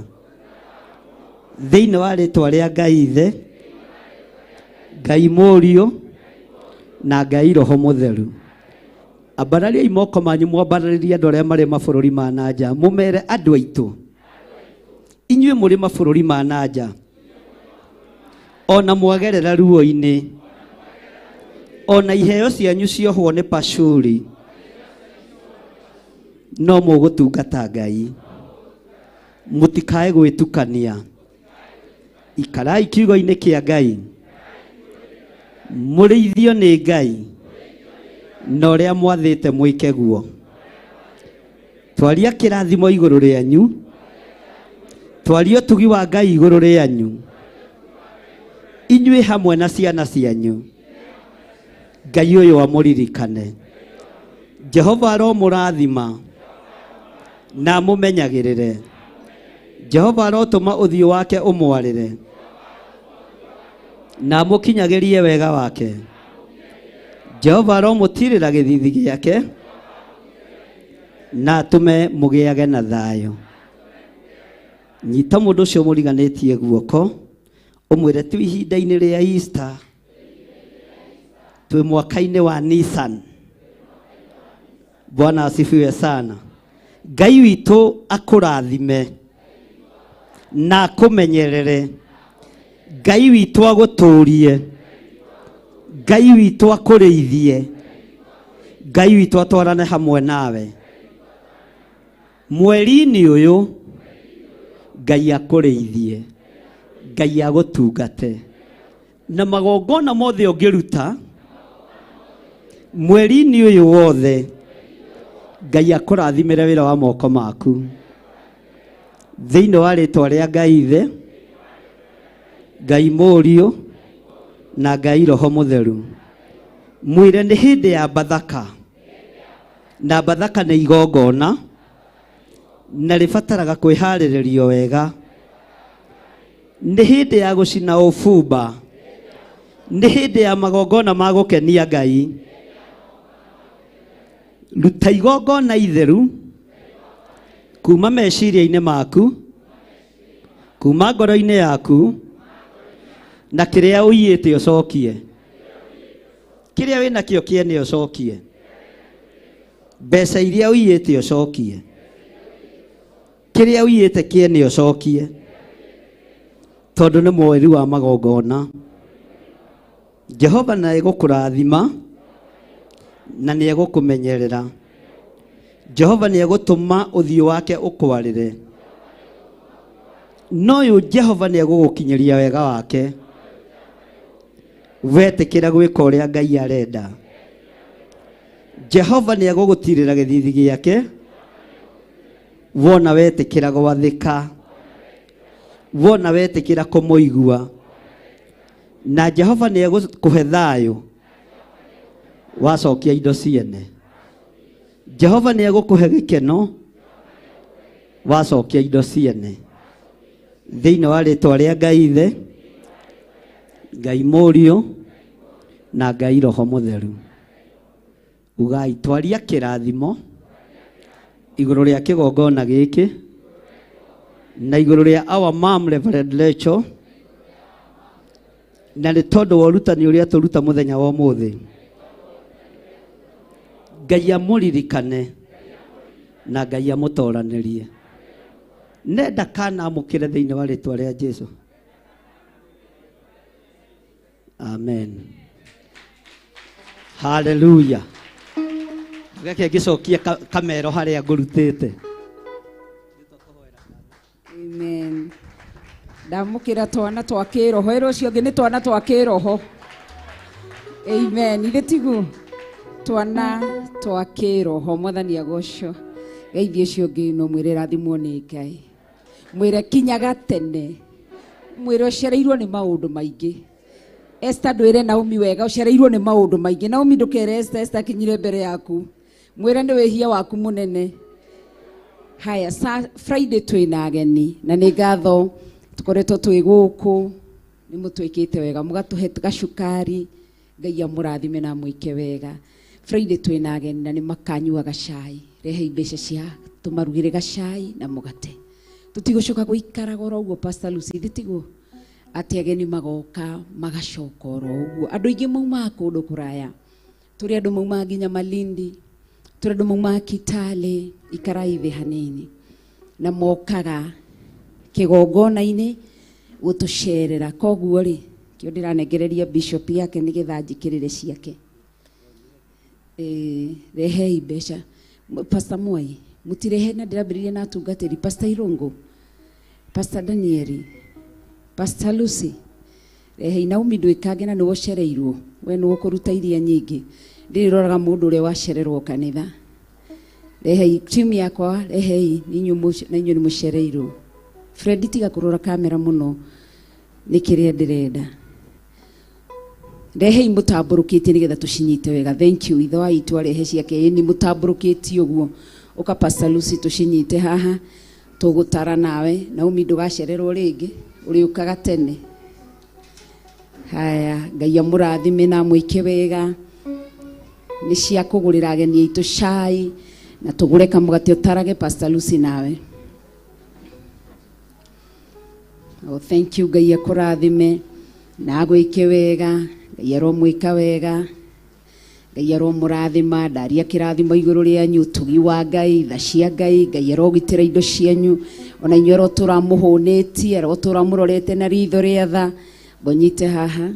thĩinĩ wa rĩtwa rĩa Ngai Ithe Ngai Mũriũ na Ngai Roho Mũtheru ambarariai moko manyu mwambararirie andũ arĩa marĩ mabũrũri ma na nja mũmere andũ aitũ inyuĩ mũrĩ mabũrũri ma na nja ona mwagerera ruo-inĩ ona iheo cianyu ciohwo nĩ pashuri no mũgũtungata Ngai mũtikae gwĩtukania ikarai kiugo-inĩ kĩa Ngai mũrĩithio nĩ Ngai na ũrĩa mwathĩte mwĩke guo twaria kĩrathimo igũrũ rĩanyu twaria ũtugi wa Ngai igũrũ rĩanyu inyuĩ hamwe na ciana cianyu Ngai ũyũ amũririkane Jehova aromũrathima na amũmenyagĩrĩre Jehova arotũma ũthiũ wake ũmwarĩre na amũkinyagĩrie wega wake Jehova aromũtirĩra gĩthithi gĩake na atũme mũgĩage na thayũ. Nyita mũndũ ũcio mũriganĩtie guoko ũmwĩre tu ihinda-inĩ rĩa Easter twĩ mwaka-inĩ wa Nissan. Bwana asifiwe sana. Ngai witũ akũrathime na akũmenyerere. Ngai witũ agũtũrie. Ngai witũ akũrĩithie. Ngai witũ atwarane hamwe nawe. Mweri-inĩ ũyũ Ngai akũrĩithie. Ngai agũtungate. Na magongona mothe ũngĩruta mweri-inĩ ũyũ wothe Ngai akũrathimĩre wĩra wa moko maku. Thĩinĩ wa rĩtwa rĩa Ngai Ithe, Ngai Mũriũ na Ngai Roho Mũtheru. Mwĩre nĩ hĩndĩ ya Bathaka, na Bathaka nĩ igongona na rĩbataraga kwĩharĩrĩrio wega. Nĩ hĩndĩ ya gũcina ũbumba, nĩ hĩndĩ ya magongona ma gũkenia Ngai. Ruta igongona itheru kuma meciria-inĩ maku, kuma ngoro-inĩ yaku, na kĩrĩa ũiyĩte ũcokie. Kĩrĩa wĩnakĩo kĩene ũcokie. Mbeca iria ũiyĩte ũcokie. Kĩrĩa ũiyĩte kĩene ũcokie. Tondũ nĩ mweri wa magongona. Jehova na egũkũrathima na nĩ egũkũmenyerera. Jehova nĩ egũtũma ũthiũ wake ũkwarĩre. No ũyũ Jehova nĩ egũgũkinyĩria wega wake. Wetĩkĩra gwĩka ũrĩa Ngai arenda. Jehova nĩ egũgũtirĩra gĩthithi gĩake wona wetĩkĩra gwathĩka, wona wetĩkĩra kũmũigua. Na Jehova nĩ egũkũhe thayũ wacokia indo ciene. Jehova nĩ egũkũhe gĩkeno wacokia indo ciene. Thĩinĩ wa rĩtwa rĩa Ngai Ithe, Ngai Mũriũ na Ngai Roho Mũtheru. Ugai twaria kĩrathimo igũrũ rĩa kĩgongona gĩkĩ na igũrũ rĩa our mom Reverend Rachel, na nĩ tondũ wa ũrutani ũrĩa tũruta mũthenya wa ũmũthĩ. Ngai amũririkane na Ngai amũtoranĩrie. Nenda kana amũkĩre thĩinĩ wa rĩtwa rĩa Jesu. Amen. Hallelujah. Reke ngĩcokie kamero harĩa ngũrutĩte. Amen. Ndamũkĩra twana twa kĩroho ĩrĩa ũcio ũngĩ nĩ twana twa kĩroho. Amen. Ithe tiguo twana twa kĩroho mwathani agocwo. Geithie ũcio ũngĩ no mwĩre rathimwo nĩ Ngai. Mwĩre kinyaga tene. Mwĩre ũcereirwo nĩ maũndũ maingĩ. Esther ndwĩre Naomi wega ũcereirwo nĩ maũndũ maingĩ. Naomi ndũkere Esther, Esther akinyire mbere yaku. Mwĩre nĩ wĩhia waku mũnene. Haya, Friday twĩna ageni na nĩ ngatho tũkoretwo twĩ gũkũ nĩ mũtwĩkĩte wega mũgatũhe gacukari. Ngai amũrathime na amwĩke wega. Friday twĩna ageni na nĩ makanyuaga cai. Rehei mbeca cia tũmarugĩre gacai na mũgate. Tũtigũcoka gũikara goro ũguo Pastor Lucy, ithe tiguo? Atĩ ageni magoka magacoka oro ũguo. Andũ aingĩ maumaga kũndũ kũraya. Tũrĩ andũ maumaga nginya Malindi, tũrĩ andũ maumaga Kitale, ikarai thĩ hanini. Na mokaga kĩgongona-inĩ gũtũcerera. Koguo rĩ, kĩo ndĩranengereria bishop yake nĩgetha njĩkĩrĩre ciake. Rehei mbeca. Pastor Mwai, mũtirehe na ndĩrambĩrĩria na atungatĩri. Pastor Irungu, Pastor Danieli, Pastor Lucy, rehei. Naomi ndwĩkange na nĩwe ũcereirwo. We nĩwe ũkũruta iria nyingĩ. Ndĩrĩroraga mũndũ ũrĩa wacererwo kanitha. Rehei timu yakwa, rehei na inyuĩ nĩ mũcereirwo. Fred tiga kũrora kamera mũno nĩ kĩrĩa ndĩrenda. Rehei mũtambũrũkĩtie nĩgetha tũcinyite wega. Thank you. Ithe wa itũ arehe ciake ĩni mũtambũrũkĩtie ũguo. Ũka Pastor Lucy tũcinyite haha. Tũgũtara nawe. Naomi ndũgacererwo rĩngĩ. Ũrĩũkaga tene. Haya, Ngai amũrathime na amwĩke wega. Nĩ cia kũgũrĩra ageni aitũ cai na tũgũre kamũgate ũtarage Pastor Lucy nawe. Oh, thank you Ngai akũrathime na agwĩke wega. Ngai aromwĩka wega. Ngai aromũrathima. Ndaria kĩrathimo igũrũ rĩanyu, ũtugi wa Ngai, tha cia Ngai. Ngai arogitĩra indo cianyu, ona inyuĩ arotũra mũhũnĩtie, arotũra mũrorete na ritho rĩa tha. Ngonyite haha,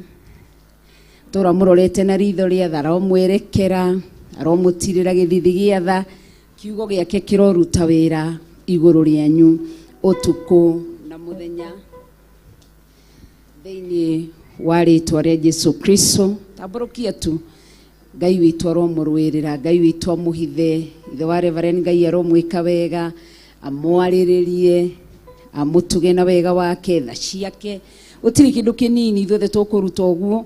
tũra mũrorete na ritho rĩa tha, aromwerekera, aromũtirĩra gĩthithi gĩa tha. Kiugo gĩake kĩroruta wĩra igũrũ rĩanyu ũtukũ na mũthenya, thĩinĩ wa rĩtwa rĩa Jesu Kristo. Tambũrũkia tu. Ngai witũ aromũrũĩrĩra, Ngai witũ amũhithe. Ithe wa Reverend Ngai aromwĩka wega, amwarĩrĩrie, amũtuge na wega wake, tha ciake. Gũtirĩ kĩndũ kĩnini ithuothe tũkũruta ũguo,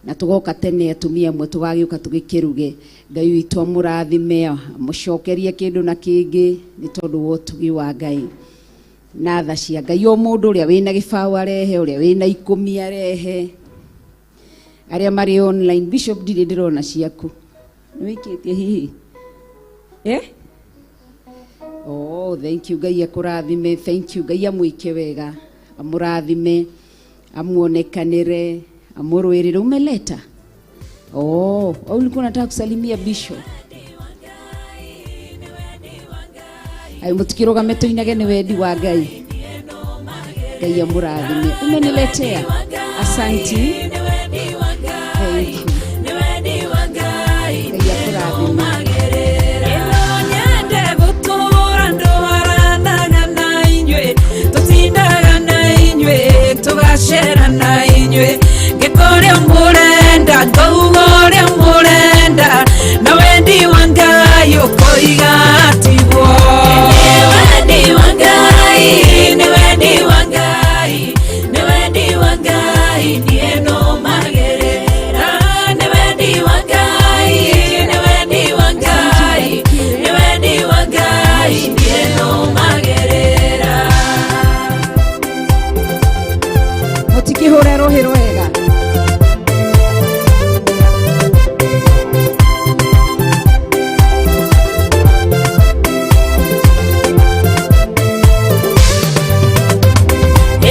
na tũgoka tene atumia amwe tũgagĩũka tũgĩkĩruge. Ngai witũ amũrathime, amũcokerie kĩndũ na kĩngĩ, nĩ tondũ wa ũtugi wa Ngai na tha cia Ngai. O mũndũ ũrĩa wĩna gĩbaũ arehe, ũrĩa wĩna 10 arehe, arĩa marĩ online. Bishop, ndirĩ ndĩrona ciaku, nĩ wĩkĩtie hihi? Eh? Oh, thank you. Ngai akũrathime. Thank you. Ngai amwĩke wega, amũrathime, amuonekanĩre, amũrũĩrĩre. Umeleta? Oh, au ulikuwa unataka kusalimia Bishop? Ai, mũtikĩrũgame tũinage nĩ wendi wa Ngai. Ngai amũrathime. Umeniletea? Asanti. Thank you. Ngai akũrathime. Ĩno nyende gũtũũra ndwaranaga na inyuĩ, tũtindaga na inyuĩ, tũgacera na inyuĩ, ngĩka ũrĩa mũrenda, ngauga ũrĩa mũrenda, na wendi wa Ngai ũkoiga tiguo. Nĩ wendi wa Ngai, nĩ wendi wa Ngai, nĩ wendi wa Ngai, niĩ nũmagĩrĩra. Nĩ wendi wa Ngai, nĩ wendi wa Ngai, nĩ wendi wa Ngai, niĩ nũmagĩrĩra. Mũtikĩhũre rũhĩ rwega.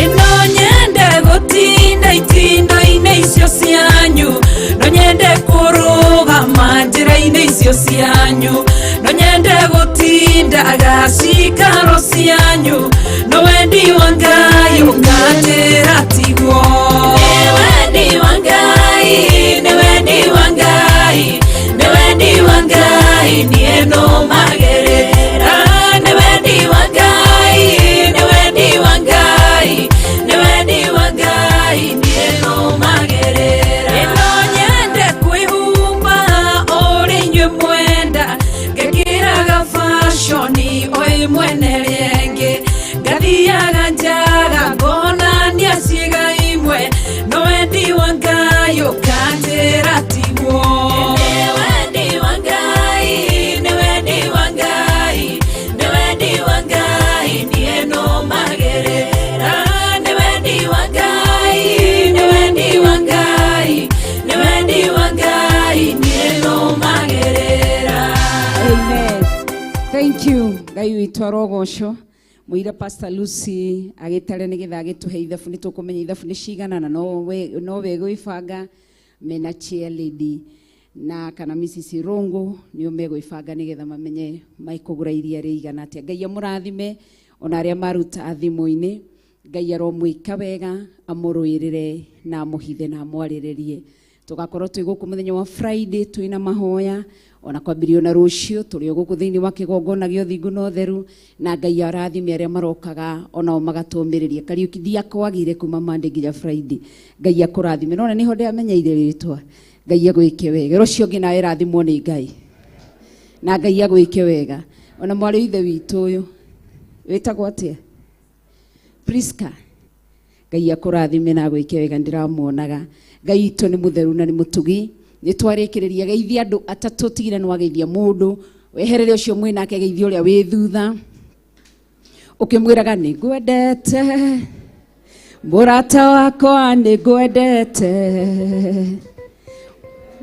Ĩno nyende gũtinda itindo-inĩ icio cianyu, no nyende kũrũgama njĩra-inĩ icio cianyu, no nyende gũtindaga cikaro cianyu, no wendi wa Ngai ũkanjĩra tiguo. Nĩ wendi wa Ngai, nĩ wendi wa Ngai, nĩ wendi wa Ngai, niĩ nũmagĩrĩra. Nĩ wendi wa Ngai, nĩ wendi wa Ngai, nĩ wendi wa Ngai, niĩ nũmagĩrĩra. Ĩno nyende kwĩhumba ũrĩa inyuĩ mwenda, ngekĩraga fashion o ĩmwe na ĩrĩa ĩngĩ, ngathiaga njaga ngonania ciĩga imwe, no wendi wa Ngai ũkanjĩra tiguo. Nĩ wendi wa Ngai, nĩ wendi wa Ngai, nĩ wendi wa Ngai, niĩ nũmagĩrĩra. Nĩ wendi wa Ngai, nĩ wendi wa Ngai, nĩ wendi wa Ngai, niĩ nũmagĩrĩra. Amen. Thank you. Ngai witũ arogocwo. Mũira Pastor Lucy agĩtare nĩgetha agĩtũhe ithabu, nĩ tũkũmenya ithabu nĩ cigana, na no we gwĩbanga mena chair lady na kana Mrs. Irungu nĩo megwĩbanga nĩgetha mamenye maikũgũra iria rĩigana atĩa. Ngai amũrathime ona arĩa maruta thimũ-inĩ. Ngai aromwĩka wega, amũrũĩrĩre na amũhithe na amwarĩrĩrie. Tũgakorwo twĩ gũkũ mũthenya wa Friday twĩna mahoya, ona kwambĩrĩrio na rũciũ tũrĩ o gũkũ thĩinĩ wa kĩgongona gĩa ũthingu na ũtheru, na Ngai arathime arĩa marokaga onao magatũmĩrĩria. Kariũki ndiakwagire kuma Monday nginya Friday. Ngai akũrathime. Nona nĩho ndĩamenyeire rĩtwa. Ngai agwĩke wega. Rũciũ ũngĩ nawe rathimwo nĩ Ngai. Na Ngai agwĩke wega. Ona mwarĩ wa ithe witũ ũyũ wĩtagwo atĩa? Priska. Ngai akũrathime na agwĩke wega, ndĩramuonaga. Ngai witũ nĩ mũtheru na nĩ mũtugi. Nĩ twarĩkĩrĩria geithia andũ atatũ, tigire nĩ wageithia mũndũ, weherere ũcio mwĩnake, geithia ũrĩa wĩ thutha, ũkĩmwĩraga nĩ ngwendete mũrata wakwa, nĩ ngwendete.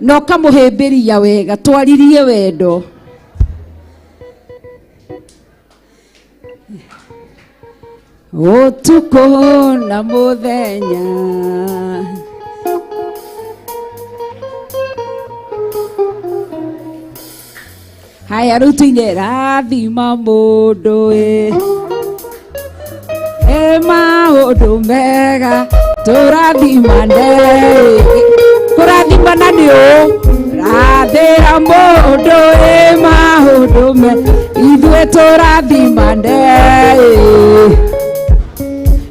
Na ũkamũhĩmbĩria wega, twaririe wendo. Ũtukũ na mũthenya. Haya rĩu tũine rathima mũndũ ĩ ĩ maũndũ mega tũrathimane kũrathimana nĩ ũ rathĩra mũndũ ĩ maũndũ me ithuĩ tũrathimane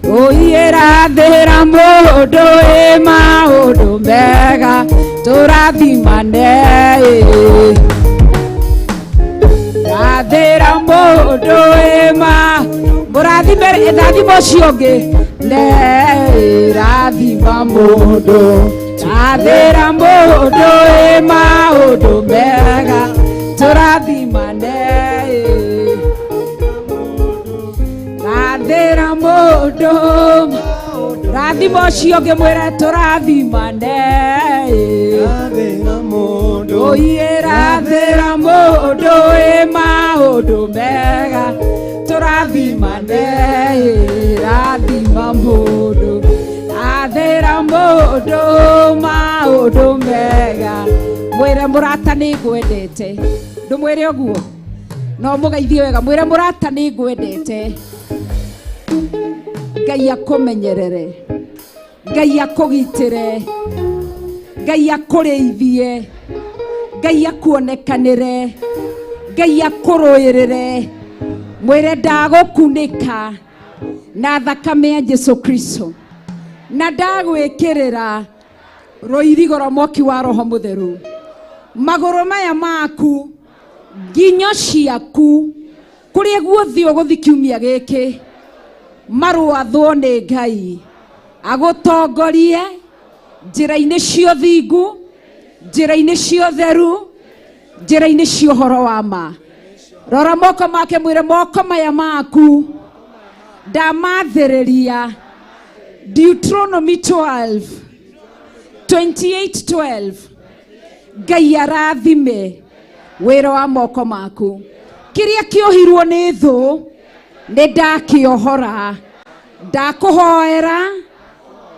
ĩ rathĩra mũndũ ĩ maũndũ mega tũrathimane ĩ rathĩra mũndũ ĩ ma mũrathime rathima ũcio ũngĩ ne rathima mũndũ rathĩra mũndũ ĩ maũndũ mega tũrathimane ĩ rathĩra mũndũ rathima ũcio ũngĩ mwĩre tũrathimane ĩ Oye rathĩra mũndũ ĩ maũndũ mega tũrathimane ĩ rathima mũndũ rathĩra mũndũ maũndũ mega mwĩre mũrata nĩ ngwendete ndũmwĩre ũguo no mũgeithie wega mwĩre mũrata nĩ ngwendete Ngai akũmenyerere Ngai akũgitĩre Ngai akũrĩithie Ngai akuonekanĩre Ngai akũrũĩrĩre mwĩre ndagũkunĩka na thakame ya Jesu Kristo na ndagwĩkĩrĩra rũirigo rwa mwaki wa Roho Mũtheru magũrũ maya maku nginyo ciaku kũrĩa guothe ũgũthiĩ kiumia gĩkĩ marũathwo nĩ Ngai agũtongorie njĩra-inĩ cia ũthingu njĩra-inĩ cia ũtheru njĩra-inĩ cia ũhoro wa ma rora moko make mwĩre moko maya maku ndamathĩrĩria Deuteronomy 12 28:12 Ngai arathime wĩra wa moko maku kĩrĩa kĩohirwo nĩ thũ nĩ ndakĩohora ndakũhoera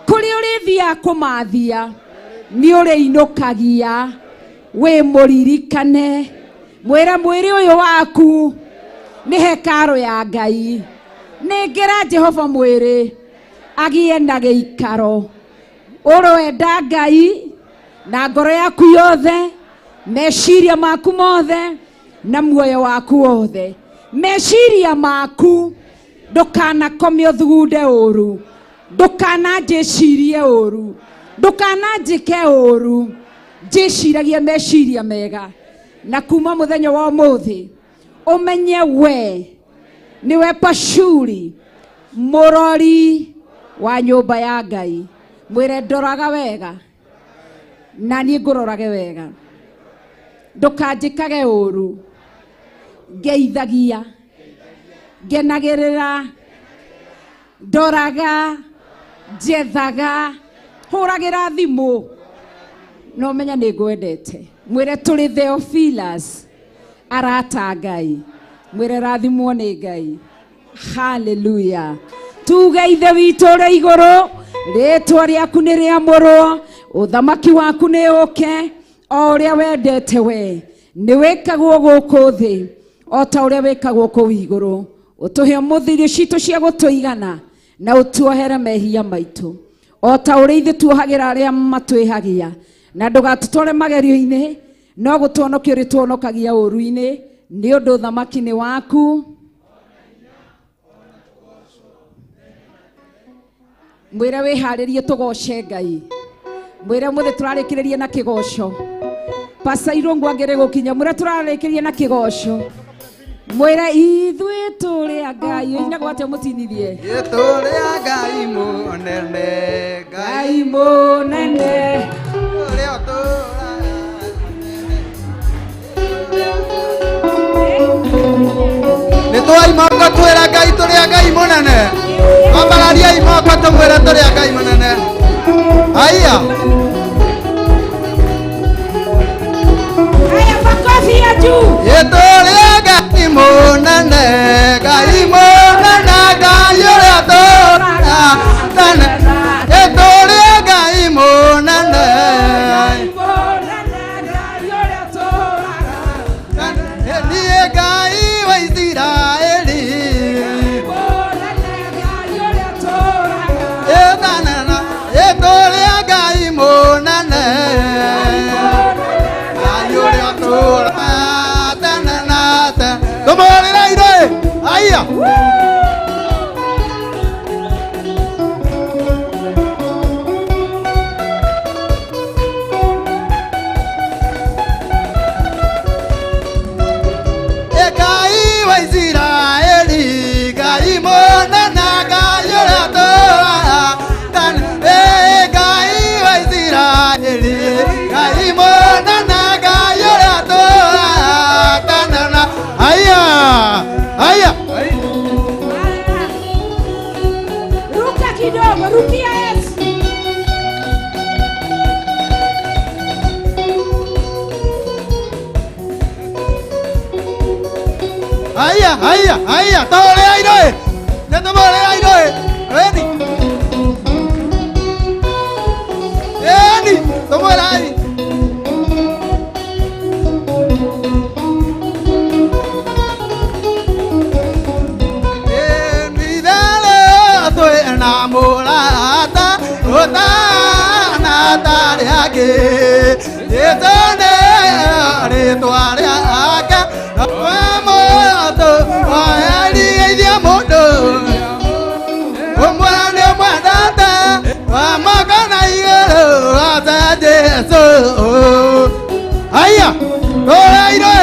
kũrĩa ũrĩthiaga kũmathia nĩ ũrĩinũkagia wĩ mũririkane mwĩre mwĩrĩ ũyũ waku nĩ hekarũ ya Ngai nengera Jehova mwĩrĩ agĩe na gĩikaro ũroenda Ngai na ngoro yaku yothe meciria maku mothe na muoyo waku wothe meciria maku ndũkanakome ũthugunde ũru ndũkananjĩcirie ũru ndũkananjĩke ũru njĩciragie meciria mega na kuma mũthenya wa ũmũthĩ ũmenye we nĩwe Pashuri mũrori wa nyũmba ya Ngai mwĩre ndoraga wega na niĩ ngũrorage wega ndũkanjĩkage ũru ngeithagia ngenagĩrĩra ndoraga njethaga hũragĩra thimũ no menya nĩ ngwendete mwĩre tũrĩ Theophilus arata Ngai mwĩre rathimwo nĩ Ngai haleluya tuge ithe witũ ũrĩ igũrũ rĩtwa rĩaku nĩ rĩamũrwo ũthamaki waku nĩ ũke o ũrĩa wendete we nĩ wĩkagwo gũkũ thĩ o ta ũrĩa wĩkagwo kũu igũrũ ũtũhe ũmũthĩ irio citũ cia gũtũigana na ũtuohere mehia maitũ o ta ũrĩa ithuĩ tuohagĩra arĩa matwĩhagia na ndũgatũtware magerio-inĩ no gũtũhonokia ũrĩtũhonokagia ũũru-inĩ nĩ ũndũ ũthamaki nĩ waku mwĩre wĩharĩrie tũgoce Ngai mwĩre ũmũthĩ tũrarĩkĩrĩria na kĩgoco Pastor Irũngũ angĩrĩ gũkinya mwĩre tũrarĩkĩrĩria na kĩgoco mwĩre ithuĩ tũrĩ a Ngai ũinagwo atĩa mũtinithie Tũrĩ a Ngai mũnene Ngai mũnene ũrĩa ũtũũraga nĩ twaimoko twĩra Ngai tũrĩ a Ngai mũnene twambarariai moko tũmwĩre tũrĩ a Ngai mũnene haiya juu. Ĩtũrĩa Ngai mũnene, Ngai mũnene, Ngai ũrĩa tũraga tene. Ĩtũrĩa Ngai mũnene. Niĩ Ngai wa Isiraeli. Ĩtanana, ĩtũrĩa Ngai mũnene. Ngai ũrĩa ũtũũraga tene na tene. Tũmũhũrĩre irĩ. Aya. Ngai wa Isiraeli, Ngai mũnene, Ngai ũrĩa ũtũũraga tene. Ngai wa Isiraeli, Ngai mũnene, Ngai ũrĩa ũtũũraga tene na. Aya, aya. Ruka kidogo, rukia Yesu. Aya, aya, aya. Tũhũrĩre irĩ. Nĩ tũmũhũrĩre irĩ. Ĩni. Ĩni, tũmũhũrĩre. Twĩna mũrata ũtana tarĩ angĩ. Jesũ nĩ rĩtwa rĩake we mũndũ waherithia mũndũ ũmwe nĩ ũmwendete wa moko na igũrũ ata Jesũ. Aya, tũra irĩ.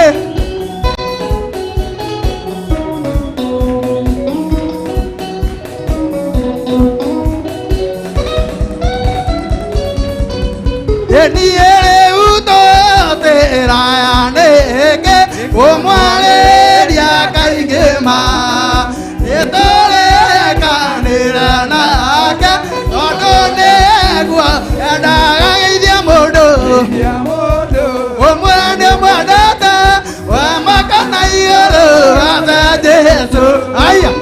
Niĩ rĩu tũtĩrayanĩke kũmwarĩria kaingĩ ma nĩtũrĩkanĩra nake tondũ nĩguo endaga geithia mũndũ ũmwe nĩmwendete wa moko na igũrũ ata Jesũ. Aya.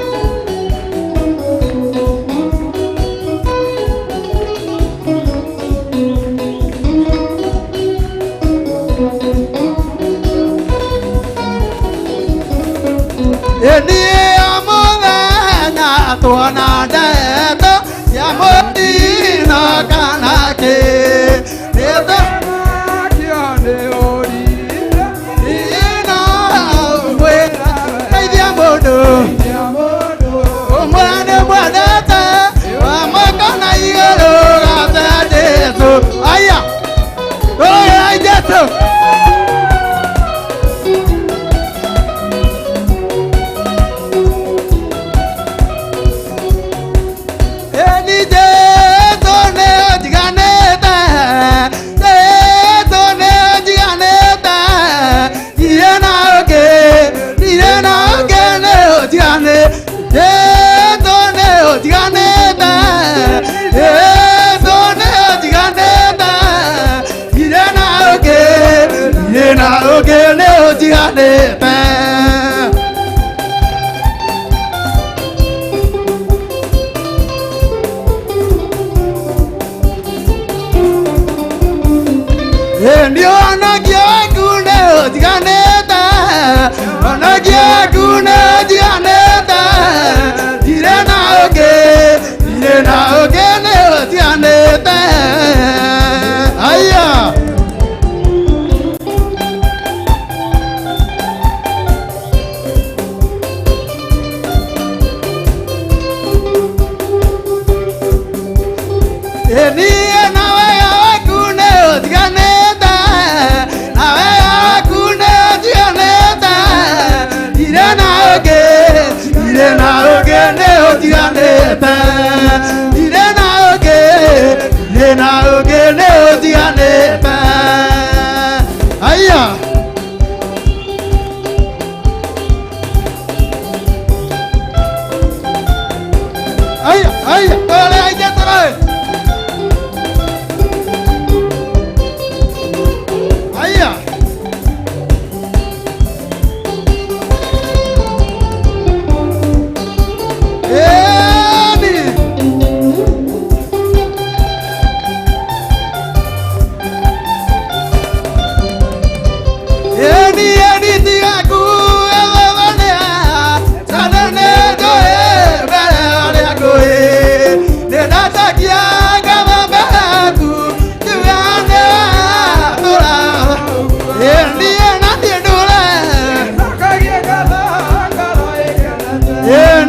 Niĩ mũthenya tuona ndeto cia mũtino kana kĩ nĩtũteithia mũndũ ũmwe nĩ mwendete wa moko na igũrũ ata Jesũ. Aya, tũrũgĩrai Jesũ. Eni Jesũ nĩ ũnjiganĩte, Jesũ nĩ ũnjiganĩte, ndirĩ na ũngĩ, ndirĩ na ũngĩ nĩ ũnjiganĩte, Jesũ nĩ ũnjiganĩte, Jesũ nĩ ũnjiganĩte, ndirĩ na ũngĩ, ndirĩ na ũngĩ nĩ ũnjiganĩte. Nĩ ũhonokia waku nĩ ũnjiganĩte, ũhonokia waku nĩ ũnjiganĩte, ndirĩ na ũngĩ, ndirĩ na ũngĩ nĩ ũnjiganĩte. Aya. Niĩ na wega waku nĩ ũnjiganĩte, na wega waku nĩ ũnjiganĩte, ndirĩ na ũngĩ, ndirĩ na ũngĩ nĩ ũnjiganĩte, ndirĩ na ũngĩ, ndirĩ na ũngĩ nĩ ũnjiganĩte. Aya. Aya, aya, tũrĩa ithe tũrĩ.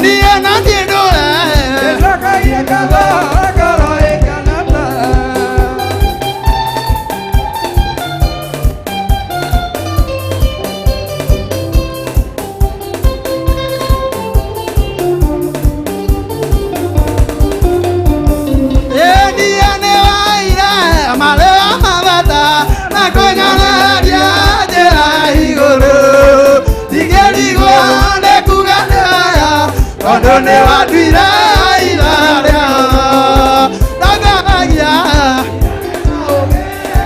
Niĩ na niĩ ndũre. Njokagia ngatho ngoro ĩkenete. Niĩ nĩ waire marĩa mabata na kũnyoneria njĩra igũrũ. Ndigĩrigwo nĩ kuga nĩ wega tondũ nĩ wanduire aira rĩa Ndongoragia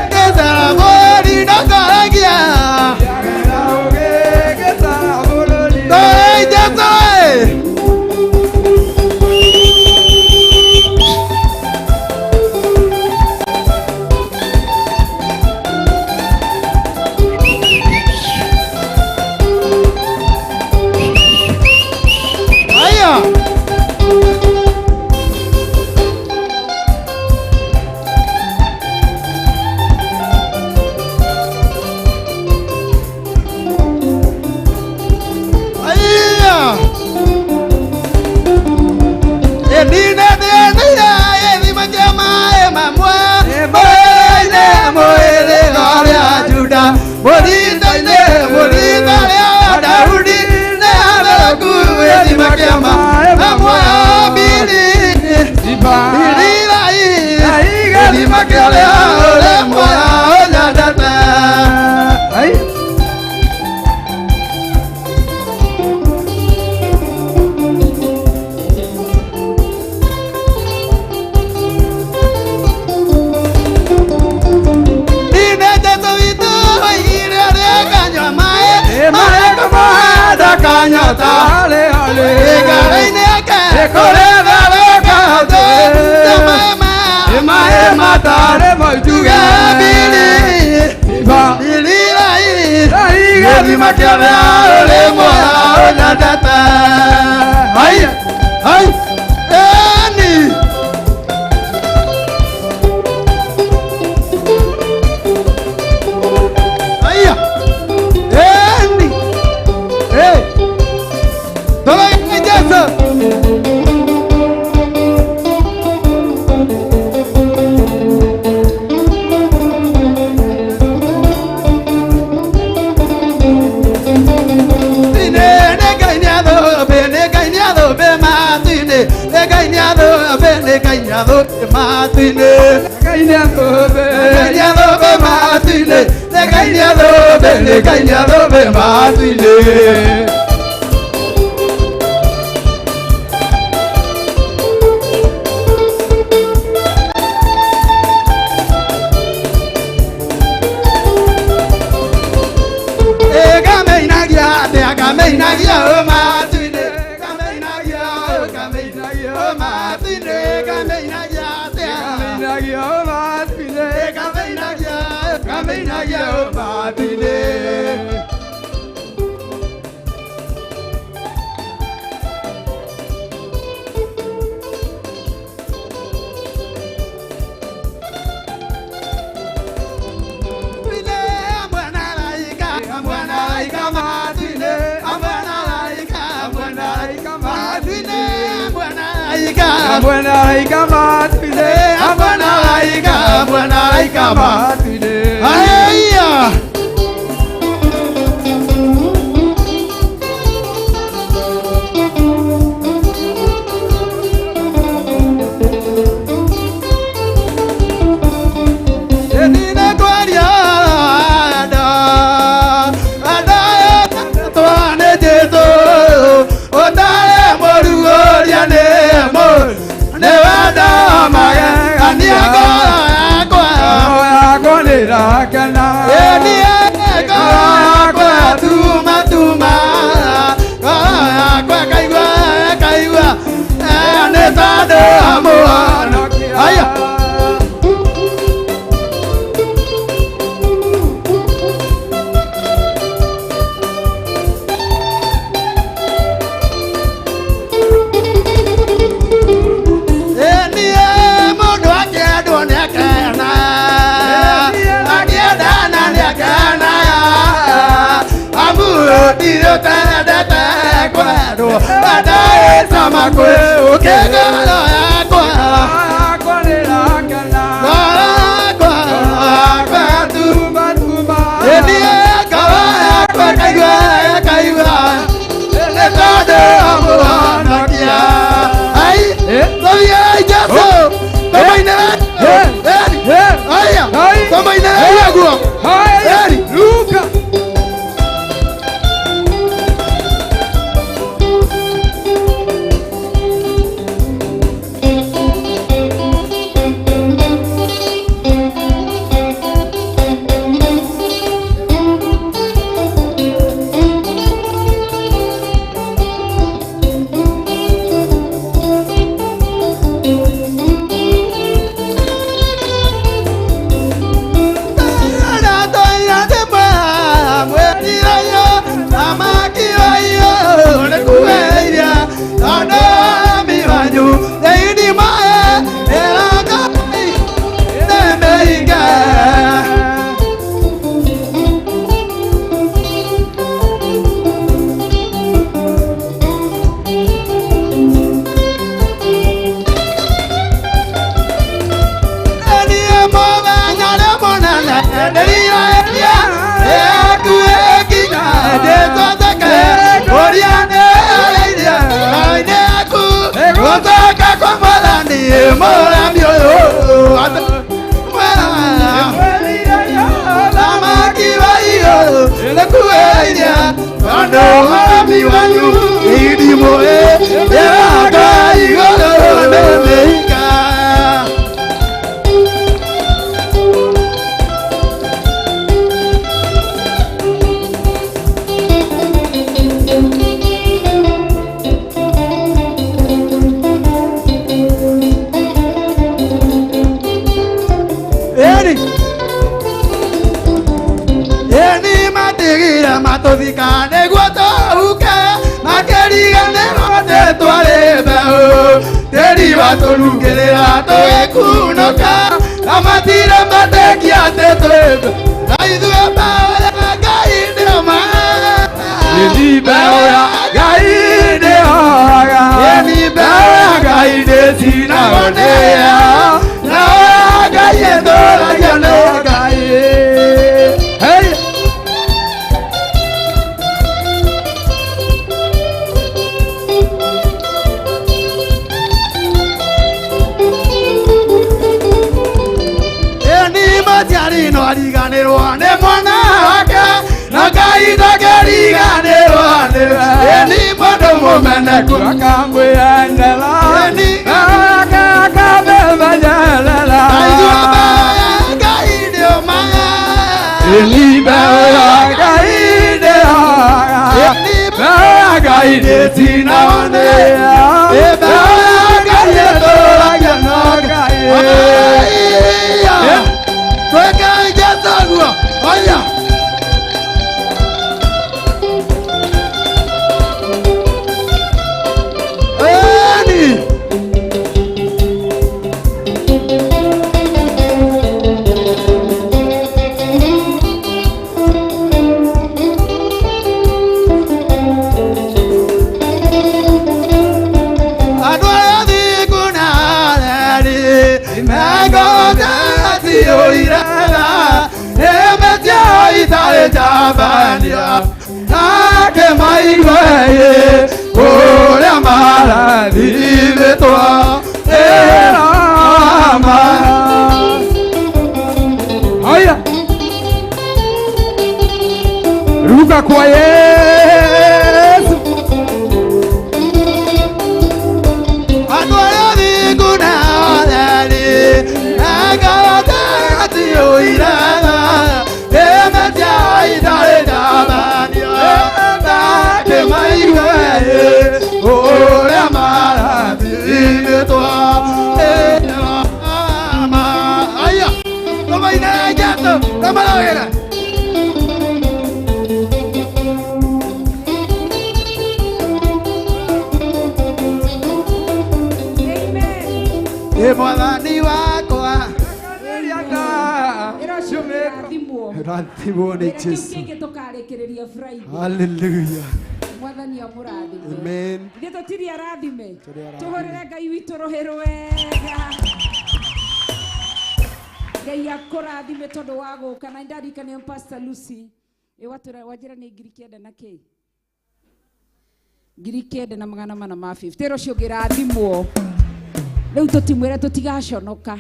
ngĩcera bũrũri ndongoragia. Ndũĩ Jesũ ĩ. Aya. Aya. Nina nina ethima kĩa maĩ mamwe mwĩrĩ-inĩ mwĩrĩ rĩa Juda mũthinda-inĩ mũthinda rĩa Daudi nĩ hathereku gĩthima kĩa maĩ mamwe mbiri mbirirai gĩthima kĩrĩa ũrĩ muoyo ũnyendete. Nine Jesũ witũ oigire ũrĩa akanyua maĩ marĩa ngũmũhe ndakanyota Igara-inĩ yake kũrĩ tharũka thĩ maĩ Maĩ matarĩ Tuge mbiri mbirirai gĩthima kĩrĩa ũrĩ muoyo ũnyendete. Ai ai eni. Aya. Eni. Hey. Toma Jesu. Nĩ Aya. Aya. Mũndũ akĩendwo nĩ akena, akĩendana nĩ akena, amu ndirĩ ũtendete kwendwo, wenda Makwe ukegala yakwa yakwa yakwa tuma tuma eni kawa yakwa kaiwa kaiwa letade amwana kia ai tobia Jesu tomainera aya tomainera guo eri Luka Hallelujah. Mwathani amũrathime. Amen. Ithuĩ tũtirĩ arathime. Tũrĩ arathime. Tũhũrĩre Ngai witũ rũhĩ rwega. Ngai akũrathime tondũ wa gũka na ndaririkanio Pastor Lucy ĩ watwĩra wanjĩra nĩ 9,000 na kĩ 9,450 rũciũ ũngĩrathimwo rĩu tũtimwĩre tũtigaconoka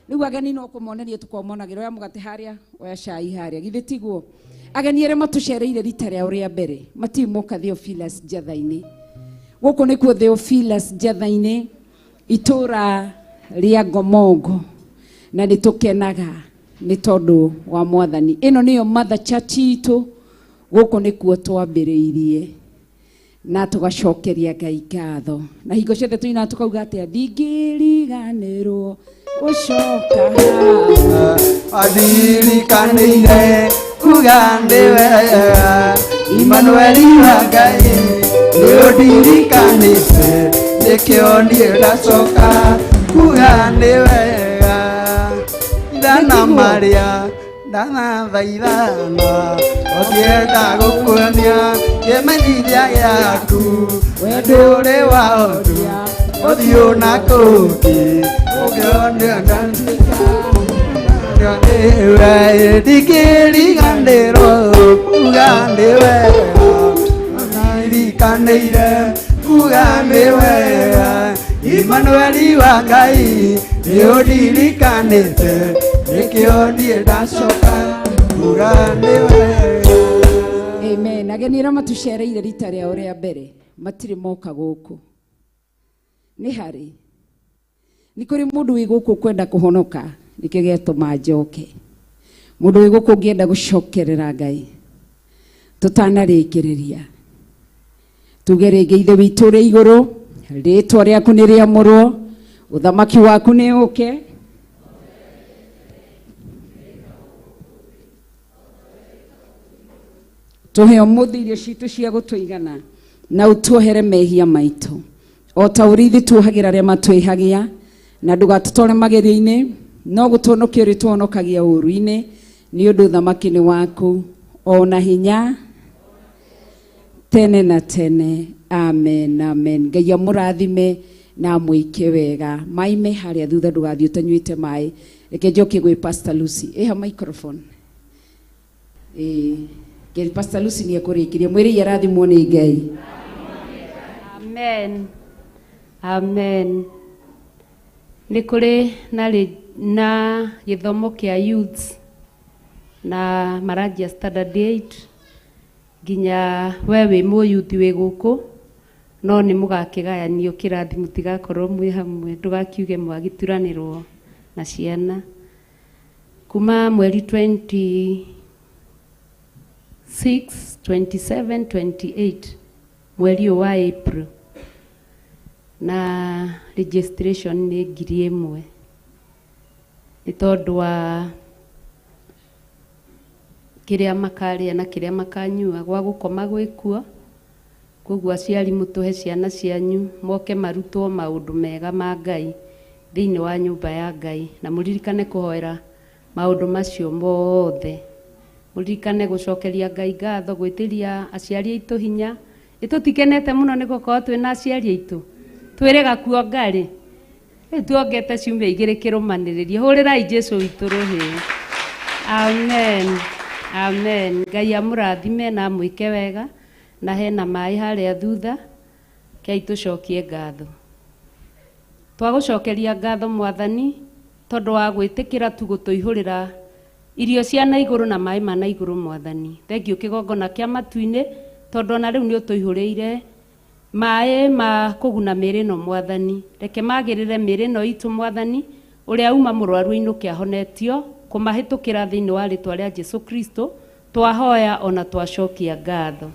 rĩu ageni no kũmoneria tũkomonagĩra oya mũgate harĩa oya cai harĩa githĩ tiguo ageni arĩa matũcereire rita rĩao rĩa mbere matirĩ moka Theophilus Njatha-inĩ gũkũ nĩkuo Theophilus Njatha-inĩ itũra rĩa Ngomongo na nĩ tũkenaga nĩ tondũ wa Mwathani. Ĩno nĩyo Mother Church itũ, gũkũ nĩkuo twambĩrĩirie na tũgacokeria Ngai ngatho na hingo ciothe tũinaga tũkauga atĩa ndingĩriganĩrwo gũcoka haha. Andirikanĩire kuga ndĩ wega Imanueli wa Ngai nĩ ũndirikanĩte nĩkĩo niĩ ndacoka kuga ndĩ wega ithana marĩa ndanathaithana ũngĩenda gũkuonia kĩmenyithia gĩaku wendo ũrĩ wa ũndũ ũthiũ na kũngĩ ũngĩonia ndingĩriganĩrwo kuga nĩ wega ndirikanĩire kuga nĩ wega Imanueli wa Ngai nĩ ũndirikanĩte nĩkĩo niĩ ndacoka kuga nĩ wega. Amen. Ageni arĩa matũcereire rita rĩao rĩa mbere matirĩ moka gũkũ nĩ harĩ nĩ kũrĩ mũndũ wĩ gũkũ kwenda kũhonoka nĩkĩo gĩatũma njoke mũndũ wĩ gũkũ ũngĩenda gũcokerera Ngai tũtanarĩkĩrĩria tuge rĩngĩ Ithe witũ ũrĩ igũrũ rĩtwa rĩaku nĩ rĩamũrwo ũthamaki waku nĩ ũke tũhe ũmũthĩ irio citũ cia gũtũigana na ũtuohere mehia maitũ o ta ũrĩa ithuĩ tuohagĩra arĩa matwĩhagia na ndũgatũtware magerio-inĩ no gũtũhonokia ũrĩtũhonokagia ũũru-inĩ nĩ ũndũ ũthamaki nĩ waku o na hinya tene na tene. Amen, amen. Ngai amũrathime na amwĩke wega. Maĩ me harĩa thutha ndũgathiĩ ũtanyuĩte maĩ. Reke njoke gwĩ Pastor Lucy. Ĩha microphone. Ĩĩ, Pastor Lucy nĩ ekũrĩkĩria. Mwĩrei arathimwo nĩ Ngai. Amen. Amen. Nĩ kũrĩ na gĩthomo kĩa youths na maranjia standard 8 nginya we wĩ mũyuthi wĩ gũkũ no nĩ mũgakĩgayanio kĩrathi mũtigakorwo mwĩ hamwe ndũgakiuge mwagĩturanĩrwo na ciana kuma mweri 26 27 28 mweri ũyũ wa April na registration nĩ 1,000 nĩ tondũ wa kĩrĩa makarĩa na kĩrĩa makanyua gwa gũkoma gwĩkuo koguo aciari mũtũhe ciana cianyu moke marutwo maũndũ mega ma Ngai thĩinĩ wa nyũmba ya Ngai na mũririkane kũhoera maũndũ macio mothe mũririkane gũcokeria Ngai ngatho gwĩtĩria aciari aitũ hinya ĩtũtikenete mũno nĩ gũkorwo twĩna aciari aitũ twĩrĩga kuonga rĩ rĩu tuongete ciumia igĩrĩ kĩrũmanĩrĩrio hũrĩrai Jesũ witũ rũhĩ. Amen. Amen. Ngai amũrathime na amwĩke wega na hena maĩ harĩa thutha kei tũcokie ngatho twagũcokeria ngatho Mwathani tondũ wa gwĩtĩkĩra tu gũtũihũrĩra irio cia na igũrũ na maĩ ma na igũrũ Mwathani thengiũ kĩgongona kĩa matu-inĩ tondũ ona rĩu nĩ ũtũihũrĩire maĩ ma kũguna mĩĩrĩ ĩno Mwathani reke magĩrĩre mĩĩrĩ ĩno itũ Mwathani ũrĩa uma mũrwaru ainũke ahonetio kũmahĩtũkĩra thĩinĩ wa rĩtwa rĩa Jesũ Kristo twahoya ona twacokia ngatho.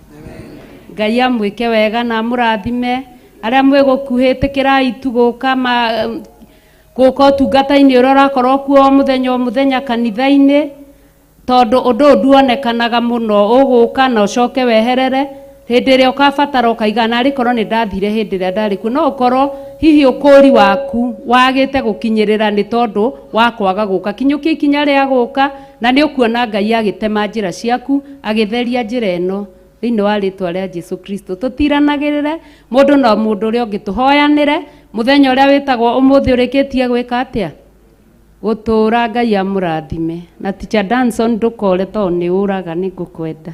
Ngai amwĩke wega na amũrathime arĩa mwĩ gũkuhĩ ĩtĩkĩrai tu gũka gũka ũtungata-inĩ ũrĩa ũrakorwo kuo mũthenya o mũthenya kanitha-inĩ tondũ ũndũ ũyũ nduonekanaga mũno ũgũka na ũcoke weherere hĩndĩ ĩrĩa ũkabatara ũkaiga narĩ korwo nĩ ndathire hĩndĩ ĩrĩa ndarĩ kuo no ũkorwo hihi ũkũri waku wagĩte gũkinyĩrĩra nĩ tondũ wa kwaga gũka kinyũkia ikinya rĩa gũka na nĩ ũkuona Ngai agĩtema njĩra ciaku agĩtheria njĩra ĩno Thĩinĩ wa rĩtwa rĩa Jesu Kristo tũtiranagĩrĩre mũndũ na mũndũ ũrĩa ũngĩ, tũhoyanĩre mũthenya ũrĩa wĩtagwo ũmũthĩ ũrĩkĩtie gwĩka atĩa gũtũũra. Ngai amũrathime. Na Teacher Danson, ndũkore tondũ nĩ ũraga, nĩ ngũkwenda.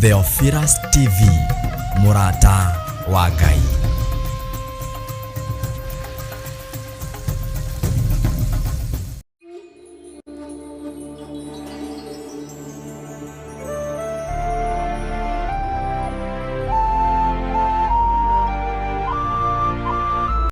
Theophilus TV, mũrata wa Ngai.